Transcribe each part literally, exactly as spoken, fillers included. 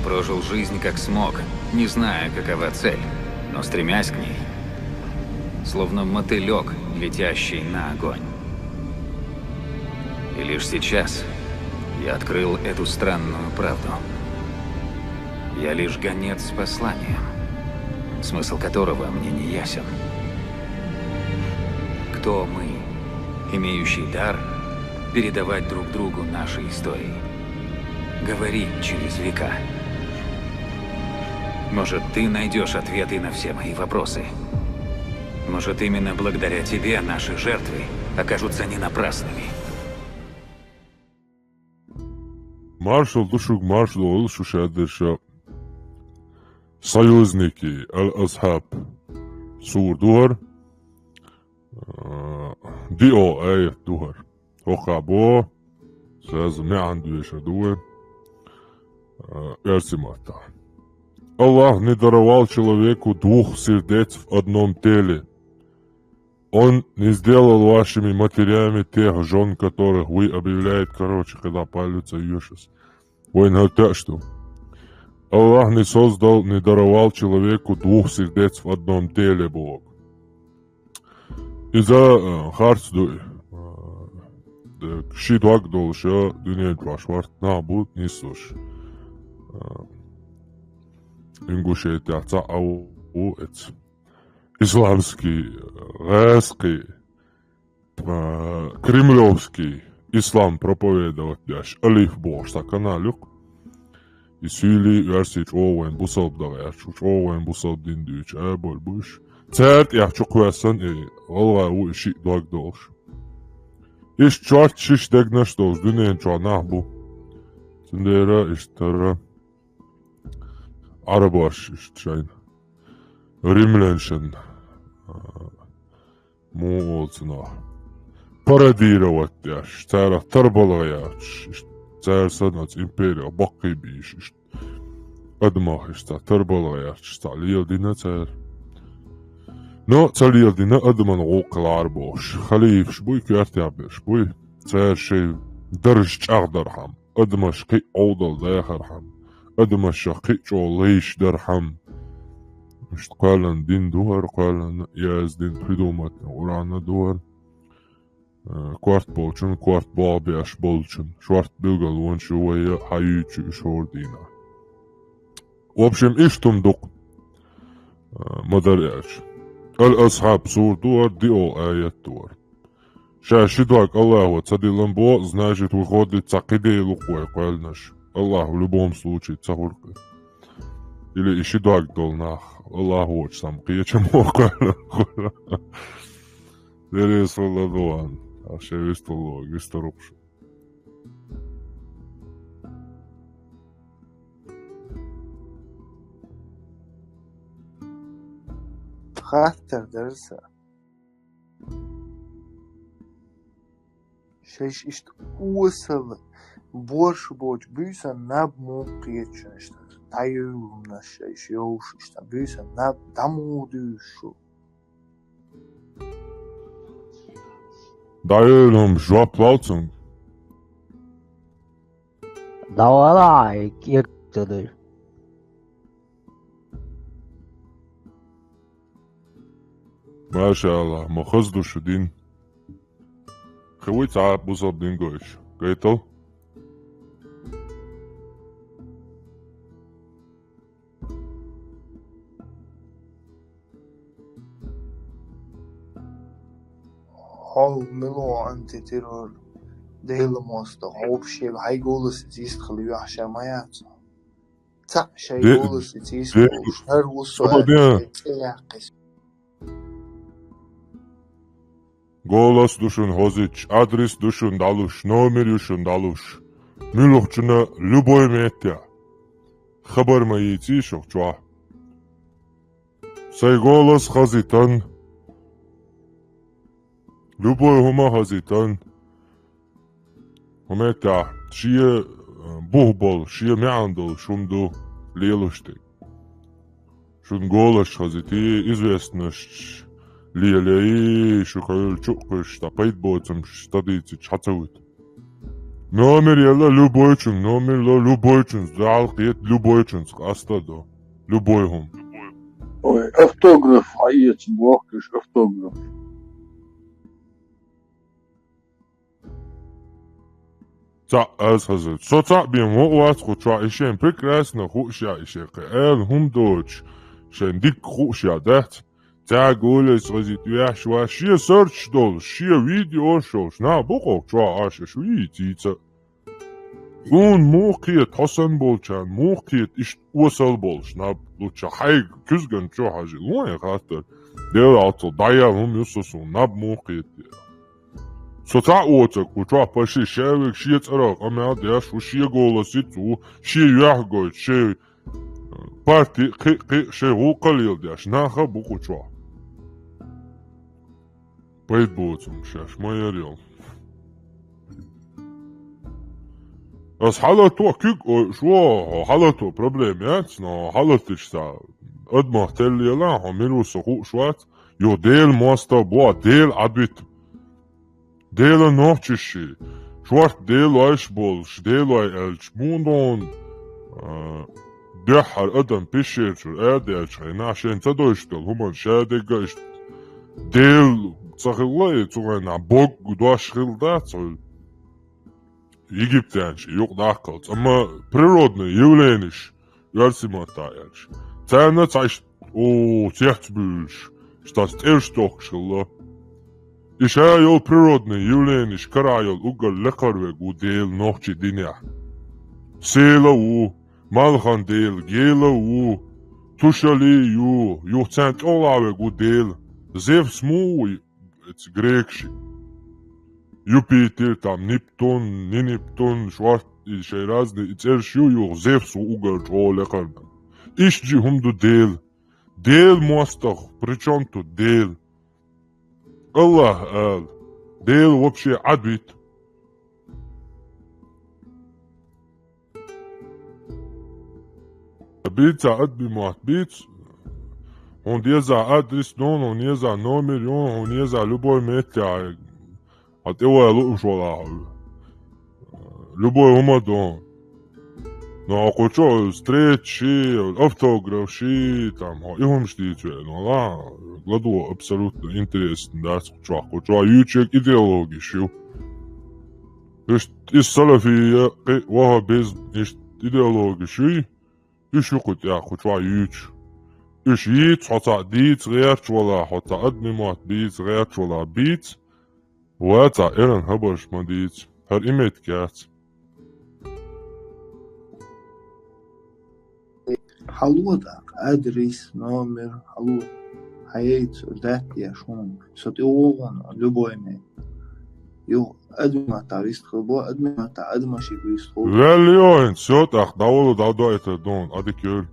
Прожил жизнь как смог, не зная, какова цель, но стремясь к ней, словно мотылек, летящий на огонь. И лишь сейчас я открыл эту странную правду. Я лишь гонец с посланием, смысл которого мне не ясен. Кто мы, имеющий дар передавать друг другу наши истории, говорить через века? Может, ты найдешь ответы на все мои вопросы? Может, именно благодаря тебе наши жертвы окажутся не напрасными? Маршал ду шуга, маршал долу шу шадерша. Союзники, Ал-Асхаб, сур духар, а, диъо аят духар. Хьокхабо, сразу маьӀна доьшур ду вай, а, эрсий маттахь. Аллах не даровал человеку двух сердец в одном теле. Он не сделал вашими матерями тех жён, которых вы объявляете, короче, когда палится юшес. Вайн хӀара теъаш ду. Аллах не создал, не даровал человеку двух сердец в одном теле, боху. Иза, а, харц ду. А, де, ши дог долуш а дуьнен чохь шорта нах бу нисдеш. А, Ингушетехь цхьаъ а ву эца. Исламский, гӀаскхий, а, кремлевский ислам проповедовать деш, Алиф бохуш цхьа канал ю-кх. И суьйлий, оьрсий чӀогӀа вайн бусалба дан гӀерташ, чӀогӀа вайн бусалба дин дуьйцуш а болу бу уьш. Цара тӀехь чу кхоьссина и гӀалгӀа ву и шиъ дог долуш. Иштта чорта шиш дегнаш долуш дуьнен чохь нах бу. Цундела иштта хӀара Ӏарбош иштта шайна, римлянашна, а, муха олу цунах, пародировать деш, царах тарбала гӀерташ, иштта цара санна оцу империях баккхий бийш, иштта адамах иштта цхьа тарбала гӀерташ, цхьа лела дина цара. Но ца лела дина адаман гӀуллакх лара бохуш, халифаш буй, коьртехь берш буй, цара шайн дарж чӀагӀдархьама, адамаш кхин а Ӏовдал дахархьама, адамаш кхин а чӀогӀа лайш дархьама. Иштта кхоьллина дин ду хӀара, кхоьллина яздина, придуматна Къуръан а ду хӀара. Э, корта болчун, корта болх беш болчун, шорта билгалонаш ю вай а хьан юьйцу уьш хӀора дийнахь. В общем, иштта хӀума ду-кх, э, ма-дарра аьлча. Ал-Асхьаб сур ду хӀара, диъо аят ду хӀара. Ша ши дог Аллахо ца диллина боху, значит, выходит, цхьа кхидерг луш вай кхоьллинарш. Аллах в любом случае ца хуьлу-кх. Или и ши дог долу нах Аллахочу самукъа кхечам боху кхоьллина. Дерриг а ладогӀан, ахь шен висталло, вистар ву-кх шу. Хаттар дара сан. Шайша иштта осала борша боцу буьйсан наб муха кхета шуна иштта? ДӀайойла хӀуманаш шайша йовш иштта буьйсан наб дӀа муха дуьйш шу? ДӀайойла хӀума, жоп лол цунга. ДӀавала, кӀиртта ду. Маша Аллах, ма хаза ду шу дин. Хи вуй цхьа бусалба дин гойтуш? Гайтал? Хьо мила ву антитеррор, Делан мостагӀа, хьо вообще хьайн голос иза йистхила юьхьа ша ма яц. Цхьаъ шайн Де-, голос иза йистхуш, хӀара ву со аьлла, цӀе яьккхи. Голос ду шуна хозуьйтуш, адрес ду шуна дӀалуш, номер ю шуна дӀалуш. Муьлххачунна любой меттехь. Хабар ма йийций шух чохь. Сайн голос хазийтан. Любой хӀума хазийтан. ХӀун меттехь, шен, э, бух болу, шен маьӀна долу шун ду лелаш дерг. Шун голаш хазийтий, известность лелий, шу хьуьлла чу а кхуьйсуш, ткъа пайда боцурш ца дийцича хьан ца вуьту? Номер яла любойчун, номер ло любойчун, зал кхет любойчун, къаста до. Любой хӀума. Ой, автограф хьаэца бохкаш, автограф. Цхьаъ аз хазар. Со цхьаъ бен вокъа вац кху чохь, и шен прекрасно хууш я, и шен кхин аьлла хӀума доцуш, шен дикка хууш я дац. Цаьрга гулес хазит ваьш ва, шен сарч долуш, шен видеош йолуш, нах бу кху чохь, аша шу йийцийца. Хьуна муха кхета, хьо санна болчарна муха кхета, иштта осал болуш наб луча хьайга куьзган чу хьажи, луъен хаттар. Дела алцал дӀаял хӀума ю со суна, наб муха кхета. Со цхьаъ воцург ву чохь паши шаьвиг шен цӀарах къамел деш, ву шен голос йиц ву, шен юьхь гойту, шен парти кхи-кхи шайн гӀуллакхал йила деш, наха бу кху чохь. Пайда боцу хӀума шаьш ма яра йолу. Ас хьалато куьг ойуш во, хьо хьалато проблема яц, но хьалатича ца адамах теллела, хьо миру со хууш вац, йо Дела мостагӀ бо, Дела Ӏадвита. Дела нохчиши, шорта Делойш болуш, Делой аьлча, мундон, а, дуьххьара адам пещерчуьра адаьлча хьайна, шен ца дойш долу хӀуманна ша дегга иштта Дела ца хилла, и цу гӀайна бог дош хилла дац, хьуьлла египтянчу юкъа даккхалц. Амма природный явлениш, оьрсийн матта аьлча, царна цхьа иштта, о, цец буьйлуш, иштта цӀерш тохкуш хилла. И ша йолу природный явлениш кара йолу уггар лекхар верг ву Дела нохчийн динехь. Села ву, малхан дела, гела ву, тушали ю, юха царна тӀехула верг ву Дела. Зевс муха ву и, эца грекаши? Юпитер, там, Нептун, Нинептун, шорт, и шайн разный, и цӀерш ю, юха Зевс ву уггар чӀогӀа лекхарна. Иштта жи хӀума ду Дела. Дела мостагӀ, при чём тут Дела? Аллах ала. Дела вообще Ӏадвита. Бийца адби мотт бийца. Хьуна деза адрес дон, хьуна еза номер йон, хьуна еза любой метте а. Хьан тӀе вай лууш вала хьо. Любой хӀума дон. Но хьо кху чу встречи, автограф ши, там, хьо и хӀумаш дийца веана вала, ладо абсолютно интересно дац кху чохь, кху чохь юьйцург идеологиш ю. Иштта и салафия, кхин ваххабизм, иштта идеологиш юй, уьш ю кху тӀехь кху чохь юьйцуш. Уьш йийца хьо цхьаъ дийца гӀерташ вала, хьо цхьа адми мотт бийца гӀерташ вала бийца, ва цхьа эран хабарш ма дийца, хӀара и меттиг яц. Хьало дакъа, адрес, номер, хьало. Хьан яйца, датта еш хӀума. Со тӀе вогӀун, любой ме. Ю, адмата вистхур бу, адмата, адмашиг вистхур. Ваьлла йо хӀинца, всё, тӀаккха дӀавала, дӀадойтар дон, адик йойла.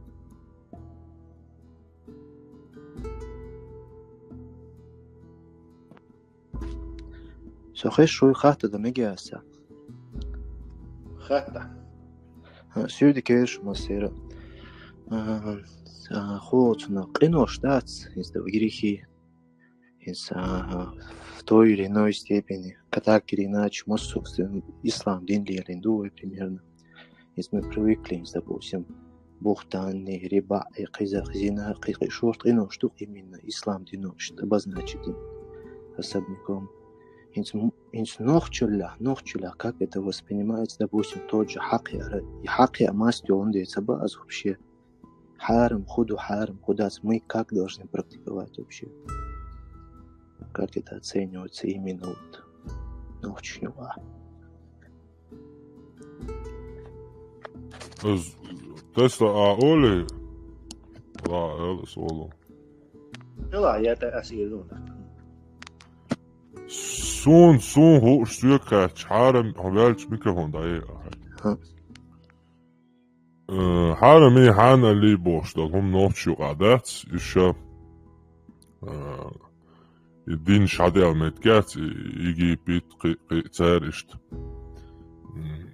Со хеш шуй хатта да мегиаса. Хатта. Сюди кеш масера. Хоцна къинош дац, из да грехи. Из, в той или иной степени, а так или иначе, массу ислам дин лелин ду, примерно. Если мы привыкли, допустим, бухтани, риба, и кхиза, хизина, кхи-, кхи шорт, и ну, что именно ислам дин, что обозначить им особняком. Инс-, м-, инс нохчуля, нохчуля, как это воспринимается, допустим, тот же хакъ я, ра-, и хакъ я масть, он дается баз вообще. Хьарам, худу, хьарам, худас, мы как должны практиковать вообще? Как это оценивается именно вот нохчуля? Аз тесто а оли, ла, эл соло. Ила, я та асир луна. Сун, сун хууш соьга кхаьчча, хьарам, хьо ваьлча микрофон дӀае. Ха. Э, хьарам и хьанали бохуш долу хӀума нохчу юкъа дац, и ша, э, и дин шадел меттиг яц, и Египет, кхи-, кхи-, цара иштта. М,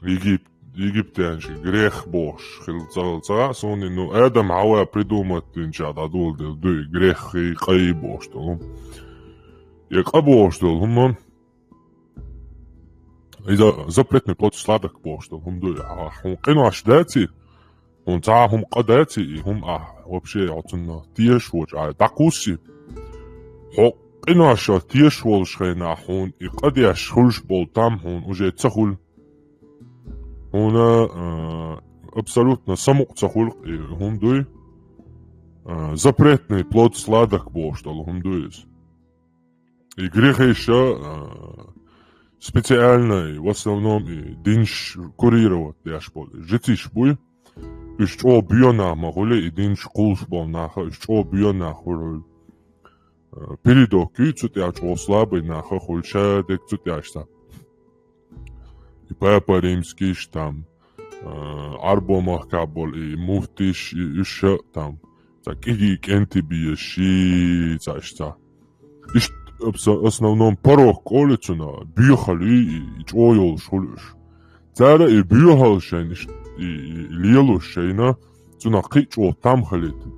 Егип-, египтянчу грех бохуш хила ца, ца, суни, ну, Адам Хьава придумать динча дӀадоладелла ду и грех, и къа и бохуш долу. Я къа бохуш долу хӀума, Иза запретный плод сладок бохуш долу хӀума ду. А хьуна къинош даций, хьуна цхьа хӀума къа даций, и хӀума ахь вообще хьо цунна тешаш воцуш а дӀакхуссий, хьо къиношах тешаш волуш хенахь хьуна и къа деш хуьлуш болу там хьуна уже ца хуьлу. Хьуна, а, абсолютно самукъа ца хуьлу и хӀума дуй. А, запретный плод сладок бохуш долу хӀума ду иза. И грехиша, а, специально, и в основном и динаш курировать деш болу жициш буй. Уьш чӀогӀа боьнах ма хуьлий, и динаш кхуллуш болу наха, уьш чӀогӀа боьнах хуьлу. А, передок юй цу тӀехь чӀогӀа слабый наха хуьлу, ша дерг цу тӀехь ша. И папа римскийш там, а, Ӏарбо махкахь болу и муфтиш, и уьш ша там, цхьа кӀиги кӀентий беш, ши цхьа иштта. Иштта абс-, основном порок олу цунах, боьхалуй и, и чӀогӀа йолуш хуьлу уьш. Цара и боьхалла шайна иштта, и, и лелош шайна, цунах кхин а чӀогӀа там хилийта.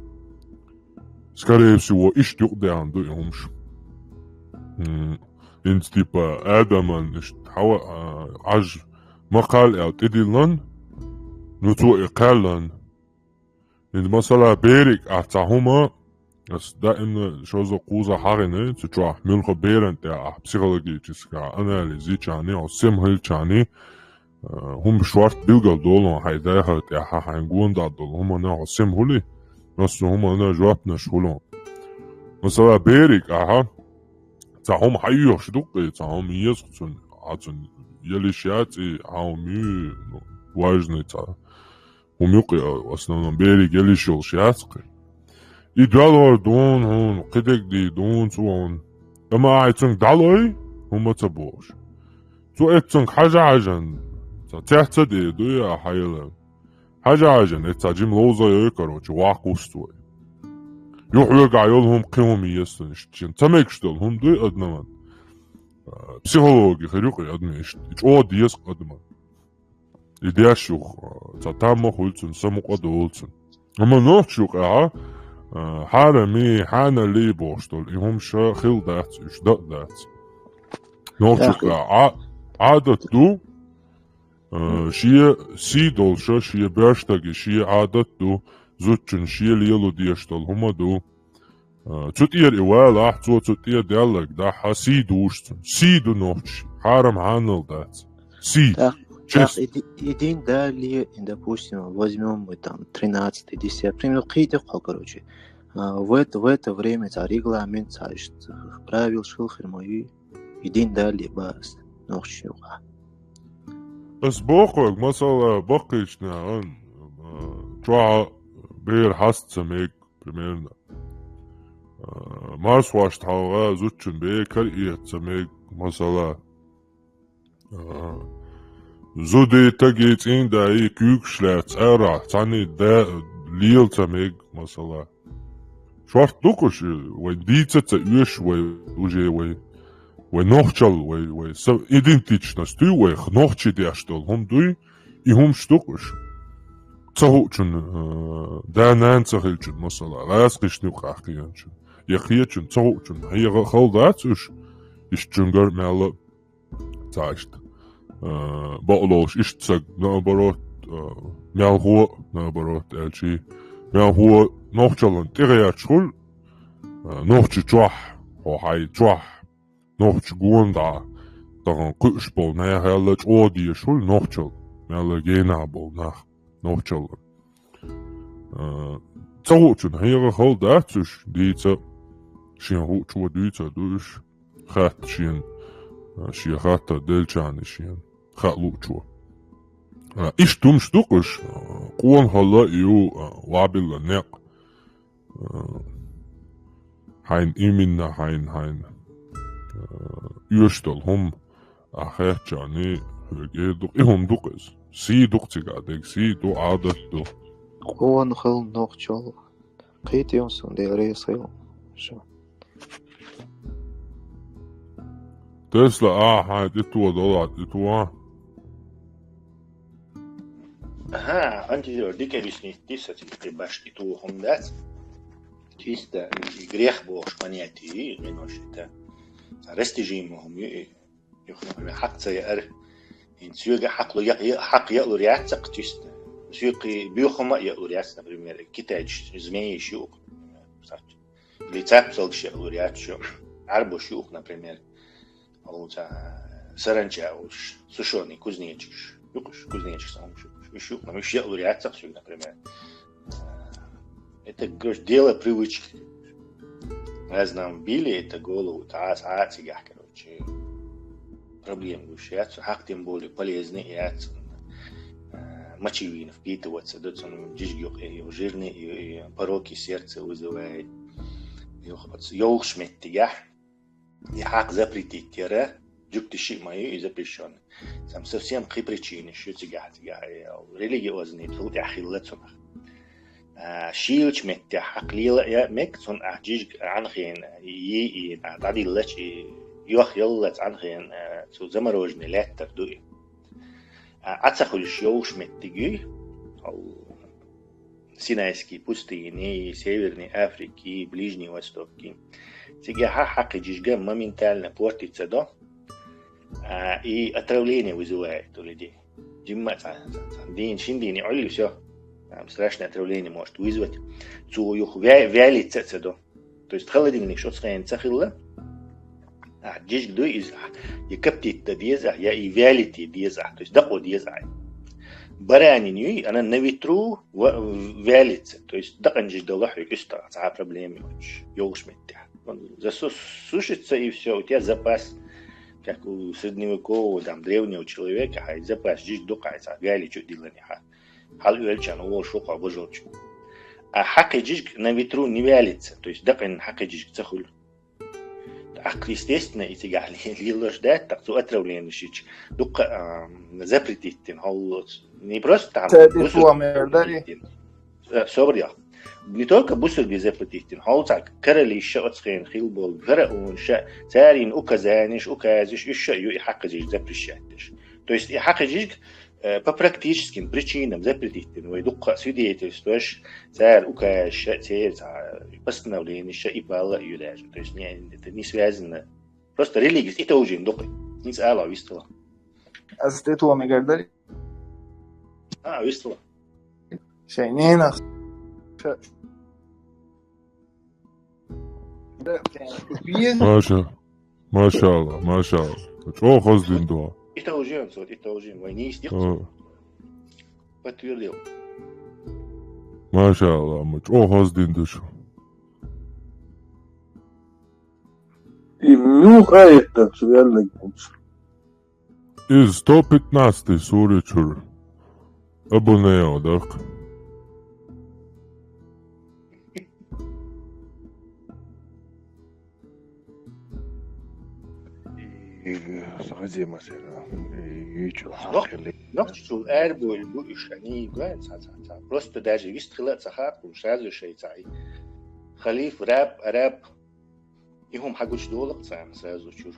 Скорее всего, иштта юкъадаьхна ду и хӀумаш. М, хӀинца типа Адаман иштта хьава-, а, Ӏаж ма кхалла аьлла тӀедиллан, ну цо и кхаьллан. ХӀинца масала бериг ахь цхьа хӀума, ас даимна шозза кхуза хьагӀина, цу чохь муьлхха беран тӀехь ахь психологически анализ йича а, хьо сема хилча а, а, хӀума шорта билгал долу хьайн дахар тӀехь, хьайн гонах долу хӀуманна хьо сема хуьлий, массо а хӀуманна жоьпнаш хуьлу. Масала, бериг ахьа, цхьа хӀума хьайоьхуш ду-кх и, цхьа хӀума еза цунна, а цунна ялиш яц и, хьан хӀума ю, ну, важный цхьа хӀума ю-кх и, в основном бериг ялиш йолуш яц-кх и. И доьлхур дуна хьуна, кхидерг дийр дуна цо хьуна. Амма ахьа цуьнга дӀалой, хӀума ца бохуш. Цо эццунга хьажа-хьажан, цхьа цец а дийр дуй а хьайла. Хьажа-хьажан, эццахь жима ловза йой, короче, ваккха вуссу цо. Юхьвегахь йолу хӀума кхин хӀума еза цунна иштта. Шен ца мегаш долу хӀума дуй адаман. А, психологи хир ю-кх и адаман иштта. И чӀогӀа деза-кх адаман. И деш юха, а, цхьа там ма хуьлу цунна, самукъа долу цунна. Амма нохчо юкъахь, а, хьарами, хьаналли бохуш долу, и хӀума ша хила дац, уьш дан а дац. Нохчо юкъахь Ӏа-, Ӏадат ду, а, шен сий долуша, шен баьрштаги шен Ӏадат ду, зудчун шен лело дезаш долу хӀума ду. А, цу тӀера и валахь, цо цу тӀера даьлларг дахь, хьан сий душ цунна. Сий ду нохчий, хьарам хьанал дац. Сий. Так, так, честь. И ди-, и дин далее, и, допустим, возьмём мы там тринадцатое, десятое, пример, кхийдехь хьо, короче. А, в это, в это время цхьа регламент, цхьа ш-, правил шил хир ма ю, и дин далее бац, нохчий юкъахь. Ас бохург, масала, баккхийчу нахана, а, чохь бер хьаста ца мег, примерно. А, марсхошта хьалха зудчун бер кара эца ца мег, масала. А, зуди, таги, цӀийндаи куьйгаш лаьцна арахь, цхьаьний да лела ца мег, масала. Шорта ду-кх уьш, вайн дийца а ца оьшу, вай уже вай, вай нохчалла, вай, вай са-, идентичность дуй, вай нохчий деш долу хӀума дуй, и хӀумаш ду-кх уьш. Ца хуучун, а, да-нана ца хилчун, масала, гӀазкхишна юкъахь кхечун, я кхечун, ца хуучун, хьега хала дац уьш, иштта чуьнгара мелла а ца иштта, а, бакъ ловш, иштта саг, наоборот, а, мелхо, наоборот, аьлчи, мелхо нохчаллан тӀегӀерташ хуьлу, а, нохча чохь, хьо хьайн чохь, нохча гонах, тахана кхуьуш болу нахаялла чӀогӀа дезаш хуьлу нохчалла, мелла генахь болу нах, нохчалла. А, ца хуучун хьега хала дац уьш, дийца, шен хуучо дуьйцур ду уьш, хатта шена, а, шен хаттар делчарна шена, хаа луучо. А, иштта хӀумаш ду-кх уьш, а, къонахалла ю, а, вабилла некъ. А, хьайн именно, хьайн, хьайн, а, оьшуш долу хӀума, а, хеттачарний хьоьга эр ду-кх, и хӀума ду-кх иза. Сий ду-кх цигахь дерг, сий ду, Ӏадат ду. Къонахалла нохчалла. Кхетий суна, Дела реза хуьлда. Шу. Тесла, а, хьайн тӀе то, долахь тӀе то. Аха, антидор дика объяснить ди сацийта баш тӀе то хӀума дац. Чисто и грех бохуш понятие, и гӀинош это. Растяжимо хӀума ю, и юха хьакха ца яар. ХӀинца соьга хьакъ лу-, я-, я-, хьакъ яалур яц-кх чисто. Соьга кхы боьха хӀума а яалур яц, например, китайцаш змеи шу-кх, например, сач. Или цапцалгаш яалур яц шу. Ӏарбош ю-кх, например. Оцу саранча олуш, сушёный кузнечикаш. Ю-кх уьш, кузнечикаш олуш ю-кх уьш. Уьш ю-кх, уьш яалур яц-кх соьга, например. Это, короче, дело привычки. Раз нам вбили это в голову, то а, а цигахь, короче, проблема гуш яц, хьакъ тем более полезный яц. Э, мочевина впитываться, да, цунна жижиг юкъе, жирный, и, и пороки сердца вызывает. Йох-, оц-, йолуш меттигехь, и хьакъ запретить яра, жуьгтий шиъ ма ю и запрещённый. Сам совсем кхин причинаш ю цигахь, цигахь, э, религиозный тул тӀехь хилла цунах. А, шийлачу меттехь хьакъ лела а мега, цунна ахь жижиг Ӏанхена йий, и, а, дӀадиллача, и йох яллалц Ӏанхена, а, цу замороженный лаьттара ду и. А, Ӏа ца хуьлуш йолуш меттиг юй, хьо-, Синайский пустыни, Северный Африки, Ближний Востоки. Цигахь хьакъ и жижиг моментально портиться до, а, и отравление вызывает у людей. Жимма а цхьа, цхьа, цхьа дийна, шин дийна Ӏуьллу, всё. Там страшное отравление может вызвать. Цо юха вя-, вялиться а ца до. То есть холодильник шу оцу хенахь ца хилла, а, жижиг дуй иза, я коптить дан деза, я и вялить деза, то есть дакъо деза. Баранин юй, она на ветру ва-, вялится, то есть дакъана жижиг дала хьоьга уьстагӀа, цхьа а проблема йоцуш, йолуш меттехь. Засу-, сушиться и всё, у тебя запас, как у средневекового, там, древнего человека, хьайн запас жижиг ду-кх хьайн цхьа гали чу а диллинехь. Хьала оьллачарна волуш ву хьо божалчу. А хьакъ и жижиг на ветру не вялится, то есть дакъана хьакъ и жижиг ца хуьлу. ТӀаккха, естественно, и цигахь ле-, лелош дац, тӀаккха цу отравленияшца дуккха, а, запретить дина, хьо-, не просто там Цаьрца бусург ислам эр дарий? Запретить дина. Э, собар йо. Не только бусург запретить дина, хьо-, цхьа каралаш оцу хенахь хилла болу, фараонаш, церан указанеш, указаш, уьш а ю и хьакъ и жижиг запрещать деш. То есть и хьакъ и жижиг э, по практическим причинам запретить дина, вай дуккха а свидетельстваш, церан указаш, церан цхьа постановленеш и балла а ю даже. То есть не, это не связано. Просто религица и товжийна дукха. ХӀинца ала вистхила. Ас тӀе томе гар дарий? А, вистхила. Шайн ненах. Маша. Машалла, машалла. ЧӀогӀа хаза дина ду. И товжийна, цо, и товжийна, вай нийса дикка. А. Подтвердил. Машалла, ма чӀогӀа хаза дина ду шу. И муха аьтту цу ваьлларг? Иза сто пятнадцатый сура чуьра. Абу Нео дара-кх. И, схьазема сера, и, ючул Нох-, хьакхили. Нохчийчул арабевлла бу уьш, они, гой, ца, ца, ца. Просто даже вистхила а ца хаьа, сразу шайн цхьа и халиф, раб, араб, и хӀума хьагучудолу-кх царна сразу чуьра.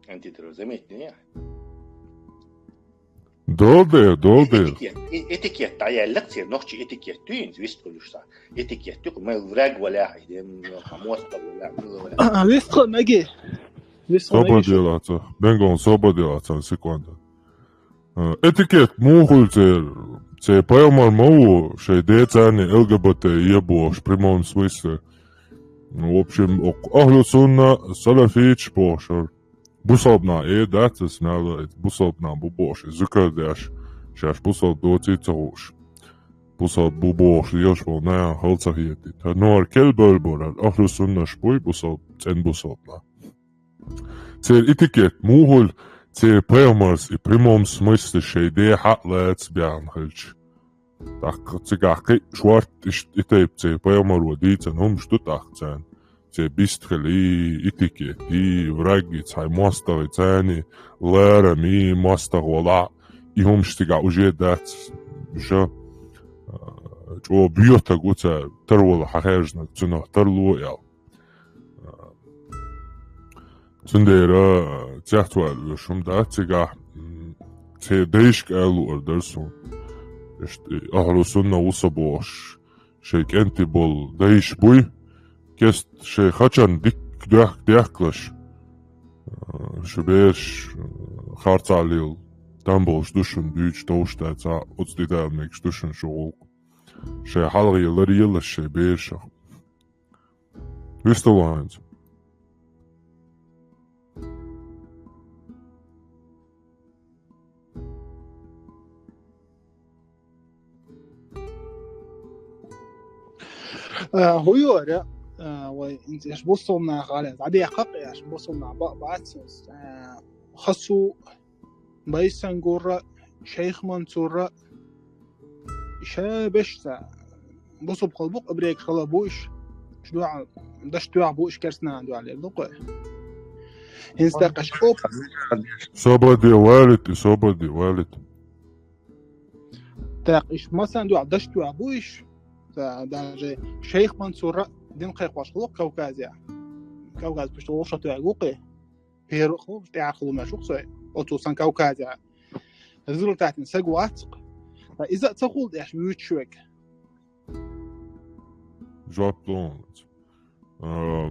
Антитеррор, заметьте, не? Долу дера, долу дера. Этикет, э-, этикет дӀаяьлла-кх церан, нохчийн этикет ю хӀинца вистхуьлуш цхьа. Этикет ю-кх, мел враг валахь, и дем, хьан мостагӀа валахь, мила валахь. А, вистхуьлу меги. Вистхуьлу меги. Собар делаца. Бенгон, собар делаца, секунда. А, этикет муха хуьлу церан, церан пайхамар ма ву, шайн ден царна ЛГБТ е бохуш, в прямом смысле. Ну, в общем, ок-, ахлу сунна, салафиташ бохуш, бусалба нах э дац аса мел а, бусалба нах бу бохуш, и зуькар деш, шаьш бусалба доций а ца хууш. Бусалба бу бохуш, лелаш болу нахана хала ца хетийта. ХӀара нохара кел бевлла бара, ахлу суннаш буй, бусалба, цӀена бусалба нах. Церан этикет муха хуьлу, церан пайхамарс и прямом смысле шайн ден хьакъ лаца баьхна хилча. ТӀаккха цигахь кхин а шорта иштта и тайпа церан пайхамаро дийцина хӀумаш ду тӀаккха царна. Церан бистхили, этикет, и враги, цхьа мостагӀий царна, ларам, и мостагӀа валахь, и хӀумаш цигахь уже дац. Уьш, а, чӀогӀа боьтаг ву цара, тарвала хьан хержнарг, цунах тарло аьлла. Цундела цецвала оьшу хӀума дац цигахь, м, церан дайшка аьлла луур дара суна. Иштта, и ахлу сунна ву сан бохуш, шайн кӀентий болу дайша буй, кеста шайн хачан дикка доьхка дехкалаш, а, шун бераш, а, харцахьлийла Там болуш ду шуна дуьйцуш товш дац, а оцу тӀедалла мегаш ду шуна шу гӀуллакх. Шайн хьалхе ларъелаш шайн берашах. Висталанца. А, хӀу йора, а, вай, инца еш бусалба нах гӀале, дӀадехка кхеш, бусалба нах ба-, бац, а, хасу, Байсангура, Шайх Мансура, ша бешца, бусалба хала бу, абрек хала бу иш, иш дуьхьал, даш дуьхьал бу иш керстанан дуьхьал лер ду кхой. ХӀинца даккхаш, оп. Собаде валит, и собаде валит. Так, иш масан дуьхьал, даш дуьхьал бу иш. Та, даже Шайх Мансура дин кхайкхош хилу Кавказе. Кавказ пусть лоша туьгу кхе. Первый хилу, тӀаьхьа хилу мешух сой. Оцу сан Кавказе. Результатин саг вацкъ. Та иза а ца хул деш вуьйцуш век. Жоп лонац. А,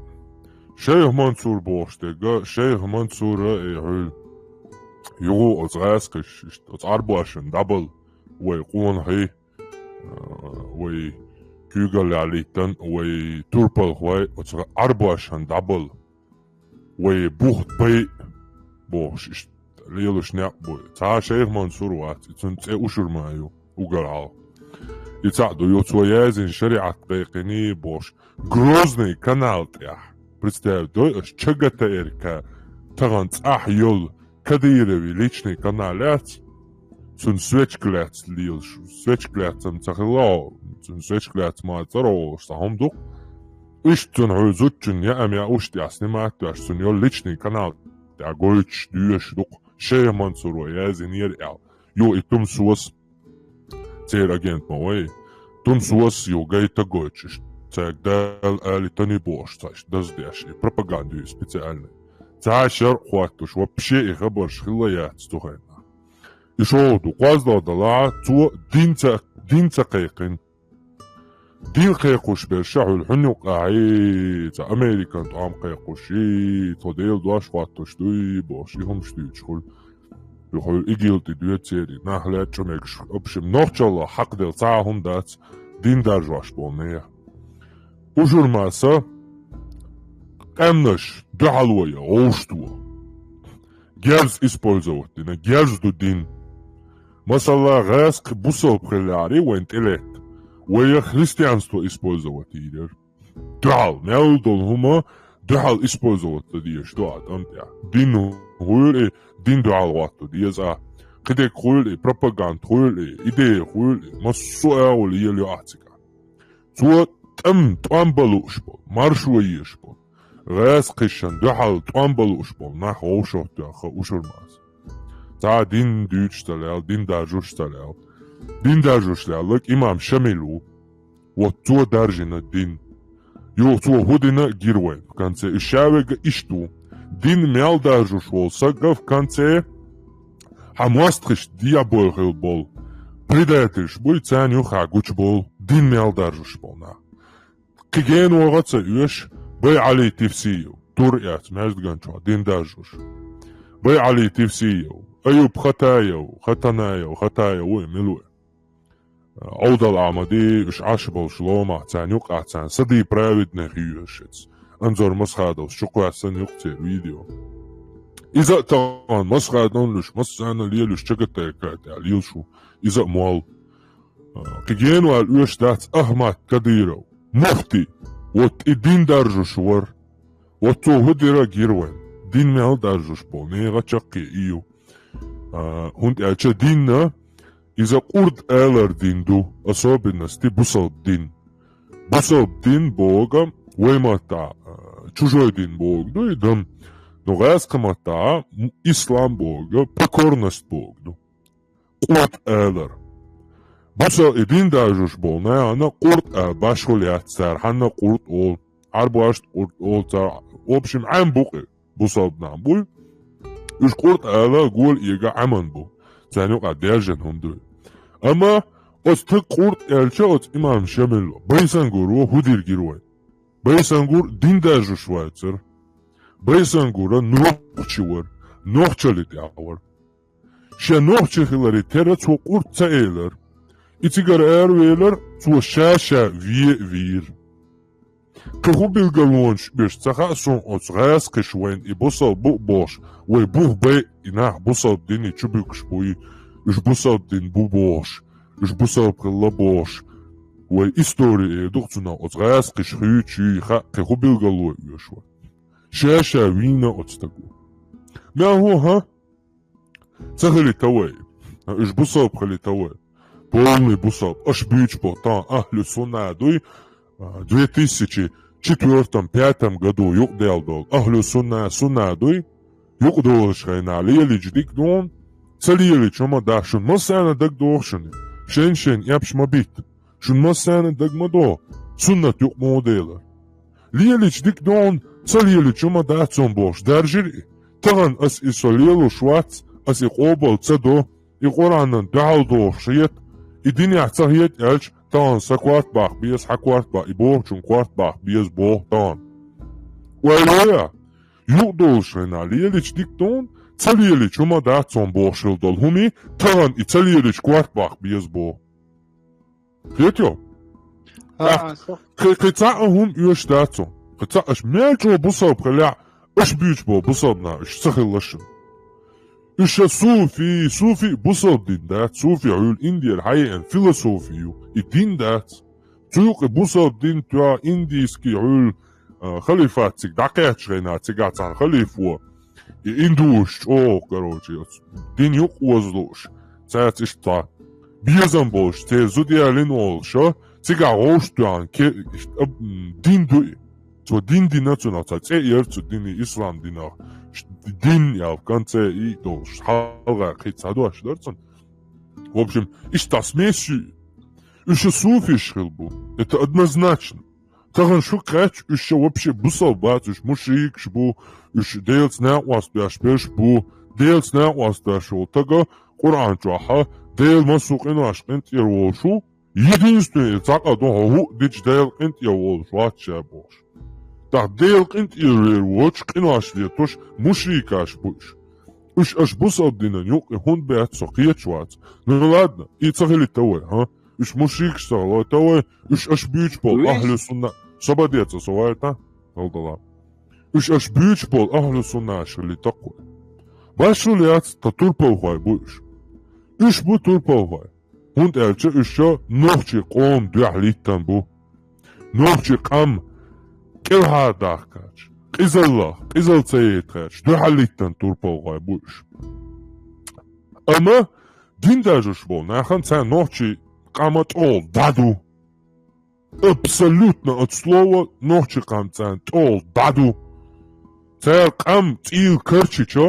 Шайх Мансур бохуш дерг, Шайх Мансура, э, хьуьл. Югу оцу гӀаскхиш, иштта, оцу Ӏарбошин дӀабал, вай къонахий, а, вай куьйгаллехь лийтан, вай турпалхой, оцу Ӏарбошин дӀабал, вай бухт бай, бохуш, иштта, лелаш некъ бу. Цхьа Шайх Мансур вац, и цуьнан цӀе Ушурма ю, угар хьалха. И цхьаъ ду, ю цо яздина шариӀат кхайкхиний, бохуш, Грозный канал тӀехь. Представь, дой аша, Ч Г Т Р К, тахана цӀахь йолу Кадырови личный канал яц, цуьнан свечка лаьцна лелаш, свечка лаьцна ца хилла, цуьнан свечка лаьцна ма цӀаро волуш цхьа хӀума ду-кх. Иштта цуьнан хьуьй зудчун яа меа уьш тӀехь снимать веш, цуьнан йолу личный канал тӀехь гойтуш, доьшуш ду-кх, Шайх Мансуро яздинера аьлла. Ю и тумсос. Церан агент ма вай. Тумсос ю гайта гойтуш, цаьрга Дала али тани бохуш цхьа иштта даздеш, и пропаганда ю специально. Цхьа шаръ хӀоттуш, вообще и хабарш хилла яц цу хенахь. И шолгӀа ду, кхозлагӀа далахь, цо дин ца, дин ца кхайкхина. Дин кхайкхуш берш хьуьлу хьуьнан юкъахь, цхьа Американ тӀом кхайкхуш, и тхо Делан дош хӀоттуш дуй бохуш, и хӀумаш дуьйцуш хуьлу. Ю хуьлу игил тӀе доьду церий, нах лаьа чӀу мегаш, в общем, нохчалла хьакхаделла цхьа а хӀума дац, дин даржош болу нехан. Ушурмаса къаьмнаш дуьхьало я, гӀовшто. Герз использовать дина, герз ду дин. Масала, гӀаьскхи бусалба хиллехьарий вайн тӀелетта, вай христианство использовать йийр яра. Дуьхьал, мел долу хӀума дуьхьал использовать дан дезаш ду а тӀам тӀехь. Дин хуьлу и, дин дуьхьал хӀотто деза а. Кхидерг хуьлу и, пропаганда хуьлу и, идея хуьлу и, массо а агӀо лелайо ахь цигахь. Цо тӀам, тӀом бан лууш болу, маршо езаш болу, гӀаьскхишан дуьхьал тӀом бан лууш болу нах вовшахтоьхна Ушурмаса. Цхьа дин дуьйцуш ца лаьлла, дин даржош ца лаьлла. Дин даржош лаьлларг имам Шамил ву. Вот цо даржина дин. Юха цо хӀу дина гира вайн в конце. И ша вега иштта ву. Дин мел даржош волу сага в конце хьан мостагӀаш дехьабойла хилла болу предательш буй, царна юххехь гучу болу дин мел даржош болу нах. Кхин гена вогӀа а ца оьшу Бай Ӏали Тивсиев, тур эцна маьждиган чохь дин даржош. Бай Ӏали Тивсиев, Аюб Хатаев, Хатанаев, Хатаев вуй, мила вуй. Ӏовдал Ахьмади, уьш Ӏаш болуш ломахь царна юкъахь царна сади праведных юьйш эца. Анзор Масхадовс чукхоьссина юкъа церан видео. Иза а тахана Масхадовна луьш, массарна лелуьш Ч Г Т К тӀехь лелаш ву. Иза а молла. Кхин гена вала оьшуш дац Ахмат Кадыров, муфти. Вот и дин даржош вара. Вот цо хӀу дира гира вайн. Дин мел даржош болу нехан чаккхе и ю. А, хӀунда аьлча динна иза къурд алар дин ду, особенности бусалба дин. Бусалба дин боху вай маттахь, а, чужой дин боху ду и дам. Но гӀаьскхи маттахь м-, ислам боху, покорность боху ду. Къурд алар. Бусалба и дин даржош болу нахана къурд а башхула яц цара, хьанна къурд олу, Ӏарбошна къурд олу цара, в общем, Ӏам бу кхин. Бусалба нах буй. Уьш къурд ала гола эга Ӏаман бу. Царна юкъа даьржина хӀума дуй. Амма оцу таг къурд аьлча оцу имам Шамило, Байсангуро хӀу дира гира вайн. Байсангур дин даржош вацара. Байсангура нохчи вара, нохчалли тӀехь вара. Шен нохчи хилари тера цо къурт ца элар. И цигара аравелар цо ша-ша ве а вийр. Кхы хӀу билгалонаш беш ца хаьа сона оцу гӀазкхиш вайн и бусалба бу а бохуш, вай бух бай и нах бусалба дине чу буьгуш буй, уьш бусалба дин бу бохуш, уьш бусалба хилла бохуш, вай истори эр ду-кх цунах оцу гӀазкхиш хуьйцуй хаьа кхин хӀу билгало оьшу вай. Ша-ша вийна оцу стаго. Мел хӀу, хӀа? Ца хилита вай. Уьш бусалба хилита вай. Полный бусалба. Аша буьйцу бо тан ахлу сунна дуй. А, две тысячи четвёртом, пятом году юкъадаьлла долу. Ахлу сунна, сунна дуй. Юкъадолуш хенахь лелийча дика дуун. Ца лелийча хӀума дац шун. Массарна дагадогӀу шуна. Шен-шен эпаш ма битта. Шун массарна дага ма догӀу. Суннат юкъа муха делар. Лелийча дика дуун, ца лелийча хӀума дац хьуна бохуш, даржира и. Тахана ас и со лелош вац, ас и къобал ца до, и Къуръанан дуьхьал дохуш хета, и динехь ца хета аьлча, тахана сан корта баккха беза, хьан корта баккха, и бохучун корта баккха беза боху тахана. Ойла а, юкъадолуш хенахь лелийча дика дуун, ца лелийча хӀума дац хьуна бохуш хила долу хӀума, тахана и ца лелийча корта баккха беза боху. Хетайо? ТӀаккха кхин, кхин цхьа а хӀума оьшуш дац хьуна. Кхин цхьа аша мел чӀогӀа бусалба хилахь, аша буьйцу бо бусалба нах уьш ца хилла шуна. Уьш ша суфи, суфи бусалба дин дац, суфи хьуьлла Индера хьаеана философи ю, и дин дац. Цу юкъа бусалба дин тоьхна индийский хьуьлла, а, халифат цига дӀакхаьчча хенахь, цигахь цхьана халифо, и индуш чӀогӀа, короче, оцу дин юкъа оза лууш, цаьрца иштта безам болуш, церан зуда ялина волуш, цигахь вовшахтоьхна ке-, иштта, м, дин ду и. Цо дин дина цунах, цхьа цӀе яра цу дине, ислам динах. Ш-, дин ял конце и долуш, хьалха кхин цхьа дош дара цунна. В общем, иштта смесь ю. Уьш суфиш хила бу. Это однозначно. Тахана шу кхаьчча, уьш ша вообще бусалба бац, уьш мушрикаш бу, уьш Делаца накъост беш берш бу, Делаца накъост беш волу тага Къуръан чохь а, Дела массо а къинош къинтӀера волуш ву, единственный цхьа къа ду хьо хӀуъа дича Дела къинтӀера волуш вац ша бохуш. ТӀаккха Дела къинтӀера вер воцуш къинош летош мушрикаш бу уьш. Уьш аша бусалба динан юкъа хӀунда баьццо кхеташ вац. Ну ладно, и ца хилита вай, хӀа? Уьш мушрикаш ца хилита вай, уьш аша буьйцу бо ахлу сунна. Собар де ца со вай тӀа, гӀалдала. Уьш аша буьйцу бо ахлу сунна аша хилита кхой. Башхалла яц, тхан турпалхой бу уьш. Уьш бу турпалхой. ХӀунда аьлча уьш ша нохчий къоман дуьхьал литтан бу. Нохчий къам кӀелхьардахкарча, къизаллах, къизал ца еттарча, дуьхьал литтан турпалхой бу уьш. Амма дин даржош болу нахана царна нохчий къама тӀехула дӀа ду. Абсолютно от слова нохчий къам царна тӀехула дӀа ду. Церан къам цӀийла карчичо,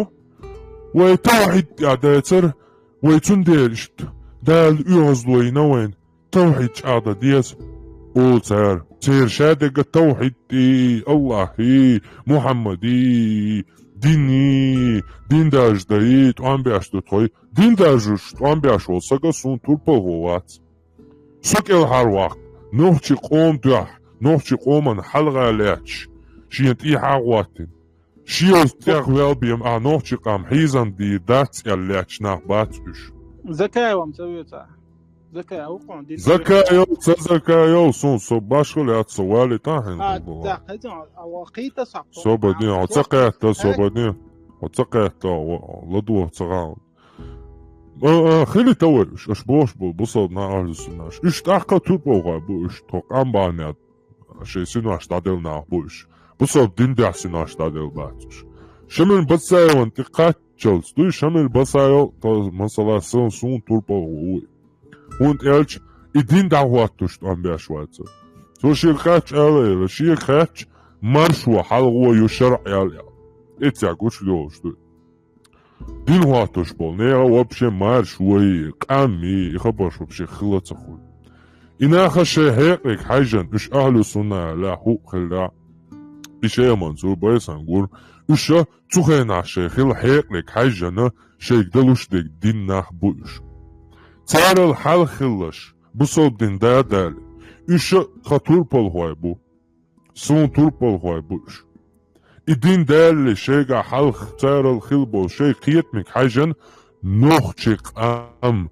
вай тавхьид тӀехь дацара, вай цундела иштта Дала оьгӀазло йина вайна. Тавхьид чӀагӀдан деза, олу цара. Церан шадерг тавхьид и, Аллахьи, Мухьаммади, дини, дин даржадай, тӀом беш ду тхой. Дин даржош тӀом беш волу сага суна турпалхо вац. Со кӀелхьарваккха, нохчий къоман дуьхьа, нохчий къоман хьалха лаьтташ, шена тӀехьа а гӀоттина. Шен тӀехвел бен а нохчий къам хьийзам дийр дац аьлла лаьтташ нах бац уьш. Закаевам ца вуьйцу ахь? Закаев ву кхуьнан дин. Закаев, ца Закаев, сон, со башхалла яц, со валийтахьа хьуна. А, хӀума да, хеза, а, ва кхийта сахь. Собар де, хьо ца кхетта, собар де. Хьо ца кхетта, ладогӀа ца гӀан. А, а, хилита вай уьш, аша бохуш болу бусалба нах, ахлу суннаш. Уьш тӀаккха турпалхой бу уьш, тхо къам бахьанехь шайн синош дӀаделла нах бу уьш. Бусалба дин тӀехь синош дӀаделла бац уьш. Шамил Басаеван тӀе кхаччалц дуй, Шамил Басаев, тхо, масала, сан, суна турпалхо ву и. ХӀунда аьлча и дин дӀахӀоттош тӀом беш вац. Цо шега кхаьчча ала ала, шега кхаьчча маршо хьалхо ю шарӀ аьлла аьлла. Эццехь гучудолуш ду. Дин хӀоттош болу нехан вообще маршо и, къам и, и хабарш вообще хила ца хуьлу. И наха шайн хьекъале хьаьжжина уьш ахлу сунна аьлла хӀуъа хилла. И шайх Мансур Байсангур, уьш ша цу хенахь шайн хила хьекъале хьаьжжина шайга далуш дерг дин нах бу уьш. Царал хьалха хилларш, бусалба дин да а дале, уьш ша тхан турпалхой бу. Суна турпалхой бу уьш. И дин далале шайгахь хьалха царал хила болу шайн кхетамиг хьаьжжина, Нохчи къам,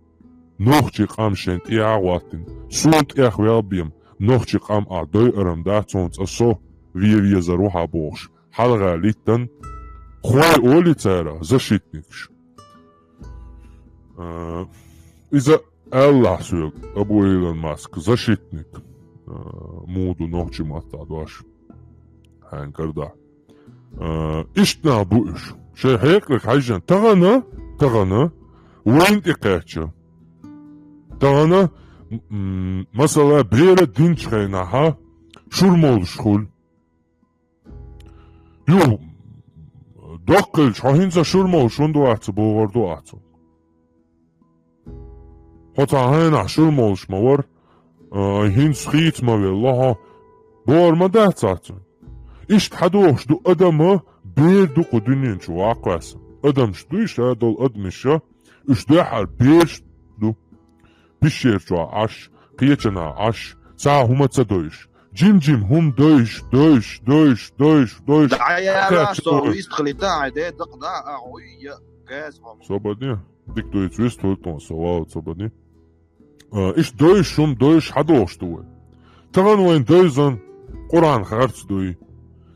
нохчи къам шен тӀе а гӀоттина, суна тӀех вел бем, нохчи къам а дойарам дац, цунца со ве везар ву хьа бохуш, хьалха литтан, хой оли цара защитникаш. А, иза Аллахь соьга, Абу Илон Маск, защитник, а, муду нохчи маттахь дош. Хьайн карда. А, иштта нах бу уьш. Шайн хьекъале хьаьжжина. Тахана, тахана, вайна тӀе кхаьчча. Тахана, м, масала, бера динчу хенахьа шура молуш хуьлу. Ю, доккхалча, хьо хӀинца шура молуш хӀунда вац, бохур ду ахь цунна. Хьо цхьа хьенахь шура молуш ма вара, а, хӀинца хийца ма велла хьо, бохур ма дац ахь цунна. Иштта хьадохуш ду, адама бер ду кху дуьнен чу ваккхаваьсса. Адамаш дуй ша долу адамаш ша, уьш дуьххьара бераш ду. Пещера чохь Ӏаш, кхечанхьа Ӏаш, цхьа хӀума ца дойуш. Жим-жим хӀума дойуш, дойуш, дойуш, дойуш, дойуш. Да, я, я, со вистхилита, ай, де, дакъ, да, а, ой, я, газ, вам. Собади? Дик дуйцу вист хуьлу тхуна, со вала собади. А, иштта дойуш, хӀума дойуш хьадохуш ду вай. Тахана вайн дойзан Къуръан харц дуй.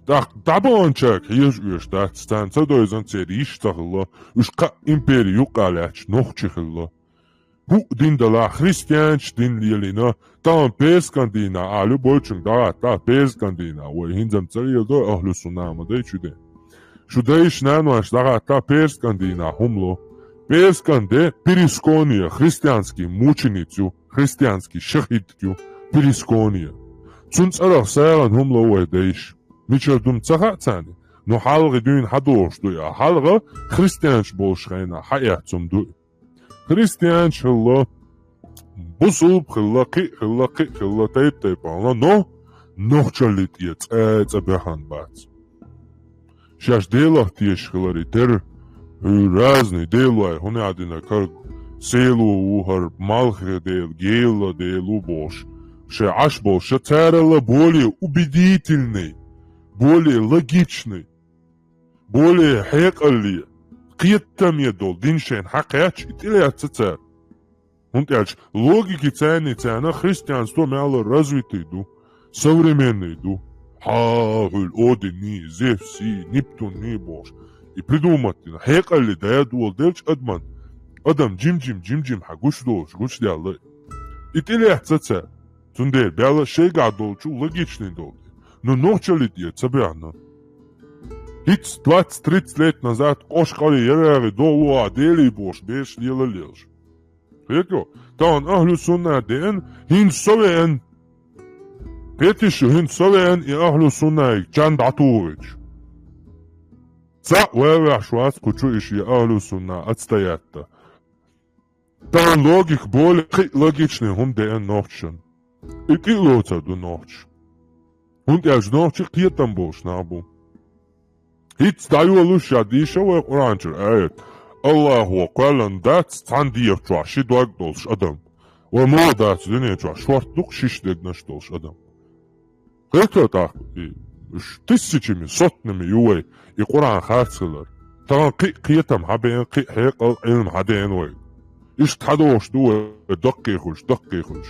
ТӀаккха дӀабаханчаьрга хьежа оьшуш дац, царна ца дойзан церан йиш ца хилла, уьш кхаа импери юккъа лаьтташ нохчи хилла. ХӀуъа дин дала, христианчу дин лелийна, тахана персикан дийна, а, любойчунга дӀагӀатта, персикан дийна, вай хӀинца-м ца леладо, ахлу сунна ма дай чу де. Шу дайша, наноша дӀагӀатта, персикан дийна хӀума ло. Персикан де, перискония, христианский мучениц ю, христианский шахид ю, перискония. Цунна цӀарах сагӀан хӀума ло вай дайша. Мичара ду-м ца хаьа царна, но хьалха дуьйна хьадохуш ду, а хьалха христианчу болуш хенахь хьаэцна ду. Христианча хилла, бусулба хилла, кхин а хилла, кхин а хилла, тайп-тайпана, но нохчалли тӀе цӀа а цӀа баьхна бац. Шаьш Делах тешаш хиларе терра, хӀуьйра разный делой, хӀунда аьлла дина карг, село ву хӀара, малхе дела, гела дела ву бохуш, шайн Ӏаш болуш, царалла более убедительный, более логичный, более хьекъалле, кхетаме долу дин шайна хьакхаьчча, и тӀелаьцна цара. ХӀунда аьлча логики царний царна христианство мелла развитый ду, современный ду. Хьа, хьуьлла Одинний, Зевсий, Нептунний бохуш. И придумать дина. Хьекъалле дӀадолу делча адаман, адам жим-жим, жим-жим хьан гучудолуш, гучудаьлла. И тӀелаьцна цара. Цундела баьлла шайгахь долчу логичный долу. Ну, нохчалли тӀе ца баьхна. ХӀинца двадцать-тридцать лет назад къош къаре ярагӀи долу а делий бохуш, бераш лела лелаш. Хетарий? Тахана ахлу сунна деана, хӀинца со веана. Кхетий шу, хӀинца со веана, и ахлу суннаиг чан дӀатухуьйтуш. Цхьаъ ван ваьхьаш вац кху чу иша и ахлу сунна отстоять дан. Тахана логика более кхин а логичный хӀума деана нохчашна. И тӀе а лоцур ду нохчаша. ХӀунда аьлча нохчий кхетам болуш нах бу. ХӀинца дӀайолуш ша дийша вай Къуръан чуьра аят. Аллахо кхоьллина дац цхьана дегӀа чохь ши дог долуш адам. Вай муха дац дуьне чохь шорта дукха шиш дегнаш долуш адам. Хетарий тӀаккха, и, уьш тысячами, сотнями ю вай, и Къуръан харц хилар. Тахана кхин а кхетам хьабеана, кхин а хьекъал, Ӏилма хьадеана вай. Иштта хьадохуш ду вай, даккхий хуьлуш, даккхий хуьлуш.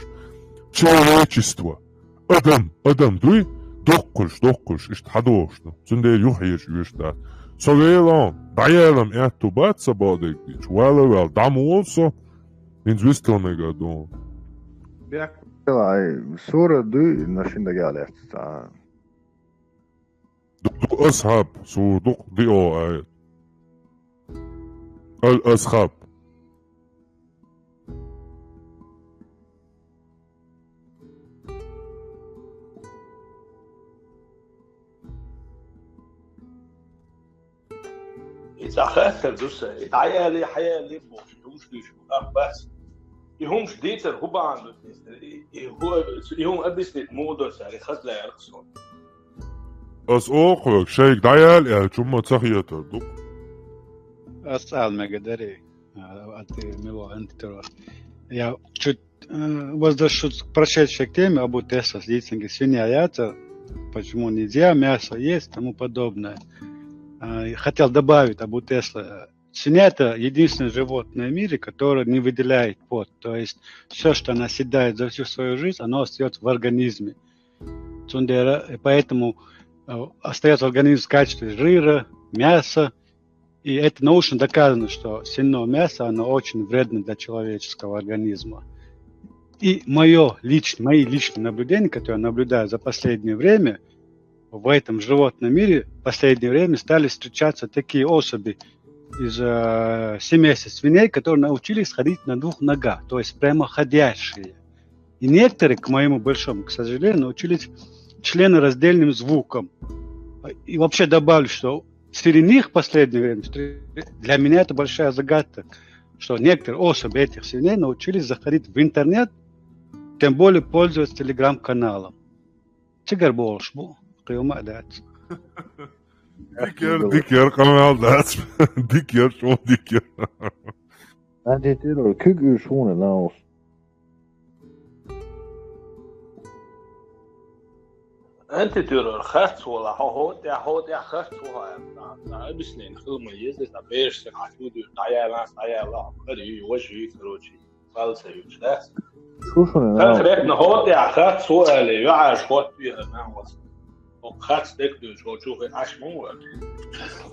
Человечество. Адам, адам дуй, доккхуьлуш, доккхуьлуш, иштта хьадохуш ду. Цундела юхахьежа оьшуш дац. Со велахь, дӀаялам аьтту бац сан бакъдерг дийча, вала ваьлла, дӀа ма волу со, хӀинца вистхилнарг а ду. Бек. Ай, сура дуй, но шина дагахь лаьцна. Ду-, ду-, Асхьаб, сура ду-кх диъо аят. Ал-Асхьаб. И цхьа хаттар ду сан. И дӀаяли, хьаяли бохуш, хӀумаш дуьйцуш бу, ахь бац. И хӀумаш дийцар хӀун бахьана ду те? И, и хӀу-, и хӀума объяснить муха до цара, и хаза лаьара суна. Ас оха хьоьга, шайга дӀаяла аьлча, хӀумма ца хетар ду-кх. Ас ала мега дарий. А, а ты мило антитела. Я чуть, э, возвращусь к прошедшей теме Абу Тесла с дицинги свинья яйца, почему нельзя мясо есть, тому подобное. А, и хотел добавить Абу Тесла, э, Свинья — это единственное животное в мире, которое не выделяет пот. То есть все, что она съедает за всю свою жизнь, оно остается в организме. Цундера, и поэтому э, остается в организме в качестве жира, мяса. И это научно доказано, что свиное мясо, оно очень вредно для человеческого организма. И мое лично, мои личные наблюдения, которые я наблюдаю за последнее время, в этом животном мире в последнее время стали встречаться такие особи из э, семейства свиней, которые научились ходить на двух ногах, то есть прямоходящие. И некоторые, к моему большому, к сожалению, научились членораздельным звуком. И вообще добавлю, что среди них в последнее время, для меня это большая загадка, что некоторые особи этих свиней научились заходить в интернет, тем более пользоваться телеграм-каналом. Цигар болуш бу, кыйылма дац. Дикер, дикер, канал дац. Дикер, шо дикер. Антитеррор, куьг уьш хьуна, Лаус. Антитеррор, харц вала, хьо хьо тӀе, хьо тӀе харц вала. Объяснение хила ма еза, берш се хьачу ду, дӀаяла, дӀаяла, хӀама карий, важий, короче, фалса юч, да? Шу шуна, Конкретно хьо тӀе харц вала, юаш хот бихар, нам вас. Харц дек ду, шо чу хе аш му вала.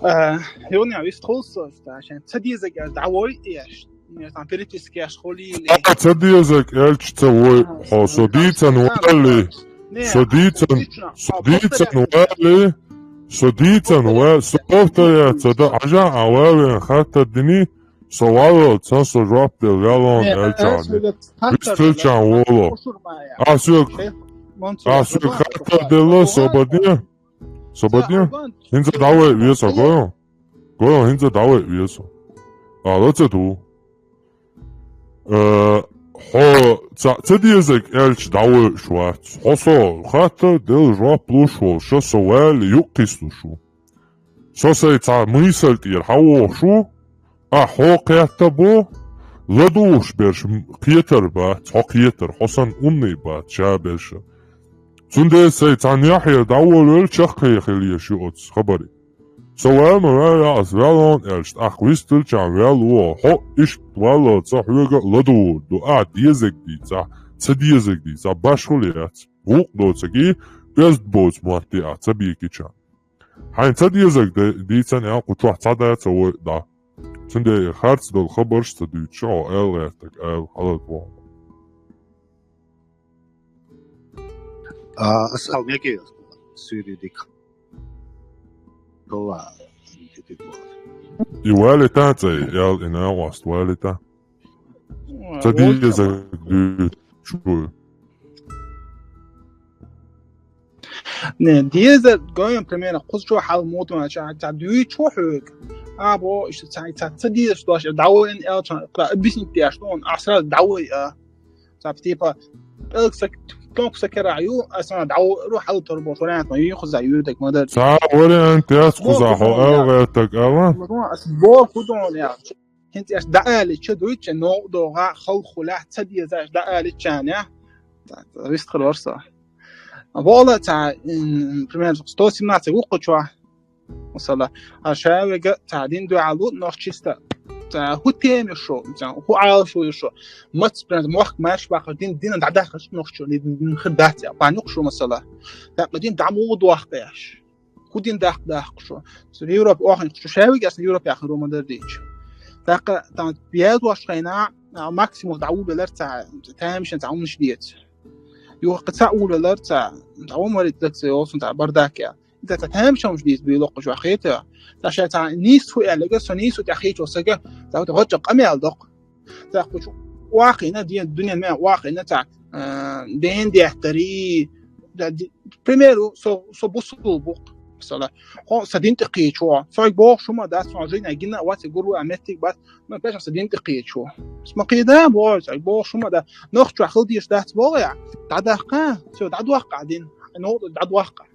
Э, Юня, вис тхулса, ца дезаг дӀавой еш. Не, там переписки аш холи или... Ца дезаг элч ца вой, хьо со дийцан вали. Со дийцан, со дийцан вали. Со дийцан вали, со повторяться, да, ажа а вали, хатта дини, со валал, ца со жоп дел валон элчани. Вистелчан воло. А сё, а сё хатта дело, со бадне. Со бадне. ХӀинца дӀавай веса, гойон. Гойон, хӀинца дӀавай веса. Ала ца ду. Э, хьо ца, ца дезаг элч дӀавай швац. Хьо со хатта дел жоп луш вол, шо со вали юккис луш ву. Со сай ца мысаль тӀер хьавохшу, а хьо кхетта бо, ладугӀуш берш кхетар бац, хьо кхетар, хьо сан умный бац, ша берша. Цундела сай цхьан яхье дӀаволвел чаккхе хилеш ю оц хабари. Со ваьлма ваьлла ас ваьлон элча, тӀаккха висталчан ваьлла ву, хьо иштта валлал ца хьоьга ладугӀур ду, а дезаг дийца, ца дезаг дийца, башхул яц. ГӀулкх доцаги, оьзда боцу мотти а ца бекича. Хьайн ца дезаг дийцан аьлла кху чохь цхьа даца вой да. Цундела харц долу хабарш ца дуьйцу, хьо аьлла гӀертаг аьлла хьалат вон. А, ас ал меге суьйри дик. Хала. И вали та цай, ял и на васт вали та. Ца дезаг дуьйцу. Не, деза, гойм, примерно, кхузчо хьал мутма, ца дуьйчу хьоьга. А, бо, иштта ца, ца, ца дезаш дош, дӀавоин элчан, объяснить деш, ну, он, а сразу дӀавой, а. Ца, типа, пӀелг са, кнопка са кера ю, а сана дӀавой, ру хьал тор бо, вариант, ма, ю, хуза, ю, так, ма, да. Ца вариант, яц, хуза, хьо, эл, гӀертаг, ала? Ну, а с-, бо, худон, я. ХӀинца аьш дӀаалича дуьйцу, новкъа догӀа, халхулехь, ца дезаш дӀаалича, а? Вистхир вара со. Вола ца, м, примерно, сто семнадцать вукхучо. Масала, а шавега ца дин дуьхьал лу нох чисто. Ца хӀу теми шу, ца хӀу Ӏалашо ю шу. Мац, примерно, мохк марш бахаш дин, дин дӀадахаш нох чу, дин хир дац, я, панюк шу, масала. ТӀаккха дин дӀа мугу дохкъеш. ХӀу дин даккха даккха шу. Со Европе охин шу шавиг ас Европе ахин рома дар дийч. ТӀаккха там пьяз ваш хайна, а, максимум дӀа улелар ца, тамашен ца умнаш диец. Юха ца улелар ца, дӀа умари дакца йолсун ца бардак я. Ца, ца тамашен умнаш диец би локко жо хета. Ца ша ца нис фу элега, со нис фу тя хечо сага, ца вот гоча къамял док. Ца кучу вахина, дин, дунен ме вахина, ца, а, ден дехтари, да, ди-, примеру, со, со бусул бук, масала. Хо, са дин тӀекхечо. Сой бох шума да, со жина гина, вац гуру а меттик бац, но пеш са дин тӀекхечо. Сма кхида, бо, сой бох шума да. Нох чу хил диш дац бо я. ДӀадахка, со дӀадуахка дин. Ну, дӀадуахка.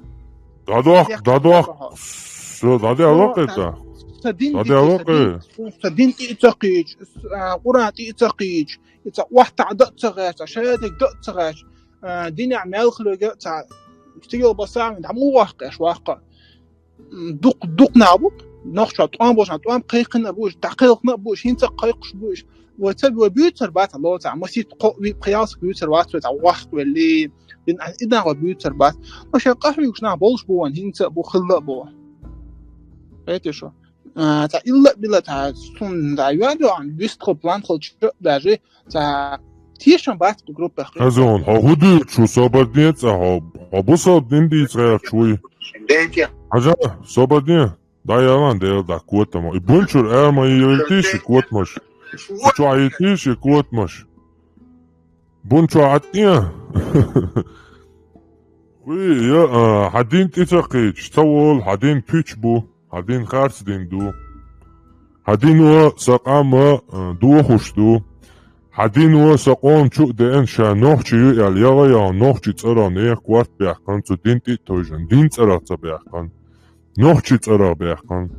ДӀадуах, дӀадуах. Со дӀадуах это. Са дин, са дин тӀе ца кхич, Къуран тӀе ца кхич, и ца вахта да ца гӀеш, шедик да ца гӀеш. Динех мел хилига ца стигал басами, дӀа му вахкаш вахка. Дук, дук набук. Нохчо тӀом болча, тӀом кхайкхина а бу уж, дӀакхайкхина а бу уж, хӀинца а кхайкхаш бу уж. Вай ца, вай буьйцур бац, лоца, масийтта кхоъ виъ пхи ялсаг буьйцур вац, вай цхьа вахка велли, дин, идан вай буьйцур бац. Ну, шоай къахьоьгуш нах болуш бу вайн, хӀинца а бу, хилла а бу. Кхетий шу? А, цхьа илла а билла, цхьа цунна дӀа йоьдоагӀан, вистхула план хилча даже, цхьа тешам бац кху группах. Хазон, хьо хӀун дуьйцу, собар де цӀа, хьо, хьо бусалба дин дийца гӀерташ вуй? Хьажа, собар де, дӀаялан Дела дӀа котамо. И бун чуьра ара ма йийтийша и котамаш. И чохь йийтийша и котамаш. Бун чохь Ӏа тӀе. Хуй, я, а, хьан дин тӀе ца кхийча, ца волу, хьан дин пуьч бу, хьан дин харц дин ду. Хьан дино сан къам а, а, дохуш ду. Хьан дино сан къоман чу а деана, ша нохчи ю аьлла, яла а яхана, нохчи цӀарах нехан корта баьккхина, цу дин тӀе а тевжина, дин цӀарах ца баьккхина. Нохчи цӀарах баьккхина.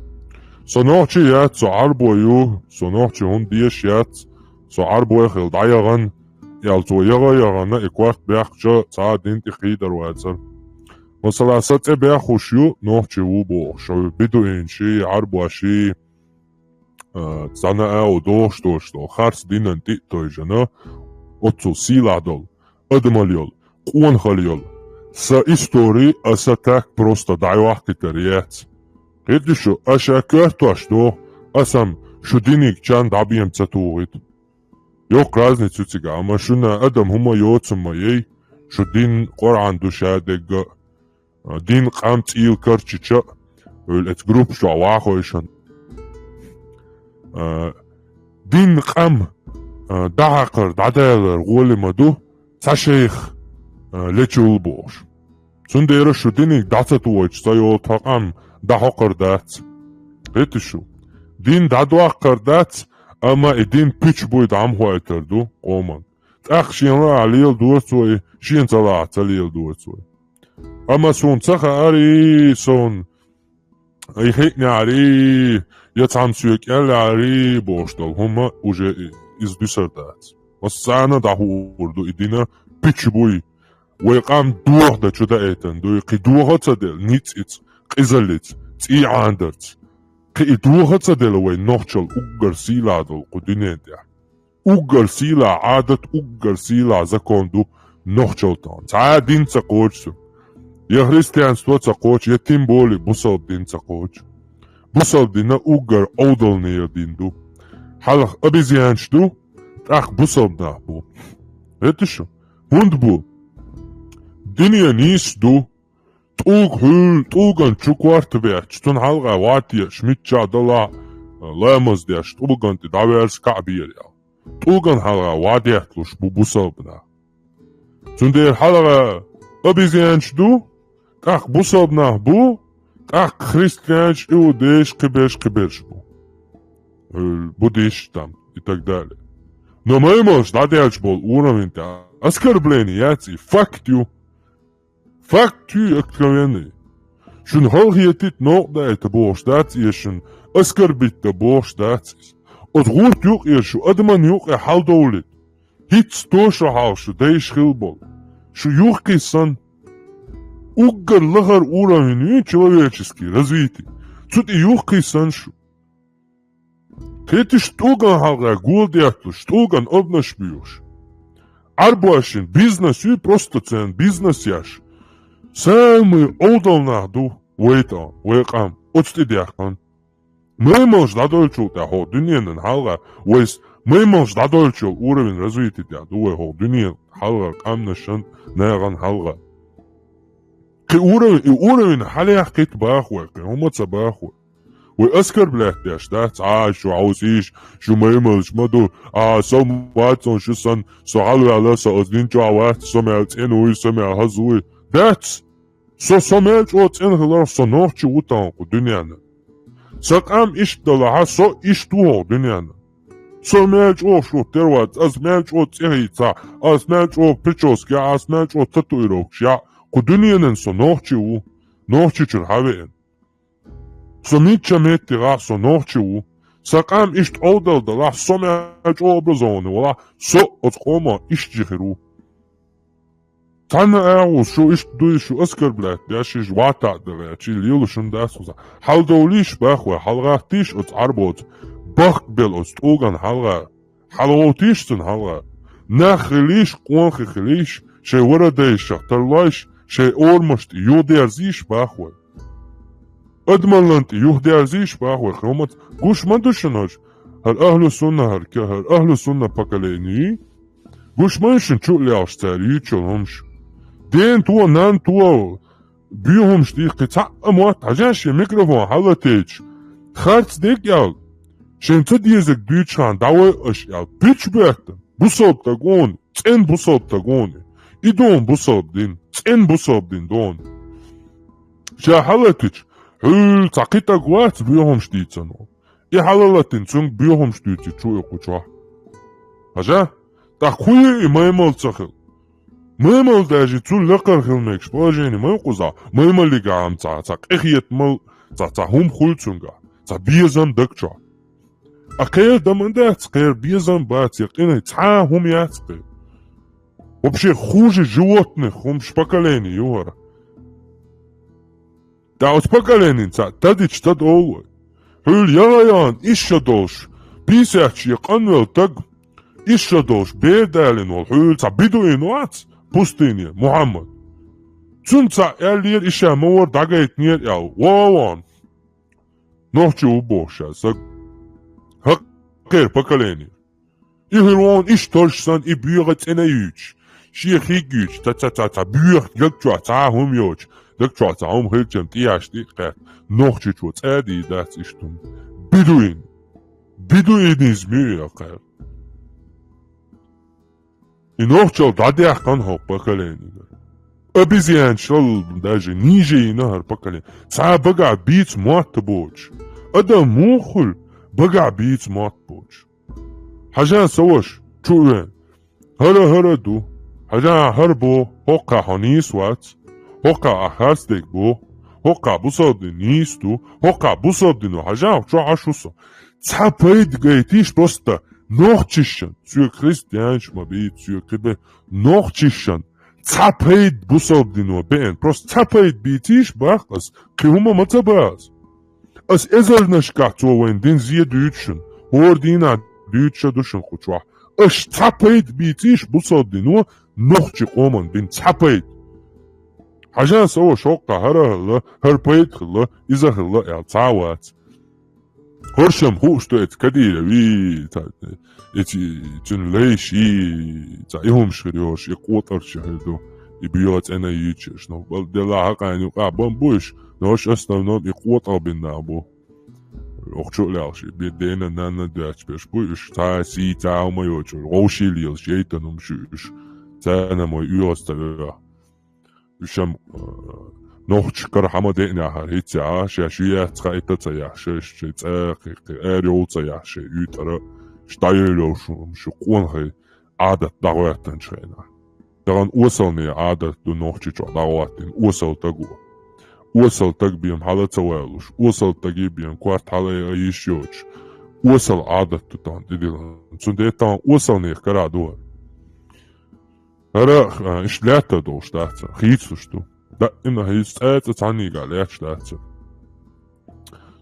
Со нохчи яц, со Ӏарбой ю, со нохчи хӀума дезаш яц, со Ӏарбой хилла дӀаяхана, аьлла, цо яха а яхана, и корта баьккхича, цхьа а дин тӀе кхийдар вацара. Масала, сан цӀе баьххуш ю, нохчи ву бохуш, шо бедуинаший, Ӏарбоший, а, цхьана а у дохуш долуш долу, харц динан тӀе а тевжина, оццул сийлахь долу, адамалла йолу, къонахалла йолу. Сан истори аса так просто дӀайохкуьйтур яц. Кхетий шу, аша коьртош доху, аса-м шу диниг чан дӀабема ца тухийта. Йоккха разница ю цига, амма шуна адам хӀума йоцу ма яй, шу дин Къуръан ду ша дегга а, дин къам цӀийла карчича а, вуьйла эцу группа чохь вахойшан. А, дин къам, а, дӀахьакхар, дӀадалар гӀоли ма ду, цхьа шайх, а, лечул бохуш. Цундела шу диниг дӀа ца тухийча, ца йолу тхан къам дӀахьокхур дац. Кхетий шу? Дин дӀадоккхур дац, амма и дин пуьч буй дӀа ма хоуьйтур ду къоман. ТӀаккха шена лаахь леладора цо и, шена ца лаахь ца леладора цо и. Амма суна ца хаарий, суна и хиънехьарий, я цхьамма соьга кӀеллехьарий бохуш долу хӀума уже и-, иза дуьсур дац. Массарна а дӀахуур ду и дина пуьч буй. Вай къам дохадан чу даийтина дуй, кхин доха а ца делла, ницкъаца, къизаллица, цӀий Ӏандарца. Кхин и доха а ца делла вай нохчалла уггар сийлахь долу кху дуьнен тӀехь. Уггар сийлахь Ӏадат, уггар сийлахь закон ду нохчалла тахана. Цхьа а дин ца кхочу цу. Я христианство ца кхочу, я тем более бусалба дин ца кхочу. Бусалба дина уггар Ӏовдалнера дин ду. Хьалха обезьянаш ду, тӀаккха бусалба нах бу. Кхетий шу? ХӀунда бу? Дине нийса ду. ТӀулга хьуьлла, тӀулган чу корта бетташ, цунна хьалха ватеш, миччахь далахь а, ламаз деш, тӀулган тӀе дӀаверза кхаъ бера аьлла. ТӀулган хьалха ван детталуш бу бусалба нах. Цундела хьалха обезьянаш ду, тӀаккха бусалба нах бу, тӀаккха христианаш, иудейш, кхиберш, кхиберш бу. Э, буддисташ там и так далее. Но маймалш дӀаделлачу болу уровень тӀехь оскорбление яц и, факт ю. Факт ю откровенный. Шуна халахетийта новкъа даийта бохуш дац иза, шуна оскорбить дан бохуш дац иза. Оцу гӀурта юкъера шу адаман юкъе хьаладовлийта. ХӀинцца тоша хьалха шу дайша хилла болу. Шу юххе санна, уггар лахара уровень ю человеческий развитие. Цу тӀе юххе санна шу. Кхетий шу, тӀулган хьалха гула детталуш, тӀулган обнаш буьйлуш. Ӏарбошна бизнес ю, просто церан бизнес еш. Самый Ӏовдал нах ду вай тӀа, вай къам, оцу тӀе даьккхина. Маймалш дӀадойлучул тӀаьхьа хӀокху дуьненан хьалха, вайс маймалш дӀадойлучу уровень развития тӀехь ду вай хӀокху дуьненан хьалха, къаьмнашан, нахана хьалха. Кхин уровень, и уровень хьалаяккхийта боху вай, кхин хӀума ца боху вай. Вай оскорблять деш дац, а, шу хьовсийша, шу маймалш ма ду, а, со ма вац шу санна, со хьалаваьлла, со оцу дин чохь вац, со мел цӀена вуй, со мел хаза вуй. Дац! Со, со мел чӀогӀа цӀена хиларх, со нохчи ву тахана кху дуьненна. Сан къам иштта далахь, со иштта ву хӀокху дуьненна. Со мел чӀогӀа шух тера вац, ас мел чӀогӀа цӀе хийцахь, ас мел чӀогӀа прическа яхь, ас мел чӀогӀа татуировкаш яхь, кху дуьненан со нохчи ву, Нохчийчуьра хьавеана. Со мичча метте гӀахь, со нохчи ву. Сан къам иштта Ӏовдал далахь, со мел чӀогӀа образованный валахь, со оцу къоман иштта жи хир ву. Цхьанна агӀо шу иштта дуй, шу оскорблять деш, иш ватта а дале, чи лела шун дас хуза. Хьалдовлийш бах вай, хьалгӀаттийш оц Ӏарбоц, бахк бел оц тӀуган хьалгӀа. ХьалгӀовтийш цун хьалгӀа. Нах хилийш, къонхи хилийш, шей вара дайшах тарлойш, шей ормашт юдерзийш бах вай. Адамаллан тӀе юхь дерзийш бах вай, хӀумац гуш ма ду шуна хӀорш. ХӀара ахлу сунна хӀара ке-, хӀара ахлу сунна поколение. Гуш ма ю шуна чу а лелаш цара юьйцуш йола хӀумаш. Ден то, нан то, боьха хӀумаш дийхкхи цхьа а мотт, хьажа шен микрофон хьалатайча. Харц дег аьлла. Шен ца дезаг дуьйцуш хана дӀавай аша аьлла. Пич бетта. Бусалба таг вон. ЦӀен бусалба таг вон. И дон бусалба дин. ЦӀен бусалба дин дон. Ша хьалатича, хьуьл цхьа кхи таг вац боьха хӀумаш дийцан вол. И хьалалатин цунга боьха хӀумаш дуьйци чу и кху чохь. Хьажа? ТӀаккха хӀун ю и маймал ца хила? Маймал даже цул лакхара хила мегаш положение ма ю кхузахь. Маймаллигахь-м цхьа, цхьа къинхетамал, цхьа, цхьа хӀума хуьлу цуьнгахь. Цхьа безам даг чохь. А кхера дан ма дац, кхера безам бац, я къинай, цхьа а хӀума яц кхера. Вообще хуже животных хӀумаш поколение ю хӀара. ТӀаккха оцу поколенин цхьаъ тадича ца довлу вай. Хьуьлла яла ян иш ша долуш, пийсаьчча къанвелла таг, иш ша долуш бер далийна волу хьуьлла цхьа бедуин вац, пустыне, Мухьаммад. Цунна цхьаъ аьллера, и ша ма вара дӀагайтинера аьлла, вон-вон. Нохчи ву бохуш ша саг. ХӀаккхера поколение. И хир вон иштта торш санна, и боьха цӀена юьйцуш. Шен хиг юьйцуш, ца, ца, ца, ца, боьха даг чохь цхьа а хӀума йоцуш, даг чохь цхьа хӀума хилчам тӀехьаш тӀе а кхаьчна, нохчичо цӀа а дийр дац иштта хӀума. Бедуин. Бедуинизм ю и кхара. И нохчалла дӀадаьккхина хӀокху поколенига. Обезьянчалла даже ниже йина хӀара поколение. Цхьа багахь бийца мотт боцуш. Адам муха хуьлу багахь бийца мотт боцуш? Хьажа, сан ваша, чу а вен. ХӀара-хӀара ду. Хьажа, хӀара бо, хӀокхахь хьо нийса вац. ХӀокхахь ахь харцдерг бо. ХӀокхахь бусалба дин нийса ду. ХӀокхахь бусалба дино. Хьажа, чохь Ӏаш ву со. Цхьа пайда гайтийша просто нохчишан. Соьга христианаш ма бийца, соьга кхибе нохчишан. Цхьа пайда бусалба дино беана. Просто цхьа пайда бийцийша бах ас. Кхин хӀума ма ца баха ас. Ас эзарнашкахь цо вайн дин зе дуьйцу шуна, хӀора дийнахь дуьйцуш а ду шуна кху чохь. Аш цхьа пайда бийцийша бусалба дино нохчи къоман бина цхьа пайда. Хьажа, сан ваша, хӀокхахь хӀара хилла, хӀара пайда хилла, иза хилла аьлла цхьа а вац. ХӀоршам хууш ду эца Кадировий, ца, эца цуьнан лайший, ца, и хӀумаш хир йош, и къотӀарча хир ду, и боьха цӀена юьйцуш. Но, бал-, делахь хьакъайн юкъахь бан бу уьш, но уьш основном и къотӀал бина нах бу. Охчу а лелаш, и бе-, дена, нанна доьтташ берш бу уьш, цхьа сий, цхьа хӀума йоцуш, вовший лелаш, яйтан хӀумаш ю уьш. Царна мой оьгӀаз ца оьгӀа. Уьш-м, э, нохчашкара хьама деънехьара хӀинца а, шаьш ю яц хаийта ца яхь, шаьш шайн цӀа а кхин, кхин ара йовла ца яхь, шайн уьйтӀара, ш-, дӀайойла шу, шу къонахий Ӏадат дӀагӀоьттинчу хенахь. Тахана осалне Ӏадат ду нохчи чохь дӀагӀоттина, осал таго. Осал таг бен хьала ца валуш, осал таги бен корта хьала а йиш йоцуш, осал Ӏадат ду тахана тӀедиллина. Цундела тахана осалнех кара ду хӀара. ХӀара, а, иштта лаьттар долуш дац, хийцалуш ду. Даима хийца цӀа а цӀа цхьаннийга лаьтташ дац.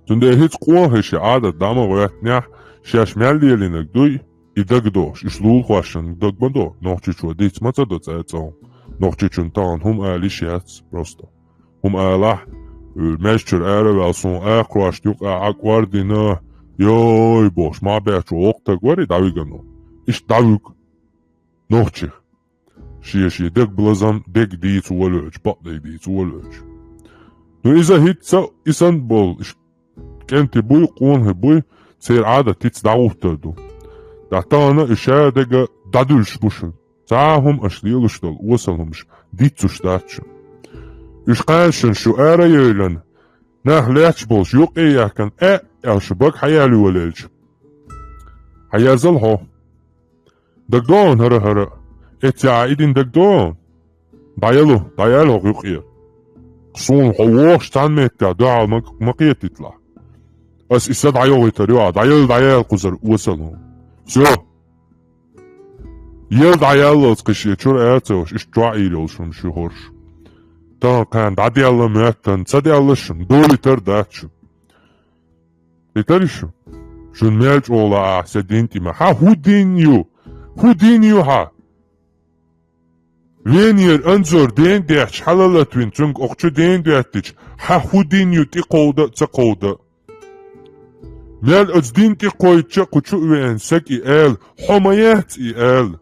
Цундела хӀинца къонахий шен Ӏадат дӀа ма гӀоьттинехь, шаьш мел лелийнарг дуй, и дагадогӀуш, уьш лулахошна даг ма до, нохчичо диц ма ца до цӀа а цӀа хӀума, нохчичунна тахана хӀума ала йиш яц просто. ХӀума алахь, уьлла маьждиг чуьра ара а ваьлла, суна акхаршна юкъа Ӏа кӀордина, йой, бохуш, махбечо воккха таг вара и дӀавигано. Иштта дӀавуьгу. Нохчех. Шен-шен дегабалазам, дег дийца волавелча, бакъдерг дийца волавелча. Ну, иза хӀинца и санна болу, ш-, кӀентий буй, къонахий буй, церан Ӏадат хӀинца дӀагӀуттур ду. ТӀаккха тахана и ша дега дӀадуьллуш бу шуна. Цхьа а хӀума аша лелаш долу осал хӀумаш диццуш дац шуна. Уьш кхана шуна шу ара а йойлана, нах лаьтташ болуш юккъе а яхкана, аьа, аьлла шу бага хьаялайолаелча. Хьаерзал хьо. ДагадогӀу хӀара, хӀара. Эццехь и дин дагадогӀу? ДӀаяло, дӀаяла хӀокху юккъера. Суна хьо вогӀуш цхьана меттехь дуьхьал ма, ма кхетийталахь. Ас и са дӀайогӀуьйтур ю ахь, дӀаяла, дӀаяла кхузара осал хӀума. Всё. Ел дӀаяллалц кхы шен чура ацалуш, иштта чоӀ ийр йолуш хӀума шу хӀорш. Тахана кхана дӀаделла моьттан, ца деллаш хӀума, долуьйтар дац шу. Итари шу? Шун мел чӀогӀа лаахь сан дин тӀе ма. Хьан хӀун дин ю? ХӀун дин ю хьан? Венера Анзор ден детташ хьала латвина цуьнга окху чу ден деттича, хьан хӀун дин ю тӀе кховда а, ца кховда а? Мел оцу дин тӀе кхойтча а кху чу а веана саг и аьлла, хьо ма яц и аьлла.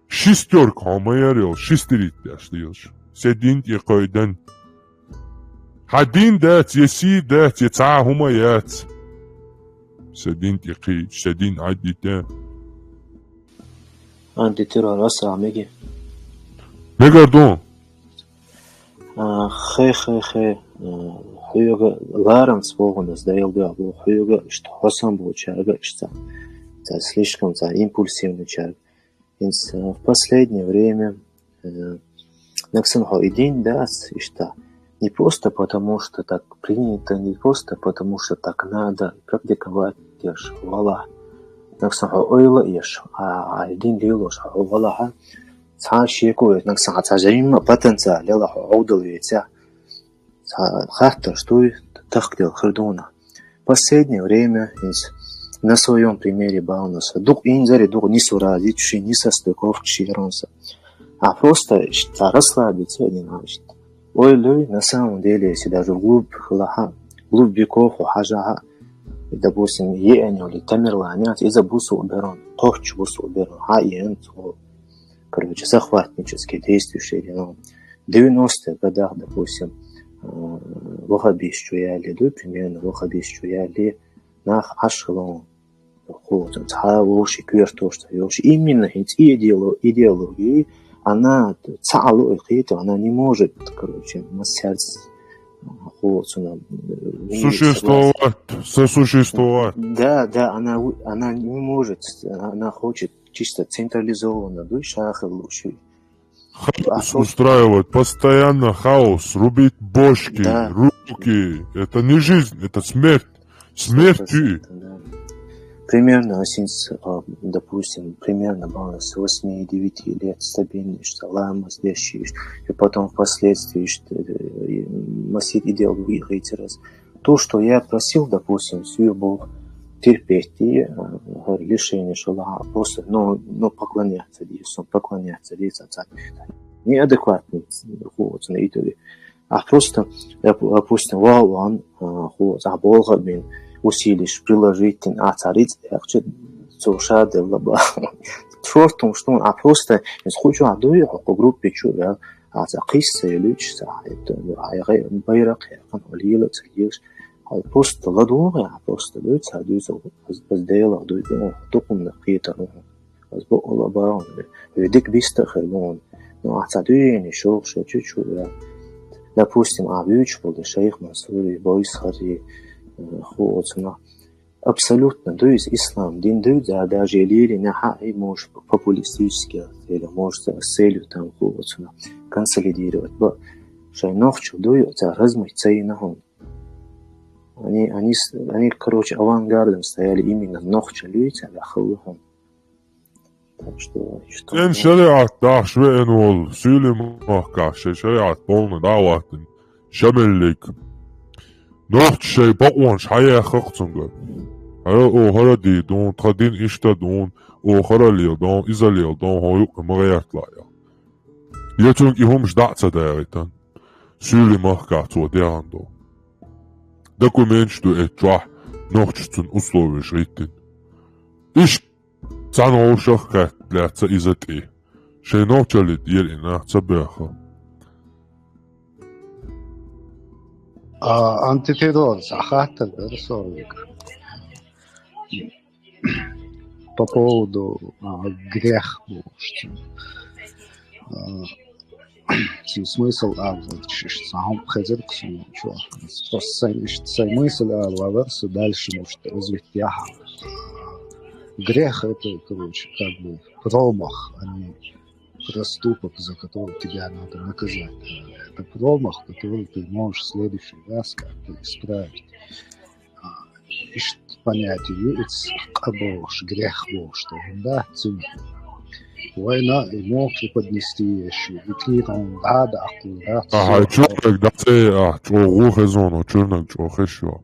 Шестёрка хьо ма яра йолу, шестерить деш лелаш. Се дин тӀе кхойдан. Хьан дин дац, я сий дац, я цхьа а хӀума яц. Се дин тӀе кхийча, се дин Ӏаддитан. Анти террор аса меги. Мегар ду? А, хе, хе, хе. А, хьоьга ларамца боху ас, дайла дуьхьа боху, хьоьга иштта хьо санна болчаьрга иштта ца, ца слишком ца импульсивный чаьрга. ХӀинца, а, в последнее время, э, нагахь санна хьо и дин дац иштта, не просто потому, что так принято, не просто потому, что так надо практиковать, еш валахь. Нагахь санна хьо ойла а еш, а, а и дин лелош хьо валахьа, цхьа а шеко а еш, нагахь санна хьан цхьа жимма а потенциал елахь хьо Ӏовдал вецехь, цхьа хаттарш дуй, тахкадел хир дуна. Последнее время, хӀинца, на своём примере бахана ас, дукха инзаре дукха несуразицаш, несостыковкаш яра аса. А просто иштта расслабиться а дина иштта. Ойла луй, на самом деле, если даже вглубь хилахьа, глубоко хьо хьажахьа, допустим, еана йолу Тамерлан яц, иза бусулба берон, кхоччуш бусулба берон, хьан еана цо, короче, захватнические действия шайна. В девяностых годах, допустим, э, ваххабисташ чу ялале дуй, примерно ваххабисташ чу ялале, нах Ӏаш хилла, хӀу, цхьа а вовшийн коьртош ца йолуш. Именно хӀинца и идеоло-, идеология, она ца Ӏа луъу кхета, она не может, короче, массаьрца, хӀу, цунна, э, существовать, сосуществовать. Да, да, она у-, она не может, она хочет чисто централизованно дуй ша хила лууш. Хаос устраивать, постоянно хаос, рубить бошки, да, руки. Это не жизнь, это смерть. Смерть. Сто процентов, да. Примерно, а, синс, а, допустим, примерно было с восьми-девяти лет стабильно, что лама здесь, и потом впоследствии, что, э, масит идеологии раз. То, что я просил, допустим, свою Бог терпеть и, э, говорю, лишение шалаха, просто, ну, ну, поклоняться Иисусу, поклоняться Иисусу, неадекватный ход на итоге. А просто, я, допустим, вал ван, э, ход, а болга мин усилиш приложить, а цариц, я хочу, цо ша делла ба. Шортум, что, а просто, из хочу, а дуй, а по группе чу, я, а ца кхисса я луьйчу, ца, это, а я гай, байрак, я, хан, лила, ца, еш, а просто ладугӀу, а просто дуй, ца, дуй, ца, аз, аз Делах дуй, ну, дукхунна кхетар, ну, аз бо, ла, ба, ну, ве дик биста хир, ну, ну, а ца дуьйни, шо, шо, чу, чу, я. Допустим, а вуьйчу болу шайх Мансури, Бойс Хари, э, ху, оцуна, абсолютно дуьйцу ислам дин дуьйцу, а даже лийри нахьа и можешь популистически или можешь с целью там ху, оцуна, консолидировать. Ба, шайн нохчал дуй, цара размыть ца йина хьуна. Они, они, с-, они, короче, авангардом стояли именно нохчалуьйца, а хала хьуна. Так что, что Эн шариат дахьаш веана волу суьйлин махкахь шайн шариат полна дӀа а хӀоттина. Шамиллиг. Нохчаша шайн бакъонаш хьаяьхна-кх цуьнгара. ХӀара, о, хӀара дийр дуна, тхан дин иштта дуна, о, хӀара лела дуна, иза лела дуна, хьо юкъа ма гӀерта лаьа. Я цуьнга и хӀумаш дӀа а ца дагӀийтина. Суьйлин махкахь цо дехна долу документаш ду эцу чохь, нохчаша цуьнан условияш гӀиттина. Иштта цхьана вовшах а кхетта лаьцна иза тӀе. Шайн нохчаллин дера и нах ца баьхна. А, антитеррор, цхьа хаттар дара со вайга. По поводу, а, грех бохуш. А, цуьнан смысл ала вара, иштта цхьа хӀума хезира-кх суна чохь. Просто сайн, иштта сайн мысль ала вара со, дальше, может, развить яхьа. Грех — это, короче, как бы промах, а не проступок, за который тебя надо наказать. Это промах, который ты можешь в следующий раз как-то исправить. А, иштта понятие ю иза, къа бохуш, грех бохуш, да, цуьнан. Война и мог преподнести ещё, и книгам гада аккурат. Ага, чорнаг да це, а, чоргу хезон, чорнаг чорхешо.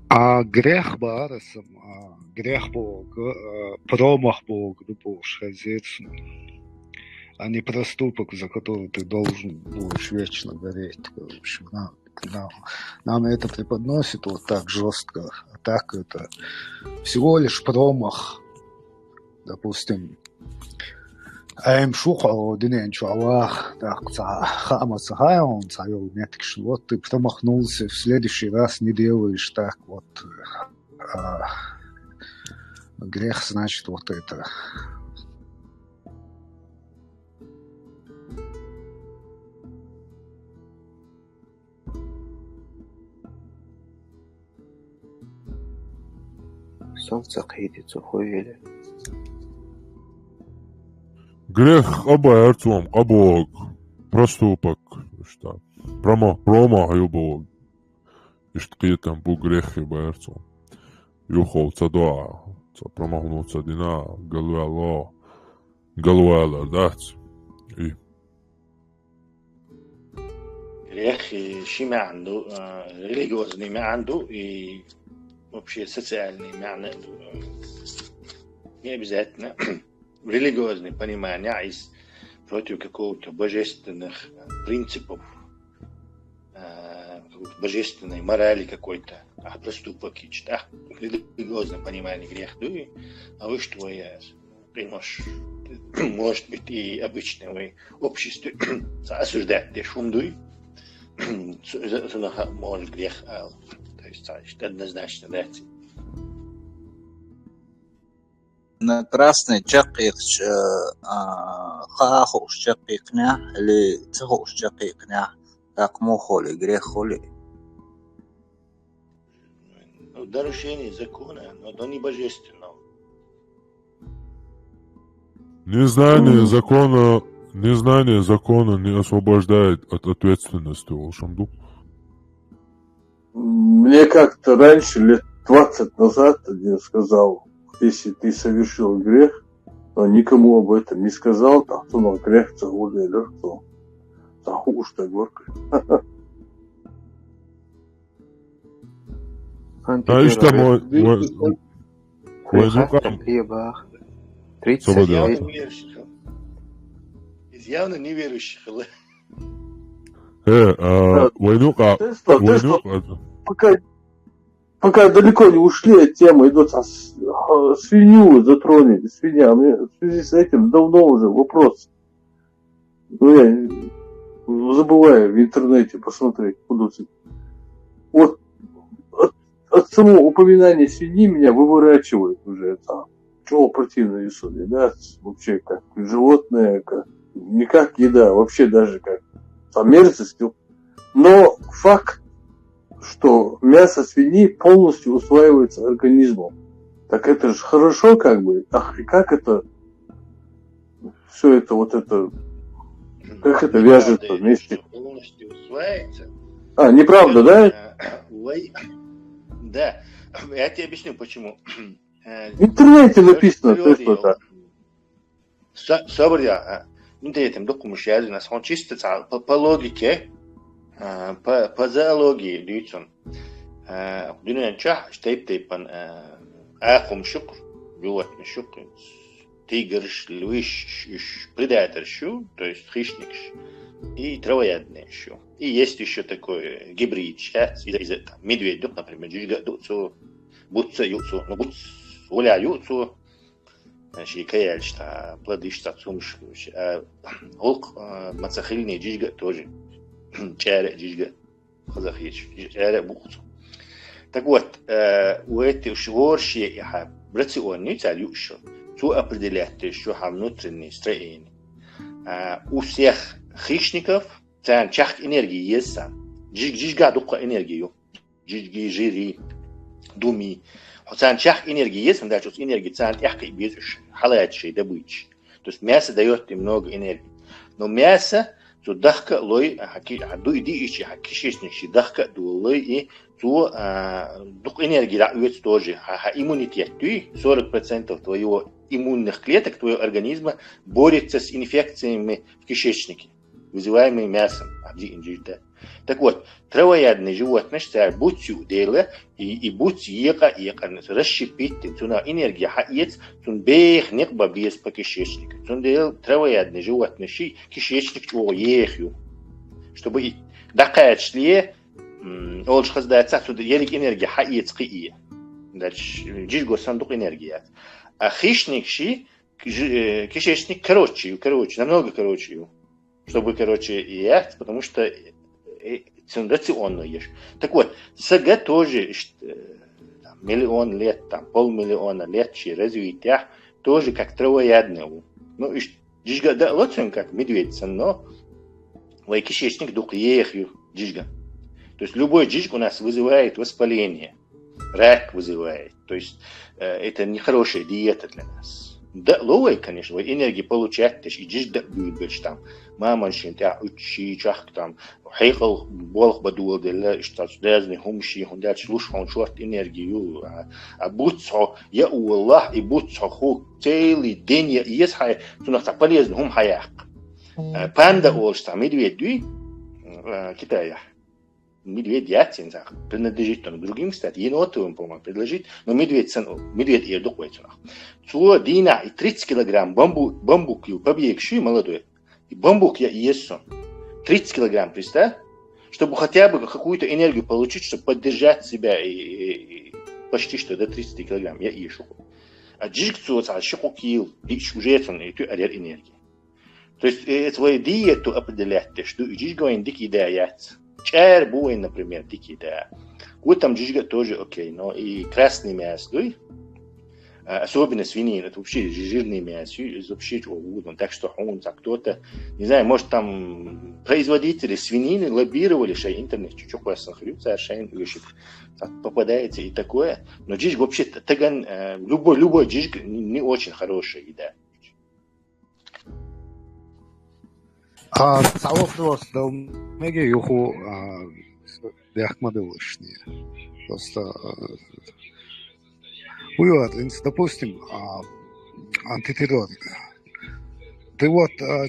А грех барасам, а грех Бога, а, промах Бога, да будешь хазецом, а не проступок, за который ты должен будешь вечно гореть, короче, на, на, нам это преподносит вот так жестко, а так это всего лишь промах, допустим, а им шухо динен чуалах, так, ца, хама ца хайон, ца йол меткш, вот ты промахнулся, в следующий раз не делаешь так, вот, а, грех, значит, вот это. Солнце кхийти цу хуйли. Грех къабаярцун, къабуг, проступок, что? Промо, промо юбуг. Ишт кхетам бу грех юбаярцун. Юхол ца дуа, ца промахнул ца дина, галвало, галвалар дац. И Грех ши маьӀна ду, а, религиозный маьӀна ду и вообще социальный маьӀна ду. Не обязательно. Религиозный понимание из против какого-то божественных, а, принципов, а, божественной морали какой-то, а, проступок и читах. Религиозное понимание грех ду и, а вы что я Может, может быть, и обычный обществе осуждать те шум дуй. Может, грех ал. То есть, значит, однозначно, да. На красный чакъикъ, хахуш чакъикъня, или цихуш чакъикъня, так мухоли, грех холи. Нарушение закона, но до небожественного. Незнание закона, незнание закона не освобождает от ответственности, волшебду. Мне как-то раньше, лет двадцать назад, один сказал: если ты совершил грех, но никому об этом не сказал, так то на грех ца уделер, то ца хуш так горка. А ишта мой, мой, мой нукъам. Тридцать. Явно неверующих. Э, а, вайнукъа, вайнукъа. Пока, пока далеко не ушли от темы, идут, а, с-, а, свинью затронули, свинья. Мне в связи с этим давно уже вопрос. Ну, я забываю в интернете посмотреть, куда ты. Вот от, от самого упоминания свиньи меня выворачивает уже это. Чего противно рисунок, да? Вообще как животное, как, не как еда, вообще даже как там мерзость. Но факт, что мясо свиньи полностью усваивается организмом. Так это же хорошо, как бы. Ах, и как это? Все это, вот это, как это вяжется вместе? Полностью усваивается. А, неправда, да? Да. Я тебе объясню, почему. В интернете написано, то, что так. Собря, ну, да, там докумуш язына, он чисто по, по логике, по, по зоологии, дюйцун. Дунен чах, штейп-тейпан, акум шукр, животный шукр, тигрш, львиш, предатор шу, то есть хищникш, и травоядный шу. И есть еще такой гибрид, сейчас, из, из, там, медведь, например, джижга дуцу, буца юцу, ну, буц, уля юцу, ши каяльш, та плодыш, та цумш, гӀулкъ маца хилни джижга тоже. ЧӀаьра джижга. Хазахич, чӀаьра бухцу. Так вот, у эти уж ворши иха рацион цаль юшо. Цу определять те, что хам внутреннее строение. У всех хищников цан чахк энергии есть сам. Джиж-, джижга дукха энергию. Джижги, жири, думи. Цан чахк энергии есть, дальше энергии цан тяхка и без уж халаять шей добычи. То есть мясо даёт им много энергии. Но мясо Цо дахка а лой, хьа ки-, хьа дуй диъичи, хьа кишечник ший дахка а долалой, и цо, а, дукха энергия дӀаоьцу тоже. Хьа, хьа иммунитет дуй, сорок процентов твоего иммунных клеток, твоего организма борется с инфекциями в кишечнике, вызываемыми мясом, а, диъна жижиг да. Так вот, травоядные животные, цар буц ю дела, и, и буц екъа, екъа расщепить, цунах энергия хьаэца, цун беха некъ ба беза по кишечнику. Цундела травоядные животные ший кишечник чӀогӀа еха ю. Чтобы и дӀакхачале, м, олуш хаза дац, цу ерриг энергия хьаэца кхиъе. Дальше жижиго санна дукха энергия яц. А хищник ший, жи-, э, кишечник короче ю, короче, намного короче ю. Чтобы, короче, и яц, потому что, э, цун рационно еш. Так вот, сага тоже, ишт-, э, там, миллион лет, там, полмиллиона лет ший развития тоже как травоядный у. Ну, ишт-, жижига да лоцун, как медведь санна, но вай кишечник дукха еха ю жижиган. То есть любой жижиг у нас вызывает воспаление, рак вызывает. То есть, э, это нехорошая диета для нас. Да, ловай, конечно, вай энергия получать деш, и жижиг да буьйлабелча там. Маман шин тӀехь уьтту ший чохка там, хьекъал болх ба доладелла, иштта цу даьзни хӀума ший, хӀунда аьлча луш хьуна шорта энергия ю, а, а буц хьо, я у валлахь, и буц хьо ху, целый день я еза хьай, цунах цхьа полезный хӀума хьаяккха. А, панда олуш цхьа медведь дуй, а, Китаях. Медведь яц, я не знаю, принадлежит он к другим, кстати. Енотовым, по-моему, предложить, но медведь сан-, медведь эр ду-кх вай цунах. Цо дийнахь и тридцать килограмм бамбу-, бамбук ю, побег ший молодой. И бамбук я еза. Тридцать килограмм, представь? Чтобы хотя бы какую-то энергию получить, чтобы поддержать себя и, и, и почти что до тридцати килограмм я еза. А жижиг цо цхьа ши-кхо кила диъча уже цунна и туьар яр энергия. То есть, э, это вай диету определять деш ду, и жижиг вайна дика еда яц. ЧӀара бу вайна, например, дика еда. Котам жижига тоже окей, но и красный мясо дуй, а, особенно свинина, это вообще жи-, жирный мясо, и вообще чего угодно. Так что хьуна цхьа кто-то, не знаю, может, там производители свинины лоббировали, шайн интернет чу-, чу кхоьссина хир ю, цара шайна оьшург цхьа попадается и такое. Но жижиг вообще т-, таган, э, любой, любой жижиг не, не очень хорошая еда. А, цхьа вопрос дала мега юху, а, дехка ма беллашний. Просто, а, уйват, инс-, допустим, а, антитеррор. Ты вот, а,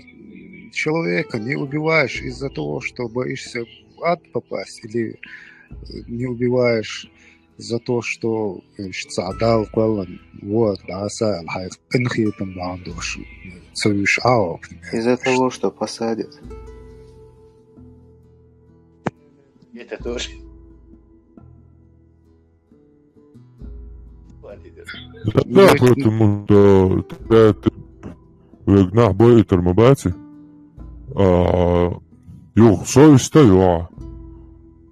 человека не убиваешь из-за того, что боишься в ад попасть, или, э, не убиваешь за то, что, э, цхьа Дала кхоьллина, вот, да, са, хьай къинхетам бахьан долуш, ца вуьйш Ӏа, например. Из-за того, что посадят. Это тоже. Да, да, потому что когда ты вегнах бойтар ма баци, а, юх, совесть-то юа.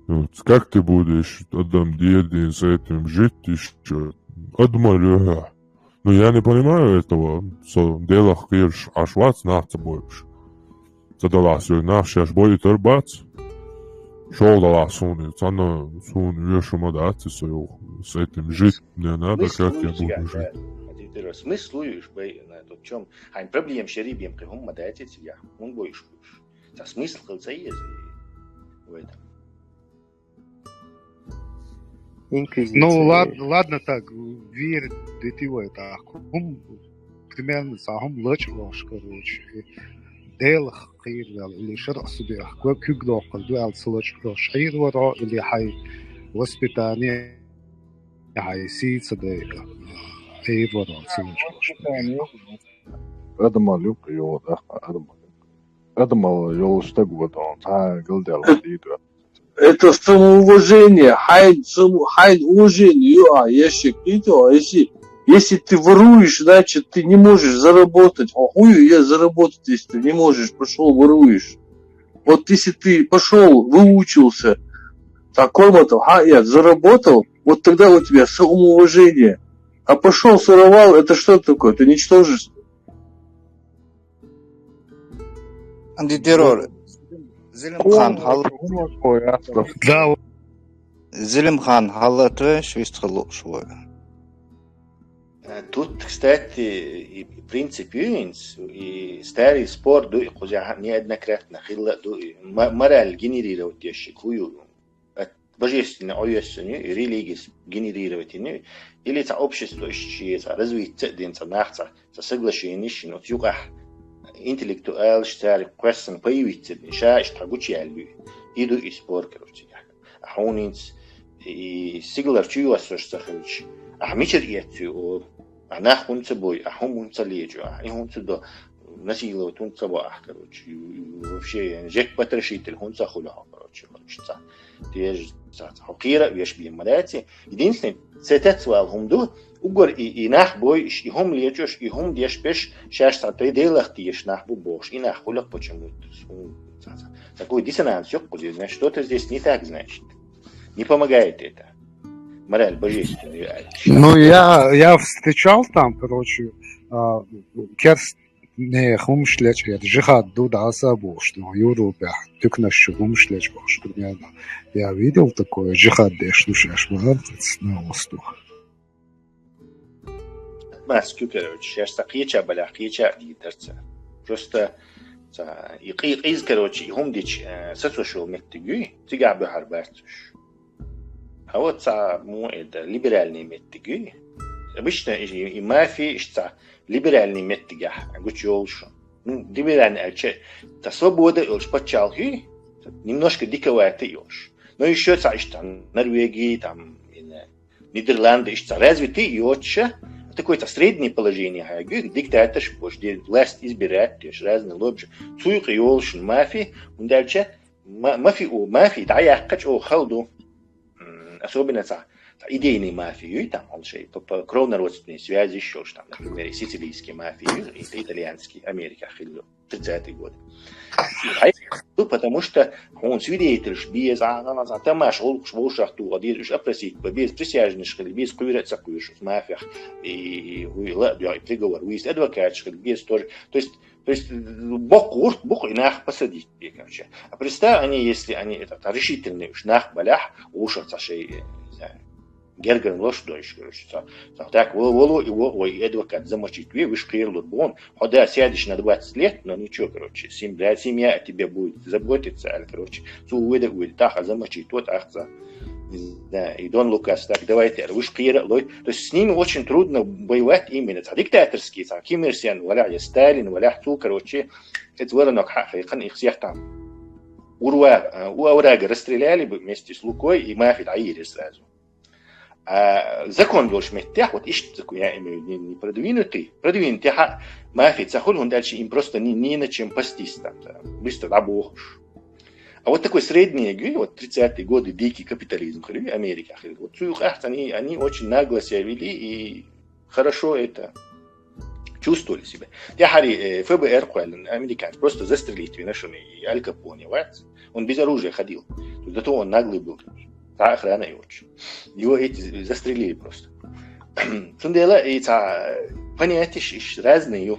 Вот, как ты будешь адам дедин с этим жить ещё? Адамал юхьа. Ну, я не понимаю этого. Со делах кирш ашвац нахца бойш. Ца далахь со нах шаьш бойтар бац. Шол далахь суна, цанна суна вешума дац, со юх, с этим жить не надо, как я буду жить. Смысл уйш бай на тот чем. Хайн проблем шерибем кхи хӀума дац цигахь. ХӀун бойш буш? Ца смысл хил ца еза в этом. Инквизиция. Ну, лад-, ладно так, вер дитивай так. ХӀума, примерно, цхьа хӀума лачкъош, короче. Делах кхийрвел, или шаръ судех, куьг доккхур ду аьлла ца лачкъош, хьийр варо, или хьай воспитание, хьай сийца дайга, хьийр варо ца лачкъош. Адамал юкъа йогӀу, адамал юкъа. Адамал йолу стаг ву дон, цхьа галдел дийду. Это самоуважение, хайн само-, хайн уважение, ю а, ящик, видите, а если, если ты воруешь, значит, ты не можешь заработать. А хуй я заработать, если ты не можешь, пошёл воруешь. Вот если ты пошёл, выучился, такой-то, а, я заработал, вот тогда у тебя самоуважение. А пошёл, своровал, это что такое? Это ничтожество. Антитеррор. Зилимхан, хьал-, Да. Зилимхан, хьалатве, шуьйста халуш вай. Тут, кстати, и принцип юинц, и старый спор ду, и кузя неоднократно хилла ду, и ма-, мораль генерировать ящик хую. Божественный ойёссани, и религис генерировать ини, или ца общество ищи, ца развитие дин, ца нахца, ца соглашение ищи, но юках интеллектуалш цари квессен появиться, ша ишта гучи алви. Иду и спор, короче. Ахунинц, и сиглар чуйвассаш сахалч. Ах мичер иецю о. А нах хунца бой, а хум хунца лечу, а и хунца до насиловать хунца бо, ах, короче. И, и вообще, жек потрошитель хунца хуля, короче, лучца. Теж ца, ца, хокира веш би мадати. Единственный, цетет свал хум ду, угор и, и нах бой, и хум лечуш, и хум деш пеш, шаш ца, ты делах тиеш нах бу бош, и нах хуляк почему-то. Такой диссонанс, ёк, значит, что-то здесь не так, значит. Не помогает это. Мораль божественная. Ну, я, я встречал там, короче, а, керст не хумшлеч, я джихад ду да асабуш, но Европе тюкнаш хумшлеч, примерно. Я видел такое, джихад деш, ну, шаш, на воздух. Маскю, короче, сейчас так еча, бля, еча, и дарца. Просто ца, и, и, из, короче, и хумдич, э, сацошо меттигюй, тига бухар бацуш. А вот ца, му, это, либеральный меттигюй. Обычно и, и мафи, и ца, либеральный меттига, гучи олшу. Ну, либеральный, а че, та свобода, олш, пачалхи, немножко диковато, олш. Но еще ца, ишта, Норвегии, там, и не, Нидерланды, ишта развитый, и отча, такое-то среднее положение, ха, гю, диктатор, больше, где власть избирать, то есть разные лобжи. Цуйк и олшин мафи, он дальше, ма-, мафи, о, мафи, да, я хочу, о, халду. М, особенно ца, ца идейный мафи, и там, он шей, по, по кровнородственной связи еще, там, например, и сицилийский мафи, и итальянский, Америка, хиллю. Тридцатый год. Ну, потому что он свидетель, без, а, а, а, тамаш, олуш, волшах, ту, а, без, опросить, без присяжных, без куира, цакуиш, мафиях, и, и, и, ла, да, и приговор, выезд адвокат, без тоже. То есть, то есть, бок урт, бок и нах посадить, короче. А представь, они, если они, это, решительные, уж нах балях, ушах, сашей, не знаю, гергер лош дойш, короче, ца, ца, так, воло, воло, и во, ой, и адвокат замочить, ви, виш кирлут бон, хода сядешь на двадцать лет, но ничего, короче, семья, семья о тебе будет заботиться, аль, короче, цу уйда, уйда, таха замочить, вот, ахца, не знаю, и Дон Лукас, так, давайте, виш кира, лой, то есть с ними очень трудно воевать именно, ца, диктаторские, ца, Ким Ир Сен, валя, я Сталин, валя, цу, короче, это воронок, ха, ха, хан их всех там. Урва, э, у оврага расстреляли бы вместе с Лукой и мафи Аири сразу. А закон больше меттях, вот ищет закон, я имею в виду не, не продвинутый, продвинутый, ха, мафи цахуль, он дальше им просто не, не на чем пастись там, да, быстро рабохуш. А вот такой средний, я говорю, вот тридцатые годы, дикий капитализм, говорю, Америка, говорю, вот цуюх ахц, они, они очень нагло себя вели и хорошо это чувствовали себя. Я хари, э, ФБР, куалин, американцы, просто застрелить, вы нашли, и Аль Капоне, вот. Он без оружия ходил. То есть до того он наглый был. Та охрана и очень. Его эти застрелили просто. Цундела и ца понятия ш-, ш-, разные.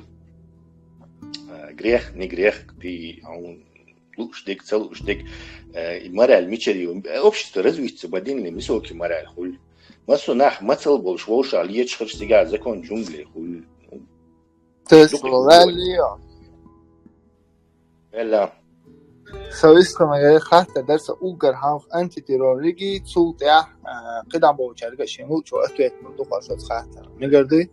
Э, грех, не грех, ты, а он лучше дик, цел лучше дик. Э, и мораль, мичери. Общество развития, бадинли, высокий мораль, хуль. Масу нах, мацал больше, волша, лечь, хрш, сега, закон джунглей, хуль. То есть, лалио. Эла. Сависка мага хатта дарса угар хав антитеррорриги цул тя, э, кидан бо чарга шин лучо ответ мурду хашот хатта. Мегар дуй?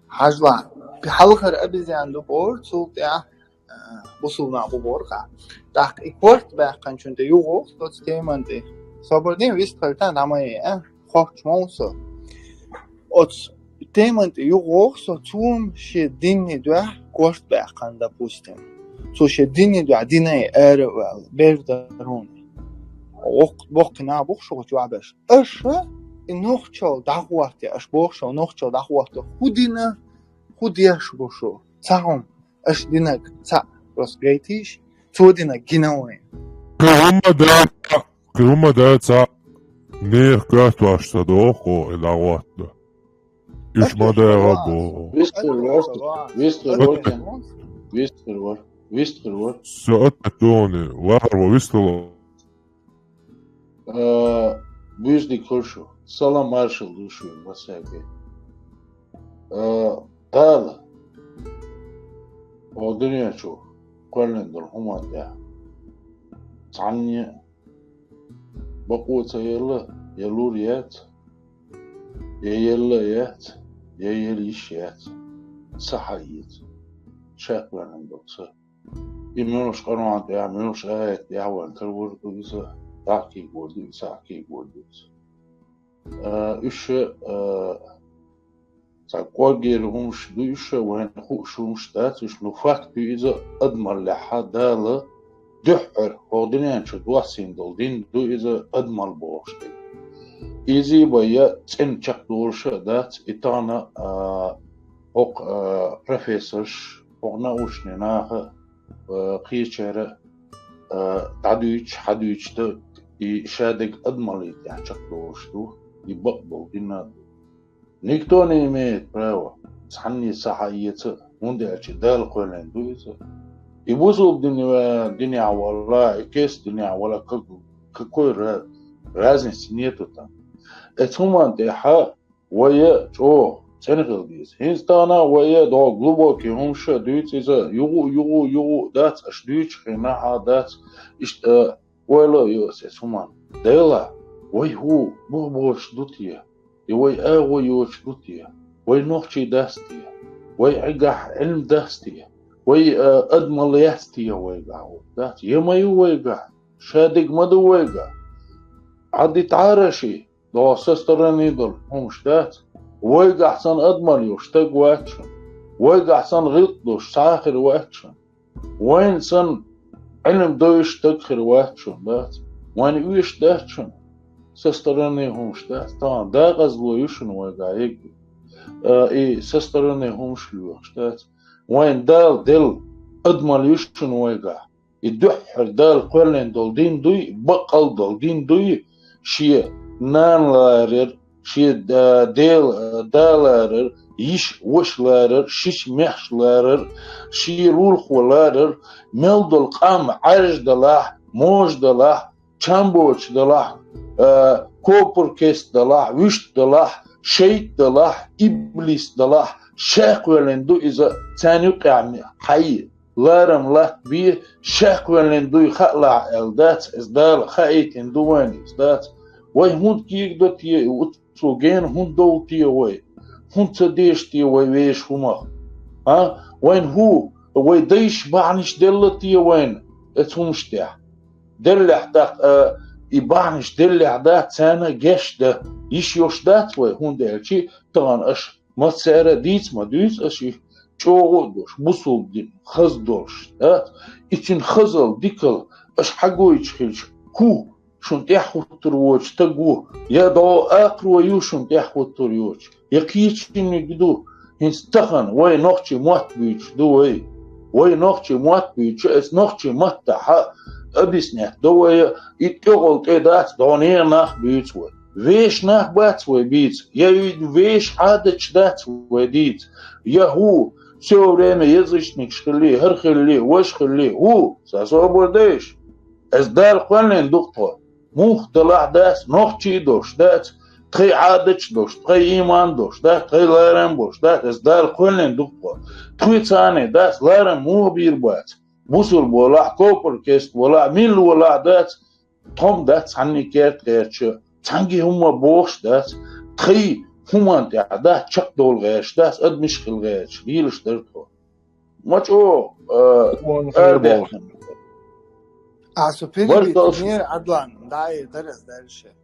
Хажла. Халхар обезьян ду бор, цул тя, э, бусулна бу бор ха. Так, и корт бахкан чунте юго, тот теманте. Собордин вист халтан дамай, э, хоч мауса. От теманте юго, со цун ше динни дуа корт бахкан, допустим. Со ше динни дуа динай эрвал, бердарун. Ок, бокна бухшо чуабеш. Аша, и нохчал дахвате, аш бохшо нохчал дахвате. Худина, худеш бошо. Цагом, аш динаг, ца, просто гайтиш, цу динаг гинауэ. Крума да, крума да, ца, не катваш са дохо, и дахватда. Иш ма да бо. Вистер вор, вистер вор, вистер вор, вистер вор. Са ататони, варво вистело. Э, Буьзза дика хуьлда шу. Салам-маршалла ду шуьга массаьрга. Э, Дала хӀокху дуьнен чу кхоьллина долу хӀуманна тӀехь цхьанне а бакъо ца елла, я лур яц, я елла яц, я ела йиш яц. Са хьаэца. Ша кхоьллина долу са. И муьлхачу Къуръан тӀехь, муьлхачу аят тӀехь вайна карор ду иза, дӀа а кхийгор ду, схьа а кхийгор ду иза. А, уьш, а, цхьа кӀоргера хӀумаш ду уьш, вайна хууш хӀумаш дац уьш, ну факт ю иза, адамаллехь Дала дуьххьара хӀокху дуьнен чу доссийна долу дин ду иза, адамалла бохуш дерг. Иза бен я цӀена чекхдолуш а дац, и тахана, а, хӀокху, а, профессорш, хӀокху научный наха, а, кхечара, а, дӀадуьйцуш, хьадуьйцуш ду, и шадерг адамаллина тӀехь чекхдолуш ду, и бакъ долу дин а ду. Никто не имеет права цхьанне а са хьаэца, хӀунда аьлча Дала кхоьллина ду иза. И бусулба дин, а, динехь валахь, и кеста динехь валахь, как-, какой ра-, разницы нету там. Оцу хӀуманна тӀехь вай чӀогӀа цӀена хила деза. ХӀинца тахана вай догӀу глубокий хӀумаш а дуьйцу иза, юха а, юха а, юха а дац, аша дуьйцучу хенахь а дац, иштта ойла а йо аса оцу хӀуманна. Делахь, вай хӀун, бух боцуш ду те? И вай агӀо йоцуш ду те? Вай нохчий дац те? Вай Ӏигахь Ӏилма дац те? Вай, а, адамалла яц те вайгахь? Дац. Я ма ю вайгахь? Шадерг ма ду вайгахь? Ӏадитахьара ши, догӀу со стороны долу хӀумаш дац. Вайгахь санна адамалла йолу стаг вац шуна. Вайгахь санна гӀиллакх долуш цхьа а хир вац шуна. Вайна санна Ӏилма довзуш стаг хир вац шуна, дац. Вайна оьшуш дац шуна со стороны хӀумаш, дац. Тахана декъазло ю шуна вайгахь егга. А, и со стороны хӀумаш лоьхуш, дац. Вайна Дала делла адамалла ю шуна вайгахь. И дуьххьара Дала кхоьллина долу дин дуй, баккъал долу дин дуй, шен нана ларар, шен, а, дела, а, да ларар, йиша ваша ларар, шича маьхча ларар, шен лулахо ларар, мел долу къам Ӏаьржа далахь, можа далахь, чам боцуш далахь, а, копуркест далахь, вуьшта далахь, шайтӀа далахь, иблис далахь, ша кхоьллина ду иза, царна юкъахь хьай ларам латтабе, ша кхоьллина дуй хаалахь аьлла дац, иза Дала хаийтина ду вайна иза, дац. Вай хӀунда кегадо те, оцу гена хӀунда довла те вай? ХӀунда ца деша те вай вешан хӀумах? А? Вайна хӀун, вай дайша бахьанаш делла те вайна оцу хӀумаш тӀехь? Деллехь тӀаккха, а, и бахьанаш деллехь дац, царна гечдан йиш йолуш дац вай, хӀунда аьлча тахана аша массара а дийца ма дуьйцу аша и чӀогӀа а долуш, бусулба дин хаза долуш, дац? И цуьнан хазалла, дикалла аша хьагойтуш хилча, хӀун шуна тӀаьхьахӀуттур воцу стаг ву, я догӀу акхаро ю шуна тӀаьхьахӀуттур йоцуш, я кхечунниг ду, хӀинца тахана вай нохчий мотт буьйцуш ду вай. Вай нохчий мотт буьйцуш, оцу нохчий маттахь объяснять до вай, и тӀехула тӀе дац, догӀу нехан нах буьйцу вай. Вешан нах бац вай бийца, я вешан Ӏадаташ дац вай дийца, я хӀун, всё время язычникаш хилли, хӀара хилли, важа хилли, хӀун, сан собар дайша. Иза Дала кхоьллина ду-кх тхо. Муха далахь дац, нохчий а долуш дац, тхайн Ӏадаташ долуш, тхайн ийман долуш дац, тхайн ларам болуш дац, иза Дала кхоьллина ду-кх тхо. Тхоьца цхьаьна дац, ларам муха бийр бац? Бусулба волахь, копуркест волахь, милла волахь дац, тхо-м дац цхьанний керта гӀерташ, цхьаьнгге хӀумма бохуш дац, тхайн хӀуманна тӀехь дац, чекхдовла гӀерташ дац, адамаш хила гӀерташ, лелаш дара тхо. Ма чӀогӀа, а, Вон хир арадаьхна. Болу. А, со Баркалла. Перебить, не, Адлан, да, и дарас дальше.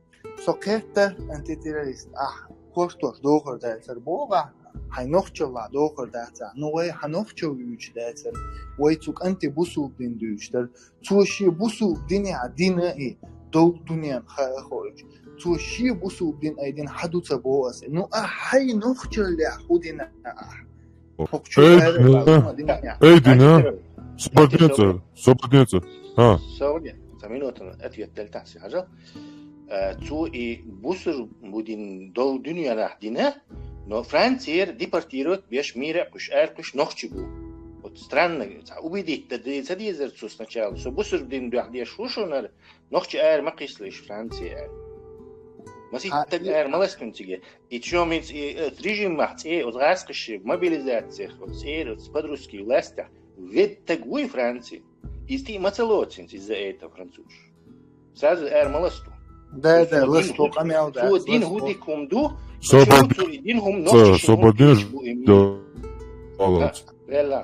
Со кхетта антитеррорист, ахь, кортош дохур дацар боху ахь, хьайн нохчалла дохур дац ахь. Ну, вай хьан нохчо вуьйцуш дацар, вай цу кӀанте бусулба дин дуьйцуш дара. Цо шен бусулба динехь дина и, долу дуьненна хаа хойчу. Цо шен бусулба дин айдина хьан ду ца боху аса. Ну, ахь хьайн нохчаллехь хӀун дина ахь? ХӀокху чу Эй, ара дина. Ай, дина. Собар дин цара, собар дин цара. Ха. Собар дин. Цхьа минута ответ дала тахси хьажал. Э, цо и бусулба дин долу дуьненахь дина, но Францияра депортировать беш мийра кхуьш, ара кхуьш нохчий бу. Вот странно, цхьа убедить дан де-, ца дезара цо сначала. Со бусулба дин дуьхьа деш ву шунара, нохчий ара ма кхийсалаш Францияра. Масийтта таг ара ма ласкуьн цига. И чомиц и режиммах цӀе оз гӀаскхаш мобилизацех цӀера оз подрусски властях ведтаг вуй Франци. Из тӀи ма ца лоцинц из-за это француз. Сазу ара ма ласту. Да, да, ласту, къамел да. Цо дин хӀу дикум ду, цо дин хӀум нохчи бу им.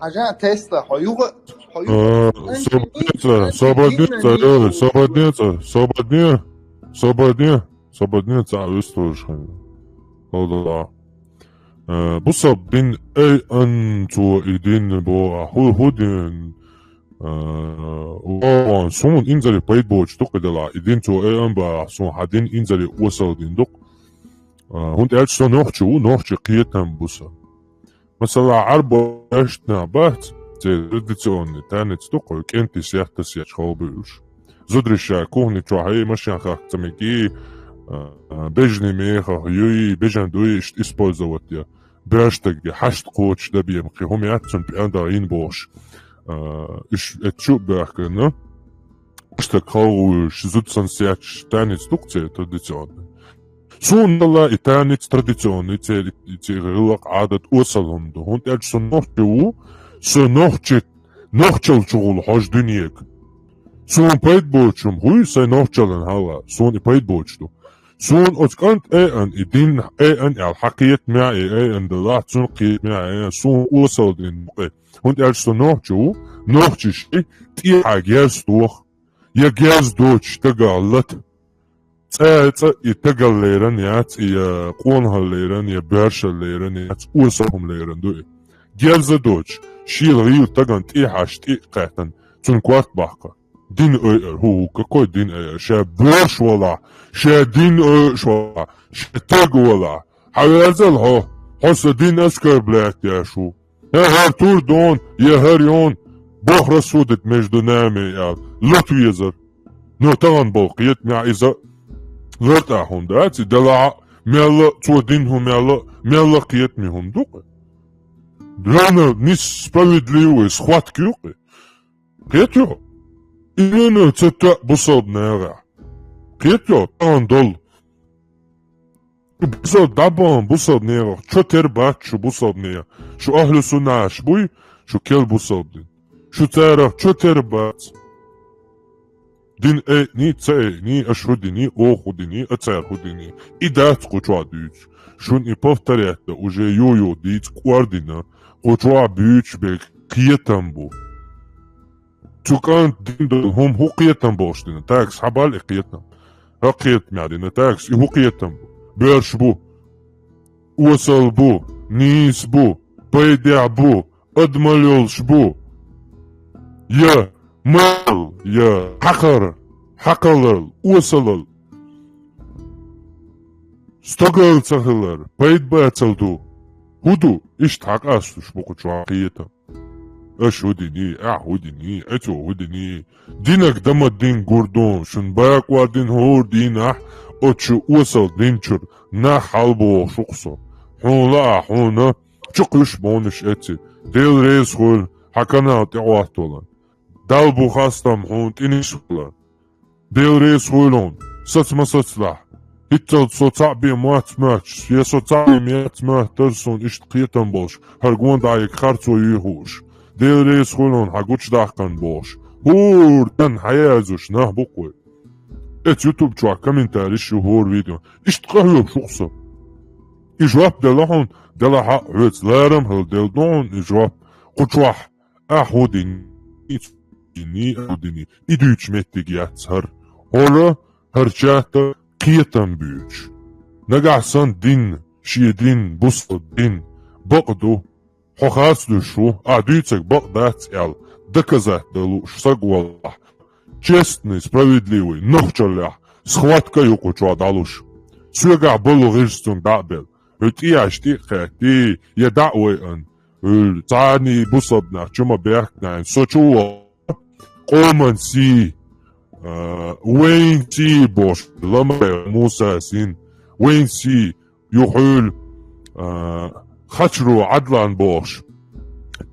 Хьажа Тесла, хьо юха, хьо юха. Сободнеца, сободнеца, сободнеца, сободне, сободне, сободнеца, а выстуешь. Холдала. Бусаб дин ай ан цо и дин бо, а ху ху дин. Вон сун инзаре пайд боч дукъ дала. И дин цо ай ан ба сун хьа дин инзаре осал дин дукъ. ХӀунда аьлча со нохчи ву, нохчи кхетам бу со. Масала, гӀарба эштна бац, це традиционный танец дукъ, кӀентий сехта сеч халбуюш. Зудриша кухни чу хьай машин хахцамики, бежни мехах юй, бежан дуй ишт использовать я. Бештаги хьашт кочу дабием кхи хӀума яц цун пӀенда ин бош. Иш эт чу бехкана. Уштак халгуш, зуд сан сеч танец дукъ це традиционный. Суннала и танец традиционный, це, це гӀиллакъ гӀадат осал хӀум ду. ХӀунда аьлча со нохчи ву, со нохчи, нохчал чугӀул хьож дуьнег. Сун пайд бочум хуй, сай нохчалан хьала, сун и пайд боч ду. Сун оц кӀант э ан, и дин э ан, ял хьакхет мя, и э ан далахь, цун кхет мя, э ан, сун осал дин букъе. ХӀунда аьлча со нохчи ву, нохчи ши, тӀехьа герз дох. Я герз доч тагал лат. ЦӀа, цӀа и тагал леран яц, и я къонахал леран, я баьршал леран яц, осал хӀум леран ду и. Герза доч, шийла гӀийла таган тӀехьаш тӀи кхаьтан, цун корт бахка. Дин ой ар, хӀу, хӀу, какой дин ой ар? Ша баьрш вала, ша дин ой аш вала, ша таг вала. Хьаверзал хьо, хьо са дин оскорблять яш ву. Я хӀар тур дон, я хӀар ён, Бог рассудит между нами, я лот везар. Но таган бол кхет мя иза лартӀа хӀун дац, и дала мелла, цо дин хӀу мелла, мелла кхет ми хӀун дукъ. Драна несправедливый схватка юкъи. Кхет ё? Именно цата бусалб нагӀа. Кхет ё? Таган дол. Бусалб дӀабан, бусалб негӀах, чо тер бац шу бусалб негӀах. Шу ахлу суннаш буй, шу кел бусалб дин. Шу царах чо тер бац. Дин эйни, ца эйни, аш хӀу дини, ох хӀу дини, а цар хӀу дини. И дац кху чохь дуьйцу. Шун и повторять да уже ю-ю дийца кӀордина, кху чохь буьйцу бег кхетам бу. Цу кӀант дин долу хӀума хӀу кхетам болуш дина? Такс хьабал и кхетам. ХӀа кхетам яр дина такс, и хӀу кхетам бу? Боьрш бу, осал бу, нийса бу, пайдехь бу, адамал йолуш бу. Я мал, я хьакхар, хьакхалал, осалал. Стогал ца хилар, пайда бацал ду. ХӀу ду, иштта хьакъастуш бу кху чохь кхетам. Аш хӀу дини, ахь хӀу дини, эцо хӀу дини. Динаг дама дин гурдун, шун бакъвар дин хӀор дийнахь, оцу осал динчур нах хьалбохуш ву-кх со. Хьуна лаа, хьуна чу кхуьш бонуш эци. Дела реза хуьлу, хьан канал тӀе гӀоттавалан. Дал бу хастам хьуна тӀе нисвалан. Дела реза хуьлун, сац ма сацлахь. ХӀинццалц со цхьаъ бен моц моьттуш, я со цхьаъ бен моц моьттура суна иштта кхетам болуш, хӀара гондӀайиг харцо юй хууш. Дела реза хуьлун, хьан гучудаккхана бохуш. ХӀора тӀан хьаязуш нах бу-кх вай. Эцу ютуб чохь комментариш ю хӀора видео. Иштта къахьоьгуш ву-кх со. И жоп дала хьуна, дала хьаъ хьоьца ларам хила дела ду хьуна и жоп. Кху чохь Ахь хӀу дини, цу дини, ахь хӀу дини. И дуьйцу меттиг яц хӀара. ХӀора хӀара чатта кхетам буьйцу. Нагахь санна дин, шен дин, бусалба дин, бакъ ду. Хьо харц дуьш ву, ахь дуьйцург бакъ дац аьлла, доказать дан лууш саг валахь. Честный, справедливый, нохчаллехь, схватка ю кху чохь дӀалуш. Соьгахь болу гӀирс цунна дӀа а белла. ХӀу тӀехьаш тӀе а кхаьттий, я дӀа а вайъан. Уьллу цхьаний бусалба нах чу ма бехкнайн, со чу вахана, къоман сий, а, вайн сий бохуш, Ламаев Муса син, вайн сий, юхуьйла, а, Хачро Ӏадлан бохуш.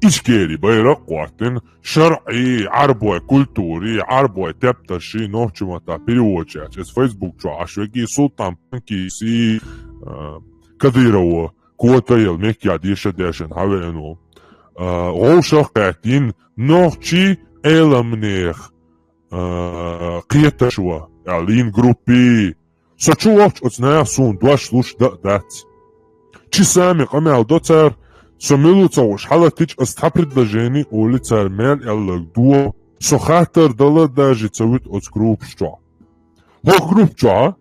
Ичкери байракъ а хӀоттийна, шарӀи, Ӏарбой культури, Ӏарбой тептарши нохчий маттахь переводчаьрча. Эс Facebook чохь Ӏаш веги Султан Панкиси, а, Кадырова, Котаял меккехь деша дешан хьавеана ву. А, гӀовшах кхаьттина нохчий Ӏеламнех, а, кхеташ ван, аьлла, йина группи. Со чу вахча оцу наха суна дош луш дан а дац. Чи сами къамел до цара, со мила ву ца хууш хьалатича, ас цхьа предложени олий цара мел аьлларг доху. Со хаттар дала даже ца вуьту оцу группаш чохь. ХӀокху группа чохь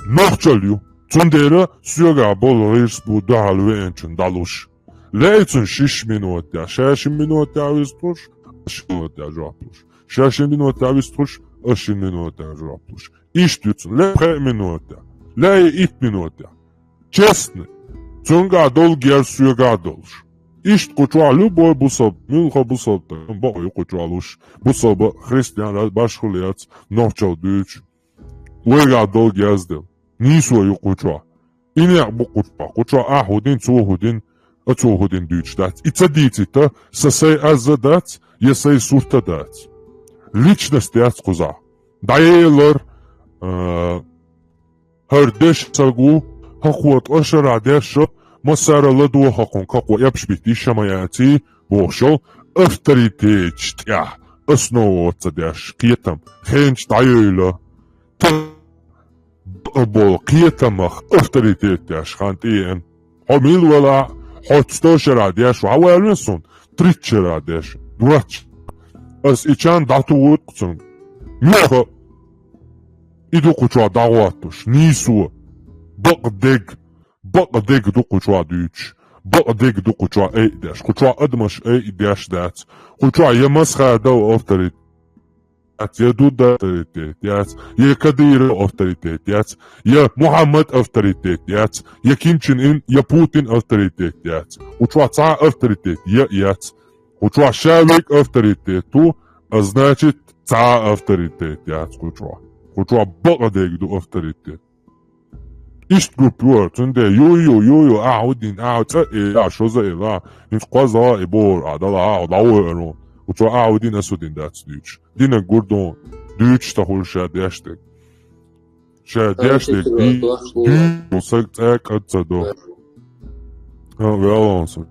нохчалла ю. Цундела соьгахь болу гӀирс бу дуьхьал веанчун дӀалуш. Лаьий цунна шишша минот тӀехь, шаьшшина минот тӀехь вистхуш, ши минот тӀехь жоп луш. Шаьшшина минот тӀехь вистхуш, аш шина минот тӀехь жоп луш. Иштта ю цунна. Лаьий пхеа минот тӀехь. Лаьий итт минот тӀехь. Честно. Цуьнгахь долу герз соьгахь долуш. Иштта кху чохь любой бусалба, муьлхха бусалба, бакъ ю кху чохь луш. Бусалба, христиан, башхалла яц, нохчалла дуьйцуш. Вайгахь долу герз дела. Нийсо ю кху чохь. И некъ бу кху чохь. Кху чохь ахь хӀу дина, цо хӀу дина, а цо хӀу дина дуьйцуш дац. И ца дийцийта, сан сайн аз а дац, я сайн сурт а дац. Личность яц кхузахь. ДӀаелар, а, хӀара дешна стаг ву, хӀокхо ткъа шарахь дешна, массара а ладогӀа хӀокхуьнан кхакхо эпаш битта йиш а ма яций, бохуш йолу авторитеташ тӀехь основа оцу ца деш, кхетам, хенча дӀайойла. Та бакъ болу кхетамах авторитет деш хан тӀеэна. Хьо мила валахь, хьо сто шарахь деш ву, хьан ваьлла суна, тридцать шарахь деш, двадцать. Ас и чан дӀатухуьйту цунга. Муьлхха и ду кху чохь дӀахӀоттуш, нийсо, бакъдерг, бакъдерг ду кху чохь дуьйцуш, бакъдерг ду кху чохь айа деш, кху чохь адамаш айа деш дац, кху чохь я Масхадов авторитет яц, я Дуда авторитет яц, я Кадыров авторитет яц, я Мухьаммад авторитет яц, я Ким Чен Ын, я Путин авторитет яц. Кху чохь цхьа а авторитет я яц. Кху чохь ша верг авторитет ву, а значит, цхьа а авторитет яц кху чохь. Кху чохь бакъдерг ду авторитет. Иштта группа ю хӀара, цундела ю, ю, ю, ю, ахьа хӀу дина, ахьа цӀа а эла, ахьа шоза а эла, хӀинца кхозлагӀа а и бохура, ахьа дала, ахьа дӀавоьур ву. Кху чохь ахьа хӀу дина, ас хӀу дина дац дуьйцуш. Динарг гур ду, дуьйцуш ца хуьлу ша деш дерг. Ша деш дерг дий, дуьйцу саг цӀе кӀад ца до. А, ваьлла сан.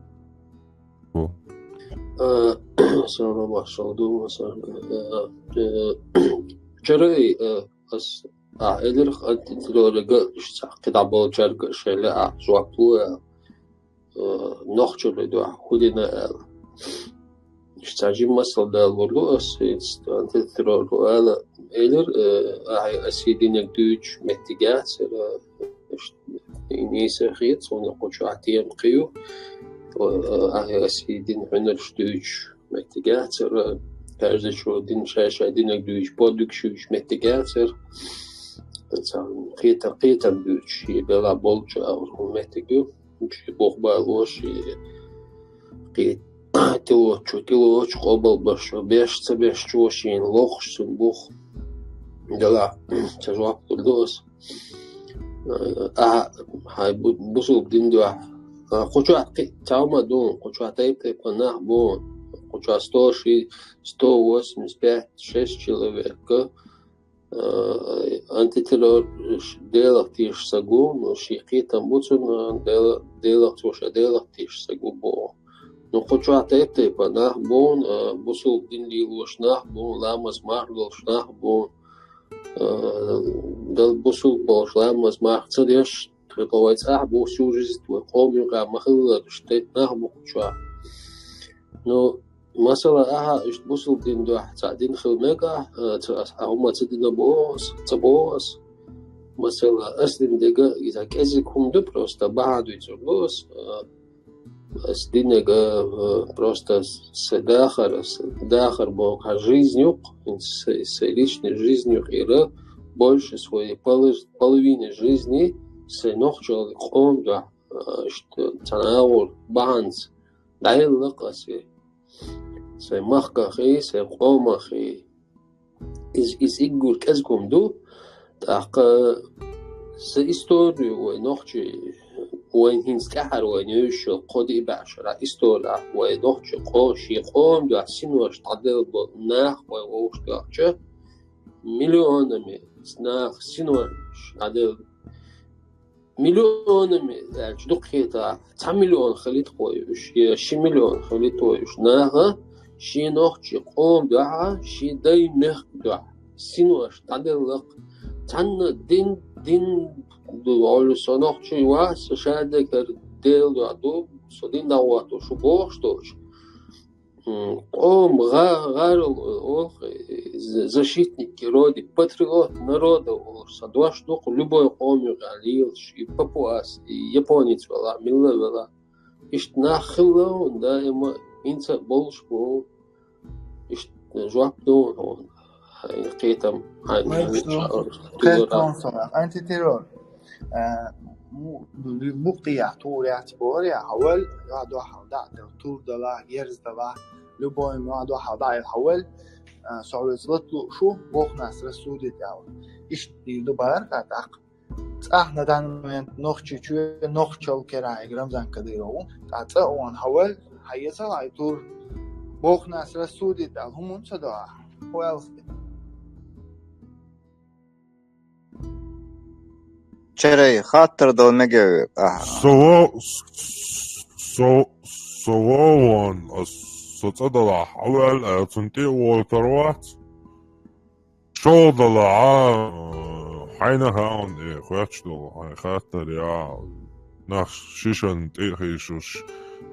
Э, салам, машалла, дума сан. Э, э, чарай, э, ас, а, элирх антитеррорга, иштта кхидӀа болчаьрга шайла, а, жоп лу, э, э, нохчалла дуьхьа хӀу дина аьлла. Иштта жимма масал далур ду ас, иштта антитеррор ду аьлла, элир, э, ахьа ас и динарг дуьйцуш меттиг яцара, нийса хета, суна кху чохь тема кхин ю. Ахьа ас и дин хьуьнарш дуьйцуш меттиг яцара, каждый чо дин шай-шай динарг дуьйцуш, подвиг дуьйцуш меттиг яцара. Царна кхета-, кхетам дуьйцуш, и бела болчу агӀор хӀун меттиг ю. Ши бохбалош, и кхе-, тилочу, тилочу, къобалбашо, беш ца беш чо шена лохуш цуьнан бух. Дела, ца жоп лур ду ас. Ахьа, хьайн бу-, бусулба дин дуьхьа. А, кху чохь кхи-, цхьа хӀума ду, кху чохь тайп-тайпана нах бу, кху чохь сто ши-, сто восемьдесят пять, шесть человек, а, антитеррор ш-, Делах тешаш ца гу, ну, шен кхетам бу цунна, Дела-, Делах цо ша Делах тешаш ца гу боху. Ну, кху чохь тайп-тайпана нах бу, а, бусулба дин лелош нах бу, ламаз марх долуш нах бу, а, дал бусулба болуш ламаз марх ца деш, тхе вай цӀахь бу, всю жизнь вай къоман юкъахь ма-хиллара, уьш тайпа нах бу кху чохь. Ну, масала, ахьа иштта бусулба дин дуьхьа цхьа дин хила мега, а, ца, ахьа хӀума ца дина боху ас, ца боху ас. Масала, ас дин дега иза кӀезиг хӀума ду, просто бахьана дуьйцур ду ас, а, ас динега, а, просто сан дахар, сан дахар боху, хьан жизнь юкъ, хӀинца сан, сан личный жизнь юкъера, больше своей поло-, половины жизни сан нохчалла къоман дуьхьа, а, иштта цхьана агӀор бахьанца дӀаелла-кх ас и. Сайн махкахий, сайн къомахий. Иза, иза уггар кӀезиг хӀума ду. ТӀаккха сан историю вай нохчий, Вайн хӀинца тӀаьхьара вайн йовзаш йолу кхо-диъ бӀе шарахь исторехь вайн нохчийн къо-, шен къоман дуьхьа синош дӀаделла болу нах вай вовшахтоьхча, миллионами наха синош дӀаделла. Миллионами аьлча дукха хета, цхьа миллион хилийта-кх вай уьш, я ши миллион хилийта вай уьш наха, шен нохчийн къоман дуьхьа, шен дайн мехкан дуьхьа синош дӀаделла-кх. Цхьанна дин, дин ду, олу со нохчи вац, со шадерг хӀара Делан дуьхьа ду, со дин дӀахӀотто шу бохуш долчу. М, къоман гӀа-, гӀарал олу-кх, з-, защитник Родины, патриот народа олуш сан дош ду-кх, любой къоман юкъахь лелаш, и папуас, и японец велахь, милла велахь. Иштта нах хилла даима, хӀинца а болуш бу. Иштта жоп ду хьуна, хьайн кхетам, хьайн Вайн хьайн шу, ша-, кхетам туьйра. Со, антитеррор. Э, му-, бу-, букъ яц, тур яц, бор яц, хьавал, я дуьхьал дӀа а делла, тур далахь, герз далахь, любой ма дуьхьал дӀа а елла хьавал, э, со веза латта лууш ву, боху нас рассудить аьлла. Иштта дийр ду бара тӀаккха. ЦӀахь на данный момент Нохчийчоь, нохчалла керахь Рамзан Кадыров ву. Ткъа цӀа а вахана хьавал, хьан еза хьайн тур, боху нас рассудить аьлла, хӀумма ца до ахь? ХӀу аьлла хи? Чарай, хаттар дала мегар ву ахьа? Со во-, со, со вон, ас, со цӀа далахь, хьаваьлла, а, цунна тӀе а волуш тар вац. Шо далахь, а, хьайна хьан, э, хоьттуш долу, хьайн хаттар я, нах шишан тӀе а хийшуш,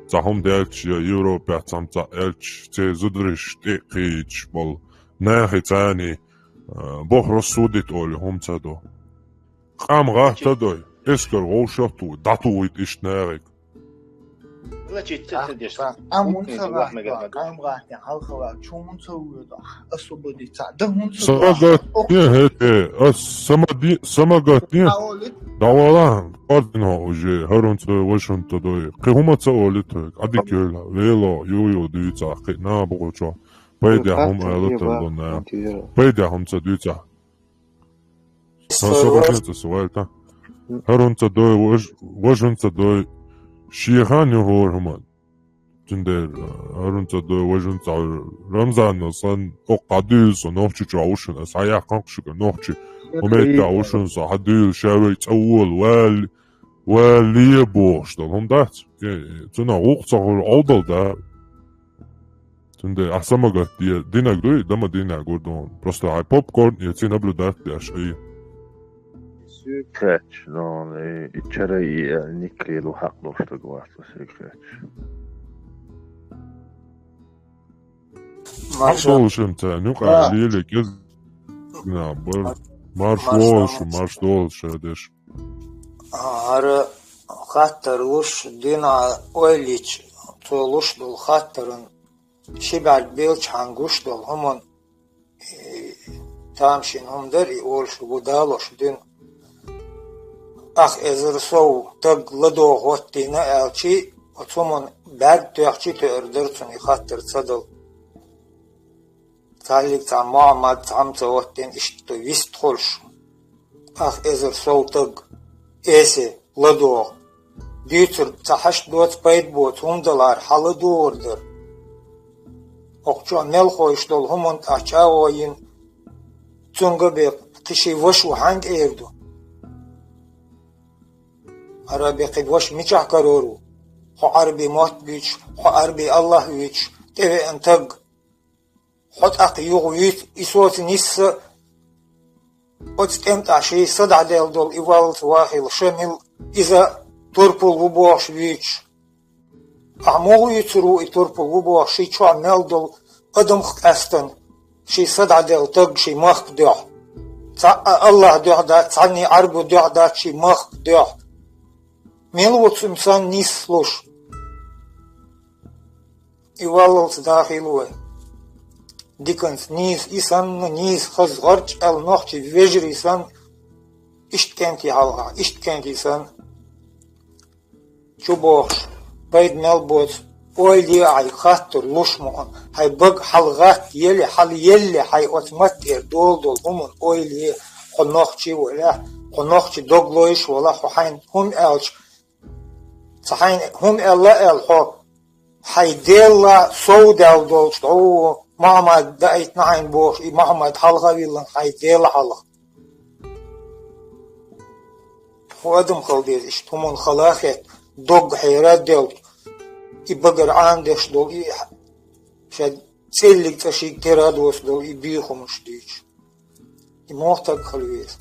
цхьа хӀума делча, я Европехь цхьамма цхьаъ элча, церан зударшна тӀе а кхийдаш болу, нахе царний, а, боху рассудить олий хӀума ца до. Къам гӀатта дой, эскар вовшахтуй, дӀатухуйта иштта нахе. Лачи ца ца деш. Къам хӀунда ца гӀатта, къам гӀаттина хьалхаваьлла, чу хӀунда ца воьду, освободить ца, дан хӀунда ца до? Самагатне хӀете, ас самади-, самагатне. ДӀавала, кхардина хьо уже, хӀара хӀунда ца дой, важа хӀунда ца дой. Кхин хӀума ца олий тхоьга, Ӏадика йойла, вело, ю-ю дуьйцахь, кхин набахочо. Пайдехь хӀума ала тарло нах. Пайдехь хӀума ца дуьйцахь. Сан собархӀинца со ваьлла. ХӀара хӀунда ца дой, важ-, важа хӀунда ца дой, шен хан ю хӀора хӀума. Цундела хӀара хӀунда ца дой, важа хӀунда ца, Рамзанна санна, оккха дӀадуьйла со, нохчи чохь ву шуна, аса хьан яккханкъ шуьга нохчи, хӀума тӀехь ву шуна со, хьан дуьйла, ша вай цӀа вола, ваьлла, ваьлла бохуш долу хӀума дац. Э, цунах гӀуллакх ца хуьлу, Ӏовдал да. Цундела ахь самагатде, динарг дуй, дан ма динарг ву ду. Просто хьайн попкорн эций, наблюдать деш, ай. Суьйг кхаьчча, но, и, и чара, и, э, никкхий лу хьакъ долуш стаг вац, суьйг кхаьчча. Хьакъ долуш ам ца, нуькъа леле, кез-, на, бар, марш волуш, марш долуш, ша деш. ХӀара хаттар луш, дина ойла йича, цо луш долу хаттаран ши бӀаьрг белчахьана гуш долу хӀуманна, э, тамашийна хӀума дара и олуш ву далош дина. Ах эзар сов таг ладогӀа хӀоттийна аьлчи, оцу хӀуманна бӀаьрг тоьхчи тоьар дара цунна и хаттар ца дала. Цхьаллиг цхьа Мухьаммад цхьамма ца хӀоттийна иштта вистхуьлуш. Ах эзар сов таг, эсе, ладогӀа. Дуьйцург ца хьашт доцу, пайда боцу хӀума далахьара хьан ладугӀур дара. ХӀокху чохь мел хойуш долу хӀуманна тӀехь чӀагӀо йина, цуьнга бен кхин ши ваша ву хьаьнга эр ду? Ара бен кхин ваша мичахь карор ву? Хьо Ӏарби мотт буьйцуш, хьо Ӏарби Аллах вуьйцуш, тӀевеана таг. Хьо тӀаккха юха вуьйцу, и соца нисса оцу тӀеман тӀехь ший са дӀаделла долу и валлалц вахийла Шамил, иза турпал ву бохуш вуьйцуш. Ахьа муха вуьйцур ву и турпал ву бохуш, ши чохь мел долу адамах къаьстина, ший са дӀаделла таг ший махка дуьхьа. Цхьаъ а Аллах дуьхьа дац, цхьанний Ӏарбо дуьхьа дац ший махка дуьхьа. Мила ву цуьнан санна нислуш? И валлалц дахийла вай. Диканца нийса, и санна нийса хаза гӀорч аьлла нохчий вежарий санна, иштта кӀентий хьалха, иштта кӀентий санна. Чу бохуш, пайда мел боцу, ойла е ахьа хаттар луш ма хьуна. Хьайн бага хьалагӀатта елли, хьала елли, хьайн оцу маттера дола долу хӀуманна ойла е, хьо нохчи валахь, хьо нохчи дог лойш валахь, хьо хьайна хӀума аьлча, Ца хьайна хӀума аьлла аьлла хьо, хьай Делла сов даьлла долчу дӀо Мухьаммад даийтина хьайна бохуш, и Мухьаммад хьалха а виллина хьай Дела хьалха. Хьо адам хила деза, иштта хӀуманна хала а хетта, дог хьера а делла, и багара Ӏанадеш долу, и ша цӀеллиг цӀа шига тера а доцу долу, и бехамаш дуьйцуш. И муха таг хила веза?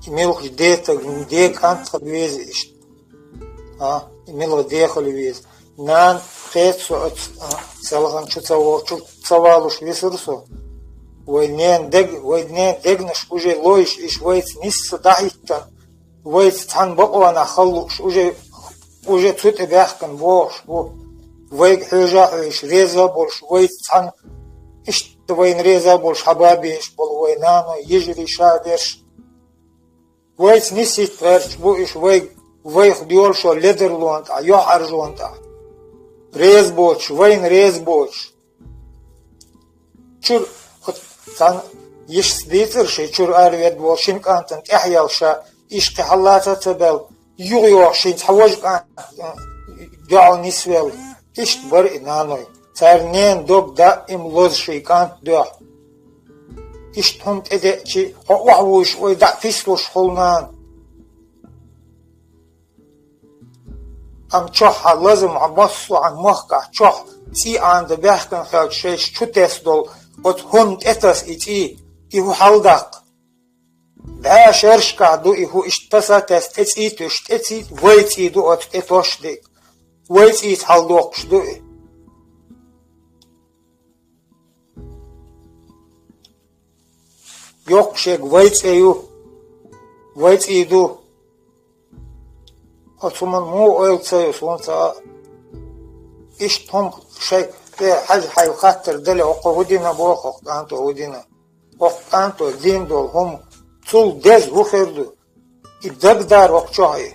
И мелхачу ден таг, ден кӀант хила веза иштта? А? И мелха ден хила веза? Нана, кхета со оцу, а, селхана чу ца во-, чу ца валуш висира со. Вай ненан дег-, вай ненан дегнаш уже лойш, иш вайца нисса дӀахӀиттина, вайца цхьана бакъонах хала лууш, уже, уже цу тӀе баьхкина бохуш бу. Вайга хьежа а хьоьжуш, реза а болуш, вайца цхьана иштта вайна реза а болуш, хьаба а безаш болу вай наной, йижарий, ша верш. Вайца нисхӀитта гӀерташ бу иш вайга, вайх доьлушо ледарлонан тӀехь, юьхьӀаьржонан тӀехь. Реза боцуш, вайна реза боцуш. Чуьра, оцу цхьана йишас дийцира шайн чуьра араведда волу шина кӀантана тӀаьхьа яьлла ша, иштта кхин хьаллаца а ца баьлла, юха йохуш шен цхьа важа кӀант, э, дуьхьал нисвелла. Иштта бара и наной. Цара ненан дог даим лозу шайн кӀант дуьхьа. Иштта хӀума тӀедеъчи, хьо охьавуьйш вай дӀа а пислуш хуьлу, нана. Амма чохь хьан лазам, хьан массо а хьан махкахь чохь цӀий Ӏандан баьхкина хелча, шайша чу тесна долу оцу хӀунна тӀетаса и цӀий, и хӀу хьаладаккха. БӀе шершкахь ду и хӀу иштта таса а тесна, тӀе цӀий туьйсуш, тӀе цӀий, вай цӀий ду оцу тӀе тосуш дерг. Вай цӀийца хьаладоккхуш ду и. Йоккхуш ерг вай цӀе ю, вай цӀий ду. Оцу хӀуманна муха ойла ца йо суна цкъа а? Иштта хӀума шайн тӀе хьажа хьайна хаттар дале, хӀокхо хӀу дина боху, хӀокху кӀанто хӀу дина? ХӀокху кӀанто дина долу хӀума цул деза хӀу хир ду? И дагадара хӀокху чохь и.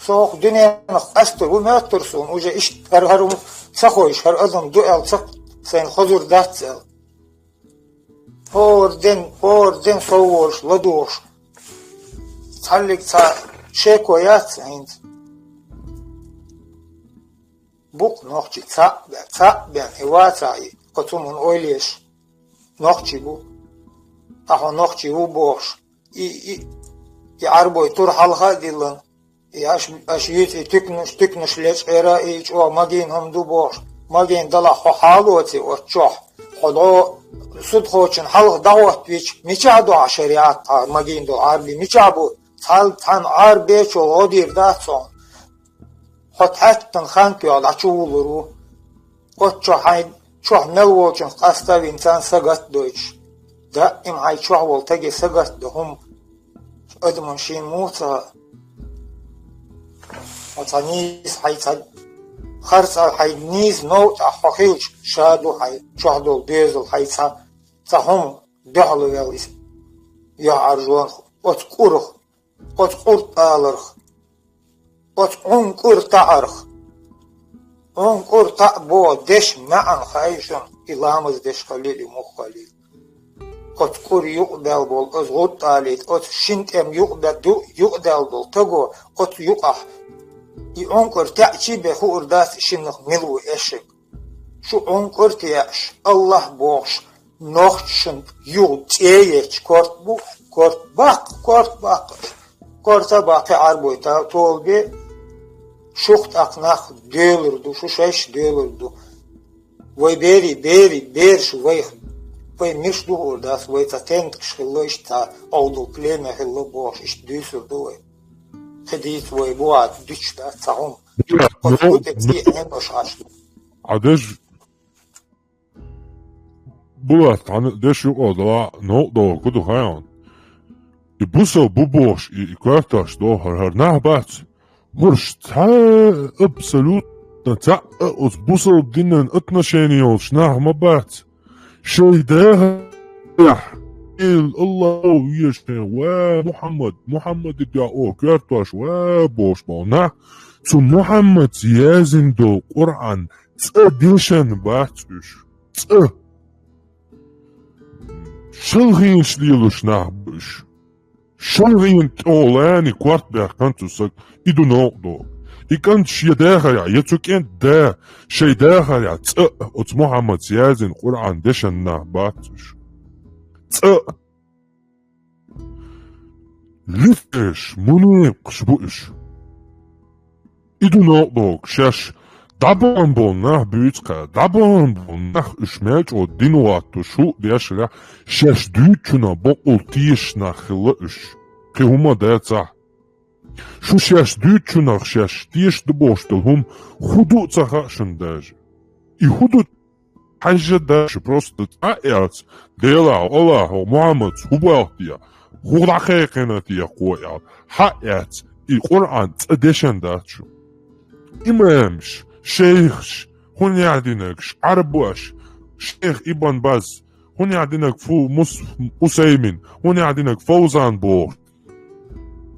Со хӀокху дуьненах къастор ву моьттура суна, уже иштта хӀара, хӀара хӀума ца хойуш, хӀара адам ду аьлла ца, сайна хозур дац аьлла. ХӀора ден, хӀора ден сов волуш, ладугӀуш. Цхьаллиг цхьа шеко яц хӀинца. Бу-кх нохчий цхьаъ бен, цхьаъ бен, и вацахь и, оцу хӀуманна ойла еш. Нохчий бу. Ахьа хьо нохчий ву бохуш. И, и, и Ӏарбой тур хьалха а диллина. И аш, аш йийца и туькнаш, туькнаш лечкъера, и чӀогӀа магийна хӀума ду бохуш. Магийна далахь хьо хьалоций оцу чохь. Хьо дӀо судхочун хьалха дӀахӀоттавича, мичахь ду хьан шариӀат, хьан магийна долу Ӏарби, мичахь бу? Цхьа, цхьана Ӏарбечул гӀо дийр дац хьуна. Хьо тхьаьттан хан тоьхна дӀа чу вулур ву. Оцу чохь хьайн, чохь мел волчунах къаста а вина, царна сагатта дойтуш. Даим хьайн чохь волу таге сагатта до хӀума адаман шена муха ца хаьа. Хьо цхьа нийса хьайн цхьа харцахь хьайн нийса новкъахь хьо хилча, ша ду хьайн чохь долу доьзал хьайн цхьа, цхьа хӀума дуьхьало ваьлла иза. ЮьхьӀаьржонах, оцу кӀурах, оцу къурт аларх, оцу Ӏун кӀур таӀарх. Ӏун кӀур таӀ боху дешан маьӀна хаий шуна, и ламаз деш хилийла, и муха хилийла. Оцу кӀур юкъадаьлла болу, оцу гӀурт алийта, оцу шина тӀем юкъадаьлла, ду-, юкъадаьлла болу таго, оцу юкъахь. И Ӏун кӀур таьӀчий бен хуур дац, и шиннах мила ву эшиг. Шу Ӏун кӀур теӀаш, Аллах бохуш, нохчашна юха цӀе ечу корта бу, корта баккха, корта баккха. Корта а баккхий Ӏарбой та-, толабе, шух тӀаккха нах доьлур ду, шу шайш доьлур ду. Вай бери, бери, бераш вайх, вай миш ду хуур дац, вай цхьа тентакаш хилла, иштта цхьа Ӏовдал племя хилла бохуш, иштта дуьйцур ду вай. Кхин дийца вай бу а дуьтуш дац цхьа хӀума. Оцу ну, тӀе ну, цӀий Ӏен аша Ӏаш. Ӏа деш Булат, хьан деш юкъа дала, новкъа дала, ку ду хьайна? И бусал бу бохуш, и, и коьрташ дохар, хӀара нах бац. ХӀорш цхьа абсолютно цхьаъ а оцу бусал динан отношение йолуш нах ма бац. Шай дехьа, ил Аллахо вешан, ва Мухьаммад, Мухьаммад и дуьхьа о, коьрташ, ва бохуш болу нах, цу Мухьаммадца яздина долу Къуръан цӀа дешан бац уьш. ЦӀа. Шалхийлаш лелаш нах бу уьш. Шалгӏен тӏолани корт баьхкан цу саг, и ду новкъа дог. И кӏанташ я дахаря, я цу кӏент да, шай дахаря, цӏа, оцу Мухьаммадс яздина Къуръан дешан нах бац уьш. Цӏа. Лифеш, мунепкъаш бу уьш. И ду новкъа дог, шаьш дӏабахана болу нах буьйцу кхара, дӏабахана болу нах уьш мел чӏогӏа дин хӏоттош хӀуъа дешарехь, шаьш дуьйцучунах бакъволу тешаш нах хилла уьш. Кхин хӀума дацахь. Шу шаьш дуьйцучунах шаьш тешаш ду бохуш долу хӀума хӀун ду а ца хаьа шуна даже. И хӀун ду хьаьжжа даьлла шу просто цхьа а эцна, Делахь, Аллахьо, Мухьаммадс хӀун боху те, хӀун дӏакхайкхина те кхо аьлла, хьа а эцна, и Къуръан цӏа дешан дац шу. Имамаш, шайхаш, хӀун яхь динаргаш, Ӏарбош, шайх Ибн Баз, хӀун яхь динарг фу, Мус-, Усаймин, хӀун яхь динарг Фавзан бохуш.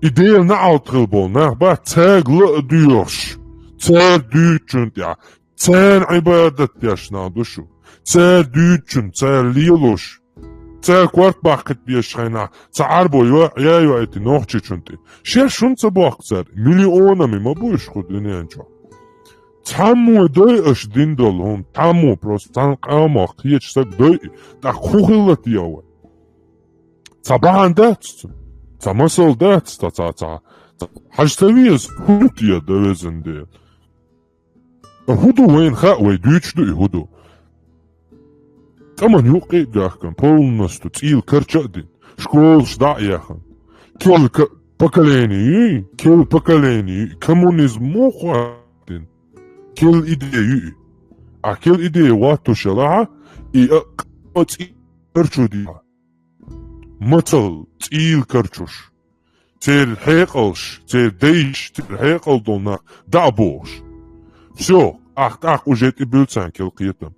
И Делан неӀалт хилла болу нах бац, цаьрга ла а доьхуш, цара дуьйцучунна тӀехь, царна Ӏибадат деш нах ду шу. Цара дуьйцучунна, цара лелош. Цара корта баккхийта безачу хенахь, цхьа Ӏарбо йоӀ, йоӀ йоуьйту нохчичунна тӀе. Шаьш хӀунда ца бохку цара? Миллионами ма бу уьш кху дуьнен чохь. Цхьаммо дой аша дин долу хӀума, цхьаммо просто цхьана къамах кхечу сага дой, тӀаккха хӀун хилла те вай? Цхьа бахьана дац цу? Цхьа масал дац цхьа, цхьа, цхьа, цхьа? Хьажа ца веза, хӀун ду те, дан везан Дела? ХӀун ду вайна хаьа, вай дуьйцуш ду и хӀун ду? ТӀаман юккъе а доьхкина, полностью цӀийла карча а дина, школаш дӀа а яьхна. Кел ка-, поколение юй, кел поколение юй, коммунизм муха хӀоттийна? Кел идея юй. А кел идея хӀоттош елахь, и а, а цӀийла карчо дийхьа. Мацалла цӀийла карчош. Церан хьекъалш, церан дайш, церан хьекъал долу нах дӀа а бохуш. Всё, ахь тӀаккха уже тӀебуьллу царна кел кхетам.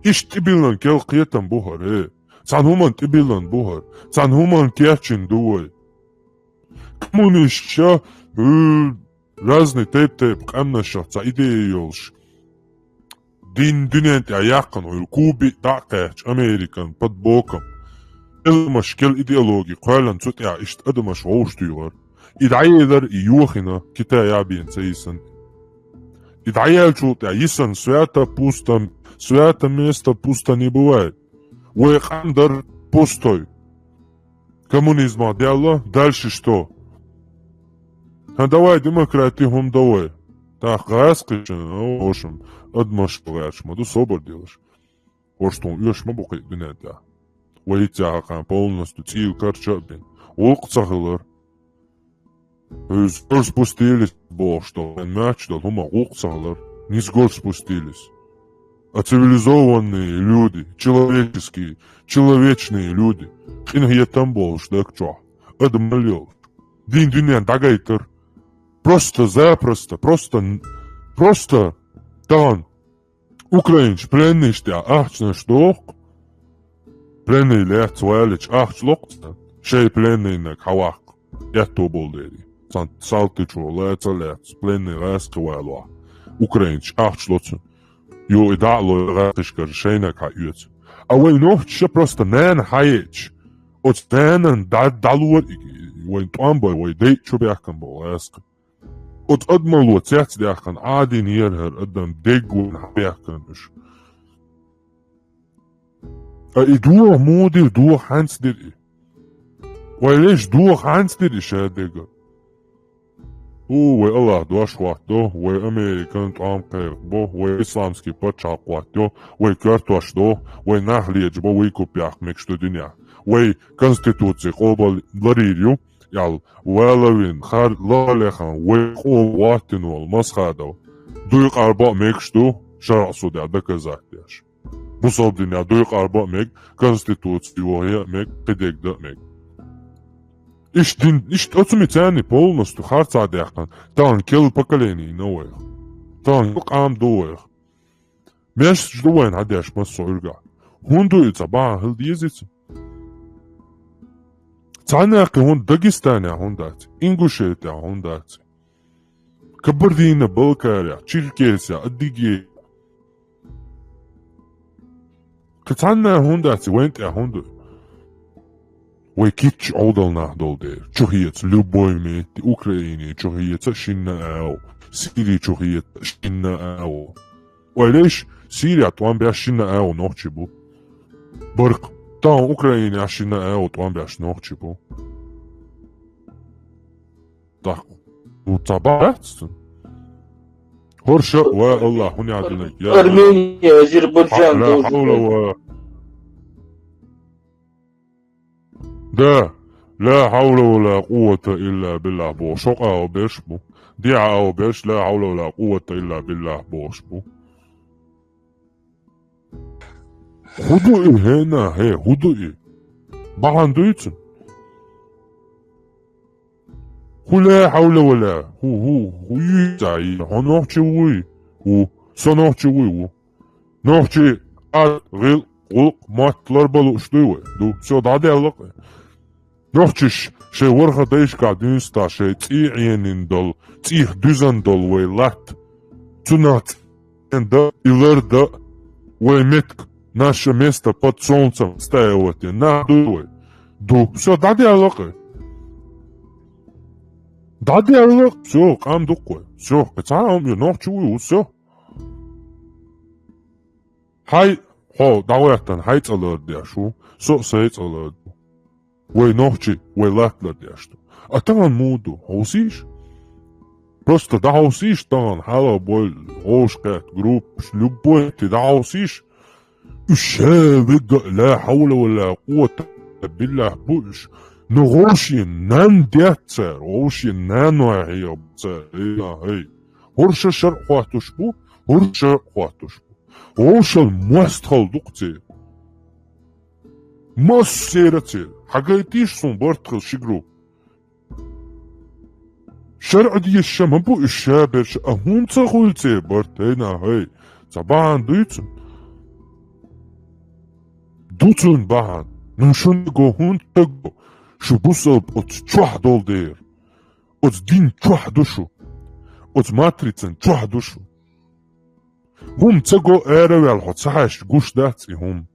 Иштта тӀебиллина кел кхетам бу хӀара, э. Цхьана хӀуманна тӀебиллина бу хӀара. Цхьана хӀуманна кечйина ду вай. Коммунисташа, хӀу, разный тайп-тайпа къаьмнашах цхьа идея йолуш. Дин дуьнен тӀехь яьккхина, хӀуьлу Куби дӀа а кхаьчча, Американ под боком. Адамаш кел идеологи кхоьллина цу тӀехь иштта адамаш вовшахтуьйхира. И дӀаелира, и йохийна, Китаехь бен ца йисина. И дӀаеллачул тӀехь йисина свято пусто, свято место пусто не бывает. Вай къам дара пустой. Коммунизмах даьлла, дальше что? ХӀан, давай демократи хӀума давай. ТӀаккха гӀаскхича, ну, в общем, адамаш гӀерташ ма ду, собар делаш. ХӀорш тхуна оьшуш ма бу кхин дуьнен тӀехь. Вай хӀинца яхьа кхана полностью цӀийла карча а бина. ГӀуллакх ца хилар. Иза горспустились бохуш долу, вайн моьттуш долу хӀума гӀуллакх ца хилар. Низ горспустились. А цивилизованные люди, человеческие, человечные люди, къинхетам болуш даг чохь, адам мел йолуш, дин дуьнен дӀагайтар. Просто-запросто, просто н-, просто тахана украинчу пленныйш тӀехь ахчанаш дохку. Пленный лаьцна валлачу ахча локху царна, шайн пленныйниг хьаваккха, аьтто болу дерий. Цхьана салтичо лаца а лаьцна, пленный гӀаскхи валахь. Украинчу ахча ло цунна. Юха и дӀа а ло гӀаскхишкара шайниг хьаоьцу. А вай нохчаша просто нана хьаеъча, оцу нанан дӀа-, дӀалора и, вайн тӀом бай, вай дайчу баьхкина болу гӀаскхи. Оцу адамалло цецдаьхкина Ӏадийнера хӀара адам, деггана хьабаьхкина уьш. Ткъа и доха муха дира, доха хьаьнца дира и? Вай леш доха хьаьнца дира и шадерг? У, вай Аллах дош хӀоттадо, вай Американ тӀом кхайкхабо, вай исламский пачхьалкх хӀоттайо, вай коьртош до, вай нах лечбо, вай купехь мегаш ду дуьнехь. Вай конституци къобал ларийр ю, аьлла, валавин хар лалехан вай къома гӀоттина волу Масхадов дуй къарбо а мегаш ду, шарӀ судехь доказать деш. Бусалба динехь дуй къарбо а мега, конституци йохье а мега, кхидерг дан а мега. Иштта дин, иштта оцу мицани полностью харцахь даьккхина, тахана кел поколение йина вайх. Тахана кел къам ду вайх. Мешаш ду вайна хьадеш массо а уьргахь. ХӀунда ду иза, бахьана хила деза иза? Цхьаннахь кхин хӀунда Дагестанехь хӀунда дац, Ингушетехь хӀунда дац, Кабардино-Балкарехь, Черкесехь, Адыгейхь? Кхин цхьаннахь хӀунда дац, вайн тӀехь хӀунда ду? Вай кийча Ӏовдал нах долу дера. Чу хеца любой метте, Украине чу хеца шинна а агӀо, Сири чу хеца шинна а агӀо. Вай леш, Сирия тӀом беш шинна а агӀо нохчий бу. Баркъ, тахана Украине шинна а агӀо тӀом беш нохчий бу. Так. Ну, ца бац цун. ХӀорша ва Аллах, хӀун яа динарг, я Армения, Азербайджан ла хьавла ва. Да, ла хьавла ва ла къуввата илла биллах бохуш, хӀокъа а берш бу. ДиӀа а берш, ла хьавла ва ла къуввата илла биллах бохуш бу. ХӀу ду и, хӀена, хӀе, хӀу ду и? Бахьана дуй цун? ХӀу ла хьавла ва ла, хӀу, хӀу, хӀу юй цӀа и? Хьо нохчи вуй? ХӀу, со нохчи вуй, ву. Нохчи ад, гӀил, гӀулкъ, мотт ларба лууш дуй вай? Ду, всё, дӀаделла-кх. Нохчиш шайн ворхӀ дайшкахь дуьйна ста шайн цӀий Ӏенийна долу, цӀийх дуьзна долу вай латта. Цунах цӀена дан, и лар дан вай меттиг, наше место под солнцем отстаивать дина нах дуй вай? Ду, всё, дӀаделла-кх. ДӀаделла-кх, всё, къам ду-кх вай. Всё, кхин цхьа а хӀума ю, нохчи вуй, всё. Хьай, хьо дӀахӀоьттина, хьай цӀа лар деш ву, со а сайн цӀа лар ду. Вай нохчий, вай латта лар деш ду. А тахана муха ду, хьовсийша? Просто дӀахьовсийша тахана, хьалха болу вовшахкхетта группаш, любой ти дӀахьовсийша. Уьш ша вега а ла хьавла ва ла къуввата биллах бу уьш. Но вовшийн нанна детта цара, вовшийн нанойх хьеха бу цара, хӀей, хӀей. ХӀорша шарӀ хӀоттуш бу, хӀорша шарӀ хӀоттуш бу. Вовшал мостагӀалла ду-кх церан. Массеран а церан. Хьагайтийша суна барт хила ши группа. ШарӀа дезаш ма бу уьш шаберш, а хӀунда ца хуьлу церан барт, хӀей, нах, хӀей? Цхьа бахьана дуй цун? Ду цун бахьана. Ну шуна го, хӀунда ца го? Шу бусалба оцу чохь долу дера. Оцу дин чохь ду шу. Оцу матрицан чохь ду шу. ХӀума ца го, ара а ваьлла, хьо ца хьаьжча гуш дац и хӀума.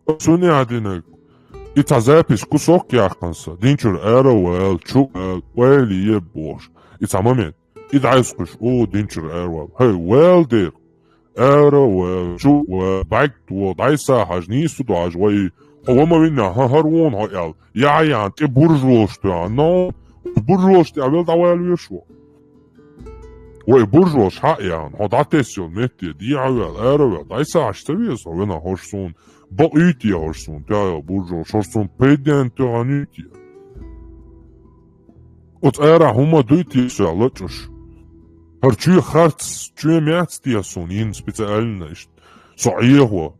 Ас хӀун яа динарг? И цхьа запись, кусок яьккхина сан, дин чуьра ара а ваьлла, чу а ваьлла, ойла е бохуш. И цхьа момент. И дӀасакхуьйсуш, о, дин чуьра ара а ваьлла. ХӀей, ваьлла дера. Ара а ваьлла, чу а ваьлла, бӀаьрг тӀе ваха, дӀасахьажа, нийса ду хьажа, вай, хьо ва ма винна, хӀан, хӀара вон хьо аьлла. Яхь яхьан тӀе бурж волуш тоьхна, но бурж волуш тӀе а велла дӀавала веш ву. Вай бурж волуш хьа а яхьан, хьо дӀатесна йолу метте, дехьа а ваьлла, ара а ваьлла, дӀасахьажа ца веза хьо, вина хӀорш суна, бакъуьйтий хӀорш суна, тоьхна йолу бурж волуш, хӀорш суна пайденна тоьхна юйтий. Оцу арахь хӀума дуй те со лачкъуш? ХӀара чоь харц, чоь меца те суна йина специально иштта? Со Ӏехо.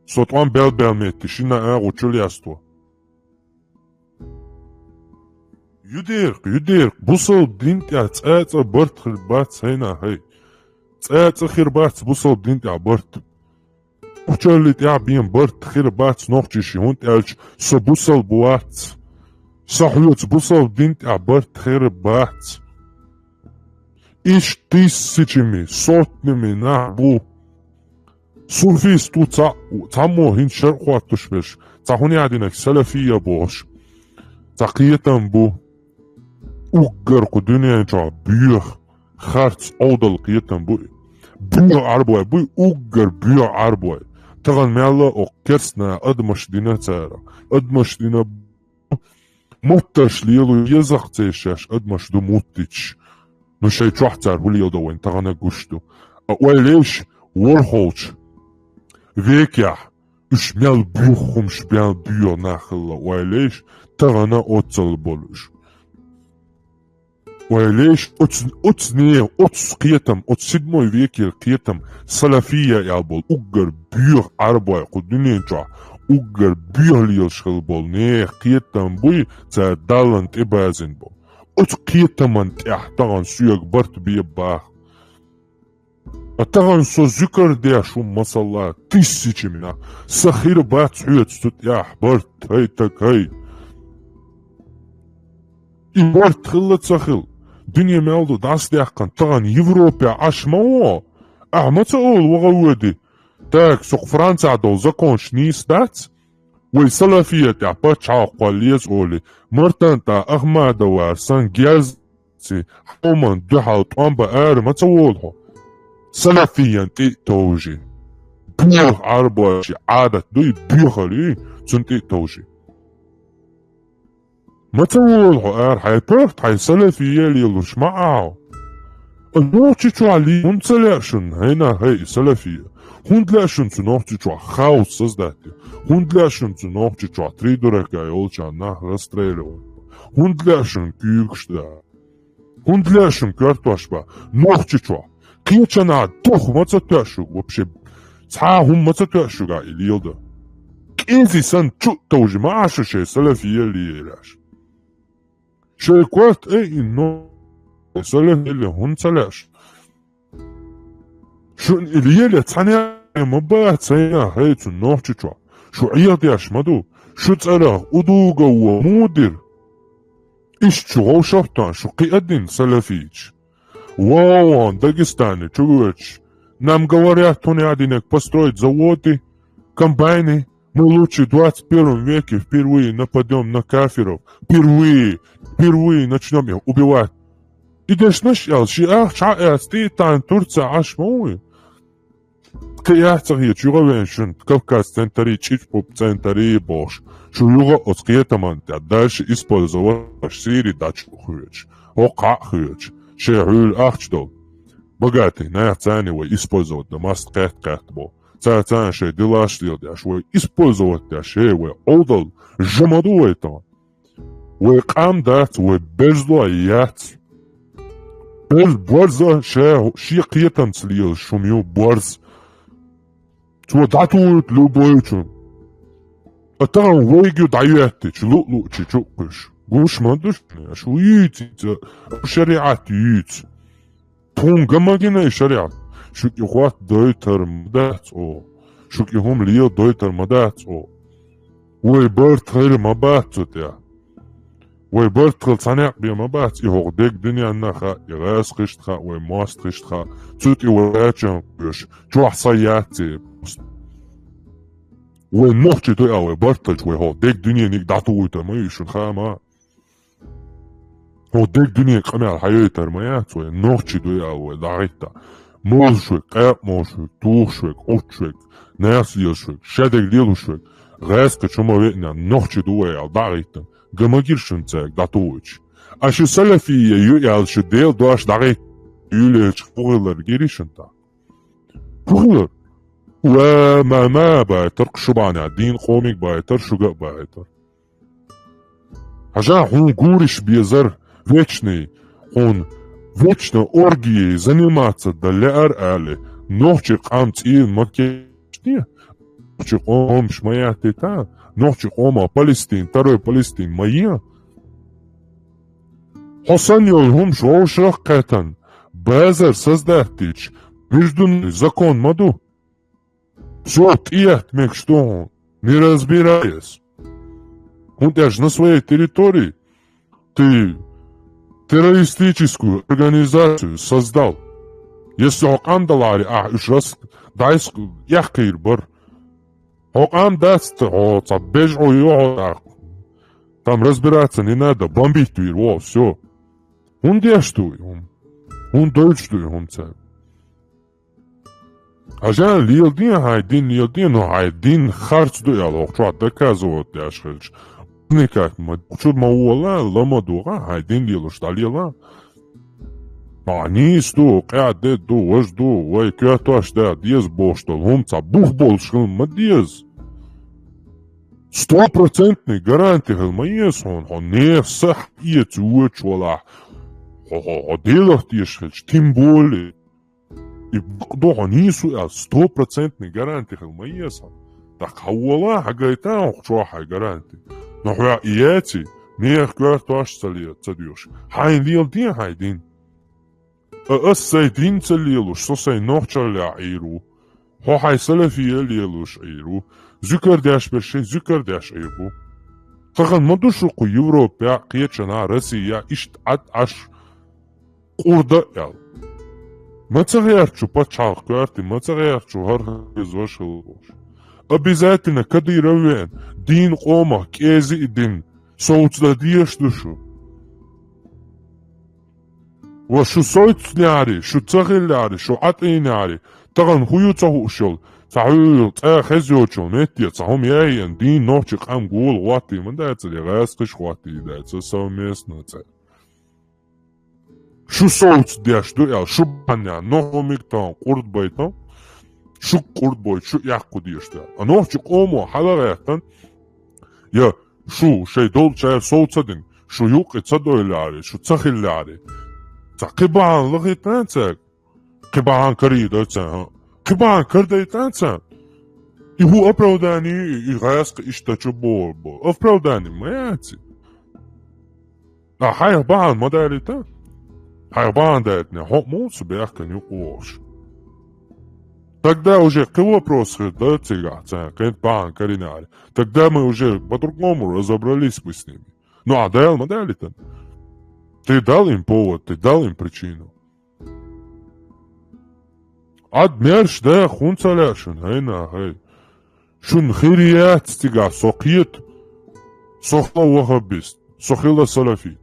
Со тӀом бел-бел метте, шина агӀо чу лесто. Юдеркъ, юдеркъ, бусалба дин тӀехь цкъа а цкъа барт хир бац, хӀей, нах, хӀей. Цкъа а цкъа хир бац бусалба дин тӀехь барт. Нохчалли тӀехь бен барт хир бац нохчаши, хӀунда аьлча со бусалба вац. Со хьоьца бусалба дин тӀехь барт хир бац. Иштта тысячами, сотнями нах бу. Суфист ву цхьа, цхьаммо хӀинца шарӀ хӀоттуш берш, цхьа хӀун яа динарг, салафия бохуш. Цхьа кхетам бу. Уггар кху дуьнен чохь боьха, харц, Ӏовдал кхетам бу и. Боьха Ӏарбой буй, уггар боьха Ӏарбой. Тахана мелла а оха керстна адамаш дина цара. Адамаш дина, муттарш лело еза-кх церан шаьш, адамаш ду муттичаш. Ну шайн чохь цара хӀун леладо вайна тахана гуш ду. А ойла еш, ворхӀолчу векехь уьш мел буьйххумаш, мел боьха нах хилла ойла еш, тахана оццул болу уьш. Ойла еш, оцу, оцу не, оцу кхетам, оцу седьмой векера кхетам, салафия аьлла болу, уггар боьха Ӏарбой кху дуьнен чохь, уггар боьха лелаш хилла болу нехан кхетам буй, цара Даллана тӀе базина болу. Оцу кхетаман тӀехь тахана соьга барт бе баха. А тахана со зуькар деш ву, масала, тысячами нах. Сан хир бац хьоьца цу тӀехь барт, хӀей, таг, хӀей. И барт хилла ца хилла. Дуьне мел ду дӀасадаьккхина, тахана Европе Ӏаш ма вон. Ахьа ма ца олу ваха воьди. Так, со кху Францехь долу законаш нийса дац? Вай салафият тӀехь пачхьалкх кхолла еза олий, Мартан тӀа Ахмадовар сан герз ци хьоман дуьхьал тӀом бан ара ма ца волу хьо. Салафиян тӀе а товжий. Боьха Ӏарбойчий Ӏадат дуй, боьхалуй, цунна тӀе а товжий. Ма ца волу хьо ара, хьайн похӀ, хьайн салафия лелуш ма Ӏа хьо. А Нохчийчохь ле хӀунда ца лаьа шуна, хӀай нах, хӀай и салафия? ХӀунда лаьа шуна цу Нохчийчохь хаос создать де? ХӀунда лаьа шуна цу Нохчийчохь три дурака йолчарна нах расстреливать? ХӀунда лаьа шуна куьйгаш да? ХӀунда лаьа шуна коьртош бан Нохчийчохь? Кхечанхьа дух ма ца тоьа шуьга вообще. Цхьа а хӀума ма ца тоьа шуьга и леладан. КӀези санна чу а товжий ма Ӏа шу шайн салафия лелаш. Шайн корта айина, салафия ле хӀунда ца лаьа шу? Шуна и лело цхьаьна а ма бац, хӀай нах, хӀай цу Нохчийчохь. Шу Ӏехадеш ма ду. Шу цӀарах удуга вон муха дира? Иштта шу вовшахтон шу кхиадина салафийча. Вон-вон Дагестане чу воьдуш, нам говорят, хӀун яа динарг построить заводы, комбайны, мы лучше в двадцать первом веке впервые нападём на кафиров, впервые, впервые начнём их убивать. И дешнаш аьлла, ши ахча а эцна, тӀе а тайна Турце Ӏаш ма вуй. Кхин яц ца хеташ, юха а вен шуна Кавказ центри, ЧӀичӀ-ПӀупӀ центри бохуш, шу юха а оцу кхетаман тӀехь дальше использовать Сири дӀачу а хоьдуш, хӀокху хьаъ а хоьдуш, шайн хьуьлла ахча долу. Богатый, наха царна вай использовать дан маст кхетта-кхетта бо. Цара царна шайн делаш леладеш, вай использовать деш, хӀей, вай Ӏовдал жа ма ду вай тахана. Вай къам дац, вай берзлой яц. Берз борза ша шен кхетамца лелаш хӀума ю, борз. Цо дӀатухуьйту любойчун. А тахана вайга ю дӀайоьттича, луъ-луъчу чу а кхуьйсуш. Гуш ма ду шуна, аша вуьйцу иза, шариӀат юьйцу. Тхуна ган ма гина и шариӀат. Шуьга и хотта дойтар ма дац оха. Шуьга и хӀума леладойтар ма дац оха. Вай барт хир ма бац цу тӀехь. Вай барт хила цхьа некъ бен ма бац, и хӀокху дерг дуьненна хаьа, и гӀазкхашна хаьа, вай мостагӀашна хаьа, цу тӀе вай гӀачан кхоьшу, чохь са яц церан. Вай нохчий ду аьлла, вай барт хилча, вай хӀокху дерг дуьнениг дӀатухуьйтар ма ю шуна, хаьа ма. ХӀокху дерг дуьненан къамел хьайойтар ма яц вай, нохчий ду аьлла вай дӀахӀитта. Молуш верг, къепе молуш верг, тухуш верг, Ӏуттуш верг, нахаца лелаш верг, шадерг лелош верг, гӀазкхи чу ма веъна, нохчий ду вай аьлла дӀахӀитта. Ган ма гира шуна цаьрга дӀатухуьйтуш. Аша салафия ю аьлла шу Делан дош дӀахӀитта, юьйлечу хӀун хилар гири шуна тӀаккха? ХӀун хилар? Ва ма ма байтар, шу бахьанехь дийна къомиг байтар, шуьга а байтар. Хьажа, хьуна гуриш безар вечный, хьуна вечно оргией заниматься дан лаьара аьлла, нохчийн къам цӀийна ма кечде. Нохчийн къомаш ма яттийта, нохчийн къомо Палестин, второй Палестин ма е. Хьо санна йолу хӀумаш вовшах а кхетан, базар создать дича, международный закон ма ду. Всё, тӀеэтта мегаш ду хьуна, не разбираясь. ХӀунда аьлча на своей территории ты террористическую организацию создал. Если хьо къам далахьара, ахь уьш рас-, дӀайс-, эккхийр бара. Хьо къам дац, хьо цхьа бежа хьо ю хьо тӀаккха. Там разбираться не надо, бомбить вийр ву, всё. ХӀунда деш ду и хӀума? ХӀунда дойтуш ду и хӀума цара? Хьажа, леладе хьайн дин, леладе, но хьайн дин харц ду аьлла, хӀокху чохь доказывать деш хилча. Никак ма, чуьра ма вола, ла ма дугӀа, хьайн дин лелош дӀалела. А, нийса ду, къаьхьа де ду, важа ду, вай коьртош да, деза бохуш долу хӀума цхьа бух болуш хила ма деза. Стопроцентный гаранти хила ма еза хьуна, хьо нехан са хьаэца воьдуш валахь, хьо, хьо, хьо Делах тешаш хилча, тем более. И бакъ ду хьо нийса ву аьлла, стопроцентный гаранти хила ма еза хьуна. ТӀаккха хьан вола, хьан гайта хьан чохь хьайн гаранти. Но хьоьгахь и яций, нехан коьртош а ца ле-, ца доьхуш. Хьайна леладе хьайн дин. А ас сайн дин ца лелош, со сайн нохчаллехь Ӏийр ву. Хьо хьайн салафия лелош Ӏийр ву. Зуькар деш берш шайн зуькар деш Ӏийр бу. Тахана ма ду шу кху Европехь, кхечанхьа, Россия, иштта Ӏад Ӏаш къурда а аьлла. Ма ца гӀерта шу пачхьалкх коьрте, ма ца гӀерта шу хӀара хезаш хила бохуш. Обязательно Кадыров веана, дийна къомах кӀезиъ дина, совцадан дезаш ду шу. Ва шу совцанаре, шу ца хиларе, шу Ӏатийнаре, тахан хӀун ю ца хууш йолу, цхьа хьуьлла цӀа хеза йоцучу метте цхьа хӀума яйина, дийна нохчийн къам гула хӀоттийна ма дацара, я гӀаскхаша хӀоттийна дацара совместно цӀа. Шу совцадеш ду аьлла, шу бахьана нохчо мигтан къурд байтан, шу къурд бойту, шу эккху деш ду аьлла. А нохчийн къомо хьалагӀаьттан, я шу шайн долчара сов ца дина, шу юккъе ца дойларе, шу ца хиларе. Цхьа кхин бахьана лахийтан цаьрга, кхин бахьана карийда царна, кхин бахьана карадайтан царна. И хӀун оправдание ю, и гӀаскхи иштта чу боху боху? Оправдание ма яц и. А хьайх бахьана ма далийта. Хьайх бахьана далийтинехь, хьо муха ца бехкана юкъа вогӀуш? Тогда уже кхин вопрос хир дара цигахь, царна кхин бахьана карийна аьлла. Тогда мы уже по-другому разобрались бы с ними. Ну, а Дала ма далийтина. Ты дал им повод, ты дал им причину. Ад мерш да, хӀунда ца лаьа шуна, хӀайна, хӀай. Шуна хир яц цигахь со кхета, со хила вахаббист, со хила салафит.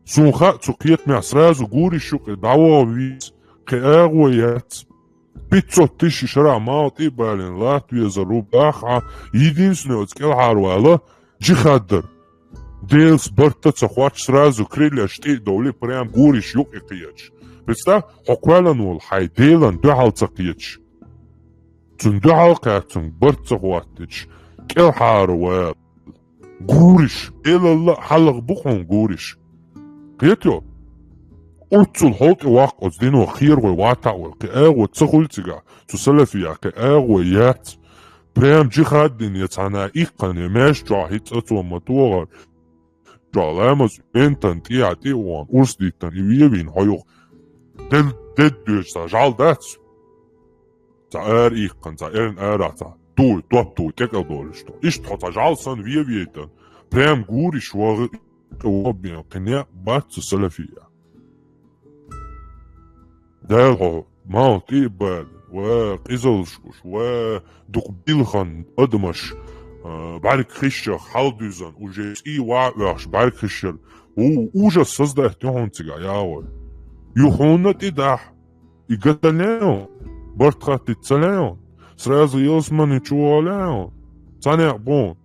Суна хаьа цу кхетамехь сразу гуриш юкъе дӀаваха веза, кхин агӀо яц. Пятьсот тысяч шарахь малх тӀе а балийна, латта везар ву бахахь, единственный оцу кӀелхьарвала джихад дара. Делан барт а ца хоттуш, сразу крыльяш тӀе а довлий, прям гуриш юкъе кхеташ. Представь, хьо кхоьллина волу хьайн Делан дуьхьал ца кхеташ. Цунна дуьхьал кхаьчча, цуьнан барт ца хӀоттийча, кӀелхьара вала. Гуриш, Делалла а хьалха бу хьуна гуриш. Кхетайо? Оццул хьал тӀе ваккха оцу дино херавой, ватахь вой, кхин агӀо ца хуьлу цигахь, цу салафиях кхин агӀо яц. Прям джихад дина я цхьана иккхана, я маьждиг чохь хӀинца а цо ма тохара. Чохь ламаз вентан тӀехьа тӀе а вахана, урс диттана, и вевийна хьо юха. Дед, дед доьжу цхьа жӀаьла дац? Цхьа ара иккхана, цхьа эрна арахь цхьа туй, топ туй, тӀекӀел долуш ду. Иштта хьо цхьа жӀаьла санна вен вейтан, прям гуриш ваха, ваха бен, кхин некъ бац цу салафия. Дала хьо малх тӀе а бала, ва къизаллаш гуш, ва дукха билхан адамаш, а, бӀаьрг хишшах хьалдуьзан, уже цӀий ван оьхуш бӀаьрг хишшар. У-, ужас создать ю хьуна цигахь, ягӀой. Ю хьуна тӀе дахьа. И ган ца лаьа хьуна, барт хаттийта ца лаьа хьуна, сразу ялсамани чу ваха лаьа хьуна, цхьа некъ бу хьуна.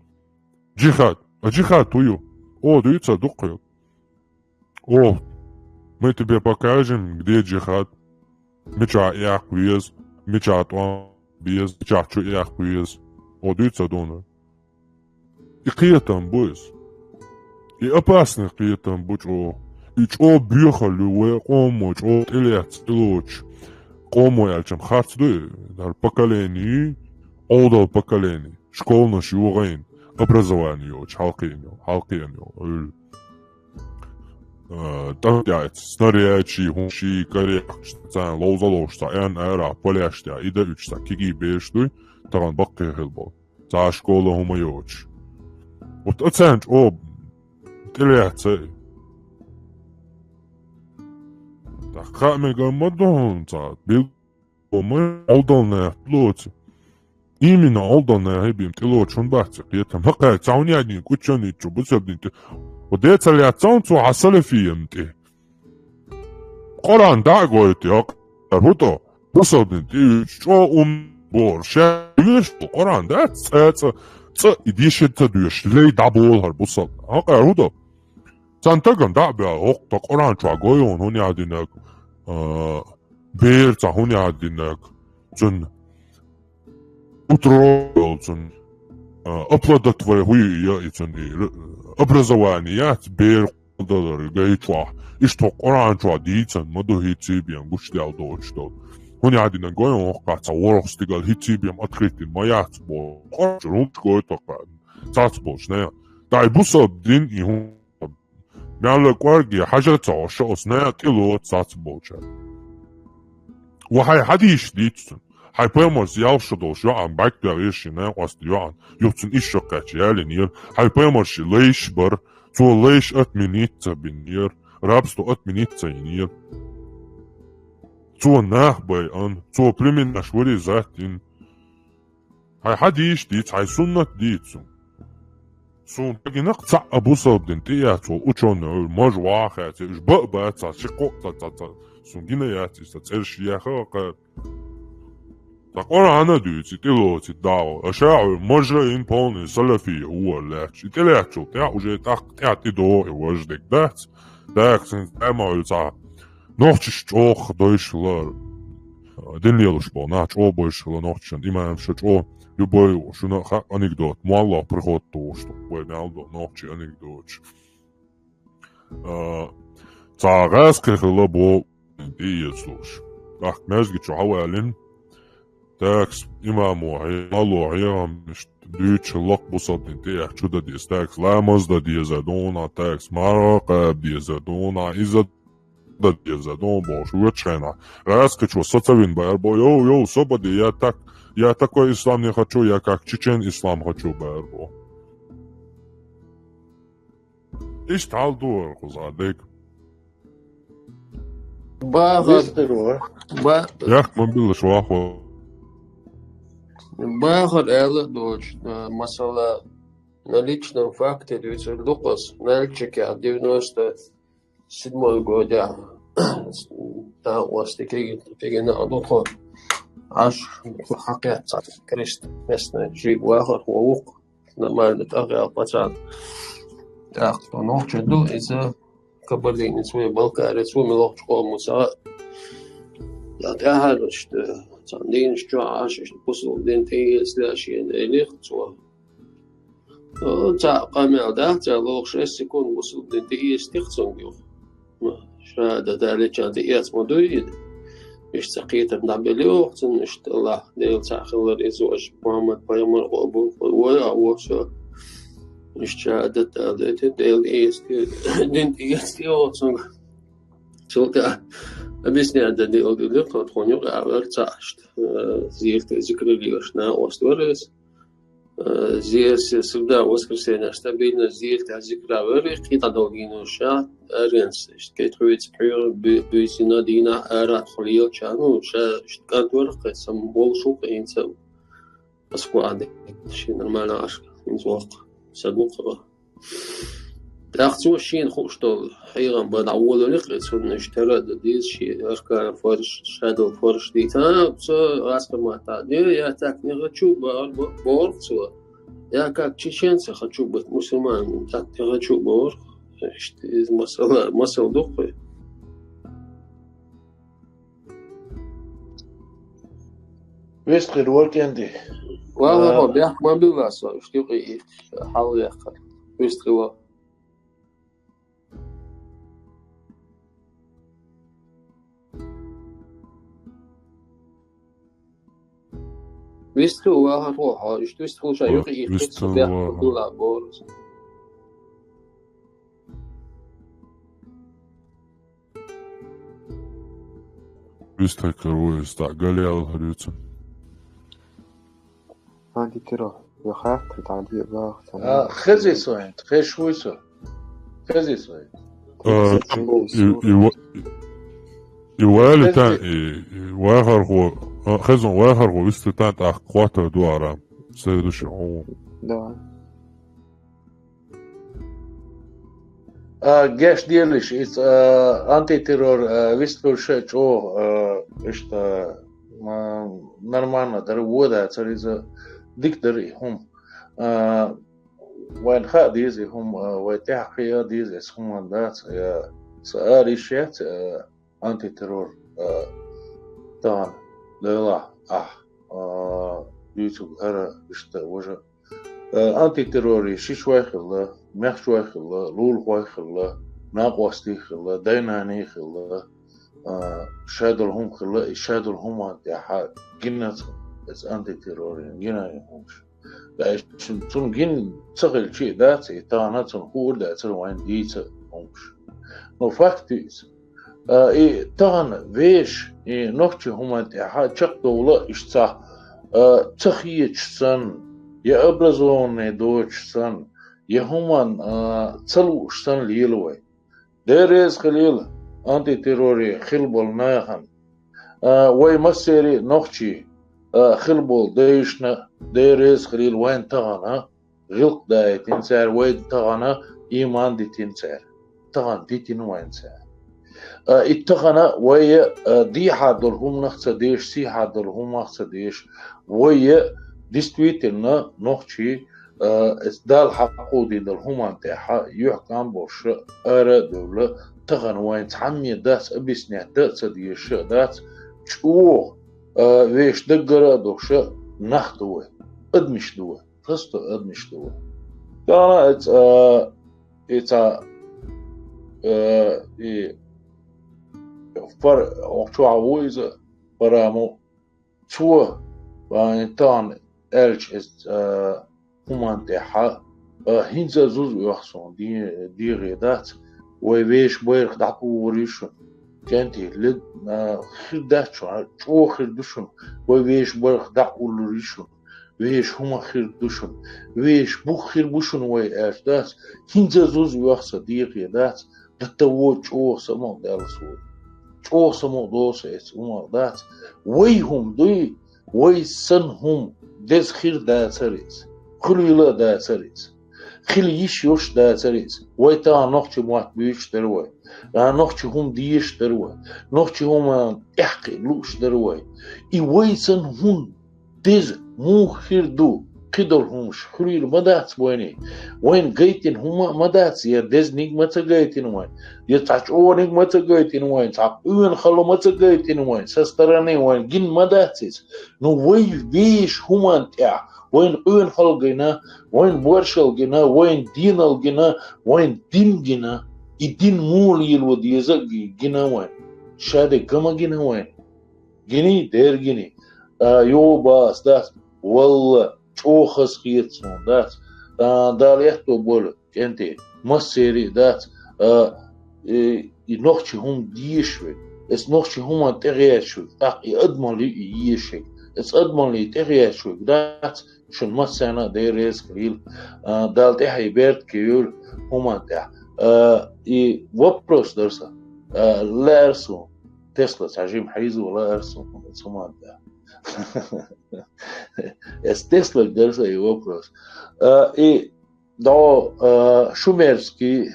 Джихад. А джихад хӀун ю? О, дуьйцу дуккха хила. О, мы тебе покажем, где джихад. Мичахь эккха веза, мичахь тӀом беза, мичахь чу эккха веза. О, дуьйцу дуна. И кхетам бу иза. И опасный кхетам бу чӀогӀа. И чӀогӀа боьхалла ю вай къомо, чӀогӀа тӀелаьцна тӀелоцуш. Къомо аьлча-м харц ду и, хӀара поколение, Ӏовдал поколение, школанаш йогӀийна, образование йоцуш, хьалкхиъна йо, хьалкхиъна йо, Ӏуьллу. А, тӀам тӀехь снарядчий, хӀумаший, карехкаш, царна ловза ловш, цхьа аьнна арахь, полеш тӀехь, и дан уьттуш цхьа кегий бераш дуй, тахана баккхий хила болу. Цхьа школа хӀума йоцуш. Вот оцаьнчу оба тӀелаьцна. ТӀаккха хаа мегар ма ду хьуна цхьа, билггал ма Ӏовдалнех тӀелоцу. Именно Ӏовдалнех бен тӀелоцу хӀун бац и кхетам. ХӀокхара цхьа хӀун яьдина куччанит чу бусалдин тӀе. Вот де ца лаьцна цо хьан салафиям тӀе. Къуръан дӀа а гойту, йоккха, хӀуто, бусалдин тӀе уьш чӀогӀа ум бора, ша вешта Къуръан дац, цӀа, цӀа, цӀа и деши ца доьшуш, лей дӀаболу хӀара бусалба. Хьан къара хӀун до? Цхьана тагана дӀа а баьлла, хӀокху тхан Къуръан чохь гой хьуна хӀун яхьдинарг, а, бер цхьа хӀун яхьдинарг, цуьнан утро йолу цуьнан, а, оплодотворение, хӀун ю и, я и цуьнан и, р-, образование яц, бер далар гай чохь. Иштта хӀокху Къуръан чохь дийцан ма ду хӀинций бен гучудаьлла доцуш долу. ХӀун яхьдинарг гой хьуна хӀокху цхьа ворхӀ стигал хӀинций бен открытый ма яц боху. Къуръан чуьра хӀумаш гойту хӀокхарна. Цац болчу, не? Дай бусалба дин и хӀун Мелла кӀорге хьажа ца хьош оцу некъа тӀелоцу цац болчара. Ва хьайн хьадийша дийцу цунна. Хьайн пайхамарца ялх шо долуш йоӀан бӀаьрг тоьхна шен некъостан йоӀан, юха цунна исс шо кхаьчча ялийнера. Хьайн пайхамар шен лайш бара, цо лайш отменить ца бинера, рабство отменить ца йинера. Цо нах байъан, цо племенаш вырезать йина. Хьай хьадийш дийца, хьай суннат дийца цунга. Суна гинакх цхьа а бусалба дин тӀеэццо учёный Ӏур, маж вахаьца, уж ба а бац, ца, ши кхоъ ца, ца, ца. Суна гина яц, иштта цӀерш яха, кха. Ца Къуръана дуьйци, тӀелоци дагӀо. А ша Ӏур, мажа ин полный салафи, хӀуар лаьтташ. И тӀелаьттачул тӀехь, уже тӀаккха тӀехь тӀедогӀу и важа дерг дац. Даккха сан тӀема Ӏур цхьа. Нохчаш чӀоагӀа дойш хила, дин лелаш бо, нах чӀоагӀа бойш хила нохчашан, имамаша чӀоагӀа, любой шуна хаьа анекдот, моллагӀа приход тохуш ду, вай мел до нохчий анекдоташ. А, цхьа гӀаьскхи хила бо тӀеэцалуш. ТӀаккха маьждиге чу хьавалийна, такс имамо хье-, моллагӀа хьехам иштта дуьйцуш лакха бусалба дин тӀеэцча чу дан деза, такс ламаз дан дезар дуна, такс марха кхаба дезар дуна, иза дан дезар дуна бохуш воьдучу хенахь, гӀаьскхичо сацавина баьр бо, йо, йо, со баде, я так, я такой ислам не хочу, я как чечен ислам хочу баьр бо. Иштта хьал ду хӀара кхуза дерг. Бахар. Вистхир вара. Ба-, Яхк ма биллаш вахо. Бахар аьлла а доцуш, а, масала, на личном факте дуьйцур ду кхуза, Нальчикехь девяносто седьмой годехь, тахана оцу стикиге, стикиге а ду тхо. Аш хьакхетта цхьа крест местный жига вахархо ву-кх. Нормально тӀахъял пацан. ТӀаккха тхо нохчий ду, иза кабардинец ву, балкарец ву, муьлххачу къомаца а. Ца тӀаьхьара иштта, цхьана дийнаш чохь Ӏаш, иштта бусалба дин тӀеэцале шена элира цо. О, цхьа къамел дац, цхьа лоху шесть секунд бусалба дин тӀеэцале тих цунга юха. Ма, шахӀадат далийча тӀеэца ма дуй иза. Иштта ца кхетар дӀабелла йоху цунна, иштта Аллах, Дела цхьаъ хилар иза, ваша Мухьаммад пайхамар къобал, вай а, вай, всё. Иштта шахӀадат дала, Дела тӀеэца, дин тӀеэца йоху цунга. Цул тӀаьхьа объяснение дан дела дуьллира тхо, тхуна юкъа а вара цхьа иштта, э, зерате зикр лелаш накъост вара иза. Э, зерате, среда, воскресенье стабильно зерате зикра вара, кхин дӀадолу дийнахь ша, аренца, иштта кхин тхоьца пхьоьгӀа буьйсина дийнахь ара тхо лелача, ну, ша иштта кӀант вара, кхин сан болуш ву, кхин ца Ас кху а де, шен нормально Ӏаш, хӀинца воккха, сан дукха. ТӀаккха цо шена хууш долу хьехам бан дӀаволале, кхин цунна иштта хӀара а дан деза, шен арканан фарш, шадолу фарш дийца. А, цо гӀаскхи маттахь, не, я так не хочу, боху, бо-, боху цо. Я как чеченца хочу быть мусульманином, так не хочу, боху. Иштта иза масала, масала ду кхуьй. Вистхир вара кӀентий. Вала, а, бехк ма билла со, уьш юкъе и хьал вехкар. Вистхир вара. Вистхир вахар хьо, хьо, уьш вистхир ша юкъе и вистхир бехк ма билла борус. Вистхир каро, иза дӀа галъял хӀара ю цунна. Антитиро, я хаттар дӀа ле баху цхьа. А, хези со хӀинца, хезаш вуй со. Хези со хӀинца. А, и, и ва-, и вали тан, и, и вахархо, а, хезна вахархо, вистхир тан тӀаккха хаттар ду арам. Следующий хьо. Да. А, геш делиш, иза, а, антитеррор, а, вистхуьлуш а чӀогӀа, а, иштта, а, нормально дара, вон дацара иза, дика дара и хӀума. А, вайна хаа деза и хӀума, а, вай тӀаьхьа кхиа деза, иза хӀума дац, я, ца ара йиш яц, а, антитеррор, а, тахана, Делахь, ахь, а, дуьйцург хӀара иштта важа. Э, антитеррорий шишой хилла, мехчой хилла, лулахой хилла, накъостий хилла, дай-наний хилла, э, шадолу хӀума хилла, и шадолу хӀуманна тӀехьа гина цунна, иза антитеррорийн гина и хӀумаш. Ткъа и цунна гина ца хилча а дац, и тахана цунна хуур дацара вайн дийца хӀумаш. Но факт ю иза. А, и тахана вешан, и нохчийн хӀуманна тӀехьа чекхдовла а иштта цхьа, а, ца хеташ санна, я образованный доцуш санна, я хӀуманна, а, ца лууш санна лела вай. Дела реза хуьлийла антитерроре хилла болу нахана. А, вай массеран а нохчий, а, хила болу дайшна, Дела реза хилийла, вайна тахана гӀиллакх даийтина цара, вайна тахана иман дитина цара. Тахана дитина вайна цара. А, и тахана вай, а, дехьа долу хӀуманах ца деш, сехьа долу хӀуманах ца деш, вай действительно нохчий, а, эс Дала хьакховдийна долу хӀуманна тӀехь юьхькӀам болуш ара а девлла, тахана вайна цхьамме дац, объяснять дан а ца дезаш а дац, чӀогӀа, а, вешан даггара а долуш нах ду вай, адамаш ду вай, просто адамаш ду вай. Тахана эца, а, и цхьа, а, и фар-, охьа чохь ву иза, Парамо, цо, а, тахана аьлча эца, а, хӀуманна тӀехь, а, хӀинца а зуза оьху суна, де-, дегӀе дац, вай вешан байракх дӀатӀугӀур ю шуна. КӀентий, ле-, а, хир дац шуна, чӀогӀа хир ду шуна, вай вешан байракх дӀа а уллур ю шуна, вешан хӀума хир ду шуна, вешан бух хир бу шуна вай аьлча дац, хӀинца а зуза оьху сан, дегӀе дац, датта вон чӀогӀа самукъадаьлла суна. ЧӀогӀа самукъадолу сан эца хӀуманах дац. Вай хӀума дуй, вай санна хӀума деза хир дацара иза. Хуьлийла а дацара иза. Хила йиш йолуш дацара иза. Вай тахана нохчийн мотт буьйцуш дара вай. А, нохчийн хӀума дезаш дара вай. Нохчийн хӀуманна тӀаьхье лууш дара вай. И вай санна хӀума деза муха хир ду, кхидолу хӀумаш хуьлийла ма дац вайна. Вайна гайтина хӀума а ма дац, я дезниг ма ца гайтина вайна, я цхьа чӀогӀаниг ма ца гайтина вайна, цхьа къонахалла ма ца гайтина вайна, со стороны вайна гина ма дац иза. Ну, вай вешан хӀуманна тӀехь, вайна къонахалла гина, вайна боршалла гина, вайна динал гина, вайна дин гина, и дин муха лело деза а гина вайна. Ша дерг ма гина вайна. Гиний, дера гиний. А, йо, бац, дац. Валла, чӀогӀа хазахета суна, дац. А, Дала аьтто бойла, кӀентий, массерий а дац. А, и, и нохчийн хӀума дезаш верг, эца нохчийн хӀуманна тӀегӀерташ верг, тӀаккха и адамалла ю и езаш верг. Эца адамаллина тӀегӀерташ верг дац, шуна массарна а Дела реза хилийла. А, Дала тӀаьхье беркате йойла хӀуманна тӀехь. А, и вопрос дара сан. А, лаьара суна. Тесла цхьа жима хьийзо лаьара суна цу хӀуманна тӀехь. Эс Теслаг дара сан и вопрос. А, и дӀо, а, шумерский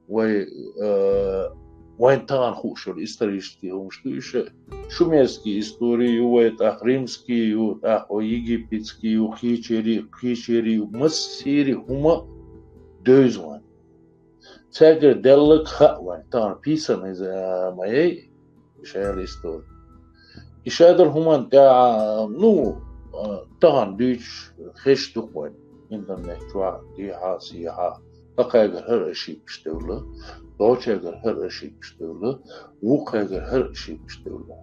вай, а, вайн тахана хууш йолу исторический хӀумаш ду уьш. Шумерский история ю вай, тӀаккха римский ю, тӀаккха вай египетский ю, кхечерий, кхечерий ю, массерий хӀума девза вайн. Цаьргара даьлларг хаьа вайн, тахана писана иза, а, ма яй, шайла история. И шадолу хӀуманна тӀехь, ну, а, тахана дуьйцуш хезаш ду-кх вайн интернет чохь, дехьа, сехьа. Хьакхаьргара хӀара ошибкаш девлла, дӀочаьргара хӀара ошибкаш девлла, вукхаьргара хӀара ошибкаш девлла.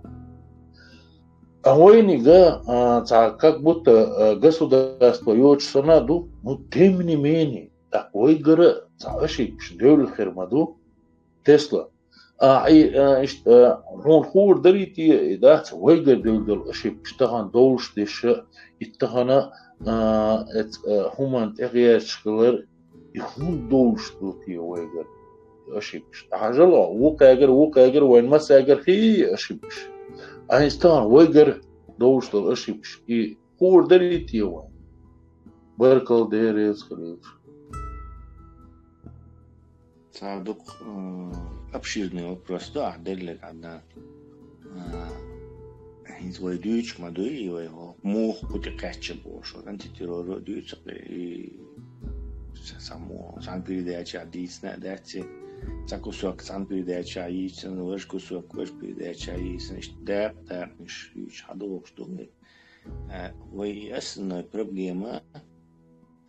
А вайниг, а, цхьа как будто, а, государство йоцуш санна а ду, ну, тем не менее, тӀаккха вайгара цхьа ошибкаш девлла хир ма ду, Тесла. А, и, а, иштта, а, хьуна хуур дарий те, и дац, вайгара девлла долу ошибкаш тахана довлуш деш, и тахана, а, эц-, а, хӀуманна тӀегӀерташ хилар, и хӀунда довлуш ду те вайгара ошибкаш? ДӀахьажал, вукхаьргара, вукхаьргара, вайн массаьргара хи ошибкаш. А хӀинца тахана вайгара довлуш долу ошибкаш, и хуур дарий те вайн? Баркалла, Дела реза хилийла. Цхьа дукха, м, обширный вопрос ду ахь делларг, Ӏаднан. А, хӀинца вай дуьйцуш ма дуй, и вай хӀо муха кху тӀе кхаьчча бохуш, антитеррор а дуьйцу, и ца-, цхьа мо-, цхьана передачехь дийцина а дац, цхьа кусок цхьана передачехь йийцина, важа кусок важа передачехь йийцина, иштта дакъа-дакъанаш дуьйцуш хьадогӀуш ду вай. А, вай и основной проблема,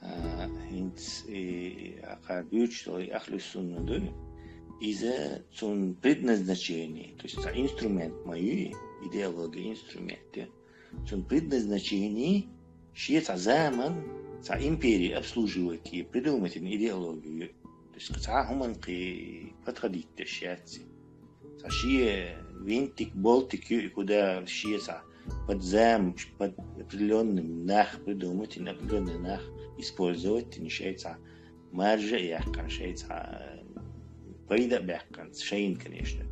а, хӀинца и, а, кхара дуьйцуш долу и ахлу сунна ду, иза цунна предназначение, то есть цхьа инструмент ма ю, идеология инструмент ю. Цунна предназначение шен цхьа заман, цхьа империя обслуживать е придумать йина идеология ю. То есть цхьа хӀуманна кхин подходить деш яц. Цхьа шен винтик, болтик ю и, куда шен цхьа под зам-, под определённый нах придумать йина, определённый нах использовать йина, шайн цхьа маржа а яьккхина, шайн цхьа пайда а баьккхина, шайна, конечно,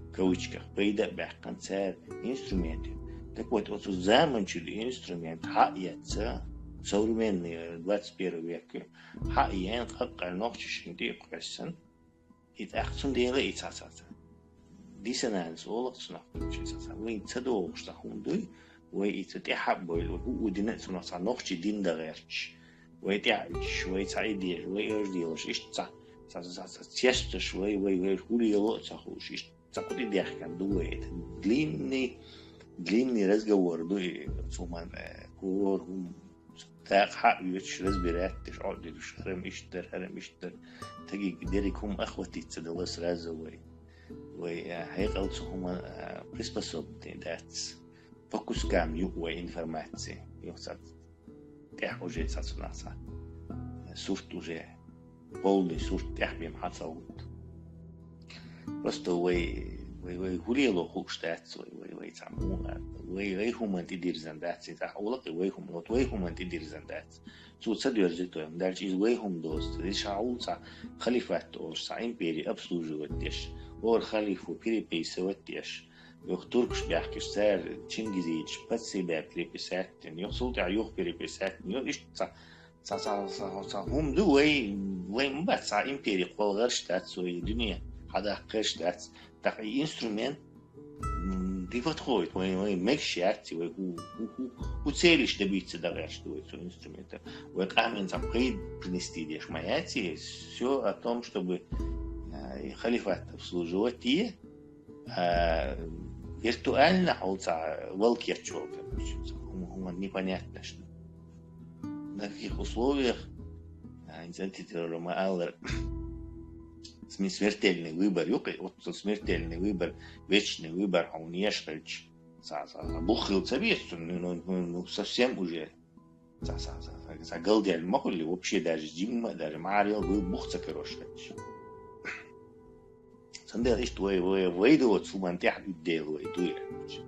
в кавычках, пайда а баьккхина цара инструмент ю. Так вот, оцу заманчуьра инструмент хьаэца, современный, двадцать первый век, хьаен къакъар нохчашна тӀе а кхоьссина, и тӀаккха цундела и цхьа-цхьа-цхьа диссонанс олу цунах, цхьа-цхьа вайна ца догӀуш цхьа хӀума дуй, вай и ца тӀаьхьа а бевлла, вай хӀуъу дина а цунах цхьа нохчий дина дан гӀерташ, вай тӀаьхьа а уьдуш, вай цхьа и деш, вай ож делаш, иштта цхьа, цхьа, цхьа, цхьа, цхьа цесташ, вай, вай, вай хӀун лело а ца хууш, иштта цхьа кху тӀе даьхкина ду вай. Это длинный, длинный разговор ду и цу хӀуман, э, кор хӀума. Дакъа хьаоьцуш, разбирать деш, Ӏодуьлуш, хӀара-м иштта дара, хӀара-м иштта дара. Тагиг дерриг хӀума охватить ца дала сразу вай. Вай, а, хьекъал цу хӀума, а, приспособленный дац. По кускам ю вай информаци. Юха цхьа тӀехь уже цхьа цунах цхьа сурт уже, полный сурт тӀехь бен хьан ца хӀутту. Просто вай, вай, вай хӀун лело хууш дац, вай, вай, вай цхьа муха, вай, вай хӀуманна тӀедирзина дац, и цхьа хьулакх и вай хӀума, вот вай хӀуманна тӀедирзина дац. Цо ца доьрзуьйту вай, хӀунда аьлча иза вай хӀума доцу, иза ша хьул цхьа халифат олуш, цхьа импери обслуживать деш, хӀора халифо переписывать деш, юха туркаш баьхкича, цара чингизидаш под себя переписать дина, юха цул тӀаьхьа юха переписать дина, юха иштта цхьа Цхьа, цхьа, цхьа, цхьа хӀума ду вай, вай ма бац, цхьа импери кхолла гӀерташ дац, вай дуьне хьадаккха гӀерташ дац. ТӀаккха и инструмент, м, не подходит, вай, вай мегаш яц, вай хӀу, хӀу, хӀу, хӀу целиш добиться дан гӀерташ ду вай цу инструмента. Вай къаман цхьа пайда принести деш ма яц, всё о том, чтобы, а, и халифат обслуживать, и А, виртуально хьо цхьа вала кечволу, короче, цхьа хӀума, хӀума непонятно что. На каких условиях, а, хӀинца антитеррор ма-аллара, сме-, смертельный выбор ю кхин, вот цу смертельный выбор, вечный выбор хьуна еш хилча, цхьа, цхьа, цхьа бух хила ца беза цунна, ну, ну, ну, ну, совсем уже Ца, ца, ца, ца, ца галдаьлла ма хуьллий, вообще даже жимма а, даже марел вуй бух ца карош хилча. Цундела иштта вай, вай, вай доцу хӀуманна тӀаьхьа уьддела вай дуй аьлча.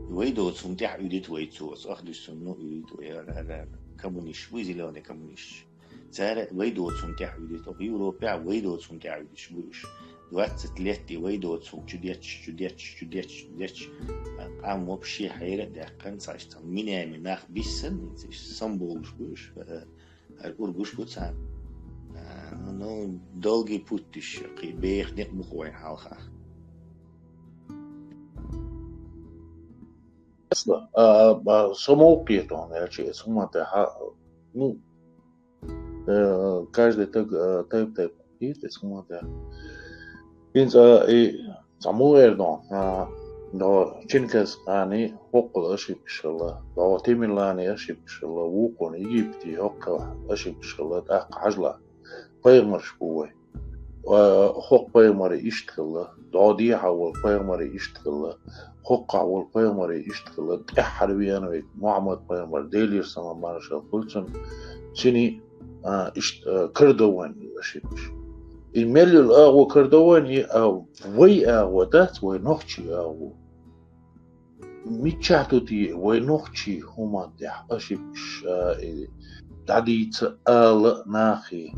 Вай доцу хӀума тӀаьхьа уьдита вай цо, ах дуьсун, ну, уьдита вай, ара, ара, ара, коммунисташ, вуй зелёный коммунисташ. Цара вай доцу хӀума тӀаьхьа уьдита, оха Европехь вай доцу хӀума тӀаьхьа уьдуш бу уьш. Двадцать лет и вай доцу хӀума чу детташ, чу детташ, чу детташ, чу детташ. Къам вообще хьайра а даьккхина, цхьа иштта меняемый нах биссина, иштта самболуш бу уьш, э, хӀара ургуш бу царна. Э, ну, долгий путь уьш, кхин беха некъ бу-кх вайна хьалха. А, а, со мовкхетон, аьлча, эцу хӀуманна тӀехь, ну, Э, каждый таг-, э, тайп-тайп хийта эцу хӀуманна тӀехь. ХӀинца, э, и цхьа муха эр ду, а, до Чингиз ханий хӀоккхул ошибкаш хилла, до Тимурланий ошибкаш хилла, вукхунна Египте хӀоккхул ошибкаш хилла, тӀаккха хьажал. Пайхамарш бу вай. А, хӀокху пайхамаре иштта хилла, дӀо дехьа волу пайхамаре иштта хилла, хӀокхахь волу пайхамаре иштта хилла, тӀаьххьара веана вега Мухьаммад-пайхамар, Делера салам-маршалла хуьлда цунна, цуьнан, а, иштта, а, карадо вайн ошибкаш. И мел йолу агӀо карадо вайн, и, а, вай агӀо дац, вай нохчийн агӀо. Мичахь ду те вай нохчийн хӀуманна тӀехь ошибкаш, а, и дӀадийца ала нахе,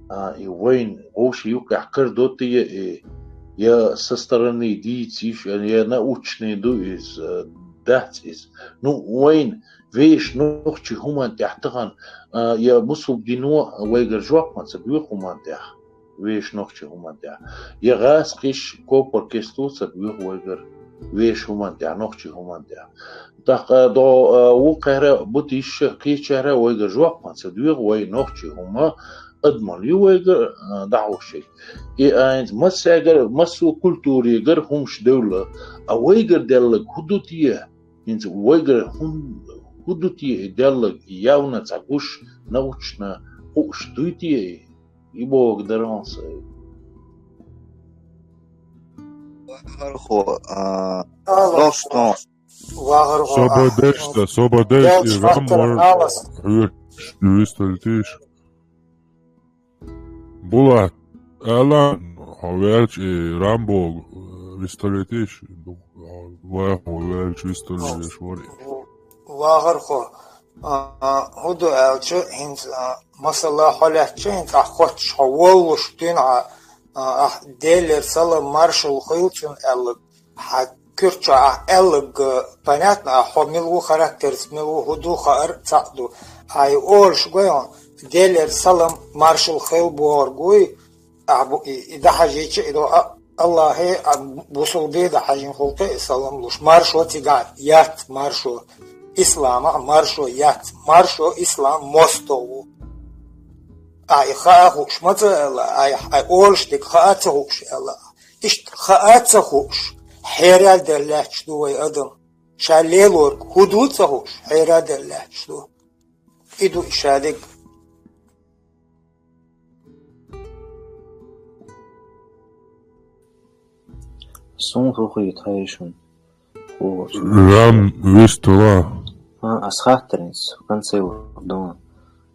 а, и вайна вовшийн юккъехь карадо те и, я со стороны дийца йиш, я научный ду иза, дац иза. Ну, вайна вешан нохчийн хӀуманна тӀехь тахана, а, я мусулман дино вайгара жоп ма ца доьху хӀуманна тӀехь. Вешан нохчийн хӀуманна тӀехь. Я гӀазкхиш копар кесту ца доьху вайгара вешан хӀуманна тӀехь, нохчийн хӀуманна тӀехь. ТӀаккха до, а, вукхара, буддисташа, кхечара вайгара жоп ма ца доьху, вай нохчийн хӀума адамалла ю вайгара, а, дӀахьуш ерг. И айнца массаьгара, массо а культурегара хӀумаш девлла. А вайгара делларг хӀун ду те? ХӀинца вайгара хӀун, хӀун ду те и делларг, явно цхьа гуш, научно хууш дуй те и? И бохург дара хьуна сайн. ВахархӀо, а, Алло. Достон. ВахархӀо, а, собо деш, да, собо деш, и гӀам вар хьоьжуш, висталийтийша. Булат, аьлла, хьо ваьлча, и Рамбога, э, висталийтийша, вахархӀо ваьлча висталийтийша вара. ВахархӀо, а, хӀун ду аьлча, хӀинца, а, масала хьо лаьттача, хӀинца ахь хоттуш хьо воллуш дуьйна, а, ахь Делера салам-маршалла хуьлда цунна аьлла, хьан пуьрча ахь аьллаг, понятно, ахь хьо мила ву характерца, мила ву, хӀун ду хаар цхьаъ ду. Ахь и олуш гой хьуна, Делера салам маршалла хила бохург вуй, ахь бу и, и дӀахьажийча, и до а-, Аллахье а бусулбе дӀахьажийна гӀуллакхе и салам луш. Маршо цигахь яц, маршо. Исламахь маршо яц. Маршо ислам мостагӀ ву. Ахь и хаа хууш ма ца аьлла, ахь, ахь олуш дерг хаа ца хууш аьлла. Иштта хаа ца хууш, хьерадер лаьтташ ду вай адам. Ша лелорг хӀун ду ца хууш, хьерадер лаьтташ ду. И ду и ша дерг. Суна хӀун хийта хьайшун? Хууш. Рам вистала. А, ас хаттаринц, в конце урдон.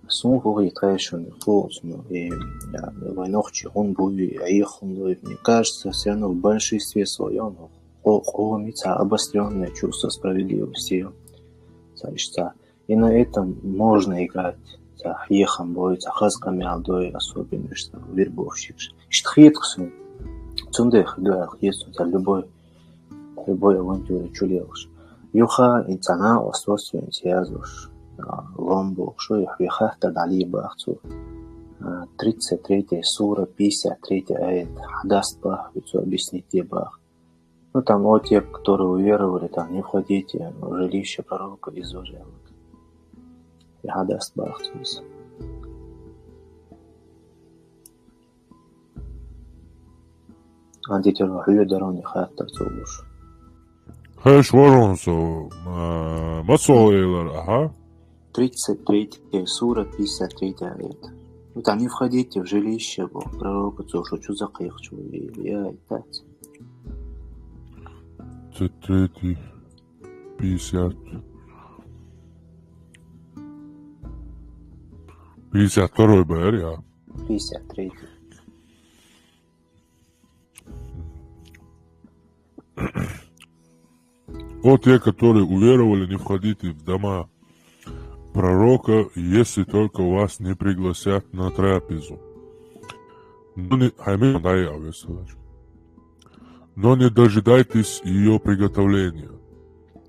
Суна хӀун хийта хьайшун, хууш, ну, и, я, вай нохчий хӀун буй, Ӏеха хӀун лой, мне кажется, всё равно в большинстве своём къо-, къомица обострённое чувство справедливости. Ца иштта. И на этом можно играть. Ца хьехам бой, ца хаза къамел дой, особенно что вербовщик. Иштта хеташ суна. Цундела хи дуьхьал хеташ суна, ца любой, любой авантюра чу лелаш. Юха и ца накъосталц вайн язлуш, а, лом бохуш, и хьоьга хаттар дӀалийр бах цо. А, тридцать третья сура, пятьдесят третий аят, хьадаста бах, и цо объяснить де бах. Ну, там, о, те, которые уверовали, там, не входите в жилище пророка из-за жертв. И хьадаста бах цо иза. Антитера хьоьга дароне хаттар ца луш. Хьеш варон со, а, ма со элар, аха? Тридцать третья сура, пятьдесят третий аят. Ну, там, не входите в жилище, бо, пророка, цо шо чу ца кхайкхача, я, и тац. Тридцать третий, пятьдесят. Пятьдесят второй бер, я. Пятьдесят третий. О, те, которые уверовали, не входите в дома пророка, если только вас не пригласят на трапезу. Но не, хьайн мила дан яа весалаш. Но не дожидайтесь её приготовления.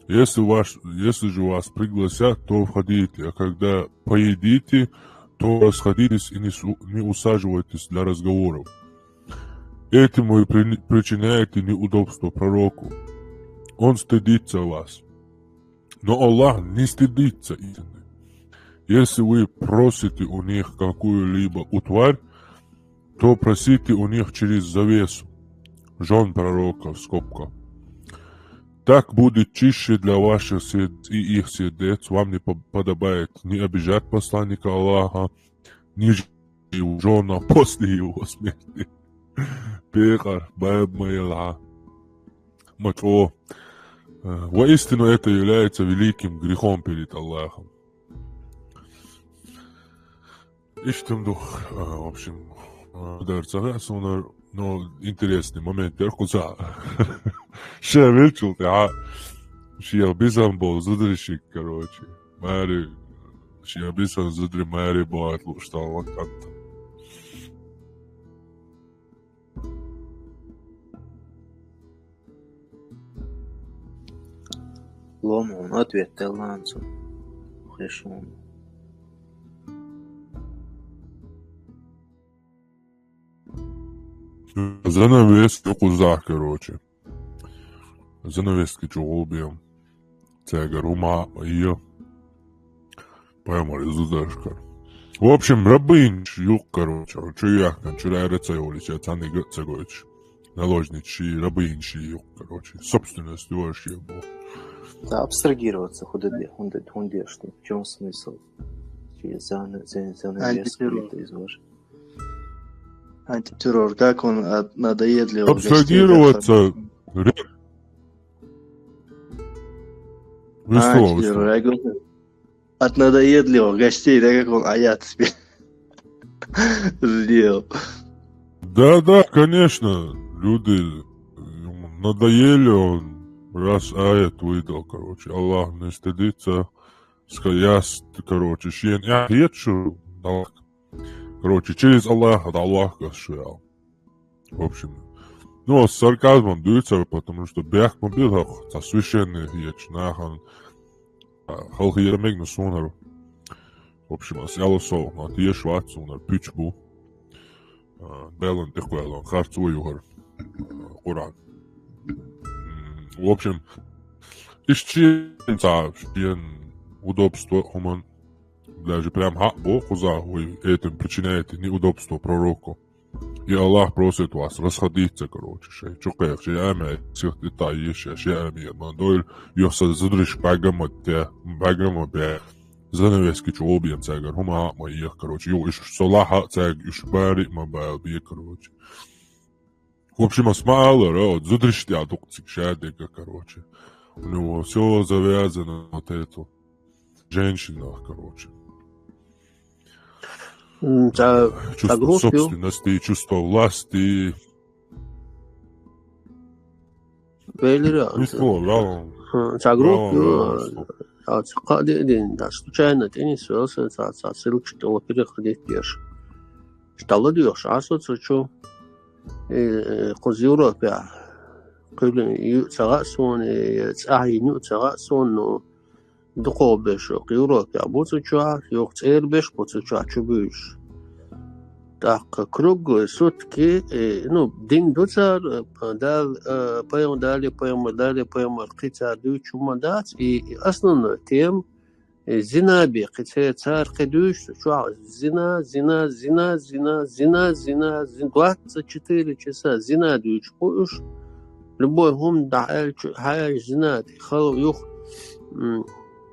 Если ваш, если же вас пригласят, то входите, а когда поедите, то расходитесь и не су-, не усаживайтесь для разговоров. Этим вы при-, причиняете неудобство пророку. Он стыдится вас. Но Аллах не стыдится истины. Если вы просите у них какую-либо утварь, то просите у них через завесу, жён пророка, в скобках. Так будет чище для ваших сердец и их сердец. Вам не по-, подобает ни обижать посланника Аллаха, ни же его жёнам после его смерти. Пекъар, баьб ма елахь. Ма чӀо. Э, воистину это является великим грехом перед Аллахом. Иштта ма ду, а, в общем, а, дар ца хаьа суна, но интересный момент яра кхузахь. Ша велчул тӀаьхьа шех бисам болу зударий шиъ, короче. Маьри, шех бисам зударий маьри бохуьйту лууш стаг ван кӀант. Лом хьуна, ответ делла цо. Хеш хьуна. Занавес ю кхузахь, короче. Занавески чу гӀулбен. Цаьргара хӀума а йо. Пайхамар иза зудашкара. В общем, рабыньш юкъ, короче, чу яхкан, чу раьра ца йолуш, я цхьаьнниг а ца гойтуш. Наложница ши, рабыньш ши юкъ, короче. Собственность ваша бу. Да, абстрагироваться, хӀун де, хӀун де, хӀун де, что, в чём смысл? Через зан-, зан-, занавеску Антитеррор. Это изложить. Антитеррор, как он от надоедливых гостей Абстрагироваться. Ре-, Вы что, вы что? Антитеррор, я говорю, от надоедливых гостей, да, как он аят себе сделал. Да, да, конечно, люди, ему надоели, он раз аят выдал, короче, Аллах не стыдится, ска-, я с-, короче, шен, я, я чё, Аллах. Короче, через Аллаха, да, Аллах, ка шо, я. В общем, Ну, с сарказмом дуьйцар, потому что бехк ма била хӀокху цхьа священный хеташ нахана, а, халахетар мегна суна хӀара. В общем, ас аьлла сов, но теша вац, суна хӀара пуьч бу. А, Делан тӀекхоьллина харцо ю хӀара, а, Къуръан. М, в общем, иштта шен цхьа, шен удобство хӀуман, даже прям хьаъ бо кхуза, вы этим причиняете неудобство пророку. И Аллах просит вас расходиться, короче, шайн чу кхайкха, шайн амай сих тӀе та еш, шайн амай ма дойла, юха сан зударшка бӀаьргам а те, бӀаьргам а бе, занавески чу гӀо бен цаьргара, хӀума хьаъ ма еха, короче, юха уьш со лахьа а цаьрга, уьш бари а ма бала бе, короче. В общем, ас ма аллара, вот зударшна тӀехь дукха цига ша дерг, короче. У него всё завязано вот это. Женщинах, короче. М, цхьа, цхьа Чувство группа ю. Собственности, чувство власти. Велира, Мисло, да. М, цхьа группа ю. Да, да, да. А, цхьа кхаа де-, дин, да, случайно тӀенис велса, цхьа, цхьа ссылкаш тӀе переходить деш. Стала дуьйхуш, а со цу чу. Э, кхуза Европехь. Кхуьлин ю ца гӀа суна, э, цӀахь йина ю ца гӀа суна, но дукхо беш Европехь бу цу чохь, юха цӀера беш бу цу чохь чу буьйш. ТӀаккха круглые сутки, э, ну, дин ду цара, э, Дала, э, пайхамар, Дала, пайхамар, Дала, пайхамар, кхин цара дуьйцуш хӀума дац, и, и основной тема, э, зина бен кхин цара, цара кхин дуьйцуш, цу чохь зина, зина, зина, зина, зина, зина, зина, двадцать четыре часа зина дуьйцуш бу уьш. Любой хӀума дӀа аьлча, хьаьжча зина тӀе, хала юха, м,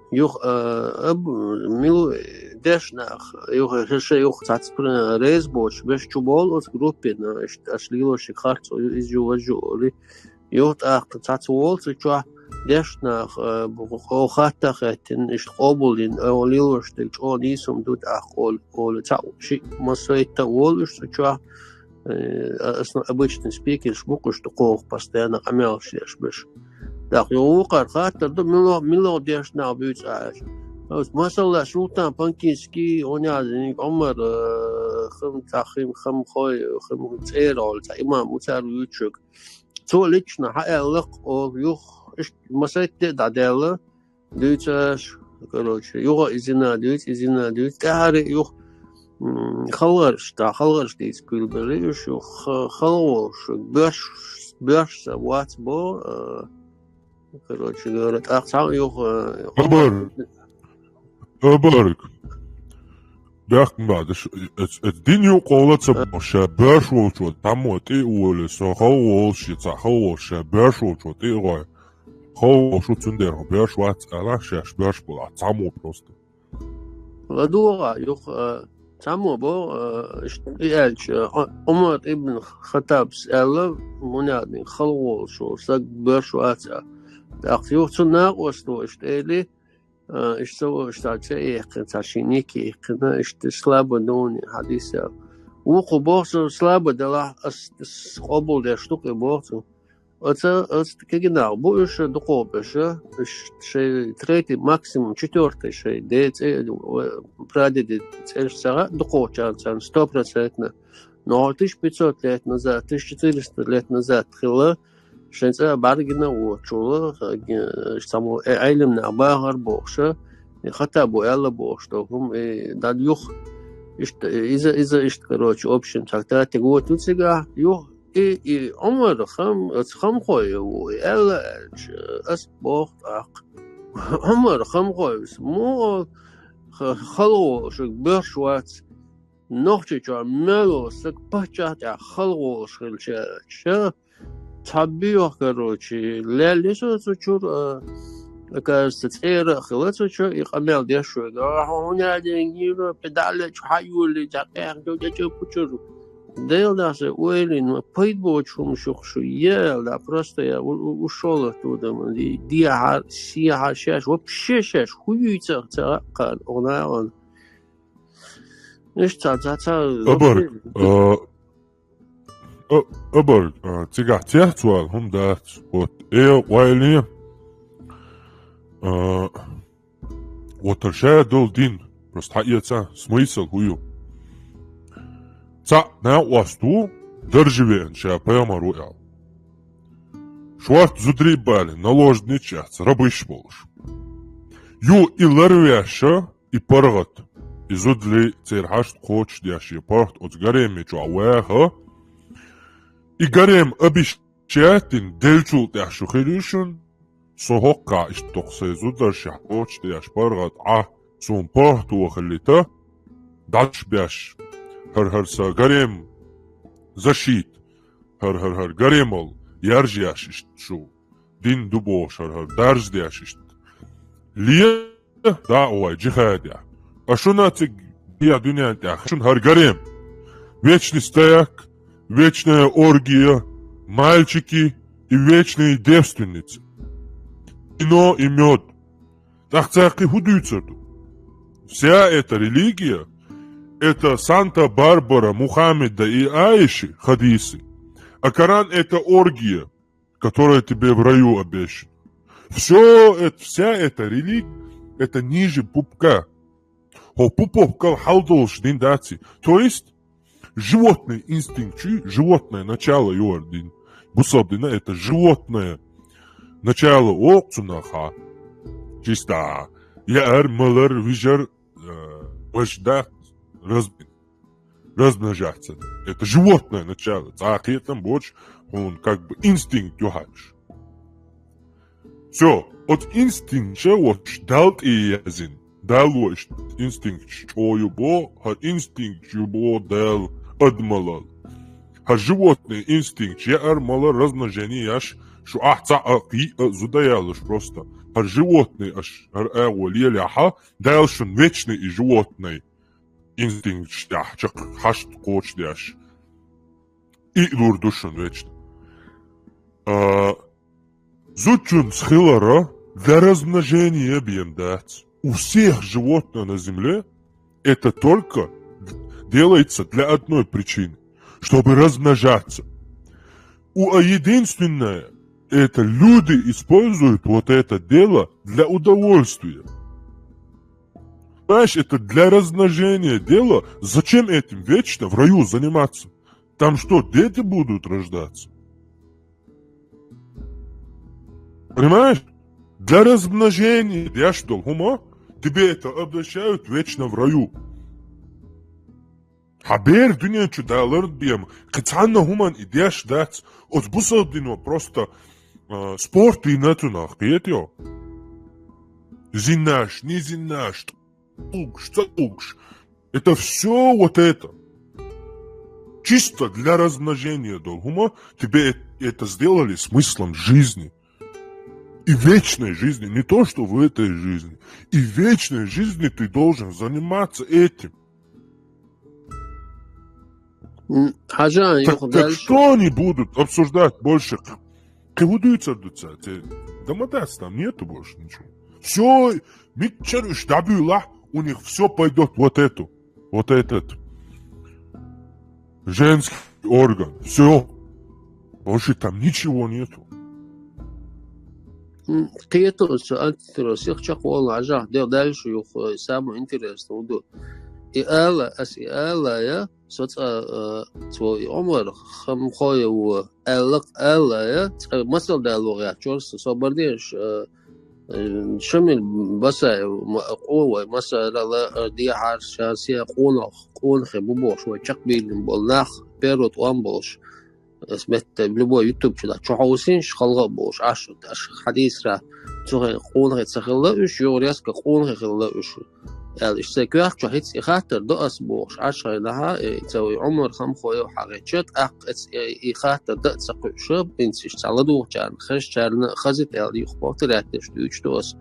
юха, а, аб-, мила деш нах, юха, ша, ша юха цац пр-, реза боцуш, беш чу болу оцу группе, но аш, аш лелошиг харц, иза ю, важа ю, олий. Юха тӀаккха цац волу цу чохь деш нах, а, бу-, хатта а хеттина, иштта къобалдина, а, лелош дерг чӀогӀа нийса хӀума ду тӀаккха, олу, олу, цхьаъ шиъ массо а хӀетта а волу уьш цу чохь. Э, а, ас обычный спикерш бу-кх уьш, дукхох постоянно къамелаш деш берш. ТӀаккха юха вукхара хаттар ду, мила, мила деш нах буьйцу аьлча. Ас, масала, Султан Панкинский, Онязин Ӏумар, э, хам, цхьа хам, хамхой, хам цӀера олу, цхьа имам, уьцар вуьйцуш. Цо лично хьааьлла-кх, олу, юха, иштта масех де а дӀадаьлла, дуьйцу аш, короче, юха и зина дуьйцу, и зина дуьйцу, тӀаьхьара юха, м, халгӀарш, тӀаккха халгӀарш дийца куьйгабелли уьш, юха ха-, халгӀа волуш, боьрш, боьрш сан вац бо, а, короче говоря, тӀаккха цхьаъ юха, а, Абар. Абарг. Бехк ма бац, эц-, эц-, эц дин юкъахула ца бохуш, ша боьрш волчо цхьаммо тӀе а волий, со халгӀа волуш, я цхьаъ халгӀа волуш, ша боьрш волчо тӀе а гӀой. ХалгӀа волуш ву, цундела хьо боьрш вац аьлла, шаьш боьрш бу-кх, цхьаммо просто. ЛадогӀа, юха, а, цхьаммо боху, а, иштта и аьлча, а, Ӏумар ибн Хаттабс аьлла, мунадин халгӀа волуш волу стаг боьрш вац аьлла. ТӀаккха юха цу накъосто иштта элий, а, иштта ца волуш цхьа цӀе а яьккхина, цхьа шен ник а яьккхина, иштта слабо дуьйна хьадис аьлла. Вукхо боху, со слабо делахь, ас, ас къобалдеш ду-кх и боху цо. Оцу, оцу кегий нах бу уьш дукхо беш, уьш шайн третий, максимум четвёртый шайн ден цӀе, э, прадедин цӀераш ца хаьа дукхочарна царна сто процентно. Но хьо тысяча пятьсот лет назад, тысяча четыреста лет назад хилла, шайн цӀа бӀаьргина а воцучул, э, цхьаммо, э, Ӏелам нах бахар бохуш, и Хаттабо аьлла бохуш долу хӀума, и дан юха, иштта, иза, иза иштта, короче, общем, цхьа татиг воту цигахь, юха, и, и Ӏумар хам, оцу хамхой ву, и аьлла аьлча, ас боху тӀаккха. Ӏумар хамхой ву, муха ха-, халгӀа волуш, боьрш вац, Нохчийчохь мел волу стаг паччахь тӀехь халгӀа волуш хилча аьлча. Цхьа боьха, короче, лелли со цу чуьра, а, оказывается, цӀера а хилла цу чу, и къамел деш верг. А, хьо хӀун яа ден гира, пе дӀа а лечу, хьан йолий, цхьа къехкачу тӀечу пучуьра. Делан Дала сан ойла йина, пайда боцу хӀума шух шу е аьлла, просто я, у-, у-, ушшолла тудам, ди-, дехьа, сехьа, шаьш, вообще шаьш, хӀун юьйцах ца а кхана, оха нахана. Иштта ца, ца, ца, Абарг, вообще, а, а, Абарг, а, цигахь цецвала хӀума дац. Вот, э, вайле, а, вот ша долу дин, просто хьаэца, смысл хӀун ю? Цхьаъ накъост ву, даржа веана ша пайхамар ву аьлла. Шорта зударий бали, наложниц яц, рабыш болуш. Ю и ларвеш, и паргӀат, и зударий церан хьашт кхочушдеш, и паргӀат оцу гареми чохь ваха, и гарем обещать дина деллачул тӀаьхьа шу хир ю шуна, со хӀоккхахь иштта тоху сайн зударшех кхочушдеш паргӀат Ӏа, суна паргӀато хилийта, дӀачубеш, хӀара-хӀара сан гарем защита, хӀара-хӀара-хӀара гаремал яржеш иштта шу дин ду бохуш, хӀара-хӀара даржадеш иштта. Ле, дӀа а вай, джихадехь. А шуна цига дехьа дуьнен тӀехь, шуна хӀара гарем. Вечный стояк, вечная оргия, мальчики и вечные девственницы. Вино и мёд. ТӀаккха цара кхин хӀун дуьйцур ду? Вся эта религия, это Санта-Барбара, Мухаммеда и Аиши хадисы, а Коран — это оргия, которая тебе в раю обещана. Все это, вся эта религия — это ниже пупка. ХӀокху пупкал хьал долуш дин дац и. То есть, животный инстинкт чу, животное начало ю хӀара дин. Бусалба дин — это животное начало, оцунах а. Чисто яар, малар, вижар, э, баш да, раз-, размножаться. Это животное начало. Цхьа а кхетам боцуш, хьуна как бы инстинкт ю хьаьжаш. Всё, оцу инстинкт ша воцуш Далла тӀе язйина. Дало иштта инстинкташ чӀогӀа ю бо, хӀара инстинкташ ю бо Дала адамалал. ХӀара животный инстинкташ, яар, малар, размножение еш, шу ахь цхьаъ а, кхин а зуда ялуш просто. ХӀара животный аш, хӀара агӀо лелехьа, Дала шуна вечный и животный инстинкташ тӀехь чекх хьашт кхочушдеш. И лур ду шуна вечно. А, зудчунца хилар для размножения бен дац. У всех животных на земле это только делается для одной причины, чтобы размножаться. У, а единственное, это люди используют вот это дело для удовольствия. Знаешь, это для размножения дело. Зачем этим вечно в раю заниматься? Там что, дети будут рождаться? Понимаешь? Для размножения деш долу хӀума, тебе это обещают вечно в раю. Хьан бер дуьнен чу далар бен, кхин цхьанна хӀуманна и деш дац, оцу бусалба дино просто, а, спорт йина цунах, кхетайо? Зинаш, не зинаш, тӀулгаш, ца тӀулгаш. Это всё вот это. Чисто для размножения долу хӀума, тебе это сделали смыслом жизни. И вечной жизни, не то, что в этой жизни. И в вечной жизни ты должен заниматься этим. М, хьажа, так, юха так дальше. Что они будут обсуждать больше? Кхин хӀун дуьйцур ду цара? Те, да ма дац, там нету больше ничего. Всё, миччара уьш дӀабуьйлахь, у них всё пойдёт вот эту, вот этот женский орган. Всё. Больше там ничего нету. М, кхетар со антитеррорсих чекхволу хьажахь, де дальше юха, э, самое интересное хӀун ду. И ала, ас и ала, я, со цкъа, э, цо и Ӏумар Хамхоев аьлла-кх, ала, я, цкъа масал дало гӀертачуьра со, со бардеш, э, э, Шамил Басаев, ма-, къо вай, масала, э, дехьара ша се къонах, къонахий бу бохуш, вай чекхбийлина болу нах, первый тӀом болуш. Ас метта любой YouTube чу дац, чу хьовсийша, халха а болуш, Ӏаш, аш хьадийсара, цу хенахь къонахий ца хилла уьш, юха резко къонахий хилла уьш. Аьлла, иштта сайн коьрта чохь хӀинца и хаттар до ас бохуш, Ӏаш хенахь, э, ца вай Ӏумар Хамхоев хьагӀеча, тӀаккха эц-, э, и хаттар дан а ца кхуьуш, хӀинца иштта цхьа ладугӀучарна, хезачарна а хазийта аьлла, юха повторять деш дуьйцуш ду ас.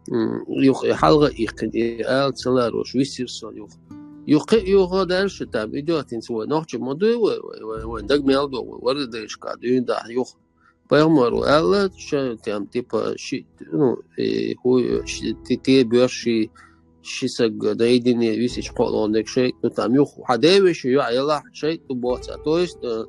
М, юха и хьалха а иккхина, и ала ца ларош висира со юха. Юха кхин а юха дальше там идёт, хӀинца вай нохчий ма дуй вай, вай, вай, вайн даг мел до вай, варгадайшка дуьйна дахьа юха. Пайхамаро аьлла, ша там, типа, ши, ну, и хӀу, ши, ти, те боьрша ши, ши саг наедине висича кхоалгӀа дерг шайтӀа, ну, там юха, хьан девеши йоӀ елахь, шайтӀа ду боцу. То есть, э,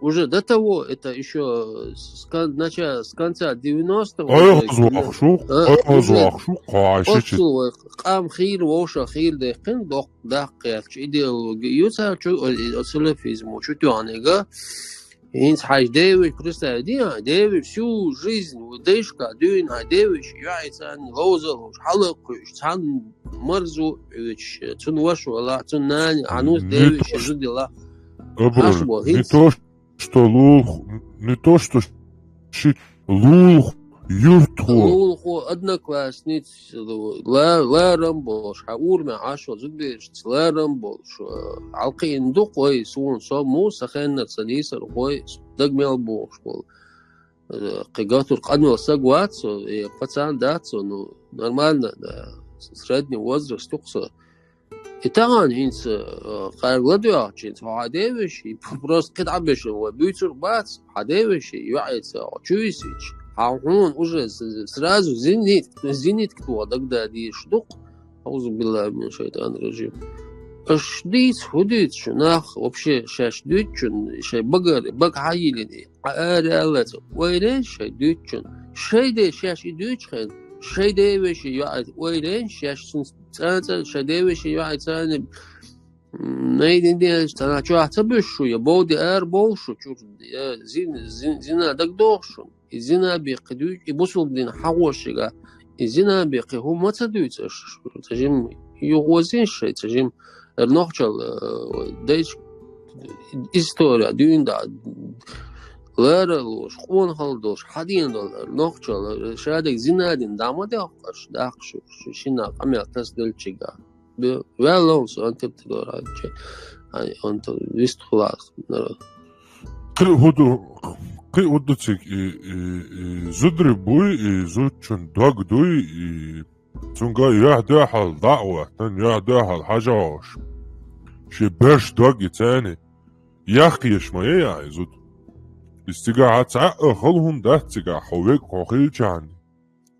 Уже до того, это ещё с кон-, нача-, с конца девяностого, Ой, уже, хаза вахаш ву, а, ой, хаза уже вахаш ву, кхо, ши, ши. Оццул вай къам хийра, вовшах хийра даьккхина, доккха даккха кхерча идеология ю цара чу, о, о, салафизмо чу тоьхнарг. ХӀинца хьайша девиш, представь, дин хьай девиш, всю жизнь, дайшка дуьйна хьай девиш, йоӀ царна ловзалуш, хьалакхуьш, цхьанна марзу, цун ваша вала, цун нани, хьанус девиш, зудила. Абар, не то, что лулх, не то, что ши лулх, юртхо. Лулхо, одноклассниц, ла-, ларам болуш, хьа урамехь Ӏаш ван зудберашца ларам болуш, хьалкхиъна ду-кх вай, суна со муса хеннара ца дийцар вай, даг мел бохуш болу. Кхин гатур къанвел саг вац со, и пацан дац со, ну, нормально, да, средний возраст ю-кх со. И тахана хӀинца, э, кхаьрга ладоьгӀча, хӀинца хьо хьан девеши, просто кхин дӀа бешан вай буьйцур бац, хьан девеши, йоӀеца хьо чу висича, хьан хьуна уже с-, сразу зенит-, зенитка тоха дагададийш ду-кх. Аузу биллахи мин шайтан раджим. Аш дийца, хӀун дийца шу нах, вообще, шаьш дуьйцучун, шайн багар, бага хьан йилина, хьан ара аьллаца, ойрен шайн дуьйцучун, шайн де шаьш и дуьйцу хен, шайн девеши йоӀеца, ойрен шаьш цун цӀа-цӀа шайн девешин йоӀеца царна, м, найдин дезаш, царна чохь ца буьсу шу, я бовди ара бовлу шу, чуьра, я зин-, зин-, зина дагадогӀу шу. И зина бен кхин дуьйцу, и бусулба дин хьахош шига, и зина бен кхин хӀума ца дуьйцу аша, ца жим юхозийша шайн, ца жим, эр нохчал, э, дайчу история дуьйна да, лара луш, къонахалла долуш, хьан дена долу эр нохчал, эр шадерг зина дина дӀа ма дехкаш, даккха шу, шу шина къамел тасделчига. Бе-, ваьлла хьуна со антибтидора, ай, анта вистхулас, нара. Кхин хӀун ду, кхин хӀун ду цига и, и, и зударий буй, и зудчун дог дуй, и цуьнга юьхь-дуьхьал дӀа а хӀоттан, юьхь-дуьхьал хьажа хьош. Шен берш дог и царна, яккха еш ма яй и зуда. Иза цигахь цхьа а хала хӀума дац цигахь, хьо вега хьо хилчахьана.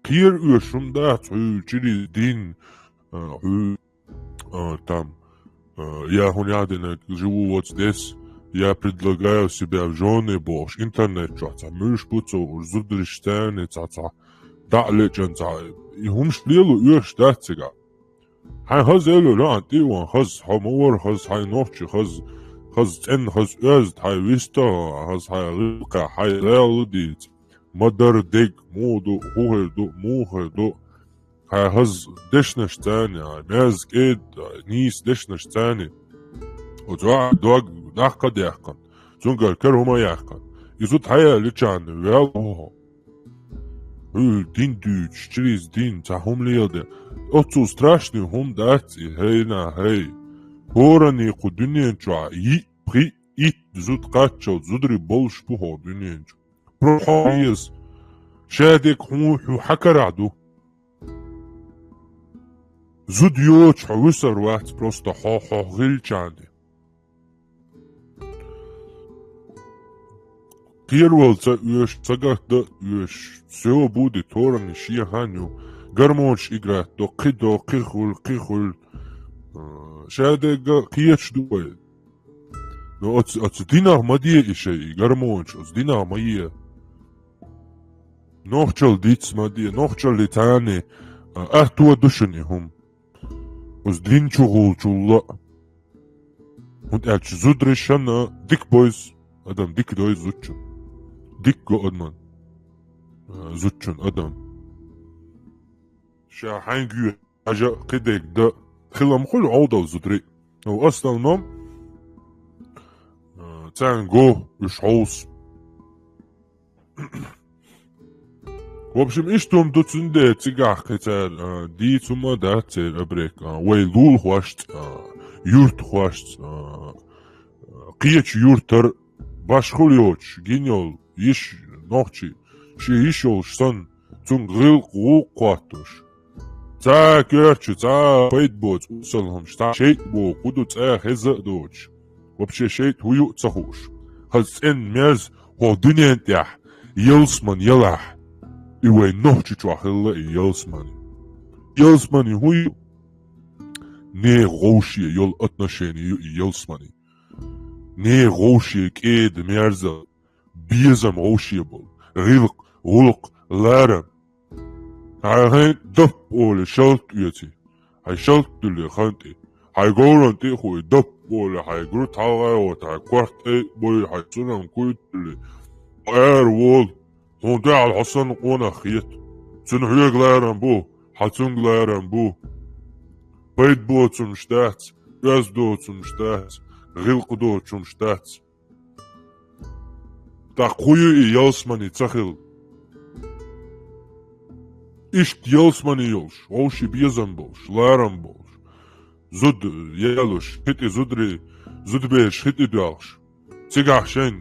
Кхера оьшуш хӀума дац, хьуьлчуьра дин, а, хьуьл-, а, там, а, я хӀун яхь динарг, живу вот здесь, я предлагаю себя в жёны бохуш, интернет чохь цхьа муьлш бу цо уж зудариш царна, цхьа, цхьа дӀа а лечан, цхьа, и хӀумаш лело оьшуш дац цигахь. Хьайн хаза эло, лоӀан тӀе а ван хаза, хьо ма вара хаза, хьайн нохчи хаза, хаза цӀенна, хаза оьзда, хьайн виста, хаза хьайн гӀиллакхехь, хьайн лаьлла дийца. Ма-дарра дерг муха ду, хӀун хир ду, муха хир ду. Хьайн хаза дешнаш царна, хьайн мерза кӀеда, нийса дешнаш царна. Оцу дог даккха а даьккхина, цуьнгара кара хӀума а яьккхина. И зуда хьаяьллачарна ваьлла ву хьо. Хьуьлла дин дуьйцуш, чуьра дин, цхьа хӀума леладе. Оццул страшный хӀума дац и, хӀей, нах, хӀей. ХӀоранна кху дуьнен чохь йиъ, пхиъ, итт зуда кхаччалц зударий болуш бу хьо дуьнен чу. Про хьо веза. Шадерг хьуна хьу хьан карахь ду. Зуда йоцуш хьо вуьсур вац, просто хьо, хьо хилчахьана. Кхеравала ца оьшу, ца гатда а оьшу, всё будет, хӀоранна шен хан ю. Гормонаш играть до, кхин до, кхин хуьлу, кхин хуьлу. А, шадерг кхеташ ду вай. Но оцу, оцу динах ма де и шайн, и гормонаш, оцу динах ма е. Нохчалла диц ма де, нохчаллий царна, а, атто ду шуна и хӀума. Оцу дин чу гӀулчул а. ХӀунда аьлча зударий шанна дика бойзу, адам дика дойзу зудчун. Дика го адаман, а, зудчун адам. Ша хьаьнга ю хьажа кхидерг дан хилам хуьлу Ӏовдал зударий. Ну, в основном, а, царна го уьш хьовса. В общем, иштта хӀума ду, цундела цигахь кхин цара, а, дийца хӀума а дац церан абрек, а, вай лулахошца, а, юьртахошца, а, кхечу юьртара башхалла йоцуш, гина йолу йиш нохчий, шен йиш йолуш санна, цуьнга гӀиллакх, гӀуллакх хӀоттош. Цхьа коьртачу, цхьа пайда боцу уьсалхьамаш, цхьа шайтӀа боху, кху ду цӀа хеза а доцуш. Вообще шайтӀа хӀун ю а ца хууш. Хаза цӀенна мерза хӀокху дуьнен тӀехь ялсаман ялахь, и вайн Нохчийчохь хилла и ялсамани. Ялсамани хӀун ю? Нехан вовше йолу отношение ю и ялсамани. Нехан вовше кӀеда, мерза, безам вовше болу, гӀиллакх, гӀуллакх, ларам. Хьайн хӀинца доп олий шалта оьций. Хьайн шалта дуьллий хан тӀе. Хьай говран тӀе а хуй, дап болий, хьай груд хьалгӀай а вота, хьай корта тӀе а бой, хьай цунам куйталли, аравола. Хьона дуьхьал хьо санна къонах хета. Цунна хьоьга ларам бу, хьа цунга ларам бу. Пайда боцумаш дац, оьзда доцумаш дац, гӀиллакх доцумаш дац. ТӀаккха хӀун ю и ялсмани ца хилла? Иштта ялсмани йолуш, вовшийн безам болуш, ларам болуш. Зуда ялош, хи тӀе зударий, зудабераш хи тӀе доьлхуш. Цигахь шайн,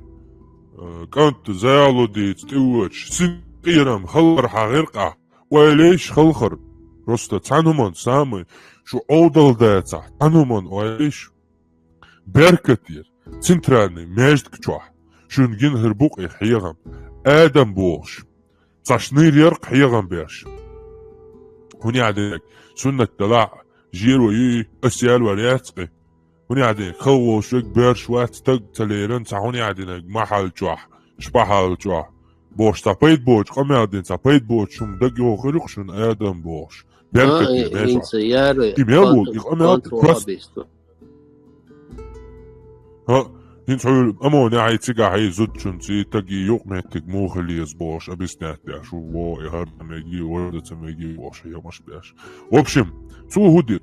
э, кӀант заяло дийца тӀевоьдуш, синкъерам, халхар хьан гӀеркъахь, ойла еш халхар. Просто цхьана хӀуманна самый, шу Ӏовдал дацахь, цхьана хӀуманна ойла еш. Беркат яра центральный маьждиг чохь, шуна гина хир бу-кх и хьехам, Адам бохуш. Цхьа шнийр яра-кх хьехам беш. ХӀунда аьлла динарг, суннат далахь, жеро юй, ас яьлла вар яц-кх и. ХӀунда аьлла динарг, халхаволуш верг боьрша вац, стаг ца лерина, цхьа хӀунда аьлла динарг, махьал чохь, шпахьал чохь. Бохуш цхьа пайда боцу къамел дина, цхьа пайда боцу хӀума дага йохур ю-кх шуна Адам бохуш. Беркате, а, мел хӀинца яра и мел ву, и къамел контрол просто. ХӀа, хӀинца хьуьлла аммо нехьий цигахь и зудчунций, тагий юкъаметтиг муха хила еза бохуш, объяснять деш ву, во, и хӀара ца меги, варда ца меги бохуш, ямаш беш. В общем, цо хӀун дира?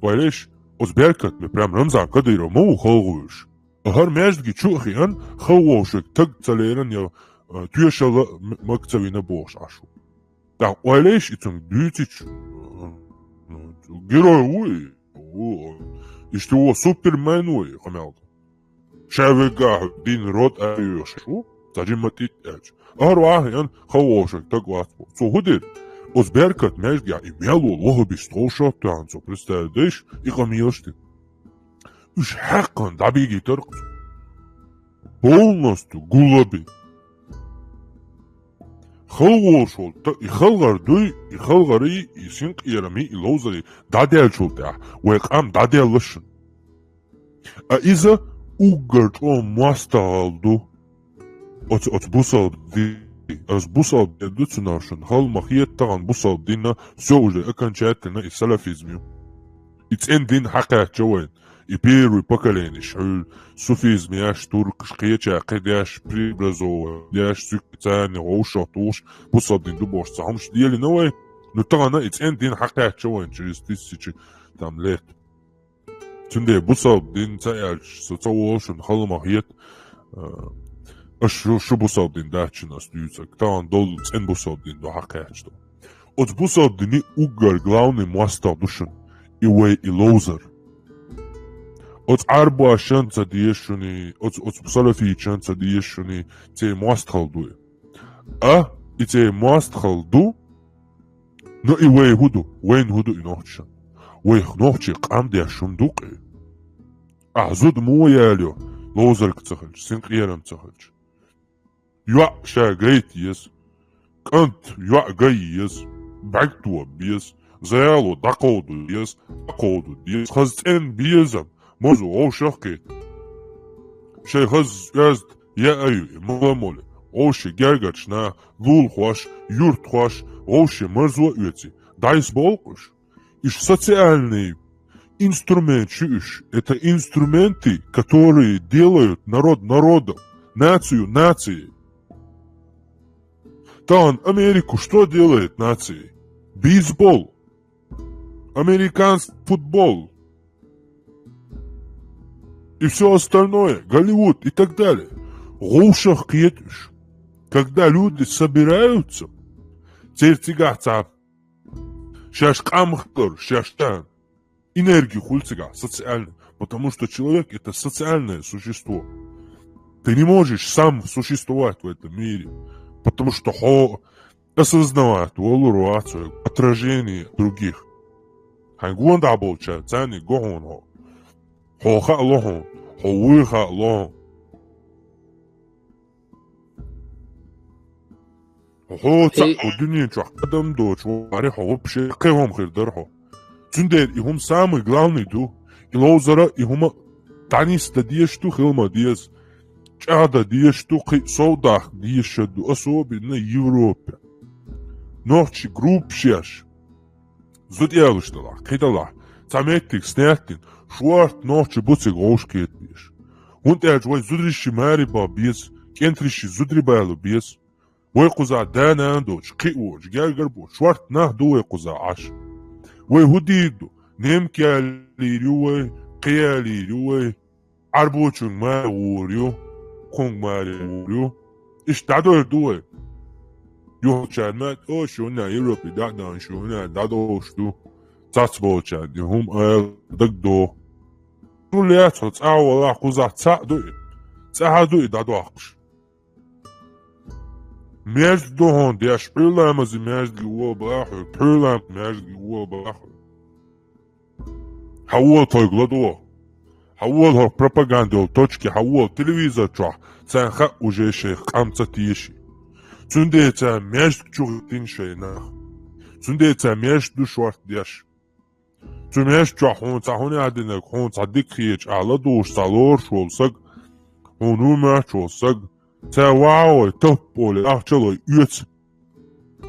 Ойла еш, оцу Беркате, прям Рамзан Кадыров ма ву халхавуьйлуш. ХӀара маьждиге чу а хиъна, халхаволуш верг таг ца лерина я, а, тоьшалла м-, мага ца вина бохуш Ӏаш ву. ТӀаккха ойла еш и цунга дуьйцича, герой ву и, ву, иштта ву, супермен ву и къамел ду. Ша вегахь дин род а йоьхуш ву, цхьа жимма тӀитӀ аьлча. ХӀара вахьа ян халхаволуш верг таг вац бо. Цо хӀун дира? Оцу Беркате маьждигехь и мел волу вахабист вовшах а тоьхна цо, представить деш, и къамелаш дина. Уьш хьаькхна дӀабегийтар-кх цо. Полностью гуллабе. Халхаволуш волу та-, и халхар дуй, и халхарий, и синкъерам, и ловзарий дӀадаьллачул тӀаьхьа вай къам дӀадаьлла шуна. А иза уггар чӀогӀа мостагӀалла ду. Оцу, оцу бусалба дин, оцу бусалба дин ду цунах шуна. Хала ма хета тахана бусалба дин, всё уже окончательно и салафизм ю. И цӀена дин хьакхаьчча вайна. И первый поколенеш, хьуьлла суфизм еш, туркаш, кхеча кхидеш, преобразовывать деш, цуьнга царна вовшах тухуш, бусалба дин ду бохуш цхьа хӀумаш делина вай. Ну, тахана и цӀена дин хьакхаьчча вайна через тысячи, там, лет. Цундела бусалба дин ца аьлча, со ца волу шуна хала ма хета, а, аш шу, шу бусалба дин дац шуна ас дуьйцург. Тахана долу цӀена бусалба дин ду хьакхаьчна. Оцу бусалба дини уггар главный мостагӀа ду шуна, и вай и ловзар. Оцу Ӏарбошан ца дезаш шуна, оцу, оцу салафиташан ца дезаш шуна, церан мостагӀалла ду и. А, и церан мостагӀалла ду, но и вай хӀун ду, вайна хӀун ду и нохчашан? Вай нохчий къам деш хӀума ду-кх и. Ахьа зуда муха ялайо, ловзарг ца хилча, синкъерам ца хилча? ЙоӀ ша гайта еза, кӀант йоӀ гай еза, бӀаьрг тоба беза, заяло дӀакховдо еза, дӀакховдо деза, хаза цӀена безам, моза вовшах а кхета. Шайн хаза оьзда яа ю и мала а моле, вовшийн гергарчу наха, лулахоша, юьртахоша, вовшийн марзо а оьций, дӀасабовла-кх уьш. Уьш социальный инструмент шу уьш. Это инструменты, которые делают народ народом, нацию нацией. Тахана Америку что делает нацией? Бейсбол, американский футбол и всё остальное, Голливуд и так далее. Вовшах кхета уьш. Когда люди собираются, церан цигахь цхьа шаьш къам хилар, шаьш тан энергия хуьлу цигахь, социальная. Потому что человек — это социальное существо. Ты не можешь сам существовать в этом мире, потому что хьо осознавать волур вац хьо отражение других. Хьайн гонахь болчара царниг го хьуна хьо. Хьо хаало хьуна, хьо вуй хаало хьуна. Хьо цхьаъ ву дуьнен чохь кхин хӀума доцуш варе, хьо вообще кхин хӀума хир дара хьо. Цундела и хӀума самый главный ду. И ловзара и хӀума дӀанисдан дезаш ду, хила ма деза. ЧӀагӀдан дезаш ду, кхин совдаккха дезаш ду, особенно Европе. Нохчий группаш еш. Зуда ялош далахь, кхин далахь, цхьа меттиг снять дина, Шорта нохчий бу цига гӀовшкхета безаш. ХӀунда аьлча вай зударий маре бала беза, кӀентий зударий бала беза. Вай кхузахь да-нана доцуш, кхин а воцуш, гергара боцуш, шорта нах ду вай кхузахь Ӏаш. Вай хӀун дийр ду? Немка ялийр ю вай, кхин ялийр ю вай, Ӏарбочуьнга маре гӀур ю, кхунга маре гӀур ю. Иштта дӀадойр ду вай. Юхачарна ма, о, шуна Европе дӀа а даьнна, шуна дӀадовш ду. Цхьацца болчарна и хӀума ала дагадогӀу. Шу лаьцхьа цӀахь валахь кхузахь цхьаъ ду и. ЦӀахь а ду и дӀадоккхуш. Маьждиг ду хьуна деш, Ӏуьйламаза маьждиге вола бахьа хьо, пхьуьйлам маьждиге вола бахьа хьо. Хьан вола тхойга ладогӀа. Хьан вола хӀокху пропаганда йолу точке, хьан вола телевизор чохь, царна хаьа уже шайх къам ца теший. Цундела цара маьждиг чу хӀиттина шайн нах. Цундела цара маьждиг ду шорта деш. Цу маьждиг чохь хьуна цхьа хӀун яздинарг, хьуна цхьа дика хеташ ахь ладугӀуш, цхьа лоруш волу саг, хьуна ву моьттуш волу саг, цара вахьа вай, тапп олий, ахча лой, оьцу.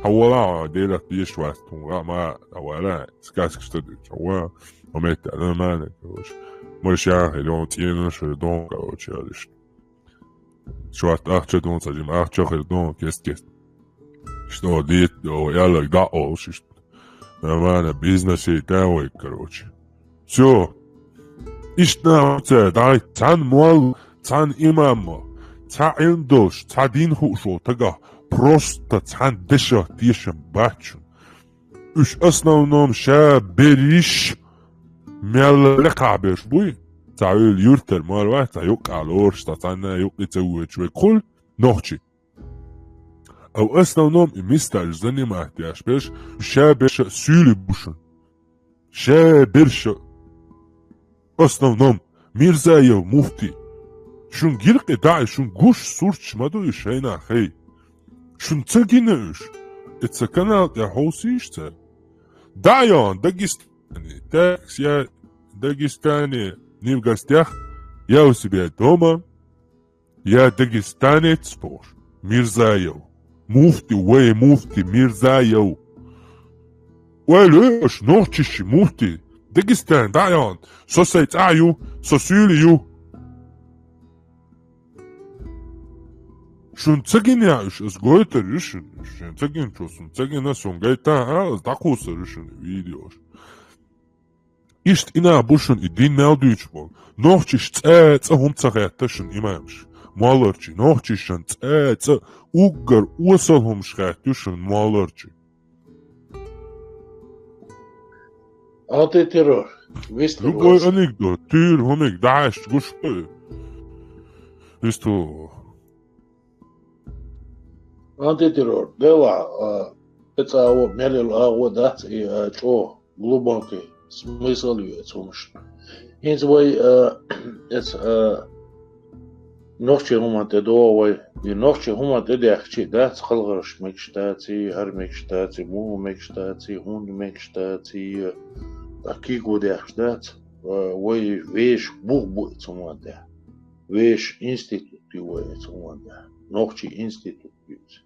Хьан вала, Делах дезаш вац, тхуна гӀа ма, хьан вала, сказкаш ца дуьйцу, хьан вала, хьан метта, нормально, короче. Маршан хир дон, цӀена хир дон, короче, аьлла иштта. Шорта ахча дон, ца жима ахча хир дон, кест-кест. Что, дит, о, яллаг, да, олуш иштта. Нормально, бизнес и тан вай, короче. Всё. Иштта нах ца дай, цхьана молла, цхьана имамо, цхьа Ӏилма долуш, цхьа дин хууш волу тагах просто цхьана дешах тешам бац шуна. Уьш основном ша берриш мелла лекхахь берш буй? Цхьа уьйла юьртара молла вац, цхьа юккъахь лоруш, цхьа цхьанна юккъе ца воьдуш вай кхул нохчий. А в основном и местаж занимать деш берш, ша берш а суьйлий бу шуна. Ша берш а в основном Мирзаев муфти. Шун гиркъе даьӀа, шун гуш сурташ ма ду и шайна хей. Шун ца гина уьш. И ца канал тӀе хьовсийша ца. ДаьӀа йогӀун Дагестане. Так, я Дагестане не в гостях, я у себя дома. Я дагестанец бохуш. Мирзаев. Муфти, вай муфти Мирзаев. Вай лоьш нохчиш муфти. Дагестан, да, ян. Со сай цӀа ю, со суьйли ю. Шун ца гина я уьш, ас гойтар ю шун. Шун ца гина чо, сун ца гина, сун гайта, а, ас дӀакхуссар ю шун видеош. Иштта и нах бу шуна и дин мел дуьйцуш болу. Нохчиш цӀа, цӀа хӀума ца хаьттар шуна имамаш. Молларчий, нохчишна цӀа, цӀа уггар осал хӀумаш хаьттар шуна молларчий. Антитеррор. Вистхуьлу любой вайца. Анекдот, туьйра хӀумиг дӀахьаьжча гуш бу. Вистхуьлу. Антитеррор. Делахь, а, эца агӀо, мел йолу агӀо дац и, а, чӀогӀа глубокий смысл ю эца хӀумашна. ХӀинца вай, а, эца, а, нохчийн хӀуманна тӀе догӀу вай. И нохчийн хӀуманна тӀе даьхкича дац, халхарш мегаш даций, хӀара мегаш даций, муха мегаш даций, хӀунда мегаш даций, а, кийго даьхкаш дац. А, вай вешан бух бу эца хӀуманна тӀе. Вешан институт ю вай эца хӀуманна тӀе. Нохчийн институт ю иза.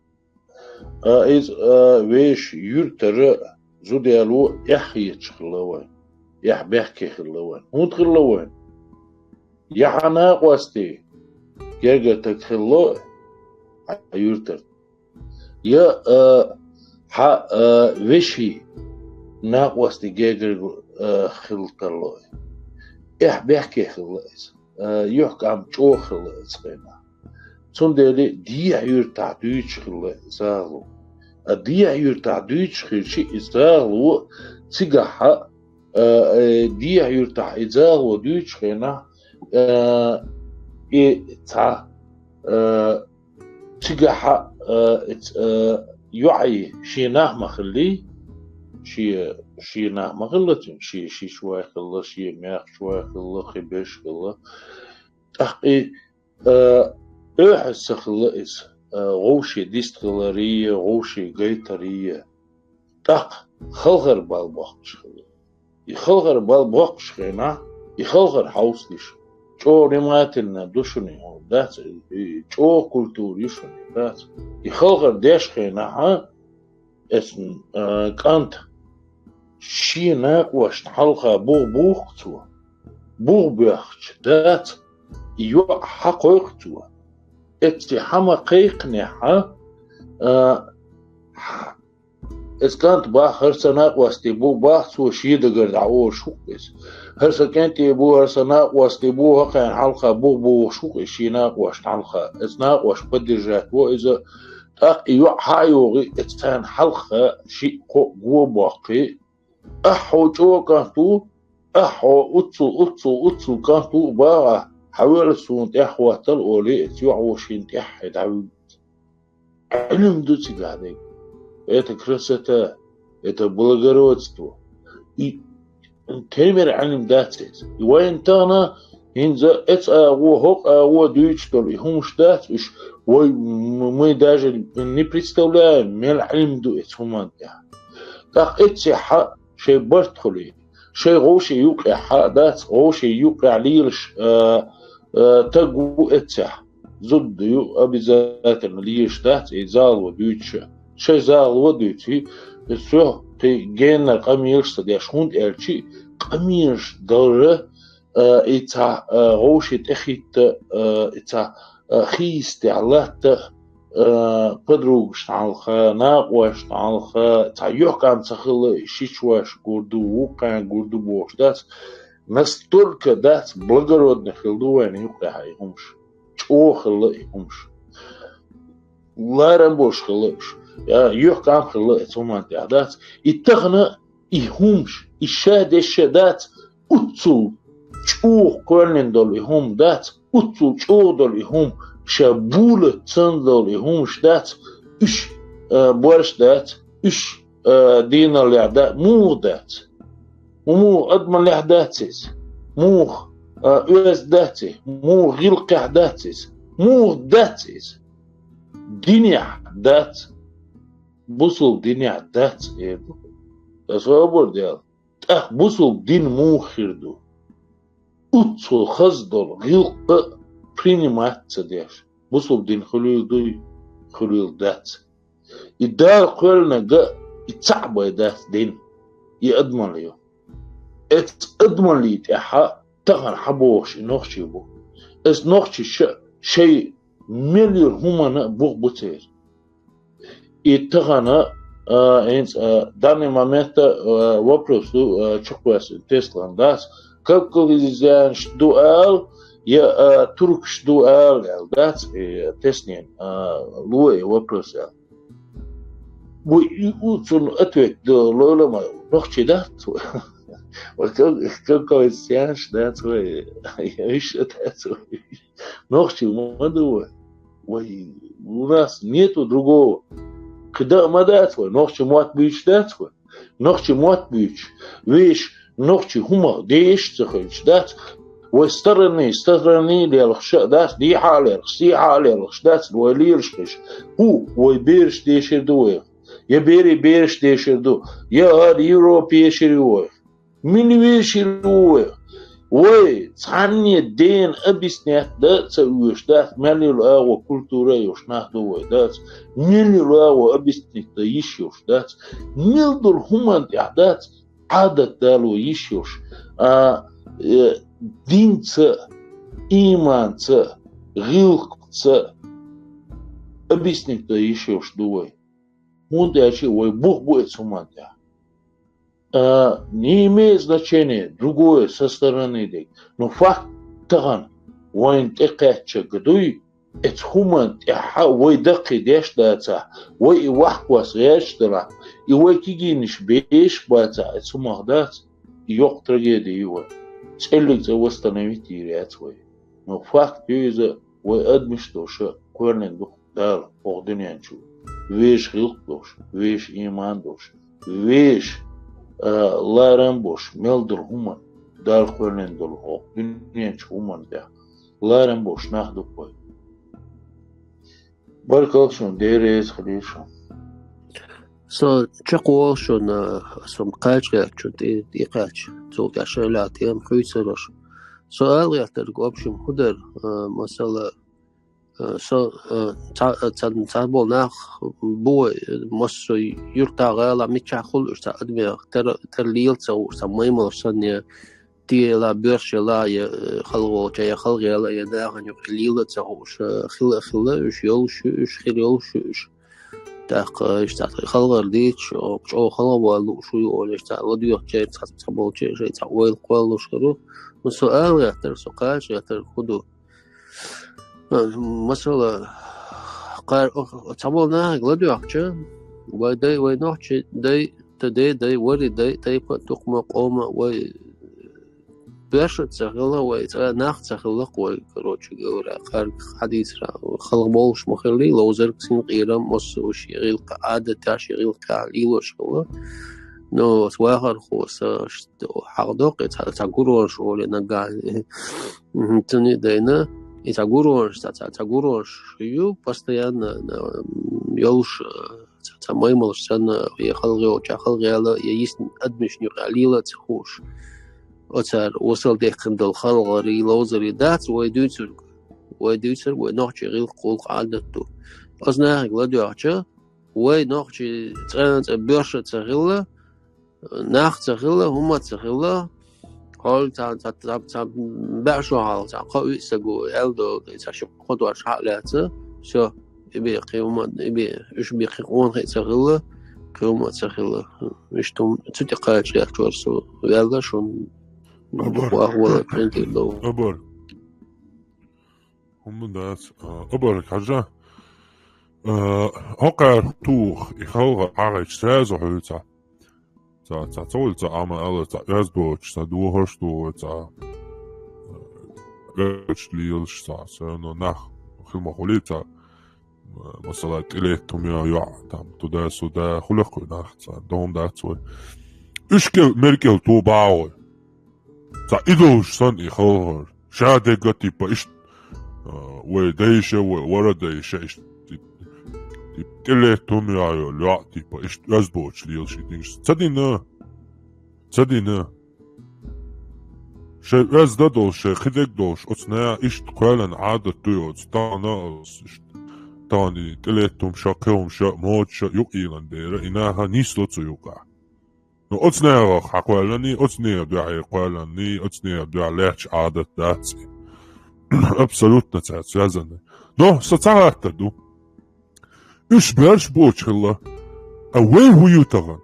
А, иза, а, вешан юьртара зуда яло эхь хеташ хилла вайн. Эхь бехке хилла вайн. ХӀунда хилла вайн? Я хьан накъостий гергара таг хилла хьан юьртара. Я, а, хьан, а, вешин накъостий гергара, а, хила тарло. Эхь бехке хилла иза. А, юьхькӀам чӀогӀа хилла иза хенахь. Цундела дехьа юьртахь дуьйцуш хилла и загӀало. А дехьа юьртахь дуьйцуш хилча и загӀало цигахь, а, э, дехьа юьртахь и загӀало дуьйцуш хенахь, а, и цхьа, а, цигахь, а, и ц-, а, йоӀе шен нах ма хиллий, шен, шен нах ма хилла цуьнан, шен шичой хилла, шен маьхчой хилла, кхин берш хилла. ТӀаккха и, а, оьхьаз ца хилла иза, а, вовшийн дистхиларий, вовшийн гайтарий. ТӀаккха халхар бала боккхуш хилла. И халхар бала боккхуш хенахь, и халхар хьовсалаш. ЧӀогӀа внимательно ду шуна и хӀума, дац, и чӀогӀа культура ю шуна, дац. И халхар деш хенахь, эцна, а, кӀанта шен накъошна хьалха бух буху цо. бух боьхча, дац, и йоӀ хьакхойкху цо. Эцци хьа ма кхайкхинехь, а, эцу кӀанта бах, хӀара сан накъостий бу, бах, цо шен дагара дӀаолуш ву-кх иза. ХӀара сан кӀентий бу, хӀара сан накъостий бу, хӀокхарна хьалха бух бохуш ву-кх иза шен накъошна хьалха. Эцу накъош поддержать во иза. ТӀаккха и йоӀ хьа а йогӀий, эцарна хьалха шиъ-кхоъ го а боккхий, ахь хьо чӀогӀа кӀант ву, ахь хьо уццул, уццул, уццул кӀант ву а бах, хьан велла суна тӀехь хӀоттал олий, эцу йоӀо шена тӀаьххье дӀавуьгу. Ӏилма ду цигахь дерг. Это красота, это благородство. И тера мера Ӏилма дац иза. И вайна тахана хӀинца эцу агӀо, хӀокху агӀо дуьйцуш долу и хӀумаш дац, уьш вай, м-, мы даже не представляем, мел Ӏилма ду эцу хӀуманна тӀехь. ТӀаккха эццехь шайн барт хуьлий, шайн гӀовши юккъехь а дац, гӀовши юккъехь лелаш, а, а, таг ву эццехь. Зуда ю, обязательно лелаш дац, и загӀало дуьйцуш. Шайн загӀало дуьйций, со кхин геннара къамелаш ца деш, хӀунда аьлча къамелаш дара, а, и цхьа, а, гӀовши тӀехӀитта, а, и цхьа, а, хийстехь латта, а, подругашна хьалха, накъошна хьалха, цхьа юьхькӀам ца хилла, шича ваша гур ду, вукхарна гур ду бохуш дац. Настолько дац, благородно хилла ду вайна юккъехь и хӀумаш. ЧӀогӀа хилла и хӀумаш. Ларам болуш хилла уьш. Я, юьхькӀам хилла эцу хӀуманна тӀехь дац. И тахана и хӀумаш, и ша дешша дац, уццул чӀогӀа кхоьллина долу и хӀума дац, уццул чӀогӀа долу и хӀума, ша булат санна долу и хӀумаш дац, уьш, а, борш дац, уьш, а, дийналлехь да-, муха дац? ХӀун муха адамаллехь дац иза? Муха, а, оьзда дац иза? Муха гӀиллакхехь дац иза? Муха дац иза? Динехь дац. Бусул динехь дац, эр ду. Аса хабар дела. ТӀаккха бусул дин муха хир ду? Уццул хаза долу гӀиллакх принимать ца деш. Бусул дин хуьлийла дуй, хуьлийла дац. И Дала кхоьллинарг и цхьаъ бен дац дин. И адамалла ю. Эцу адамаллий тӀехь тахана хьан бохуш и нохчий бу. Эс нохчий ша-, шай мел йолу хӀуманна бух бу церан. И тахана, а, хӀинца, а, данный момент, а, вопрос ду, а, чукхоьссина Теслан дац, кавказянаш ду ала, я, а, туркаш ду ала аьлла дац, и Теслин, а, ло и вопрос аьлла. Вай и у цунна ответ ду лойла ма, нохчий дац вай. Вай кав-, кавказянаш дац вай, я виша дац вай. Нохчий ма ду вай. Вай, у нас нету другого. Кхидъа а ма дац вай, нохчий мотт буьйцуш дац вай. Нохчий мотт буьйцуш, вешан нохчий хӀума дезаш а ца хилча дац. Вай стороны, стороны лелхаш а дац, дехьа а лелхаш, сехьа а лелхаш дац, вай лелаш хиш. ХӀу, вай бераш дешар ду вайх. Я берий бераш дешар ду, я ара Европа ешар ю вайх. Мила вешар ву вайх? Вай цхьанне дена объяснять дан а ца оьшу дац, мел йолу агӀо культура а йолуш нах ду вай дац, мел йолу агӀо объяснить дан йиш йолуш дац, мел долу хӀуманна тӀехь дац, Ӏадат дало йиш йолуш, а, э, динца, ийманца, гӀиллакхца объяснить дан йиш йолуш ду вай. ХӀунда аьлча вай бух бу эцу хӀуманна тӀехь. А, не имеет значения другое со стороны дерг. Но факт тахана вайна тӀекхаьчча дуй, эцу хӀуманна тӀехь вай даккхий деш дацахь, вай и вахкос гӀерташ далахь, и вай кегийнаш беш бацахь, эцу хӀумах дац, и йоккха трагеди ю вай. ЦӀеллиг цӀа восстановить йийр яц вай. Но факт ю иза, вай адамаш долуш а кхоьллина ду Дала хӀокху дуьнен чу. Вешан гӀиллакх долуш, вешан ийман долуш, вешан, а, ларам болуш, мел долу хӀуманна, Дала кхоьллина долу хӀокху дуьнен чу хӀуманна тӀехь ларам болуш нах ду вай. Баркалла шуна, Дела реза хуьлийла шуна. Со чекхволу шуна, со кхача гӀертачун тӀе, тӀе кхаьчча, цул тӀаьхьа шайла тема хуьйцур аш. Со ала гӀертарг, в общем, хӀун дара, а, масала, а, со, а, ца-, ца-, цхьаболу нах бу вай, массо а юьртахь, гӀалахь, миччахь хуьлу уьш цхьа адамех, тера, тера лела ца хууш, цхьа маймалш санна, тела, боьрша ела, я, э, халгӀолча, я халгӀ яла, я даханюк лела ца хууш, э, хила, хила, уьш йолуш, уьш хир йолуш, уьш. ТӀаккха, э, иштта халгӀар дийцаш, о, чӀогӀа халгӀа вала лууш ву ю, олуш, цхьа ладоьгӀча, цхьа, цхьа болча, шай цхьа ойла кхоллуш хир ву. Ну, со ала гӀеттара, со кхача гӀеттара хӀун ду. Масала, кхар-, цхьаболу нахага ладоьгӀча, вай дай, вай нохчи дай, та дей дай, вари дай, тайпа, тукхама, къома, вай боьрша а ца хилла, вай цӀа нах а ца хилла, вай, короче говоря, кхарга хьадийцара, халгӀа болуш ма хиллий, ловзарг, синкъерам, массо а уьш, я гӀиллакх, Ӏадаташ, я гӀиллакх лелош хилла. Но аса вахархо, аса хьакъ доккху, цхьа, цхьа гуронаш олий нагахь. Мгм, цуьнан а дайна, и цхьа гуронаш, цхьа, цхьа, цхьа гуронаш ю, постоянно, м, йолуш, цхьа, цхьа маймалш санна, я халгӀа йолча халгӀ яла, я йисна адамашна юкъахь лела а ца хууш. Оцара осал дехкина долу халгӀарий, ловзарий дац вай дуьйцург. Вай дуьйцург, вай нохчийн гӀиллакх, гӀуллакх, Ӏадат ду. Оцу нахага ладоьгӀча, вай нохчий цкъа а цкъа боьрша а ца хилла, нах а ца хилла, хӀума а ца хилла, хьол цхьа, цхьа, цхьа, цхьа баьӀ шо хьалха цхьа кхо-виъ стаг ву аьлла долу, и цхьа ши-кхо дош хьа а лаьцна, всё, и бен кхин хӀума, и бен, уьш бен кхин къонахий а ца хилла, кхин хӀума а ца хилла. Иштта хӀума, цу тӀе кхача гӀерташ вара со, ваьлла шуна, Абар. Дукха вахвала принтер долу. Абар. ХӀумма дац. А, абар, хьажа. А, хӀокхара тух, и халгӀа хьагӀича сразу хьуьйцу. Ца, ца, ца вуьйла, ца Ӏама ала, ца оьзда боцуш, ца дохош дохо, ца, а, оьзда лелаш, ца, всё равно нах, хила ма хуьлий, ца, а, масала, тӀелетта хӀума йо, йоӀ, там, туда-сюда, хуьлу кху нах, ца, дом дац вай. Уьш кӀел, мер кӀел тоба а вай. Цхьа идолаш санна и халхар. Ша дегга, типа, иштта, а, вай дайша, вай вара дайша, иштта, тип-, типа, тӀелетта хӀума йо, йоӀ, типа, иштта оьзда боцуш лелаш и динаш. Ца дина. Ца дина. Шайн оьзда долуш, шайн кхидерг долуш, оцу наха иштта кхоьллина Ӏадат ду оцу тахана, оцу иштта, тахана и тӀелетта хӀума ша, кхин хӀума ша, мода ша, юкъ йилан дера, и наха нисло цу юкъа. Ну, оцу нахах хьакхоьлланий, оцу нехан дуьхьа кхоьлланий, оцу нехан дуьхьа лаьтташ Ӏадат дац и. Абсолютно цаьрца связанный. Но, со ца хаттар ду. Уьш берш боцуш хилла. А вай хӀун ю тахана?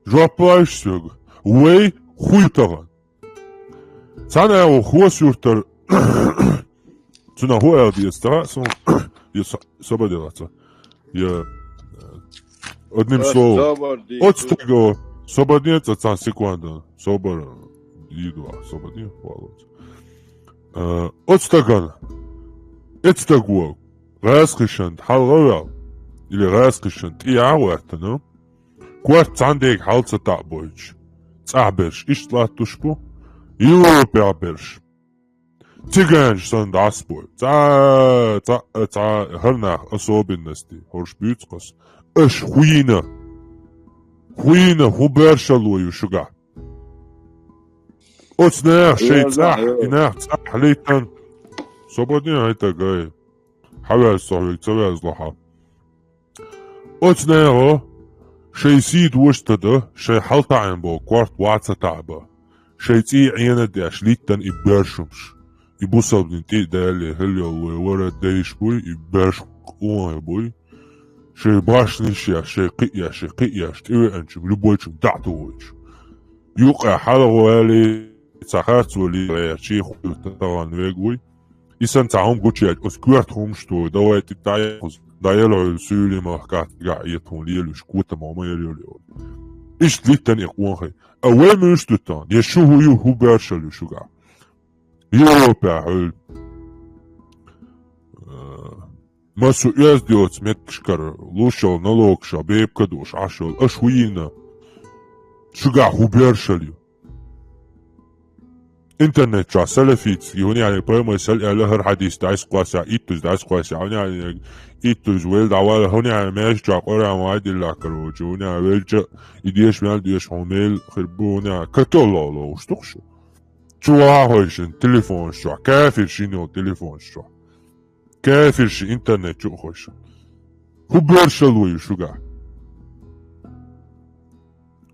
Жоп лойша соьга. Вай хӀун ю тахана? Цхьана агӀо Хос-Юртара, цунах хӀун аьлла деза ца хаьа суна, я со-, собар делаца. Я, э, одним Э, словом. собар дий, Оцу ту- стага, собар ден цхьа цхьана секунда. Собар дийду, собар ден, Володя. Э, оцу стагана, эцу стаго, гӀазкхишан хьалха ваьлла, или гӀазкхишан тӀе а гӀоьртина, корта цхьана дега хьал ца таӀбойтуш, цӀахь берш иштта латтуш бу, Европехь берш циганаш санна дӀасабой. Цхьа, цхьа, цхьа хӀара нах особенности, хӀорш буьйцу-кх ас. Аша хӀун йина? ХӀун йина, хӀун боьршалла ю шуьгахь? Оцу наха шайн Еза, цӀахь, еза. И нах цӀахь лийтан. Собар ден хӀай тагай. Хьаваьза со хьоьга, ца ваьзло хьо. Оцу наха шайн сий доша ца до, шайн хьал таӀийна болу корта ваца таӀба. Шайн цӀий Ӏена а деш, литтан и боьршамаш. И бусалба дин тӀе а даьлле, хӀаллал вай вара дайш буй, и боьрш къонахий буй. Шайн башнаш еш, шайн кхиъ еш, шайн кхиъ еш, тӀевеанчуьнга, любойчуьнга дӀа а тухуьйтуш. Юкъа хьалха валий, цхьа харц валий, гӀерчий хуьлу тахана вега вуй. И санна цхьа хӀума гучуяьлча, оцу коьрта хӀумаш тухуй, давай тӀе дӀаехуз, дӀаелла хьуьлу суьйлий махкахь цигахь Ӏета хӀума лелуьйш, котамо ма яр йолу. Иштта литтан и къонахий. А вай муьш ду тахана? Я шу хӀун ю, хӀун боьршалла ю шуьгахь? Европехь хьуьлу. Э, массо а оьзда йоцу меттигашкара луш йолу налогаш а бепиг а дууш Ӏаш йолу. Аша хӀун йина? Шуьгахь хӀун боьршалла ю? Интернет чохь салафитский, хӀунда аьлла пайхамарс хӀара аьлла, хӀара хьадис дӀасакхоссехь, иттуз дӀасакхоссехь, хӀунда аьлла иттуз вел дӀавала, хӀунда аьлла маьждиг чохь Къуръан вай диллахь, короче, хӀунда аьлла велча, и деша мел деша хьуна мел хир бу, хӀунда аьлла католло ловш ду-кх шу. Чу вахахь хойшина телефонаш чохь, кафир шина йолу телефонаш чохь. Кафир ши интернет чу а хойшина. ХӀун боьршалла ю шуьгахь?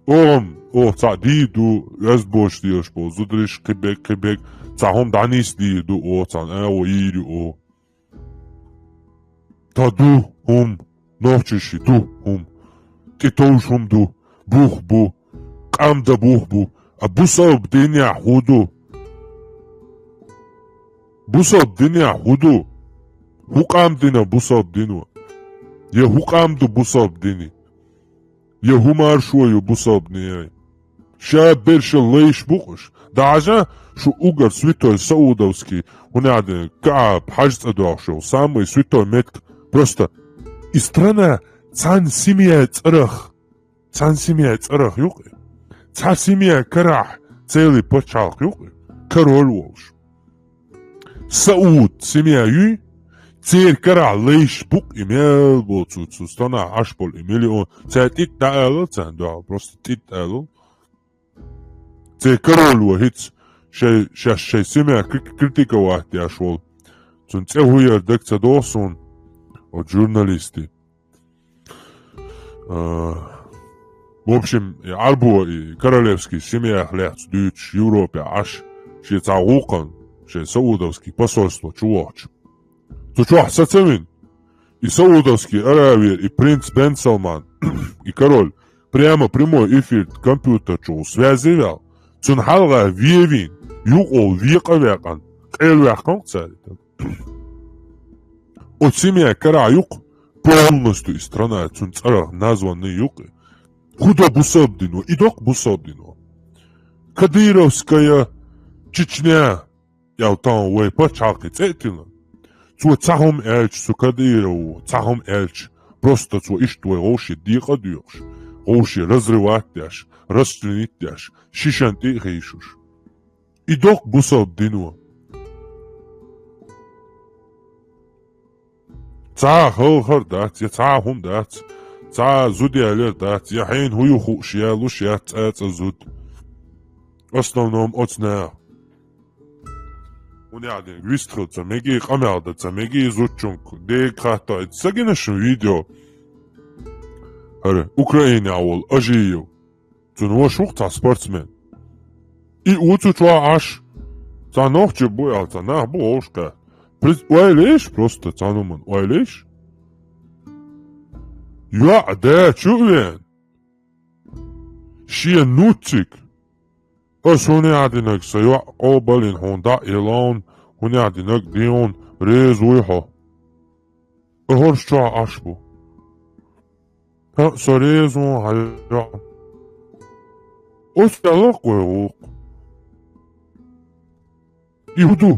Оха-м О, цхьа дийр ду, оьзда бош деш бо, зудариш кхибег, кхибег, цхьа хӀума дӀанийс дийр ду, о, цхьа агӀо йийр ю, о. Та ду хӀума, нохчаши ду хӀума. ТӀетовш хӀума ду, бух бу, къам да бух бу. А бусалба динехь хӀу ду? Бусалба динехь хӀу ду? ХӀу къам дина бусалба дино? Я хӀу къам ду бусалба дине? Я хӀу маршо ю бусалба дине? Ша берша лайш бу-кх уьш. Даже шу угар святой Саудовский, хӀунда аьлча Кааб хьаж цӀа доьлхуш йолу, самый святой меттиг. Просто и страна цхьана семья цӀарах, цхьана семья цӀарах ю-кх и. Цхьа семья карахь целый пачхьалкх ю-кх и, король волуш. Сауд семья юй, церан карахь лайш бу-кх и мел боцу цу станахь Ӏаш болу и миллион. Цара тӀитӀа дӀаалал царна дуьхьал, просто тӀитӀа алал. Церан король ву хӀинца шай, шаьш шайн семья кри-, критиковать деш волу. Цуьнан цӀе хӀу яра дага ца догӀу суна, оцу журналисте. А, в общем, и Ӏарбо, и королевский семьях лаьцна дуьйцуш Европе Ӏаш, шен цхьа гӀуллакхана, шайн саудовский посольство чу вахча. Цу чохь сацавина, и Саудовский Аравия, и принц Бен Салман, и король, прямо прямой эфир компьютер чу связи ваьлла, цунна хьалха вевийна, юкъо векъа векъана, къелваьккхина цара. Оцу семья карахь юкъа полностью и страна цунна цӀарах названный юкъа. ХӀу до бусалба дино, и доккха бусалба дино. Кадыровская Чечня, ял тахана вай пачхьалкхе цӀе а тиллина. Цо цхьа хӀума аьлча, цу Кадырову цхьа хӀума аьлча, просто цо иштта вай гӀовше декъа а доькъуш, гӀовше разрывать деш, расчленить деш, шишан тӀе а хийшуш. И доккха бусалба дино. Цхьа халхар дац, я цхьа хӀума дац, цхьа зуда ялар дац, я хьайна хӀу ю хууш ялуш яц цӀа-цӀа зуда. Основном оцу наха. ХӀунда аьлча вистхила ца меги, къамел дан ца меги, зудчуьнга дега хатта. Ца гина шун видео? ХӀара Украинехь волу Ажиев. Цуьнан ваша ву-кх цхьа спортсмен. И ву цу чохь Ӏаш. Цхьа нохчи бу аьлла, цхьа нах бу вовшахкхетта. Приз-, ойла еш просто, цхьана хӀуманна ойла еш. ЙоӀ дачу а вен. Шен нуцциг. Ас хӀунда яхь динарг сан йоӀ къобалйина хьуна дӀа а елла, хӀунда яхь динарг дийна реза вуй хьо. ХӀорш чохь Ӏаш бу. ХӀаъ, со реза ву хьан йоӀ. Оцу аьлла-кх вай гӀуллакх. И хӀу ду?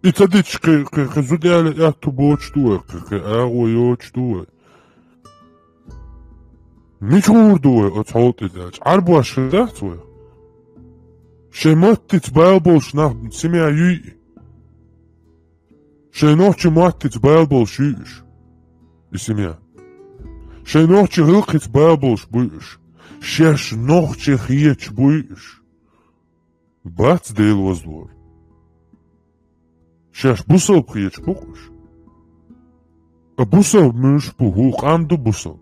И ца дича кхин, кхин, кхин зуда яле аьтту боцуш ду вай, кхин, кхин агӀо йоцуш ду вай. Мича гӀур ду вай оцу хьол тӀе даьлча? Ӏарбош хир дац вай? Шайн маттица бала болуш нах семья юй? Шайн нохчийн маттица бала болуш юй уьш? И семья. Шайн нохчийн гӀиллакхица бала болуш буй уьш? Шаьш нохчи хеташ буй уьш? Бац, Дела возлора. Шаьш бусалба хеташ бу-кх уьш. А бусалба муьлш бу? ХӀу къам ду бусалба?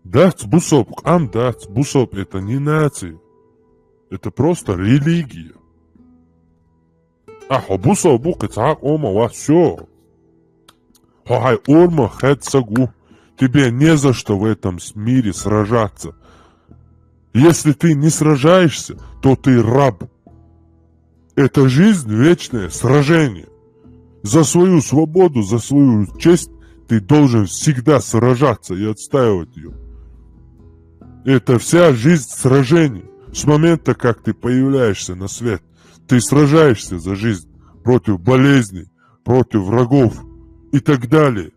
Дац бусалба къам, дац. Бусалба — это не нация. Это просто религия. А хьо бусалба ву, кхин цхьа а къоман вац, всё. Хьо хьайн орамах хедда саг ву. Тебе не за что в этом с-, мире сражаться. Если ты не сражаешься, то ты раб. Это жизнь — вечное сражение. За свою свободу, за свою честь ты должен всегда сражаться и отстаивать её. Это вся жизнь — сражение. С момента, как ты появляешься на свет, ты сражаешься за жизнь против болезней, против врагов и так далее.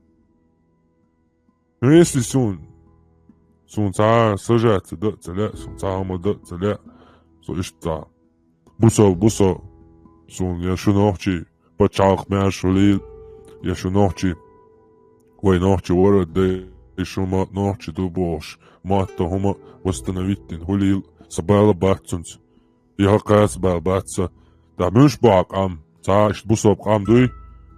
Ну, если суна, суна цхьа сражаться дан а ца лаьа, суна цхьа хӀума дан а ца лаьа, со иштта цхьа бусалба ву со, суна я шу нохчий пачхьалкх маьрша хуьлийла, я шу нохчий, вай нохчий ворхӀ а дай, шу ма-, нохчий ду бохуш, матта хӀума восстановить дина хуьлийла, сан бала бац цуьнца. И хӀокхаца бала бац сан. Ткъа муьлш бу хьан къам? Цхьа иштта бусалба къам дуй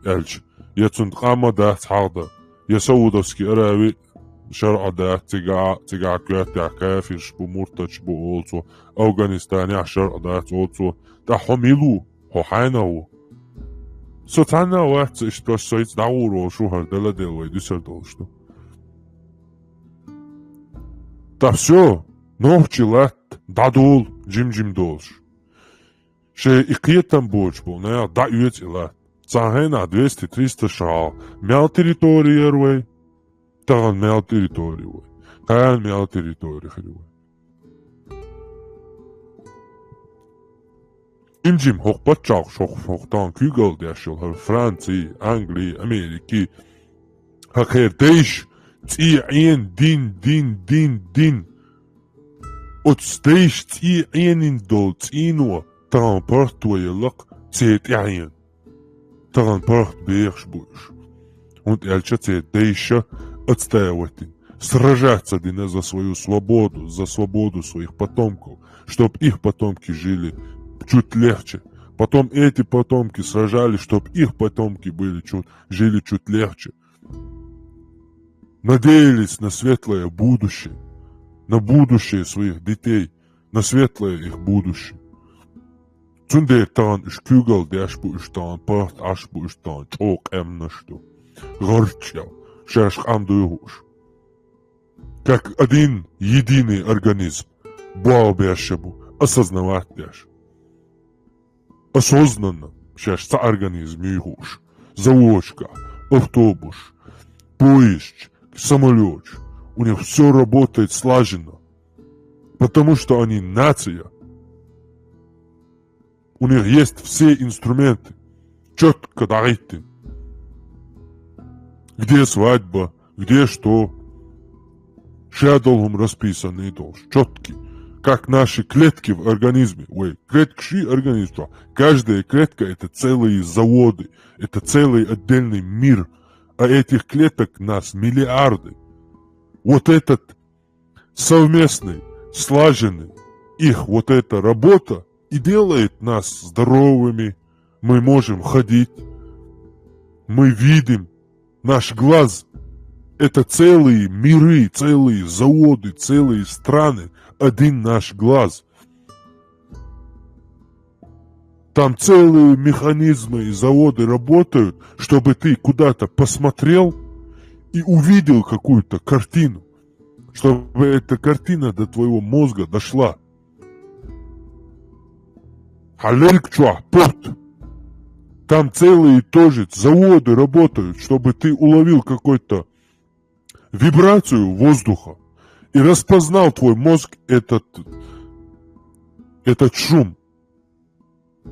аьлча, я цуьнан къам а дац хьалха дан. Я Саудовский Араби шарӀа дац, цигахь, цигахь коьртехь кафирш бу, муртадш бу олу цо, Афганистанехь шарӀа дац олу цо. ТӀаккха хьо мила ву? Хьо хьайна ву? Со цхьанна а вац, иштта аш со хӀинца дӀагӀур волуш ву, хӀара дала дела вай дуьсар долуш ду. Ткъа всё, нохчи латта дӀадолу, жим-жим долуш. Шайн и кхетам боцуш болу нах дӀаоьцу и латта. Цхьана хенахь двести-триста шал мел территори яра вай, тахана мел территори вай, кхана мел территори хир вай. Жим-жим хӀокху паччахьаш, хӀокху, хӀокху тахана куьйгалла деш йолу хӀара Франци, Англи, Америки, хӀокхеран дайша цӀий Ӏена дин, дин, дин, дин. Оцу дайша цӀий Ӏенийна долу цӀийно тахана паргӀато елла-кх церан тӀаьхьена. Тахана паргӀат бехаш бу уьш. ХӀунда аьлча церан дайша отстаивать дина, сражаться дина за свою свободу, за свободу своих потомков, чтоб их потомки жили чуть легче. Потом эти потомки сражались, чтоб их потомки были чуть, жили чуть легче. Надеялись на светлое будущее, на будущее своих детей, на светлое их будущее. Цундела тахана уьш куьйгалла деш бу, уьш тахана паргӀат Ӏаш бу, уьш тахана чӀогӀа къаьмнаш ду. ГӀарччел, шаьш къам дуй хууш. Как один единый организм. Болх беш а бу, осознавать деш. Осознанно шаьш цхьа организм юй хууш. Заводашкахь, автобусаш, поездаш, самолёташ. У них всё работает слаженно. Потому что они нация. У них есть все инструменты. Чётко дӀахӀиттина. Где свадьба, где что. Шадолу хӀума расписанный долуш, чёткий. Как наши клетки в организме. Вай, клеткаш ши организм чохь. Каждая клетка — это целые заводы, это целый отдельный мир. А этих клеток нас миллиарды. Вот этот совместный, слаженный их вот эта работа и делает нас здоровыми. Мы можем ходить, мы видим, наш глаз — это целые миры, целые заводы, целые страны, один наш глаз. Там целые механизмы и заводы работают, чтобы ты куда-то посмотрел и увидел какую-то картину, чтобы эта картина до твоего мозга дошла. Хьан лерг чохь пурт. Там целые тоже заводы работают, чтобы ты уловил какой-то вибрацию воздуха и распознал твой мозг этот, этот шум.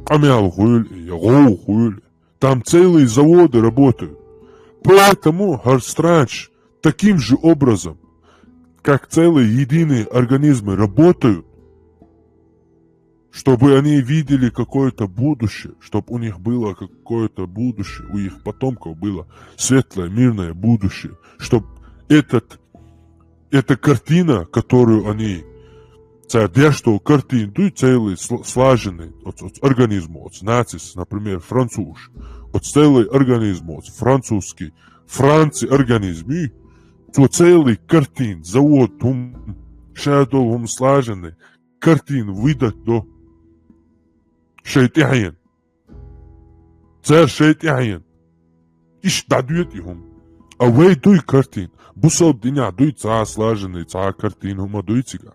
Къамел хуьлу, я гӀовгӀа хуьлу. Там целые заводы работают. Поэтому хӀара странаш таким же образом, как целые единые организмы работают, чтобы они видели какое-то будущее, чтобы у них было какое-то будущее, у их потомков было светлое, мирное будущее, чтобы этот, эта картина, которую они, цара деш долу картина дуй, целый, сл-, слаженный, оц-, оц-, организм, оц-, нацис, например, француз, оц-, целый организм, оц-, французский, Франци организм, и цо целый картин, завод, хӀума, шадолу хӀума слаженный, картин выдать до. Шайн тӀаьхьена. Цара шайн тӀаьхьена. Иштта дӀадоьду и хӀума. А вай дуй картин. Бусалба динехь дуй цхьа слаженный, цхьа картин хӀума дуй цигахь.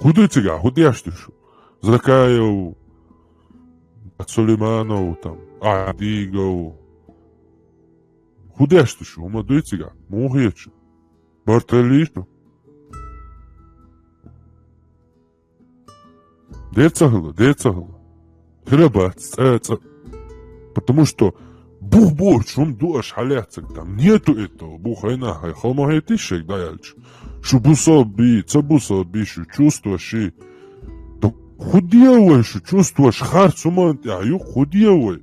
ХӀун дуй цигахь? ХӀун деш ду шу? Закаев, Сулейманов, там, Ахьдигов. ХӀун деш ду шу? ХӀума дуй цигахь? Муха хета шу? Бартолли шу? Дер ца хила, дер ца хила. Хира бац, цӀа, цӀа. Потому что бух боцуш хӀума ду аша хьалаьцнарг там. Нету этого. Бух хьайна хьай хала ма хетий шайга дӀаяьлча. Шу бусалба бий, ца бусалба бий, шу чувстваш ший. Да хӀун де вай шу чувстваш харц хӀуманна тӀехь юкъа, хӀун де вай?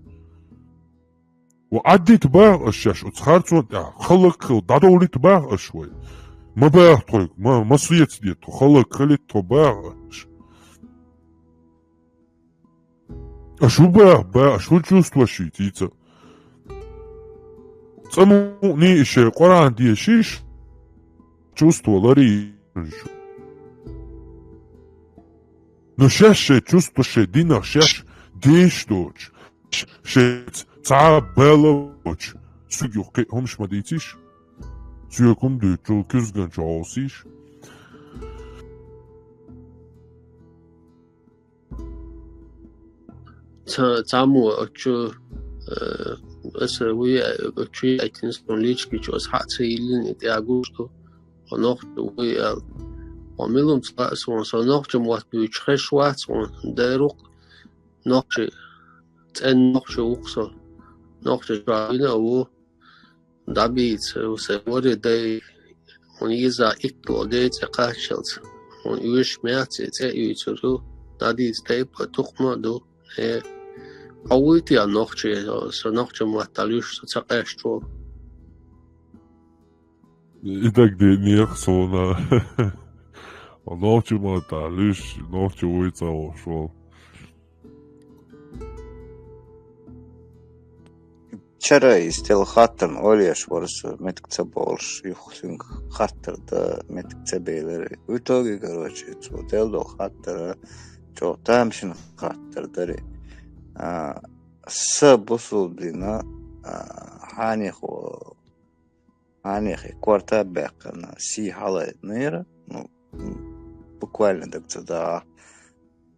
Ва Ӏаддита баха аша шаьш оцу харцонна тӀехь, хала хила дӀадовлийта баха аша вай. Ма баха тхойга, ма, ма соьца де тхо, хала хилийта тхо баха аша. Аша хӀун баха, ба, аша хӀун чувстваш ший, цийца? Амма нийшший Къуръан дешаш, чувстволарий. Ну, шаьш шоай чувство, шоай динах шаьш дешаш доцуш, шаьш цхьа а бала боцуш, цуьнга юха кхин а хӀумаш ма дийцийша. Цуьнга хӀума дуьйцучул куьзганчу Ӏовсийша. Ца-, цхьаммо оцу, э, аса вуй, оцу яйтина суна личкичу аса хьа а ца йиллина, и тӀе а гуш ду, хьо нохчо вуй аьлла. Хьо мила хӀума ца хаьа суна, со нохча мотт буьйцуш хезаш вац хьуна, дера ву-кх, нохча, цӀена нохча ву-кх со, нохча чохь вина а ву. ДӀабийца, сайн варе дай, хьуна йиза иккало дей цӀе кхаччалц. Хьуна оьшуш ма яц и цӀе а юьйцур ю, дӀадийца тайпа а, тукхам а ду. Э, хьо вуй те нохча, со нохча мотт дӀалуьйш, со ца къаьсташ волу? И дагадеанера суна. Нохча мотт дӀалуьйш, нохча вуй ца хууш волу. Чара и стелла хаттарна олуш вара со, меттиг ца бовлуш, юха цуьнга хаттар дан меттиг ца белира. В итоге, короче, цо делла долу хаттар чӀогӀа тамашийна хаттар дара. А, сан бусулба дин, а, хьенехо, хьенехе корта а баьккхина, сий хьалаайинера, ну, буквально даг ца даха.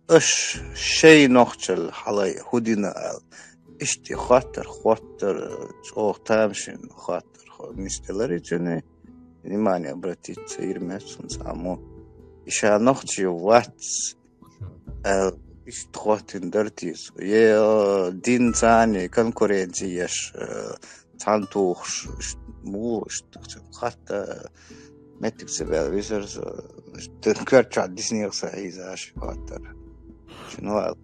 Аша шайн нохчалла хьалаайина хӀун дина аьлла. Иштта и хаттар хоттура, чӀогӀа тамашийна хаттар хо-, нисделира цуьнан, внимание обратить ца йира меттиг цунна цхьаммо. И ша нохчи вац аьлла, иштта хоттина дара те цо. Е, э, динца конкуренци еш, э, цхьаьна тухуш, иштта муха, иштта хатта меттиг ца баьлла висар со, иштта коьрта чохь диснех сан хьийзаш хаттар. Шуна вала.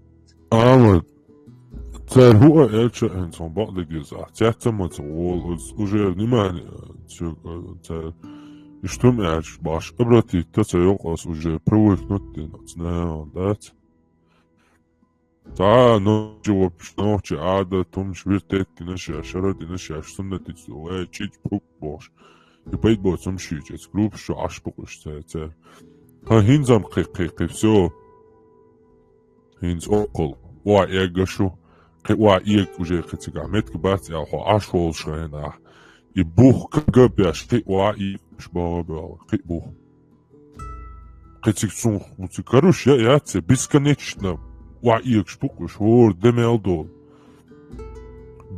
Амма цара хӀуъа аьлча, хӀинца хьуна бакъдерг иза, цец а ма ца волу, оцу уже внимание, цу, цара иштта хӀума аьлча, баш обратить ца йоккху ас уже привыкнуть дина, оцу наха дац. Цхьа а нохчи вообще, нохчи Ӏадат, хӀумаш вертеттина шаьш, шара дина шаьш, суннатица вай чӀичӀ пу бохуш. И пайда боцу хӀумаш юьйцу, эца группаш чу Ӏаш бу-кх уьш цара, цара. Хан хӀинца-м кхин, кхин, кхин, всё. ХӀинца оккхул. Охьа эгга шу, кхин охьа эга уже кхин цигахь меттиг бац аьлла, хьо Ӏаш волуш хенахь. И бух кага беш, кхин охьа эгаш бала бала, кхин бух. Кхин цига цунах, ну, цига каруш я, яц, бесконечно охьа эгаш бу-кх уьш, хӀора де мел долу.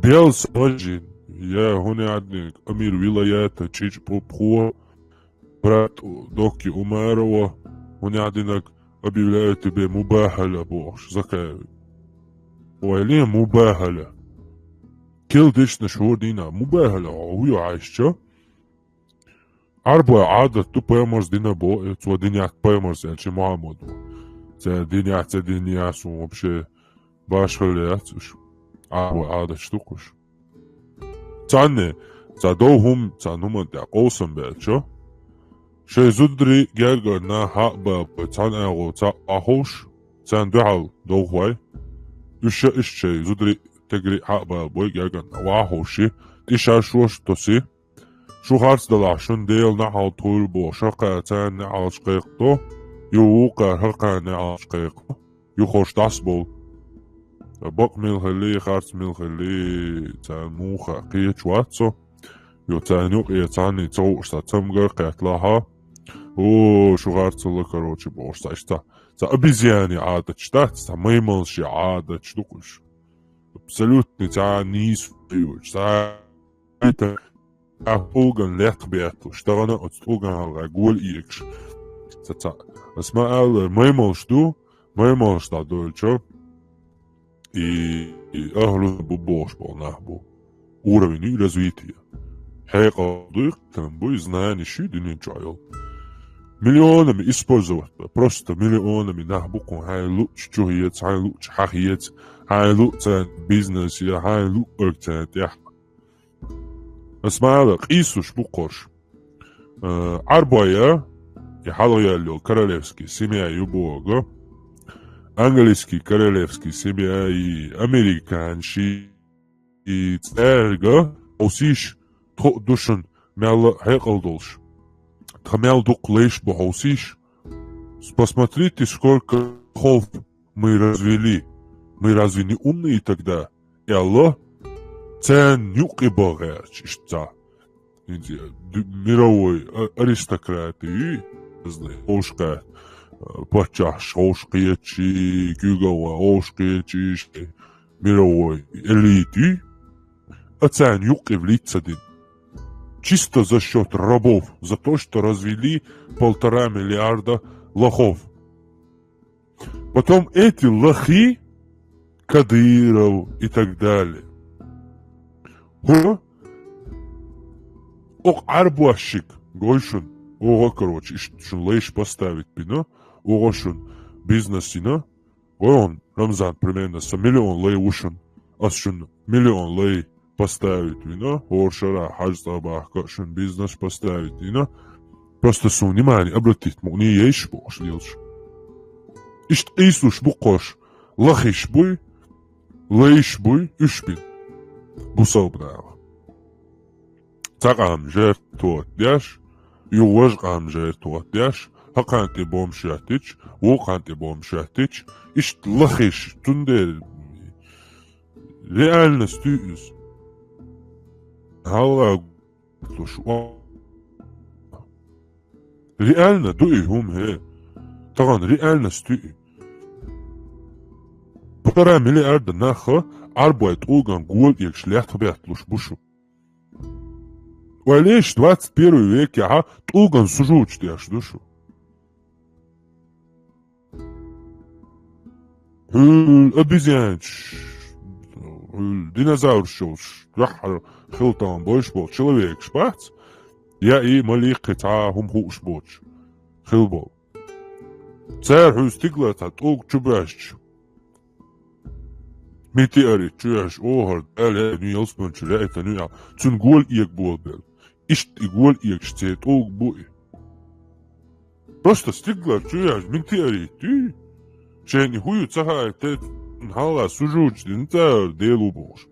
Бел сажин, я хӀуна яьдинарг, амир вилаята, чӀичӀ пу-, пхо, брат Докки Умарова, хӀуна яьдинарг, объявляю тебе мубахала бохуш, Закаев. Ойла, мубахала. Кел дешнаш хӀора дийнахь, мубахала, хьо хӀун ю хьаьжча? Ӏарбой Ӏадат ду, пайхамарс дина бо, э, цо динехь пайхамарс аьлча Мухьаммад ву. Цара динехь, ца динехь, суна вообще башхалла яц уьш. Ӏарбой Ӏадаташ ду-кх уьш. Цхьанне, цхьа дов хӀума, цхьана хӀуманна тӀехь къовсам баьлча, шайн зударий гергарна хьа а балбой, цхьана агӀо цхьаъ Ӏа ховш, царна дуьхьал довхой, уьш а иштта шайн зударий, тегарий хьа а балбой, гергарна охьа а ховший, тӀе шаршош а тосий, Шу харц далахь, шуна Делан неӀалт хуьлда бохуш, хӀокхара царна неӀалт кхайкхадо, юха вукхара хӀокхарна неӀалт кхайкхадо, юххуш дӀасабовла. Бакъ мила хилли, харц мила хилли, царна муха кхеташ вац со. Юха царна юкъе цхьанний ца хууш цхьа цамгар а кхетталахь, о, шу харцалла, короче, бохуш, цхьа иштта, цхьа обезьяний Ӏадаташ дац, цхьа маймалший Ӏадаташ ду-кх уьш. Абсолютно цхьа нийса хуьйцуш, цхьа тӀулган лаьтта бетталуш, тахана оцу тӀулган хьалха гола эгаш. Ца, ца. Ас ма аьлла, маймалш ду, маймалш дӀадойлучо, и, и ахӀлу бу бохуш болу нах бу. Уровень и развитие. Хьекъал ду, и кхетам бу, и знание ши дуьнен чохь йолу. Миллионами использовать бан, просто миллионами нах бу кху хьайн луъчу чу хьеца, хьайн луъчу хьан хьеца, хьайн луъ царна бизнес я, хьайн луъ царна тӀехь. Ас ма аьлла, къийсуш бу кхуш. Э, Ӏарбой я, и хьалха яьлла йолу королевский семья ю боху. Английский королевский семья и американши и цаьрга овсийш тхо а ду шуна, мел а хьекъал долуш. Тхан мел дукха лайш бу хьовсийша. Посмотрите, сколько лохов мы развели. Мы разве не умные тогда? И Аллах, царна юкъе бан гӀерташ, иштта цхьа. ХӀинца ду-, мировой а-, аристократы, ховшкхетта, а, паччахьаш ховшкхеташ, куьйгалла ховшкхеташ, мировой элиты, а царна юкъе влица дина. Чисто за счёт рабов, за то, что развели полтора миллиарда лохов. Потом эти лохи, Кадыров и так далее. ХӀу? Оха Ӏарбошшиг гой шуна, оха, короче, иштта шуна лайш поставить бина, оха шуна бизнес йина, гой хьуна, Рамзан, примерно, сан миллион лай ву шуна, ас шуна миллион лай поставить вина, хӀора шарахь хьажцӀа бахка а шуна бизнес поставить йина. Просто суна внимание обратить мукъане еш бохуш лелаш. Иштта къийсалуш бу кхош, лохиш буй, лайш буй, уьш бина. Бусалба нах. Цхьа къам жертвовать деш, юха важа къам жертвовать деш, хӀокхарна тӀе бомбаш хӀоьттича, вукхарна тӀе бомбаш хӀоьттича, иштта лохиш, цундела реальность ю иза. Хьалха луш ван. Реально ду и хӀума, хӀе. Тахана реальность ю и. Полтора миллиарда наха Ӏарбой тӀулган гола эгаш лаьттах бетталуш бу шу. Вай леш двадцать первый векехьа тӀулган сужудаш деш ду шу. Хьуьлла обезьянчаш, хьуьлла динозавраш йолуш, дуьххьара хила тахана бойш болу человекаш бац, я и маликхи цхьа а хӀума хууш боцуш хила болу. Цара хьуьлла стигалара цхьа тӀулг чу боьжча, метеорит чу яьш, охар, Дала ялсмани чу яийтина ю аьлла, цуьнан гола эга болабелла. Иштта и гола эгаш церан тӀулг бу и. Просто стигалара чу яьш, метеорит ю. Шайна и хӀу ю ца хаийта, хьалха сужудаш дина цара Дела ву бохуш.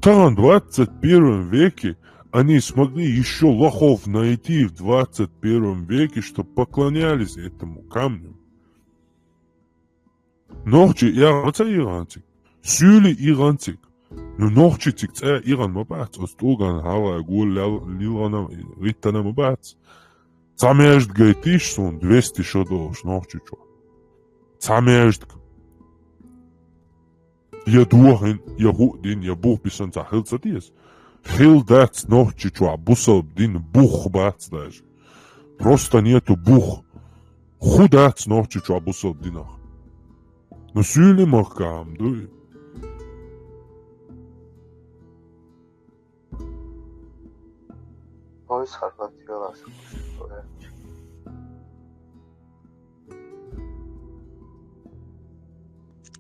Тахана двадцать первом веке они смогли ещё лохов найти в двадцать первом веке, чтоб поклонялись этому камню. Нохчий эгӀан ма ца эгӀан цига. Суьйли эгӀан цига. Ну, нохчий цига цӀа эгӀан ма бац, оцу тӀулган хьалха гола лел-, лилгӀана, виттана ма бац. Цхьа маьждиг гайтийша суна, двести шо долуш Нохчийчохь. Цхьа маьждиг. Я дохийна, я хӀуъа дина, я бух бисина цхьа хила ца деза. Хила дац Нохчийчохь бусалба дина бух бац даже. Просто нету бух. ХӀу дац Нохчийчохь бусалба динах. Ну, суьйли махкахь ма дуй. Ойс харбат йолаш.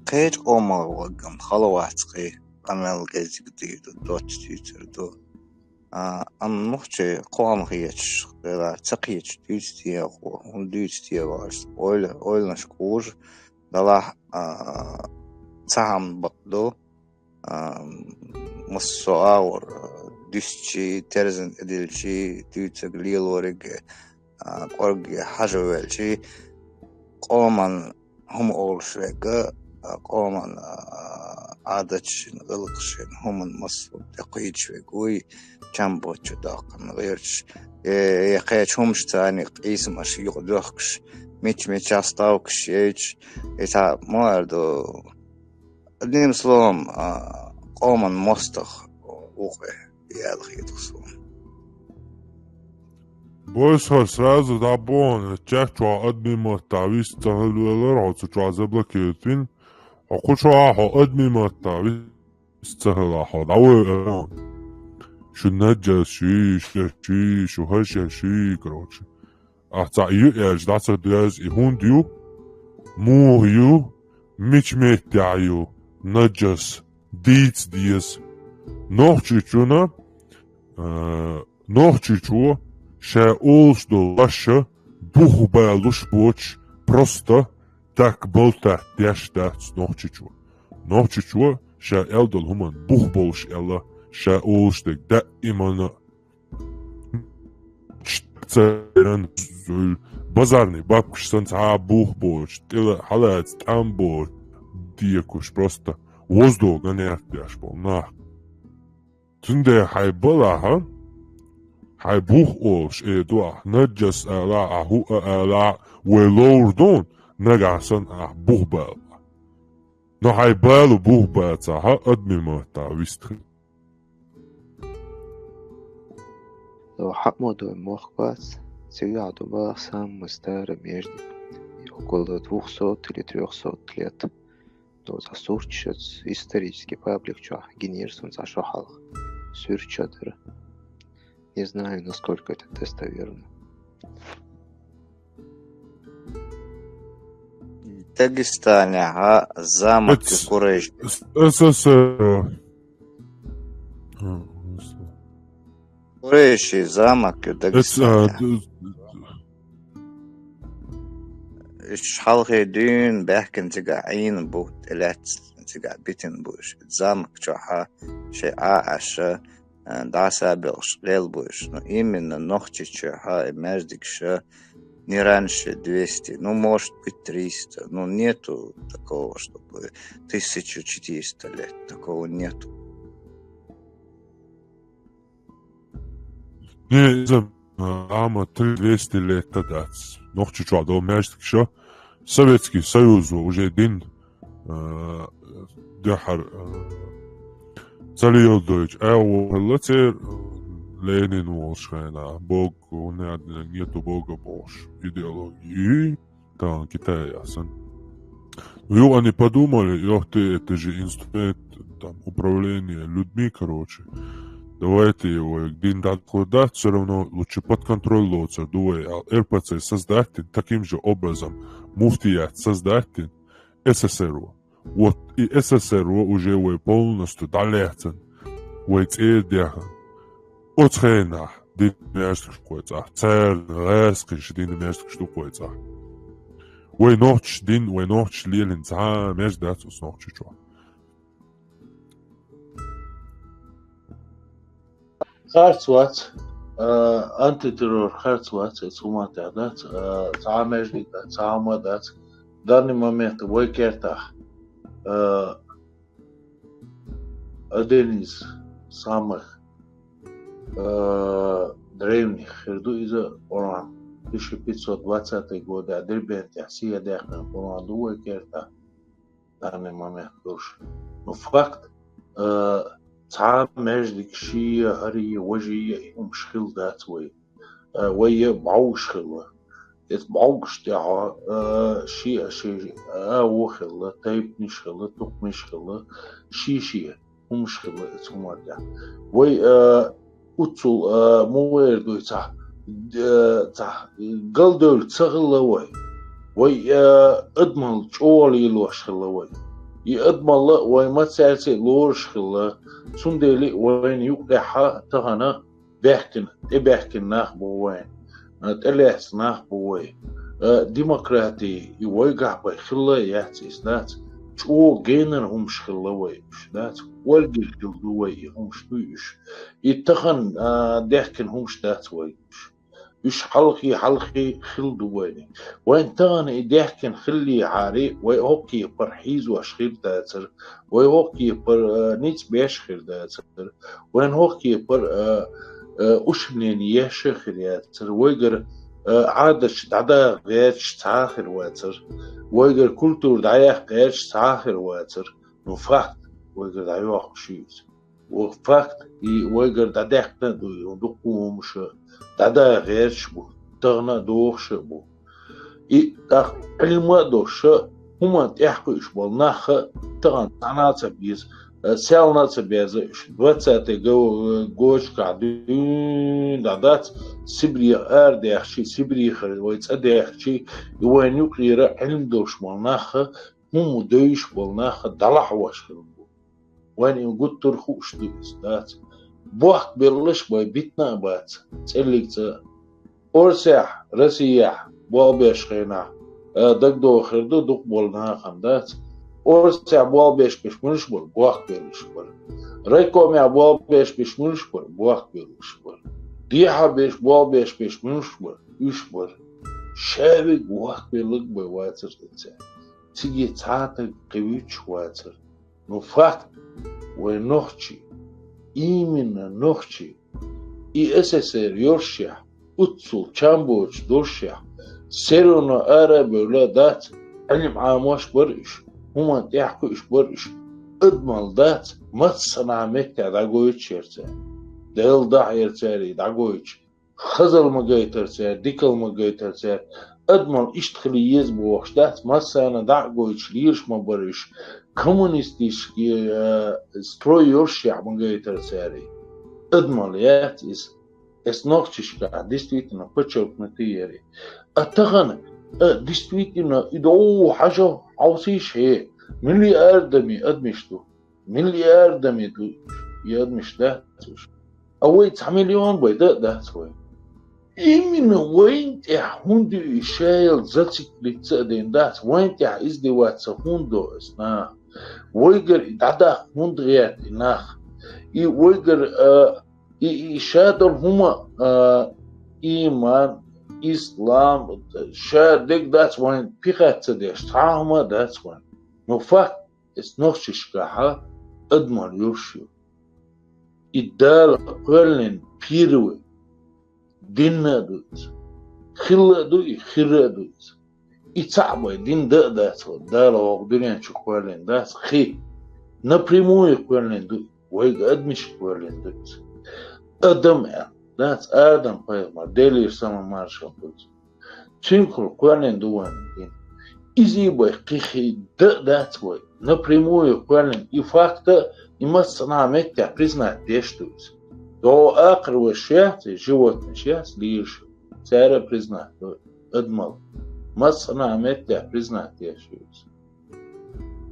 Кхечу къомах ваггам хала вац кхин, къамел гезиг дийр ду, доццуьйцур ду. А, амма нохчий кхоам хеташ, хила ца кхеташ дуьйцу техо, хӀун дуьйцу техо аша ойла-, ойланаш кхужа, далахь, а, цхьа хӀама бакъ ду, а, массо а агӀор, а, дуьстчий, терзан тӀедиллчий, дуьйцург лелориг, а, кӀорге хьажа велчий, къоман хӀума олуш верг, а, къоман, а, Ӏадатшна, гӀиллакхашна, хӀуманна массо а тӀекхуьйдуш верг вуй, чам боцчу доккхана гӀерташ, э, я кхечу хӀумашца къийсамаш юкъадоьхкуш, мича-мича ставкаш яйташ, и цхьа ма аьлла ду, одним словом, а, къоман мостагӀа ву-кх вай, яла хеташ суна. Бойсхар, сразу дӀабохьуна, чехчохь админ маттахь вист ца хилла велара, хьо цу чохь заблокировать вина. Хьо кху чохь хьо админ маттахь вист ца хилла, хьо дӀавоьду. Шу наджас ю, шу шу, шу хӀара шу, короче. Ахь цхьаъ ю аьлча, дӀа ца доьзна и хӀунда ю, муха ю, мича меттехь ю, наджас, дийца деза. Нохчийчунна, а, Нохчийчо ша олуш долу ваша бух балуш боцуш, просто так болтать деш дац Нохчийчо. Нохчийчо ша аьлла долу хӀуманна бух болуш аьлла, ша олуш дерг даимана ца еран зуьйла, базарный бабкаш санна цхьа а бух боцуш, тӀе хьалаца тӀам боцуш, декуш просто воздух гонять деш болу нах. Цундела хьайн балахьа, хьайн бух олуш эр ду ахь, наджас ала а, хӀуъа ала а, вай ловр ду, нагахь санна ахь бух бала. Но хьайн балу бух бацахьа, адамийн маттахь вистхи. До хьаъ ма ду мохк бац, цигахь ду баха самый старый междик. Около двухсот или трёхсот лет. До засурчац исторический паблик чохь гинера суна цхьа шо хьалха. Суьрча дара. Не знаю, насколько это достоверно. Дагестанехьа замок Эц-, Курайш. С-, СССР. Курайши замок ю Эц-, а, Дагестанехьа. д-, Уьш хьалхе дуьйна баьхкина цигахь Ӏийна бу, тӀелаьцна цигахь битина бу уьш. Замок чохьа шайн Ӏа Ӏаша, а, дӀасабелхаш гӀел бу уьш. Но именно Нохчийчохьа и маьждигаш не раньше двести, ну, может быть, триста. Ну, нету такого, чтобы тысячу четыреста лет. Такого нету. Не, иза, а, ама три двести лет дац. Нохчийчохь долу маьждигаш советский союзо уже дина, а, дуьххьара, а, ца леладойтуш, агӀо хилла церан, а, Ленин волуш хенахь, Бог, у нас нету Бога бохуш идеология. Там Китая санна. Ну, они подумали, ох ты, это же инструмент, там, управления людьми, короче. Давайте его, дин дӀакладац, всё равно лучше под контроль лоцур ду вай, а РПЦ создать дин, таким же образом муфтият создать дин, СССР. Вот и СССР уже вай полностью дӀалаьцна, вай цӀера дехна. Оцу хенахь дин маьждигаш кхойцахь, царна гӀаьскхинчу дин маьждигаш ду кхойцахь. Вай нохчаш дин, вай нохчаш лелина цхьа а маьждиг дац оцу Нохчийчохь. Харц вац, а, антитеррор харц вац, эца хӀума тӀехь дац, а, цхьа а маьждиг дац, цхьа а хӀума дац. Данный момент вай кертахь, а, один из самых, а, древних хир ду иза Къуръан. Тысяча пятьсот двадцатый года Дербентехь схьадаьккхина Къуръан ду вай кертахь. Данный момент долуш. Ну, факт, э, цхьа а маьждиг шиъ а, хӀара а, важа а, и хӀумаш хилла дац вай. Э, вай а бӀовгаш хилла. Эца бӀовгаш тӀехь, э, шиъ а, ши а во хилла, тайпанаш хилла, тукхамаш хилла, шиъ-шиъ хӀумаш хилла эца хӀуманна тӀехь. Вай, э, Уццул, а, муха эр ду и цхьа, а, цхьа галдевлла ца хилла вай. Вай, а, адамалла чӀогӀа лелош хилла вай. И адамалла вай массаьрца а лоруш хилла, цундела а вайна юкъахь тахана баьхкина, тӀебаьхкина нах бу вайна, а, тӀелаьцна нах бу вай. А, демократи и вайгахь бен хилла а яц, иза дац. ЧӀогӀа генара хӀумаш хилла вай, уьш дац. Олгийла хилла ду вай и хӀумаш дуй уьш. И тахана, а, даьхкина хӀумаш дац вай уьш. Уьш хьалхе, хьалхе хилла ду вайна. Вайн тахана и даьхкина хиллехьара, вай хӀокху кепара хьийзош хир дацара, вай хӀокху кепара, а, ницкъ беш хир дацара, вайн хӀокху кепара, а, а, ущемление еш а хир яцара, вайгара, а, Ӏадаташ дӀадаха гӀерташ цхьа а хир вацара, вайгара культура дӀаяккха гӀерташ цхьа а хир вацара. Ну, факт, вайгара дӀайоккхуш ю иза. Ва факт, и вайгара дӀадаьккхина а ду, и дуккха а хӀумаш дӀадаха гӀерташ бу, тахана а дохуш а бу. И тӀаккха Ӏилма а долуш, хӀуманна тӀаьхьакхуьуш болу нах а тахана цхьанна а ца беза, а, селхана а ца беза уьш. Двадцатый го-, гочкахь дуьйна дӀадац, Сибрех арадаьхчи, Сибрехара вай цӀа даьхчи, и вайна юкъера Ӏилма долуш болу нах а хӀума девзаш болу нах а дӀалахьош хилла бу. Вайна и гуттар а хууш ду иза, дац. Бохк беллаш а бай, битина а бац, цӀеллиг цӀа. Орсехь, Россехь болх беш хенахь, а, дагадогӀу хир ду дукха болу нахана, дац. Орсехь болх беш берш муьлш бара? Бохк беш бара. Райкомехь болх беш берш муьлш бара? Бохк беш бара. Дехьа беш болх беш берш муьлш бара? Уьш бара. Ша вега вохк беш бай вацара цара. Цига цхьа а стаг кхин вуьйцуш вацара. Ну, факт, вай нохчий, именно нохчий, и С С Р йолушехь, уццул чам боцуш долушехь, все равно ара а бевлла дац, Ӏилма Ӏамош бара уьш, хӀуманна тӀехь кхуьуш бара уьш, адамалла дац, массанхьа меттехь дӀагойтуш яра цара. Делла дахьа яра цара и дӀагойтуш. Хазал ма гайтара цара, дикал ма гайтара цара. Адамалла иштта хила еза бохуш дац, массарна дӀа а гойтуш лелаш ма бара уьш. Коммунистический, э, строй йолушехь ма гайтара цара. Адамалла яц иза. Эс нохчашкахь действительно подчеркнутый яра. А тахана, э, действительно, и догӀу хьажа хьовсийша хье. Миллиардами адамаш ду. Миллиардами ду и адамаш дац уьш. А вай цхьа миллион бай дан а дац вай. Именно вайна тӀехь хӀунда ю и шайла зациклиться а дина дац, вайна тӀехь издеваться хӀунда до аса наха? Вайгара и дӀадаккха хӀунда гӀерта и нах? И вайгара, а, и, и ша долу хӀума, а, ийман, ислам, ша дерг дац вайна пихат ца деш, цхьа а хӀума а дац вайна. Но факт, эс нохчашкахьа адамалла йолуш ю. И Дала кхоьллина первый динна а ду иза. Хилла а ду и, хирра а ду иза. И цхьаъ бай дин дан а дац вай, Дала вокху дуьнен чу кхоьллина дац, кхин напрямую кхоьллина ду и, вайга адамашка кхоьллина ду иза. Адам аьлла дац, Адам-пайхамар, Делера салам-маршалла хуьлда цунна. Цуьнгахула кхоьллина ду вайна дин. Иза и бай кхин хи дан а дац вай. Напрямую кхоьллина и факт а, и массанхьа меттехь признать деш ду иза. ДогӀу акхар ваш яц, и животныйш яц, лийраш. Цара а признать ду адамалла. Массанхьа меттехь признать деш ду иза.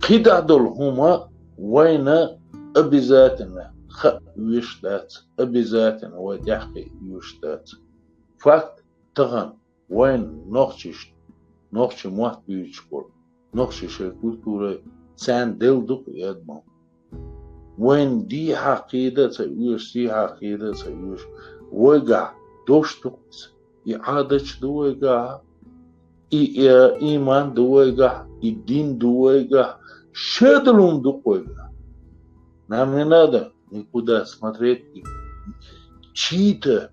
КхидӀа долу хӀума вайна обязательно хаа веш дац, обязательно вай тӀаьхье веш дац. Факт, тахана вайна нохчашна, нохчийн мотт буьйцуш болу, нохчийн шайн культурай царна делла ду-кх и адамалла. Вайна дехьа кхийда а ца оьшу, сехьа кхийда а ца оьшу, вайгахь дош ду-кх иза. И Ӏадаташ ду вайгахь, и, э, ийман ду вайгахь, и дин ду вайгахь, шадолу хӀума ду-кх вайгахь. Нам не надо никуда смотреть, и чьи-то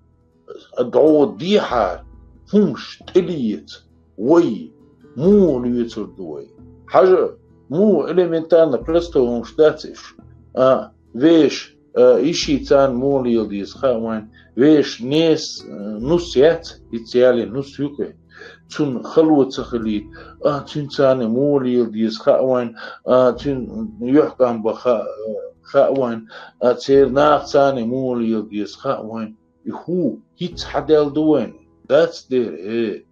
догӀу дехьа хӀумаш тӀелеца вай, муха лоьцур ду вай? Хьажа, муха элементарно простой хӀумаш дац уьш? А, вешан, а, йишин царна муха лела деза хаьа вайна, вешан несан, а, нус яц, хӀинца ялийна нус ю-кх и. Цунна хало ца хилийта, а, цуьнан царна муха лела деза хаьа вайна, а, цуьнан юьхькӀам бан хаьа, хаьа вайна, а, церан наха царна муха лела деза хаьа вайна. И хӀу хӀинца хьадаьлла ду вайна? Дац дера, э.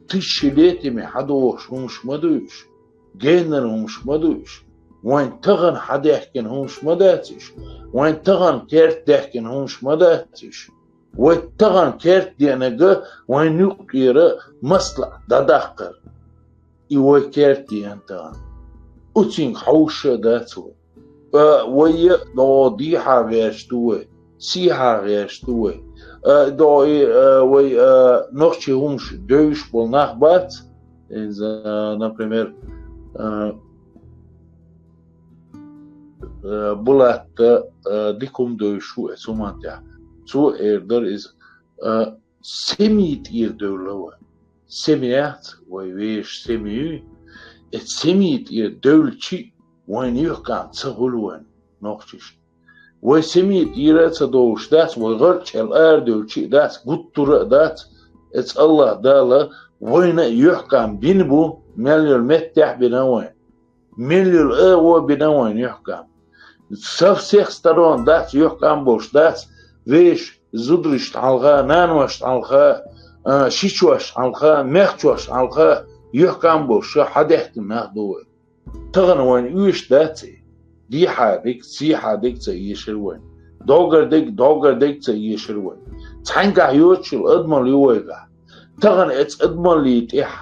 Тысячелетиями хьадогӀуш хӀумаш ма ду уьш, генара хӀумаш ма ду уьш. Вайн тахана хьадаьхкина хӀумаш ма дац уьш, вайн тахана керта даьхкина хӀумаш ма дац уьш. Вай тахана керта деанарг вайн юккъера маслаӀа дӀадаккхар. И вай керта деана тахана. Оцуьнга хьовсуш а дац вай. А, вай а догӀу дехьа гӀерташ ду вай, сехьа гӀерташ ду вай. А, догӀу, а, вай, а, нохчийн хӀумаш девзаш болу нах бац. Иза, например, а, а, Булатта, а, дика хӀума девзаш ву оцу хӀуманна тӀехь. Цо эр дара иза, а, семьи тӀера девлла вай. Семья яц вай, вешан семья ю. Оцу семьи тӀера девлча а вайна юьхькӀам ца хуьлу вайн нохчашна. Вай семьи тӀера а ца довлуш дац, вай гӀарчӀел арадевлча а дац, гуттара а дац. Оцу АллахӀ Дала вайна а юьхькӀам бина бу, мел йолу меттехь а бина вайна. Мел йолу агӀо бина вайна юьхькӀам. Со всех сторон дац, юьхькӀам болуш дац, вешан зударшна хьалха, наношна хьалха, а, шичошна хьалха, мехчошна хьалха юьхькӀам болуш хьадаьхкина нах ду вай. Тахана вайна оьшуш дац и? Дехьа дерг, сехьа дерг ца оьшура вайна. ДогӀур дерг, догӀур дерг ца оьшура вайна. Цхьаьнгахь йоцуш йолу адамалла ю вайгахь. Тахана оцу адамаллин тӀехь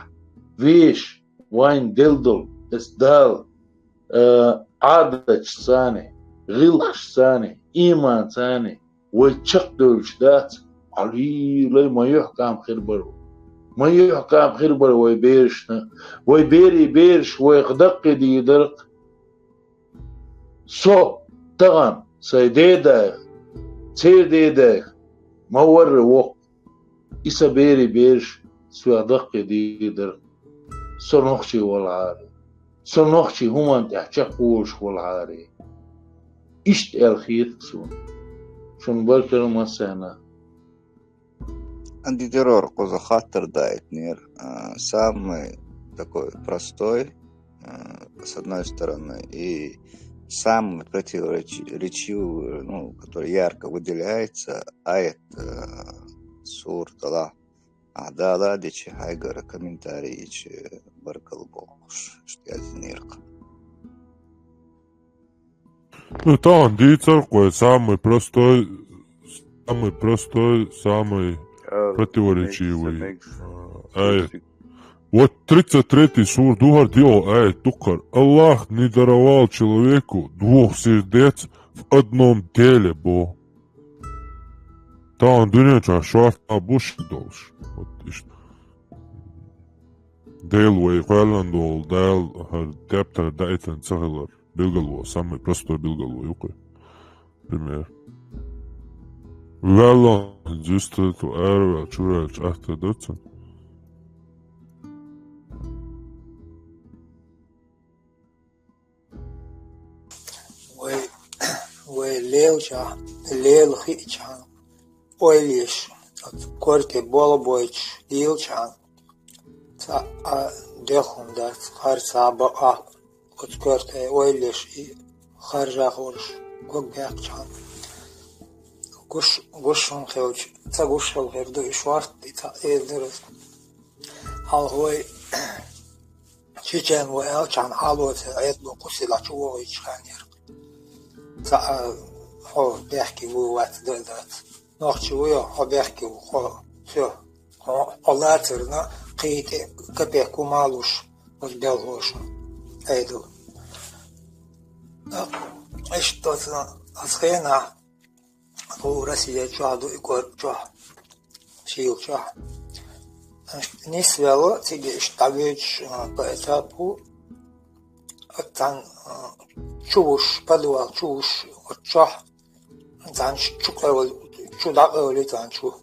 вешан вайна делла долу, оцу Дала э, Ӏадаташцани, гӀиллакхашцани, иманцани вай чакхдевлча дац, Ӏалий, ма юхькӀам хир бара вай. Ма юхькӀам хир бара вай берашна. Вай берий бераш вайх даккхийдийр дара-кх. Со тахан сай деда, церан деда ма варра воккха. И са берий бераш соьх даккхийдийр дара. Со нохчий валахьара. Со нохчий хӀуманна тӀехь чекхволуш валахьара. Иштта аьлла хета-кх суна. Шуна баркалла массарна. Антитеррор кхуза хаттар даийтинера, а, самый такой простой, а, с одной стороны, и самый противоречивый, ну, который ярко выделяется, аят, а, сурат Аллах. Ахьа Дала дечи хьайгара комментарий ечи баркалла бохуш, иштта яздинера-кх. Ну, тахан дийцар-кх вай самый простой, самый простой, самый, э, противоречивый, э, аят. Вот тридцать третий сура ду хӀара, диъо аят ду-кх хӀара. Аллах не даровал человеку двух сердец в одном теле, боху. Тахан дуьнен чохь шортта бу ши долуш. Вот иштта. Дела вай кхоьллина долу, Дала хӀара тептар даийтина ца хилар билгало, самый простой билгало ю-кх и. Пример. Ваьлла, зуьйсталла араваьлла, чуваьллачу атта ду цунна. Вай, вай лелачохь, лела хиъчахьана, ойла еш, оцу корте болх бойтуш дийлчахьана, цхьа а дехна дац, хӀара цхьа а бакъахь, оцу корте ойла еш и харжа хуьлуш, гог баьккхичахьана. Гуш, гуш хӀума хилча, ца гуш хила хир ду, и шортта, и цхьаъ эр дара аса. Хьалха вай Чечен ву аьлчахьана, хьалоцу Ӏедало кху сийлахь чу вохуьйтуш хан яра. Цхьа а хьо бехке ву вац дан а дац. Нохчи ву йо, хьо бехке ву, хьо, всё. Хьо, хьо лацарна кхин тӀе капек хӀума а луш, оцу белхалошна Ӏедало. Иштта оцу, оцу хенахь, Хьо Россия чохь ду и кор чохь, шийла чохь. Нисвелла цига иштта дӀавоьдуш, а, по этапу, оцу цхьана, а, чу вуш, подвал чу вуш, оцу чохь, цхьана чу къевли, чу дӀакъевли цхьана чу.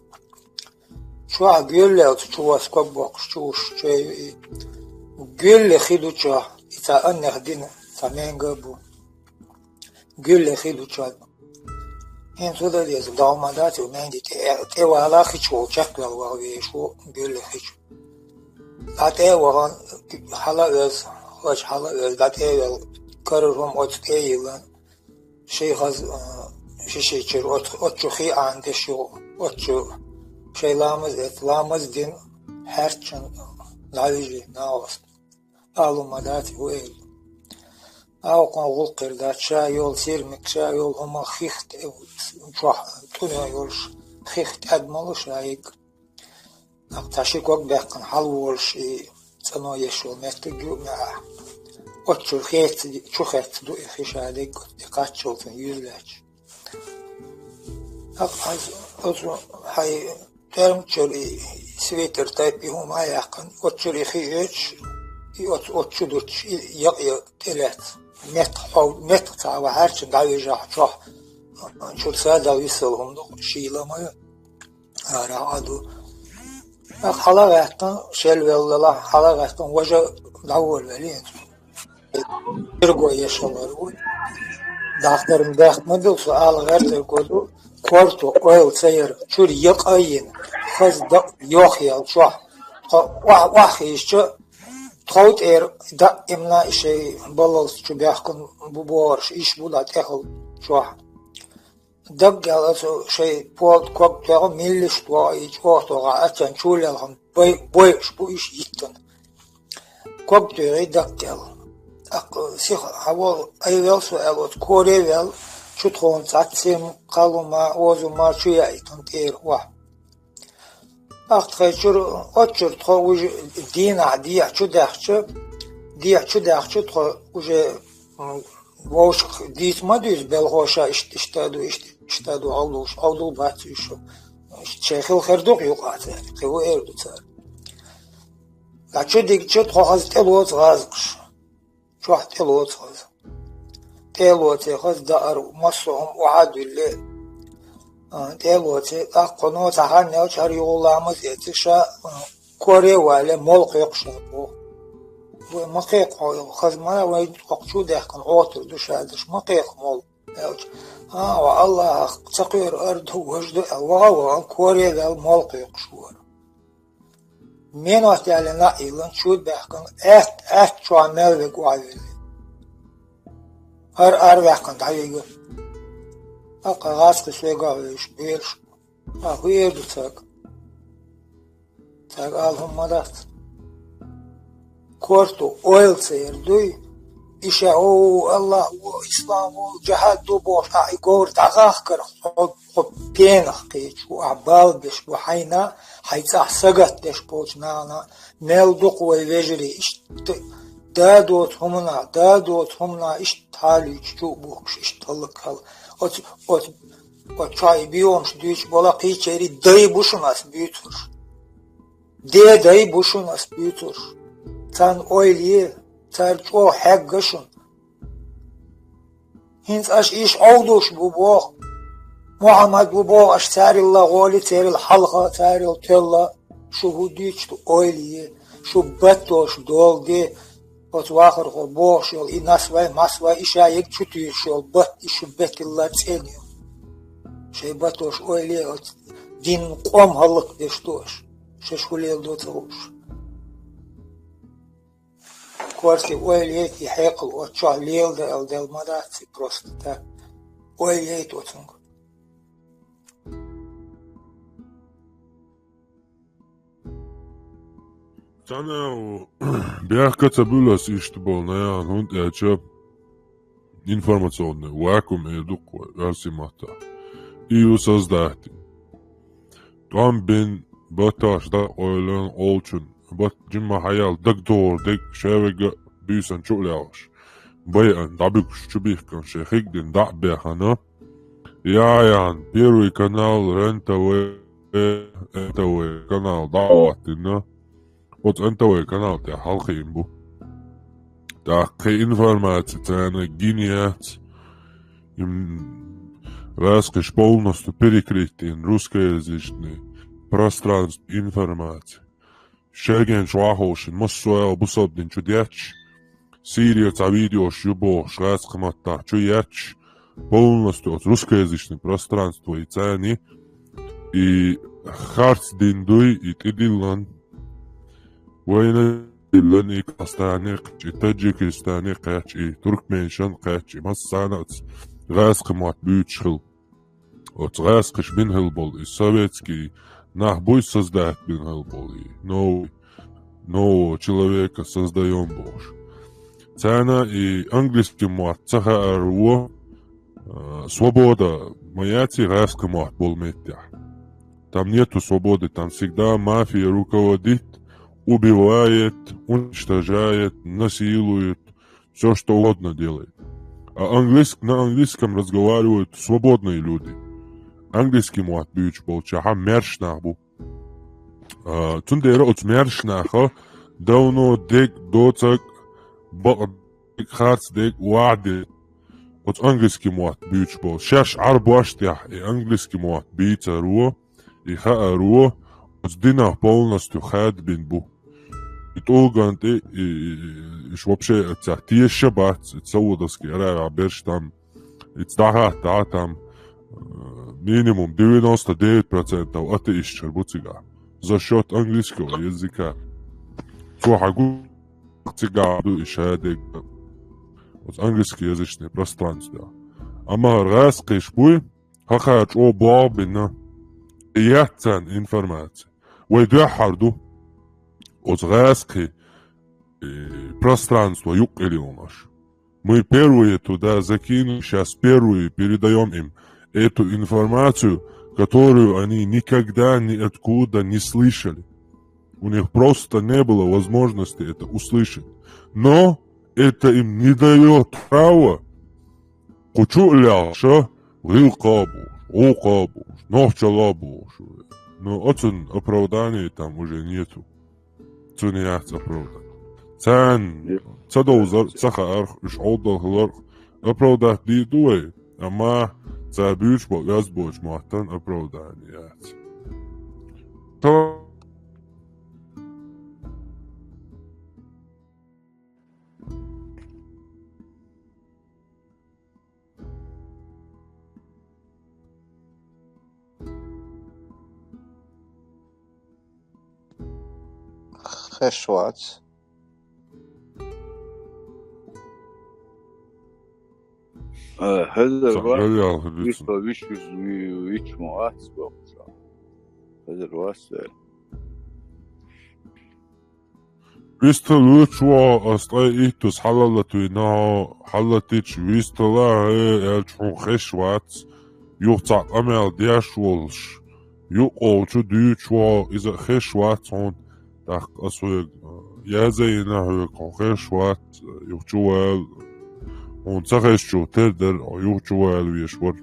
Чохь гоьллел цу чу вос ког боккхуш чу вуш чу ю и. Гоьлле хи ду чохь, и цхьа аннех дина, цхьа менга а бу. Гоьлле хи ду чохь. ХӀинца хӀун дан деза, догӀма дац, ю менги тӀе, тӀе вала хи чу волу чекхвелла ваха везаш ву гоьлле хи чу. ДӀа тӀе а вахана, хьала а оьзу, хӀоча хьала а оьзу, дӀа тӀе а вела, карара хӀума оцу тӀе а йиллина, ши хаза, а, ши-ши чуьра оцу, оцу чу хи Ӏана деш ю, оцу чу шайн ламаз эцна, ламаз дина, хьаьрчина дӀавижи нагӀост. Ала хӀума дац ву элира. Алкъун гӀуллакх хир дац, ша йолу сирмик, ша йолу хӀума хих тӀе, чохь тӀуьна йолуш, хих тӀаьдмалуш а йиг. Нах цхьа ши ког баьккхина хьалаволуш и цӀано еш волу меттиг ю мехьа. Оццуьра хеца, чу хеца ду и хи ша дегга, и кхаччалцун юьзлаьч. ТӀаккха хьайза оцу хьайн тӀермачуьра и свитер тайпа и хӀума а яьккхина, оццуьра и хи оьцуш, и оцу, оцу чу дуттуш, и якъ-якъ тӀелаьцна. Меттах хьов-, меттах цхьа а вахьаьрчина дӀавижахь чохь, чуьра садал висала хӀума ду, шийла ма ю, арахь а ду. ТӀаккха хьала а гӀаьттина, шел велла делахь, хьала а гӀаьттина, важа дӀаволавелла. Ирго ешалар ву. Дахтарна бехк ма билла, со ала гӀертарго ду, корто ойла ца яра, чуьра якъа а йина, хаза дакъа йохъяьлла чохь, тхо охьа-охьа хиъча, тхов тӀера даимна и шайн баллалц чу баьхкина бу бохурш, иш бу дӀа тӀехула чохь. Даггал оцу шайн полта ког тоьхна, миллиш тоьхна, и чӀогӀа тоьхна, аццан чу лелхина бой-, бойуш бу иш йиттина. Ког тоьхна даггал. ТӀаккха сиха хьаволу, айвелла со аьлла, оцу коре а ваьлла, чу тхуна цхьацца сирма, кхалума, озума чу яийтина тӀера охьа. ТӀаккха тхайн чуьра, оццуьра тхо уже дийнахь дехьа чу даьхча, дехьа чу даьхча тхо уже Вовшах дийца ма дуьйцу, белхоша иштта, иштта ду, иштта, иштта ду, Ӏовдалуш, Ӏовдал бац уьш. Шайх хила хир ду-кх юкъа цаьрга, кхин хӀун эр ду цара. Ткъа чу дигча тхо хаза тӀе лоцу гӀазкхаша. Чохь тӀе лоцу хаза. ТӀе лоций хаза даар массо а хӀума охьа а дуьллий. А, тӀе лоций, тӀаккха кхуьно цхьа хан яьлча хӀара юха ламаз эций ша, а, коре а валий, молла кхойкху ша боху. Вай ма кхайкха хьо, хаза ма вай кхокхучу даьхкина Ӏотар ду ша даш, ма кхайкха молла. Аьлча, а, ва Аллахьах ца кхоьру ара ду, важа ду аьлла, ваха а вахана, коре а ваьлла, молла кхойкхуш вара. Менот яллина а йиллина, чу а баьхкина, аьтта, аьтта чохь мел верг охьавелли. ХӀара араваьккхина дӀавига. Аккха гӀазкхи соьга а вевзаш, белаш. А, хӀун эр ду цаьрга? Цаьрга ала хӀума ма дац. Корта ойла ца яр дуй, и ша, о, Аллахь, о, ислам, о, джихад ду бохуш, ахь и говр дӀагӀахкарх, хьо, хьо пенах кхечу, ахь бала беш бу хьайна, хьайн цӀахь сагатдеш болчу нахана, мел дукха вай вежарий, иштта да доцу хӀуманах, да доцу хӀуманах, иштта хьалуьйтуш чу а бухкуш, иштта хӀаллакьхьала. Оцу, оцу, оцу чохь и биомаш дуьйцуш болу кхечерий дай бу шуна ас буьйцурш. Де дай бу шуна ас буьйцурш. Царна ойла е, цара чӀогӀа хьегга шуна. ХӀинца аша иша Ӏовдуш бу боху. Мухьаммад ву боху, аша царилла гӀоли, церил хьалха, царил тоьлла. Шу хӀун дуьйцуш ду, ойла е, шу баттош долу де. Оцу вахархо бохуш йолу, и нас вай, мас вай, и ша ерг чу туьйсуш йолу батт, и шу бетталла цӀена ю. Шайн баттош ойла е, оцу динан къом хӀаллакдеш ду аша. Шаьш хӀун леладо ца хууш. Корси ойла яйта и хьекъал оцу чохь леладо аьлла дела ма дац и просто так. Ойла яйта оцунга. Цхьана бехка ца буьллу ас иштта болу наян, хӀунда аьлча информационный вакуум эр ду-кх вай оьрсийн маттахь. И ю создать. ТӀом бина, баттахь дакъойлан олучун, бат жимма хьаяьлла дагадогӀур дерг ша вегга буьйсан чу а лелхаш. Байан дӀабуьгуш чу бихкан шайн хиг дина дӀа а бехана. Яхьян, Первый канал, РЕН-ТВ, НТВ канал дӀа а хӀоттина. Оцу НТВ канал тӀехь хьалхийна бу. ТӀаккха кхин информаци царна гина яц. Им гӀазкхиш полностью перекрыть дина русскоязычный пространство информации. Шерген чохь а ховшина, массо а аьлла бусалба дин чу детташ, Сирия цхьа видеош ю бохуш, гӀазкхи маттахь чу етташ, полностью оцу русскоязычный пространство и царна и харц дина дуй, и тӀедиллан. Вайна диллан и Казахстане кхаьчча, и Таджикистане кхаьчча, и Туркменистан кхаьчча, и массарна а оцу гӀазкхи мотт буьйцуш хилла. Оцу гӀазкхиш бина хилла болу и советский нах буй создать бина хилла болу и новый, нового человека создаём бохуш. Царна и английский мотт ца хаарво, а, свобода ма яц и гӀазкхи мотт болу меттехь. Там нету свободы, там всегда мафия руководит, убивает, уничтожает, насилует, всё что угодно делает. А английск-, на английском разговаривают свободные люди. Английский мотт буьйцуш болчохь маьрша нах бу. А, цундела оцу маьрша наха давно дерг, доцург, бакъ дерг, харц дерг, вахь дерг. Оцу английский мотт буьйцуш болу. Шаьш Ӏарбош тӀехь и английский мотт бийцаро, и хааро, оцу динах полностью хадабина бу. И тӀулган тӀе, и, и, и, иш вообще цхьа теша бац, и Саудовский Аравия берш там, и цхьа дӀахатта там, э, минимум девяносто девять процентов атеистчар бу цигахь. За счёт английского языка. Цо хьан гу цигахь ду и шадерг. Оцу английский язычный пространство. Амма гӀазкхиш буй, хӀокхара чӀогӀа болх бина. И яц царна информаци. Вай дуьххьара ду. Оцу гӀазкхи, э, пространство юккъе лелаш. Мы первые туда закинули, щас первые передаём им эту информацию, которую они никогда ниоткуда не слышали. У них просто не было возможности это услышать. Но Это им не даёт права кху чу а лелхаш, гӀиллакх а болуш, гӀуллакх а болуш, нохчалла а болуш. Ну, оцун оправдание там уже нету. Цунна яц оправдать. Царна ца довзар, ца хаарх, уьш Ӏовдал хиларх оправдать дийр ду вай, амма цара буьйцуш болу оьзда болчу маттана оправдание яц. Тхо Хезаш вац. Э, хезар вац. Ца гал ял хир ду цунна. Вист, вист, вист, вист ма вац бохуш. Хезар вац, э. Вистхила вуьйцуш ву хьо, ас ткъе иттаза хьалалатийна хьо, хьалалатийча вистхила, хӀе, аьлча хьуна хезаш вац, юха цхьа къамел деш волуш, юкъахь волчу дуьйцуш ву хьо, иза а хезаш вац хьуна, тӀаккха ас хьоьга, а, язйина хьоьга, хьо хезаш вац, юха чу вала, хьуна ца хезчул тера дара, хьо юха чу вала везаш вара.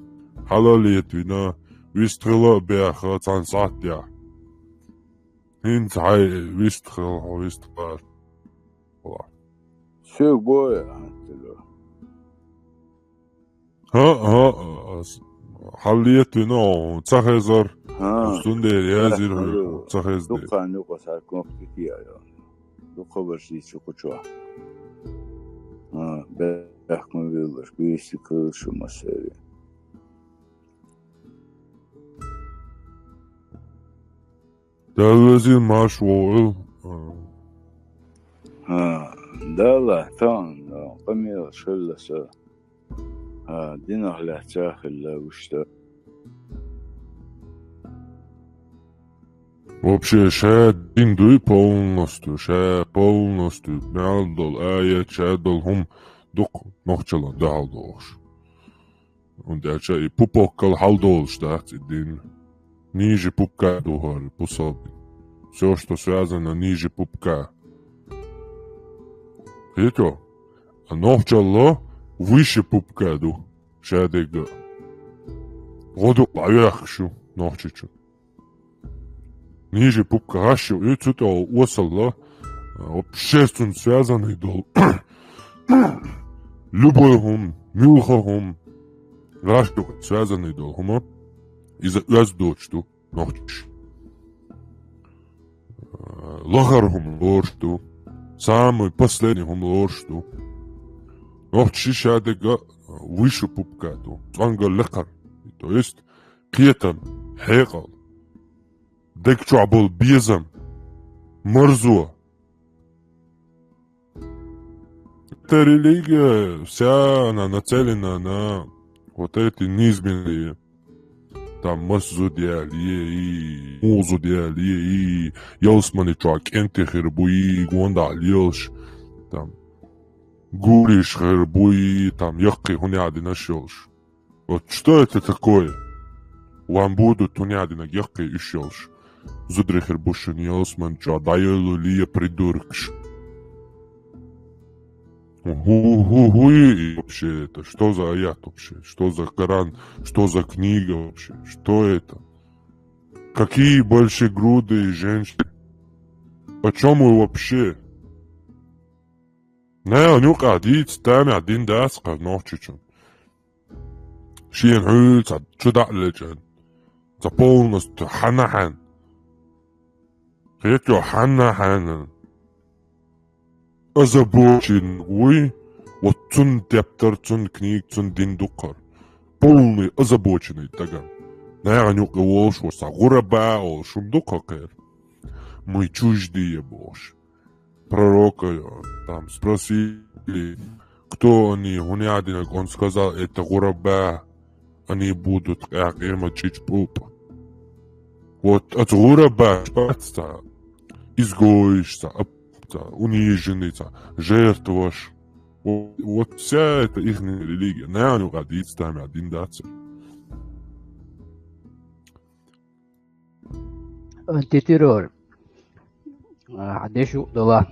Хьалалетийна, вистхила а баьхна, цхьана сахьтехь. ХӀинца хьайн вистхила, хьо вистхилар. Соьга боху, а, тера. ХӀаъ, хӀаъ, ас хьалалетийна хьуна, ца хезара. ХӀаъ, ас цундела язйира хьоьга, ца хезна дела. Дукха хан юкъа схьа кнопка тӀе а йо. Дукха хабарш дийцича кху чохь. ХӀаъ, бехк ма биллалаш, бийсика шу массеран. Дала везийла, марша вогӀийла. ХӀаъ, Дала, тахана, къамелаш хилла сан. ХӀаъ, динах лаьцна хилла вуьшта. Вообще, ша дин дуй полностью, ша полностью, мел долу аят, ша долу хӀума дукха нохчалла дуьхьал дохуш. ХӀунда аьлча и пупоккал хьалдолуш дац и дин. Ниже пупка ду хӀара пособие. Всё, что связано ниже пупка. Хетто? А нохчалла выше пупка ду. Шадерг а. ГӀо ду дӀавехкаш ю Нохчийчу. Ниже пупка гӀаш ю, и цу тӀе осалла, а, вообще цунна связанный долу. Любой хӀума, муьлхха хӀума, гӀаш ю связанный долу хӀума, иза оьзда доцуш ду нохчаша. А, лахара хӀума лоруш ду, самый последний хӀума лоруш ду. Нохчаша шадерг а выше пупка ду, цӀонгара лекхара. То есть, кхетам, хьекъал, дег чохь болу безам, марзо. Эта религия вся, она нацелена на вот эти низменные, там, мас зуда яле, и муха зуда яле, и ялсамани чохь кӀентий хир бу, и гондахь лелаш, там, гуриш хир бу, и там яккхий хӀун яа динарш йолуш. Вот что это такое? Вам будут хӀун яа динарг яккхий уьш йолуш. Зударий хир бу шуна ялсамани чохь, дӀаелла ле, придуркаш. Ху-ху-ху-и вообще это? Что за аят вообще? Что за Коран? Что за книга вообще? Что это? Какие большегрудые женщины? О чём вы вообще? Нагахь юкъахь дийца тамехь дин дац кхара Нохчийчун. Шена хьуьлла ца чу дӀа а лечкъина, ца полностью хьанна хьаьна. Хетто хьанна хьаьна. Озабоченный вуй, вот цунна тептар, цунна книга, цунна дин ду кхара. Полный озабоченный даган. Нагахь юкъа волуш ву сан гӀураба а олуш, хӀума ду кхара кхера. Мы чуждые бохуш. Пророка, там, спросили, кто они, хӀун яа динарг, он сказал, это гӀураба, они будут къя-, къемат чӀичӀ пӀупӀ. Вот оцу гӀурабаш бац ца, изгоиш ца, ап-, ца, униженный ца, жертваш. Во-, вот вся эта ихняя религия. Нагахь юкъахь дийца тамехь дин дац. Антитеррор. А, хьан деш юкъадала.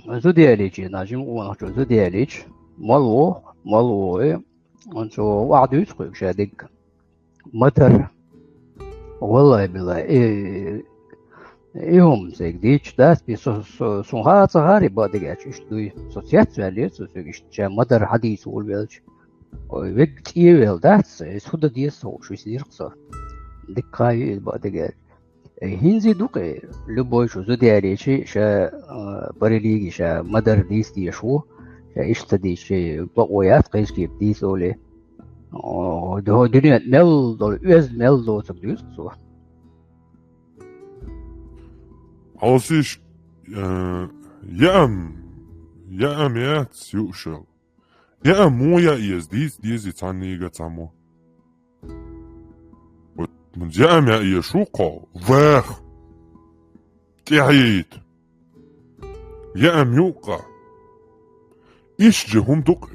Зуда ялийча, нажим къонахчо зуда ялийча, мала воху, мала воху, цо охьадуьйцу кхуьга ша дерг. Ма-дарра. Валлай-билай, и, и хӀума сайга дийцча дац, би со, со, суна хаа ца хаара, бакъдерг аьлча, иштта дуй. Со цецваьллера цо соьга иштта, ша ма-дарра хьадийца волавелча. Ой, вегга цӀе а велла дац, иза хӀун дан деза ца хууш висинера-кх со. Дика хан ю иза, бакъдерг аьлча. Э, хӀинца а ду-кх, любой шу зуда ялийча, ша, а, барелиги ша ма-дарра дийца дезаш ву, ша иштта дийцча, бакъо яц кхечу кепа дийца олий. О, ду-, дуьнен мел долу оьзда мел доцург дуьйцу цо. Хьовсийша, э, яам, яам яц юушал. Яам муха яа еза, дийца дезий цхьаннийга цхьаммо? Вот, яам яа еза шу кхо, ваха, тӀаьхьийта. Яам юккъа. Иштта же хӀума ду-кх.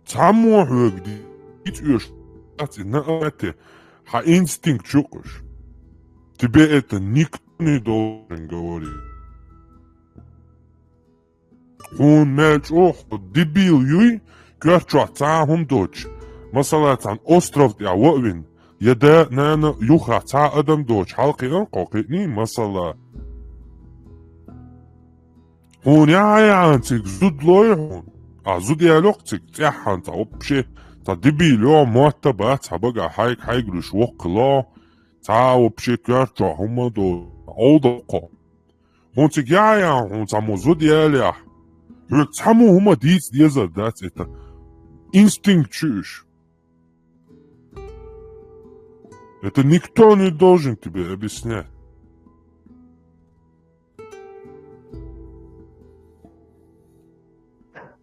Цхьаммо хьоьга дийца оьшу дац и наате, хьан инстинкт ю-кх уьш. Тебе это никто не должен говорить. Хьуна мел чӀогӀа хьо дебил юй, коьрта чохь цхьа а хӀума доцуш, масала, цхьана остров тӀехь ван а вина, я да а, нана а юххехь цхьа а адам доцуш хьалакхиъна кхо кхиъний, масала. Хьуна яхьа-яхьана цига зуда лой хьуна. Ахьа зуда яло-кх цига, цӀеххьана цхьа вообще, цхьа дебил йо, мотт а бац хьан багахь, хьайга-хьайга луьйш воккхалло, цхьа а вообще коьрта чохь хӀума а доцуш, Ӏовдал кхо. Хьуна цига яхьа-яхьана хьуна цхьаммо зуда ялаяхь, хьоьга цхьаммо хӀума дийца дезар дац это. Инстинкт ю уьш. Это никто не должен тебе объяснять.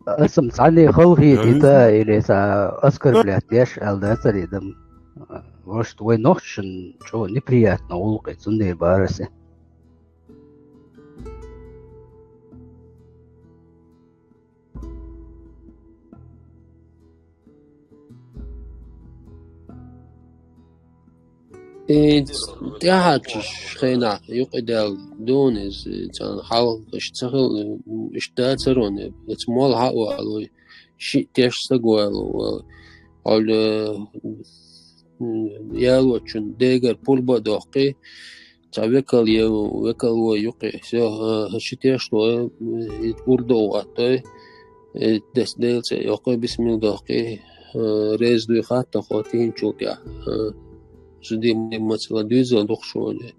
Аса-м цхьанне халахетийта или цхьа оскорблять деш аьлла дацара и дам. Вешта, вай нохчашна чӀогӀа неприятно гӀуллакх и, цундела бара аса. И тӀаьхьарчу хенахь юкъадаьлла дуна иза, царна хьалха иштта ца хилла, иштта дацара ван, оцу молла хьа а валой, шиъ теш стаг валой, хьол, э, ялочун дегара пурба а доккхий, цхьа векал е-, векал вой юккъе, всё, а, ши теш лой, и урдо ваттой, и дес Делан цӀе йоккхой, бисмилла доккхий, а, реза дуй хаттахо тӀинчул тӀехь, а, зудий мацала дуьйзал дукхуш воле.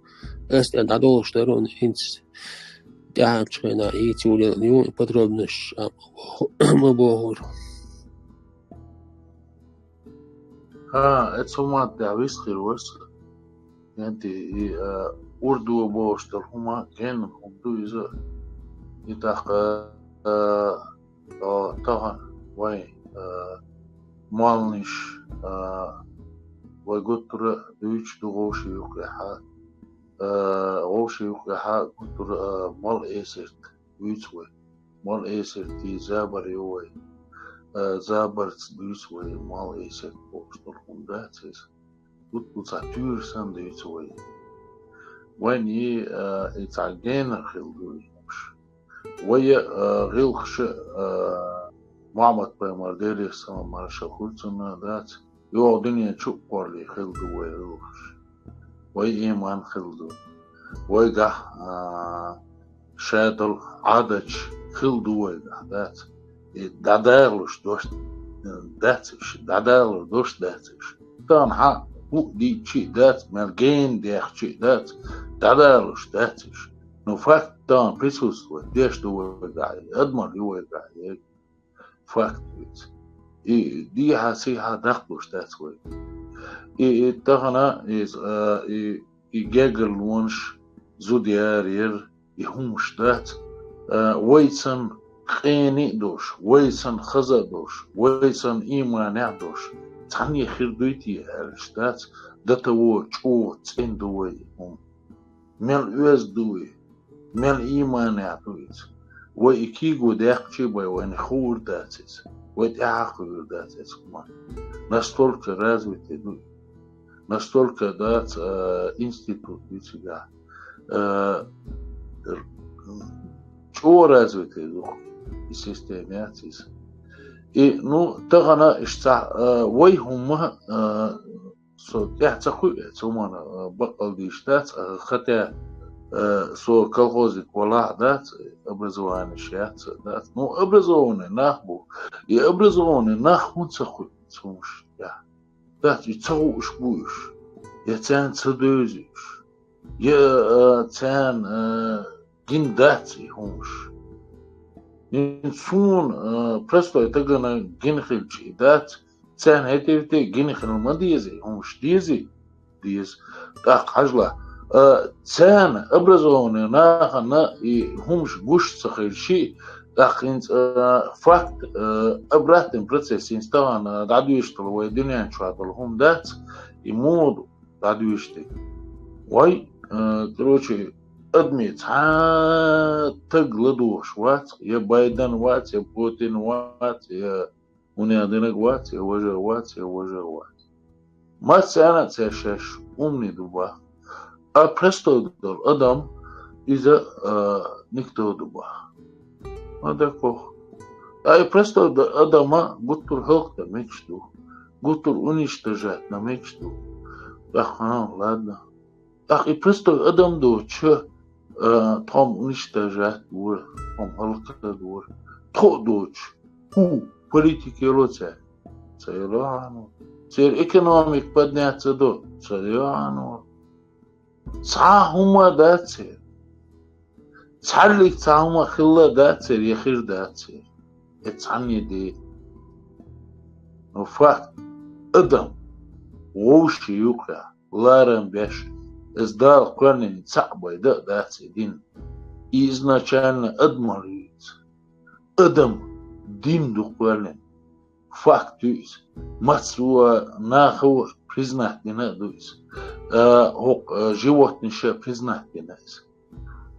Ас тӀе дӀадолуш дара ван хӀинца тӀаьхьарчу хенахь йийца йолийла ю и подробносташ, а, ма бохура. ХӀа, эцу хӀуманна тӀехь вист хир вара со. ХӀинца и, а, урдо бохуш долу хӀума генна хӀума ду иза. И тӀаккха, а, а, тахана вайн, а, молланаш, а, вай гуттара а дуьйцуш ду вовшийн юккъехь, а, вовшийн юккъехь гуттара а, а, мала эсарт дуьйцу вай. Мала эсартий забар ю вай. Э, забарца дуьйцу вай, мала эсарт бохуш долу хӀума дац иза. Гуттар цхьа туьйра санна дуьйцу вай. Вайна, э, и цхьа генара хилла ду и хӀумаш. Вай, э, гӀиллакхаш, э, Мухьаммад-пайхамар, Делера салам-маршалла хуьлда цунна, дац. ЙогӀу дуьнен чу а кхоллий хилла ду вай гӀиллакхаш. Вай ийман хилла ду. Вайгахь, а, шадолу Ӏадаташ хилла ду вайгахь, дац. И дӀадалуш дош дац уьш, дӀадалур дош дац уьш. Тахана хьан хӀуъа дийцча а дац, мел гена дехча а дац, дӀадалуш дац уьш. Ну, факт тахана присутствовать деш ду вайгахь, адамаш ю вайгахь. Факт ву иза. И дехьа-сехьа даккхалуш дац вай. И, и тахана иза, а, и, и гергарлонаш зуда ярера, и хӀумаш дац, а, вай санна къена а долуш, вай санна хаза а долуш, вай санна ийманехь а долуш, цхьанне хир дуй те аьллаш дац, до того чӀогӀа цӀена ду вай и хӀума. Мел оьзда ду и, мел ийманехь ду иза. Вай и кийго даьккхича а бен, вайна хуур дац иза. Вай тӀаьхьа а кхуьур дац иза хӀума. Настолько развитый ду и. Настолько дац, а, институт ю цигахь. А, р-, чӀогӀа развитый ду-кх и система яц иза. И, ну, тахана иштта, а, вай хӀума, а, со тӀехь ца кхуьу, цу хӀуманна, а, баккъал дийш дац, а, хотя, а, со колхозник валахь дац, образованеш яц, дац. Ну, образованный нах бу. И образованный нах хӀунда ца кхуьу цу хӀумаш тӀехь? Дац, и ца хууш бу уьш, я царна ца девзий уьш, я, а, царна, а, гина дац и хӀумаш. ХӀинца суна, а, простой тагана гина хилча и дац, царна хӀетте-хӀетте гина хила ма дезий, хӀумаш дезий? Деза. ТӀаккха хьажал, а, царна, образованный нахана и хӀумаш гуш ца хилча, тӀаккха хӀинца, а, факт, а, обратный процесс хӀинца тахана дӀадоьшуш долу вай дуьнен чохь долу хӀума дац, и муха ду дӀадоьшуш дерг. Вай, а, короче, адаме цхьа таг ладугӀуш вац, я Байден вац, я Путин вац, я хӀунех динарг вац, я важа вац, я важа вац. Массарна а цаьршаш умный ду бах. А простой долу адам, иза, а, никто ду бах. Ма даккхох. А и простой д-, адама гуттар хӀаллакдан мегаш ду, гуттар уничтожать дан мегаш ду. ТӀаккха, а, ладно. ТӀаккха и простой адам доцуш, а, тхо-м уничтожать дора, тхо-м хӀаллакдан дора. Тхо а доцуш, хӀу, политика ело цаьрга? Ца ело хьуна. Церан экономика подняться до? Ца ело хьуна. Цхьа а хӀума дац церан. Цхьаьллиг цхьа хӀума хилла дац церан, я хир дац церан. Э, цхьанне де. Но факт, адам вовшийн юкъахь ларам беш, иза Дала кхоьллина цхьаъ байда а дац и дин. И изначально адамал ю иза. Адам дин ду кхоьллина. Факт ю иза. Массо а нахо признать дина а ду иза. А, хӀокху, а, животныша признать дина иза.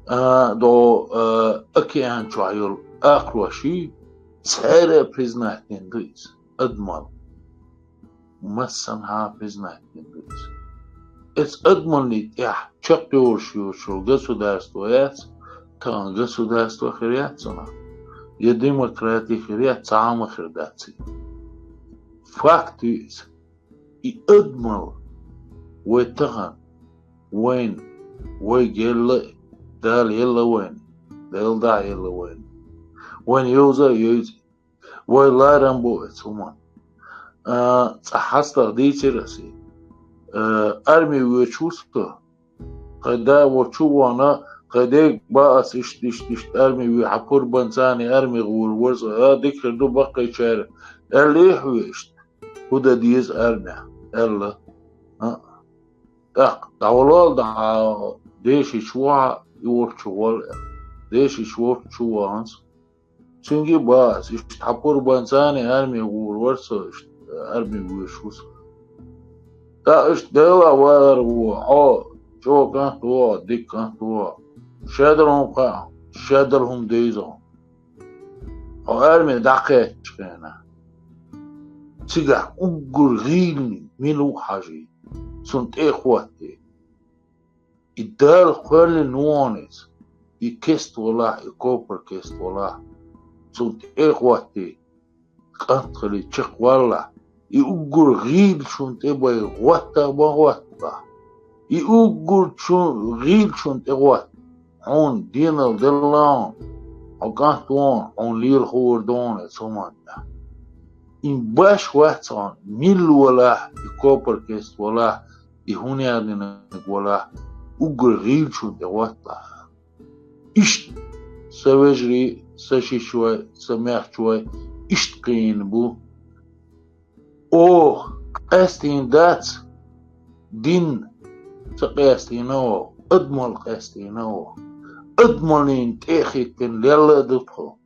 А, до, а, океан чохь йолу акхарош ю, цара а признать дина ду иза. Адамал. Массанхьа а признать дина ду иза. Эцу адамаллин тӀехь чекхйолуш йолчу государство яц, тахана государство хир яц цунах. Я демократи хир яц, цхьа а ма хир дац и. Факт ю иза. И адамал вай тахана, вайна, вайга елла, Дала елла вайна, Дала дӀа елла вайна. Вайна йовза а йовза. Вай ларам бо оцу хӀуманна. А, цкъа хьастагӀа дийцира аса. А, арми воьдуш ву со. Кхайн да волчу а вахана, кхайн дега бан аса иштта, иштта, иштта арми вуьй, хьан пурбанца а арми гӀур вара со. А, дика хир ду баккхийчара. Аьлла хьо иштта. ХӀун дан деза армехь? Аьлла. А. ТӀаккха дӀавалал дӀа, дешича вахьа, и волчу вала аьлла. Дешича волчу вахана со. Цуьнга а бан аса, иштта хьан пурбанца а арми гӀур вара со, иштта арми воьдуш ву со. ТӀаккха иштта Дела вара ву, хьо чӀогӀа кӀант ву, дика кӀант ву. Шадолу хӀума кхаьа, шадолу хӀума девза хьуна. Хьо арми дӀакхаьччу хенахь, цигахь уггар гӀийла мила ву хьажий, цунна тӀе а хӀоттий. И Дала кхоьллина ву хьуна иза, и кест валахь, и копар кест валахь, цунна тӀе а хӀоттий, кӀант хилий, чекхваллахь, и уггар гӀийла шуна тӀе бай, гӀотта а ма гӀотталахь. И уггар чу-, гӀийла шуна тӀе гӀотта. Хьуна денал делла хьуна, хьо кӀант ву хьуна, хьуна лела хуур ду хьуна оцу хӀуманна тӀехь. И баш вац хьуна, милла валахь, и копар кест валахь, и хӀун яздинарг валахь, уггар гӀийла шуна тӀе гӀотталахь. Иштта сан вежарий, сан шишой, сан маьхчой иштта кхиийна бу. Оха къаьстина дац, дин ца къаьстина оха, адамал къаьстина оха. Адамаллин тӀе а хӀиттина лелла а ду тхо.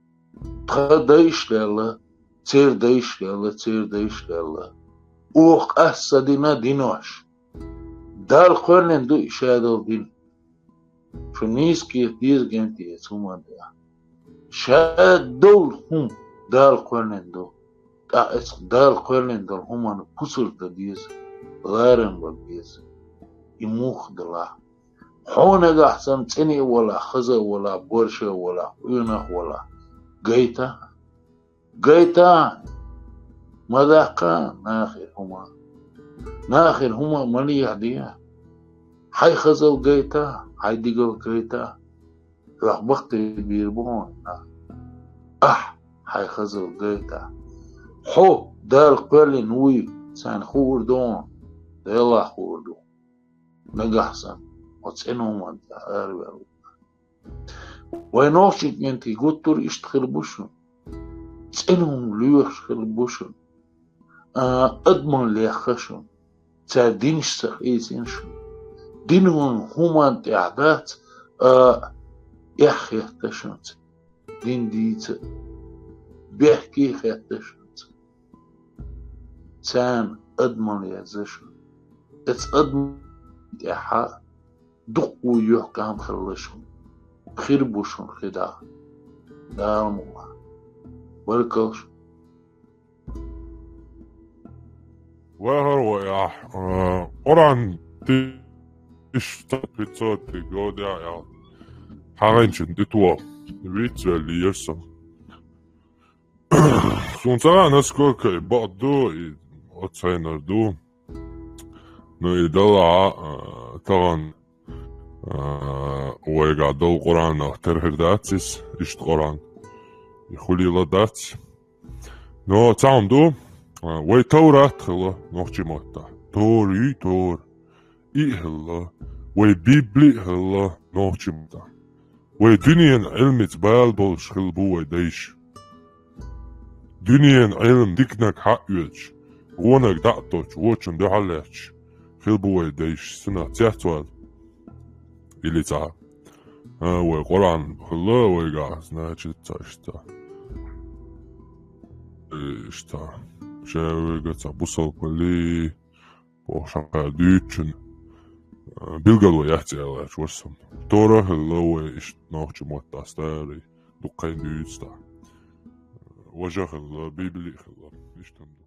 Тхан дайша лелла, церан дайша лелла, церан дайша лелла. Оха къаста ца дина динош. Дала кхоьллина ду и шадолу дин. Шу нийса кхета деза генте эцу хӀуманна тӀехь. Шадолу хӀума Дала кхоьллина ду. ТӀаккха эцу Дала кхоьллина долу хӀуманна пусар дан деза, ларам бан беза. И муха далахь. Хьо нагахь санна цӀена а валахь, хаза а валахь, борша а валахь, къонах а валахь, гайта. Гайта. Ма даккха нахера хӀума. Нахера хӀума ма лехьаде. Хьай хазал гайта, хьай дигал гайта. Хьох баккхий бийр бу хьуна. Ахь хьай хазал гайта. Хьо Дала кхоьллина вуй, царна хуур ду хьуна, Делах хуур ду. Нагахь санна хьо цӀена хӀуманна тӀехь араваьлла. Вайн нохчийн кӀентий гуттар а иштта хир бу шуна. ЦӀена хӀума лоьхуш хир бу шуна. А, адаман лехха шуна. Цара динаш ца хийцина шуна. Дин хӀума хӀуманна тӀехь дац, а, эхь хетта шуна. Дин дийца, бехке хетта шуна. Царна адаман леза шуна. Эца адаман тӀехьа дуккха юьхькӀам хилла шуна. Хир бу шуна хи дӀа. Дала мукъ лахь. Баркалла шуна. Вахар вай ахь, а, Къуръан ти-, иш ца пятьсот года ял. ХьагӀинчун тӀе тӀо. Виц ваьлли яр со. Суна ца хаьа, насколько и бакъ ду, и оцайнар ду. Ну и Дала, а, тахана, а, вайгахь долу Къуръанах тера хир дац иза, иштта Къуръан. И хуьлийла дац. Но цхьа хӀума ду, а, вай Таврат хилла нохчийн маттахь. Тора юй, Тора. И а хилла. Вай Библи а хилла нохчийн маттахь. Вай дуьненан Ӏилмица бала болуш хилла бу вай дайша. Дуьненан Ӏилма диканиг хьаоьцуш, вониг дӀа а тоттуш, вочун дуьхьал лаьтташ хилла бу вай дайша, синах цецвала. Или цхьа. А, вай Къуръан хилла вайгахь, значит, цхьа иштта. Иштта. Ша вайга цхьа бусалба валли, бохуш хьан дуьйцучун, а, билгало яц аьлла аьлча, варсан. Тора хилла вай иштта нохчийн маттахь старый, дуккха хан дуьйцу тӀаккха. Важа хилла, Библи хилла. Иштта хӀума ду.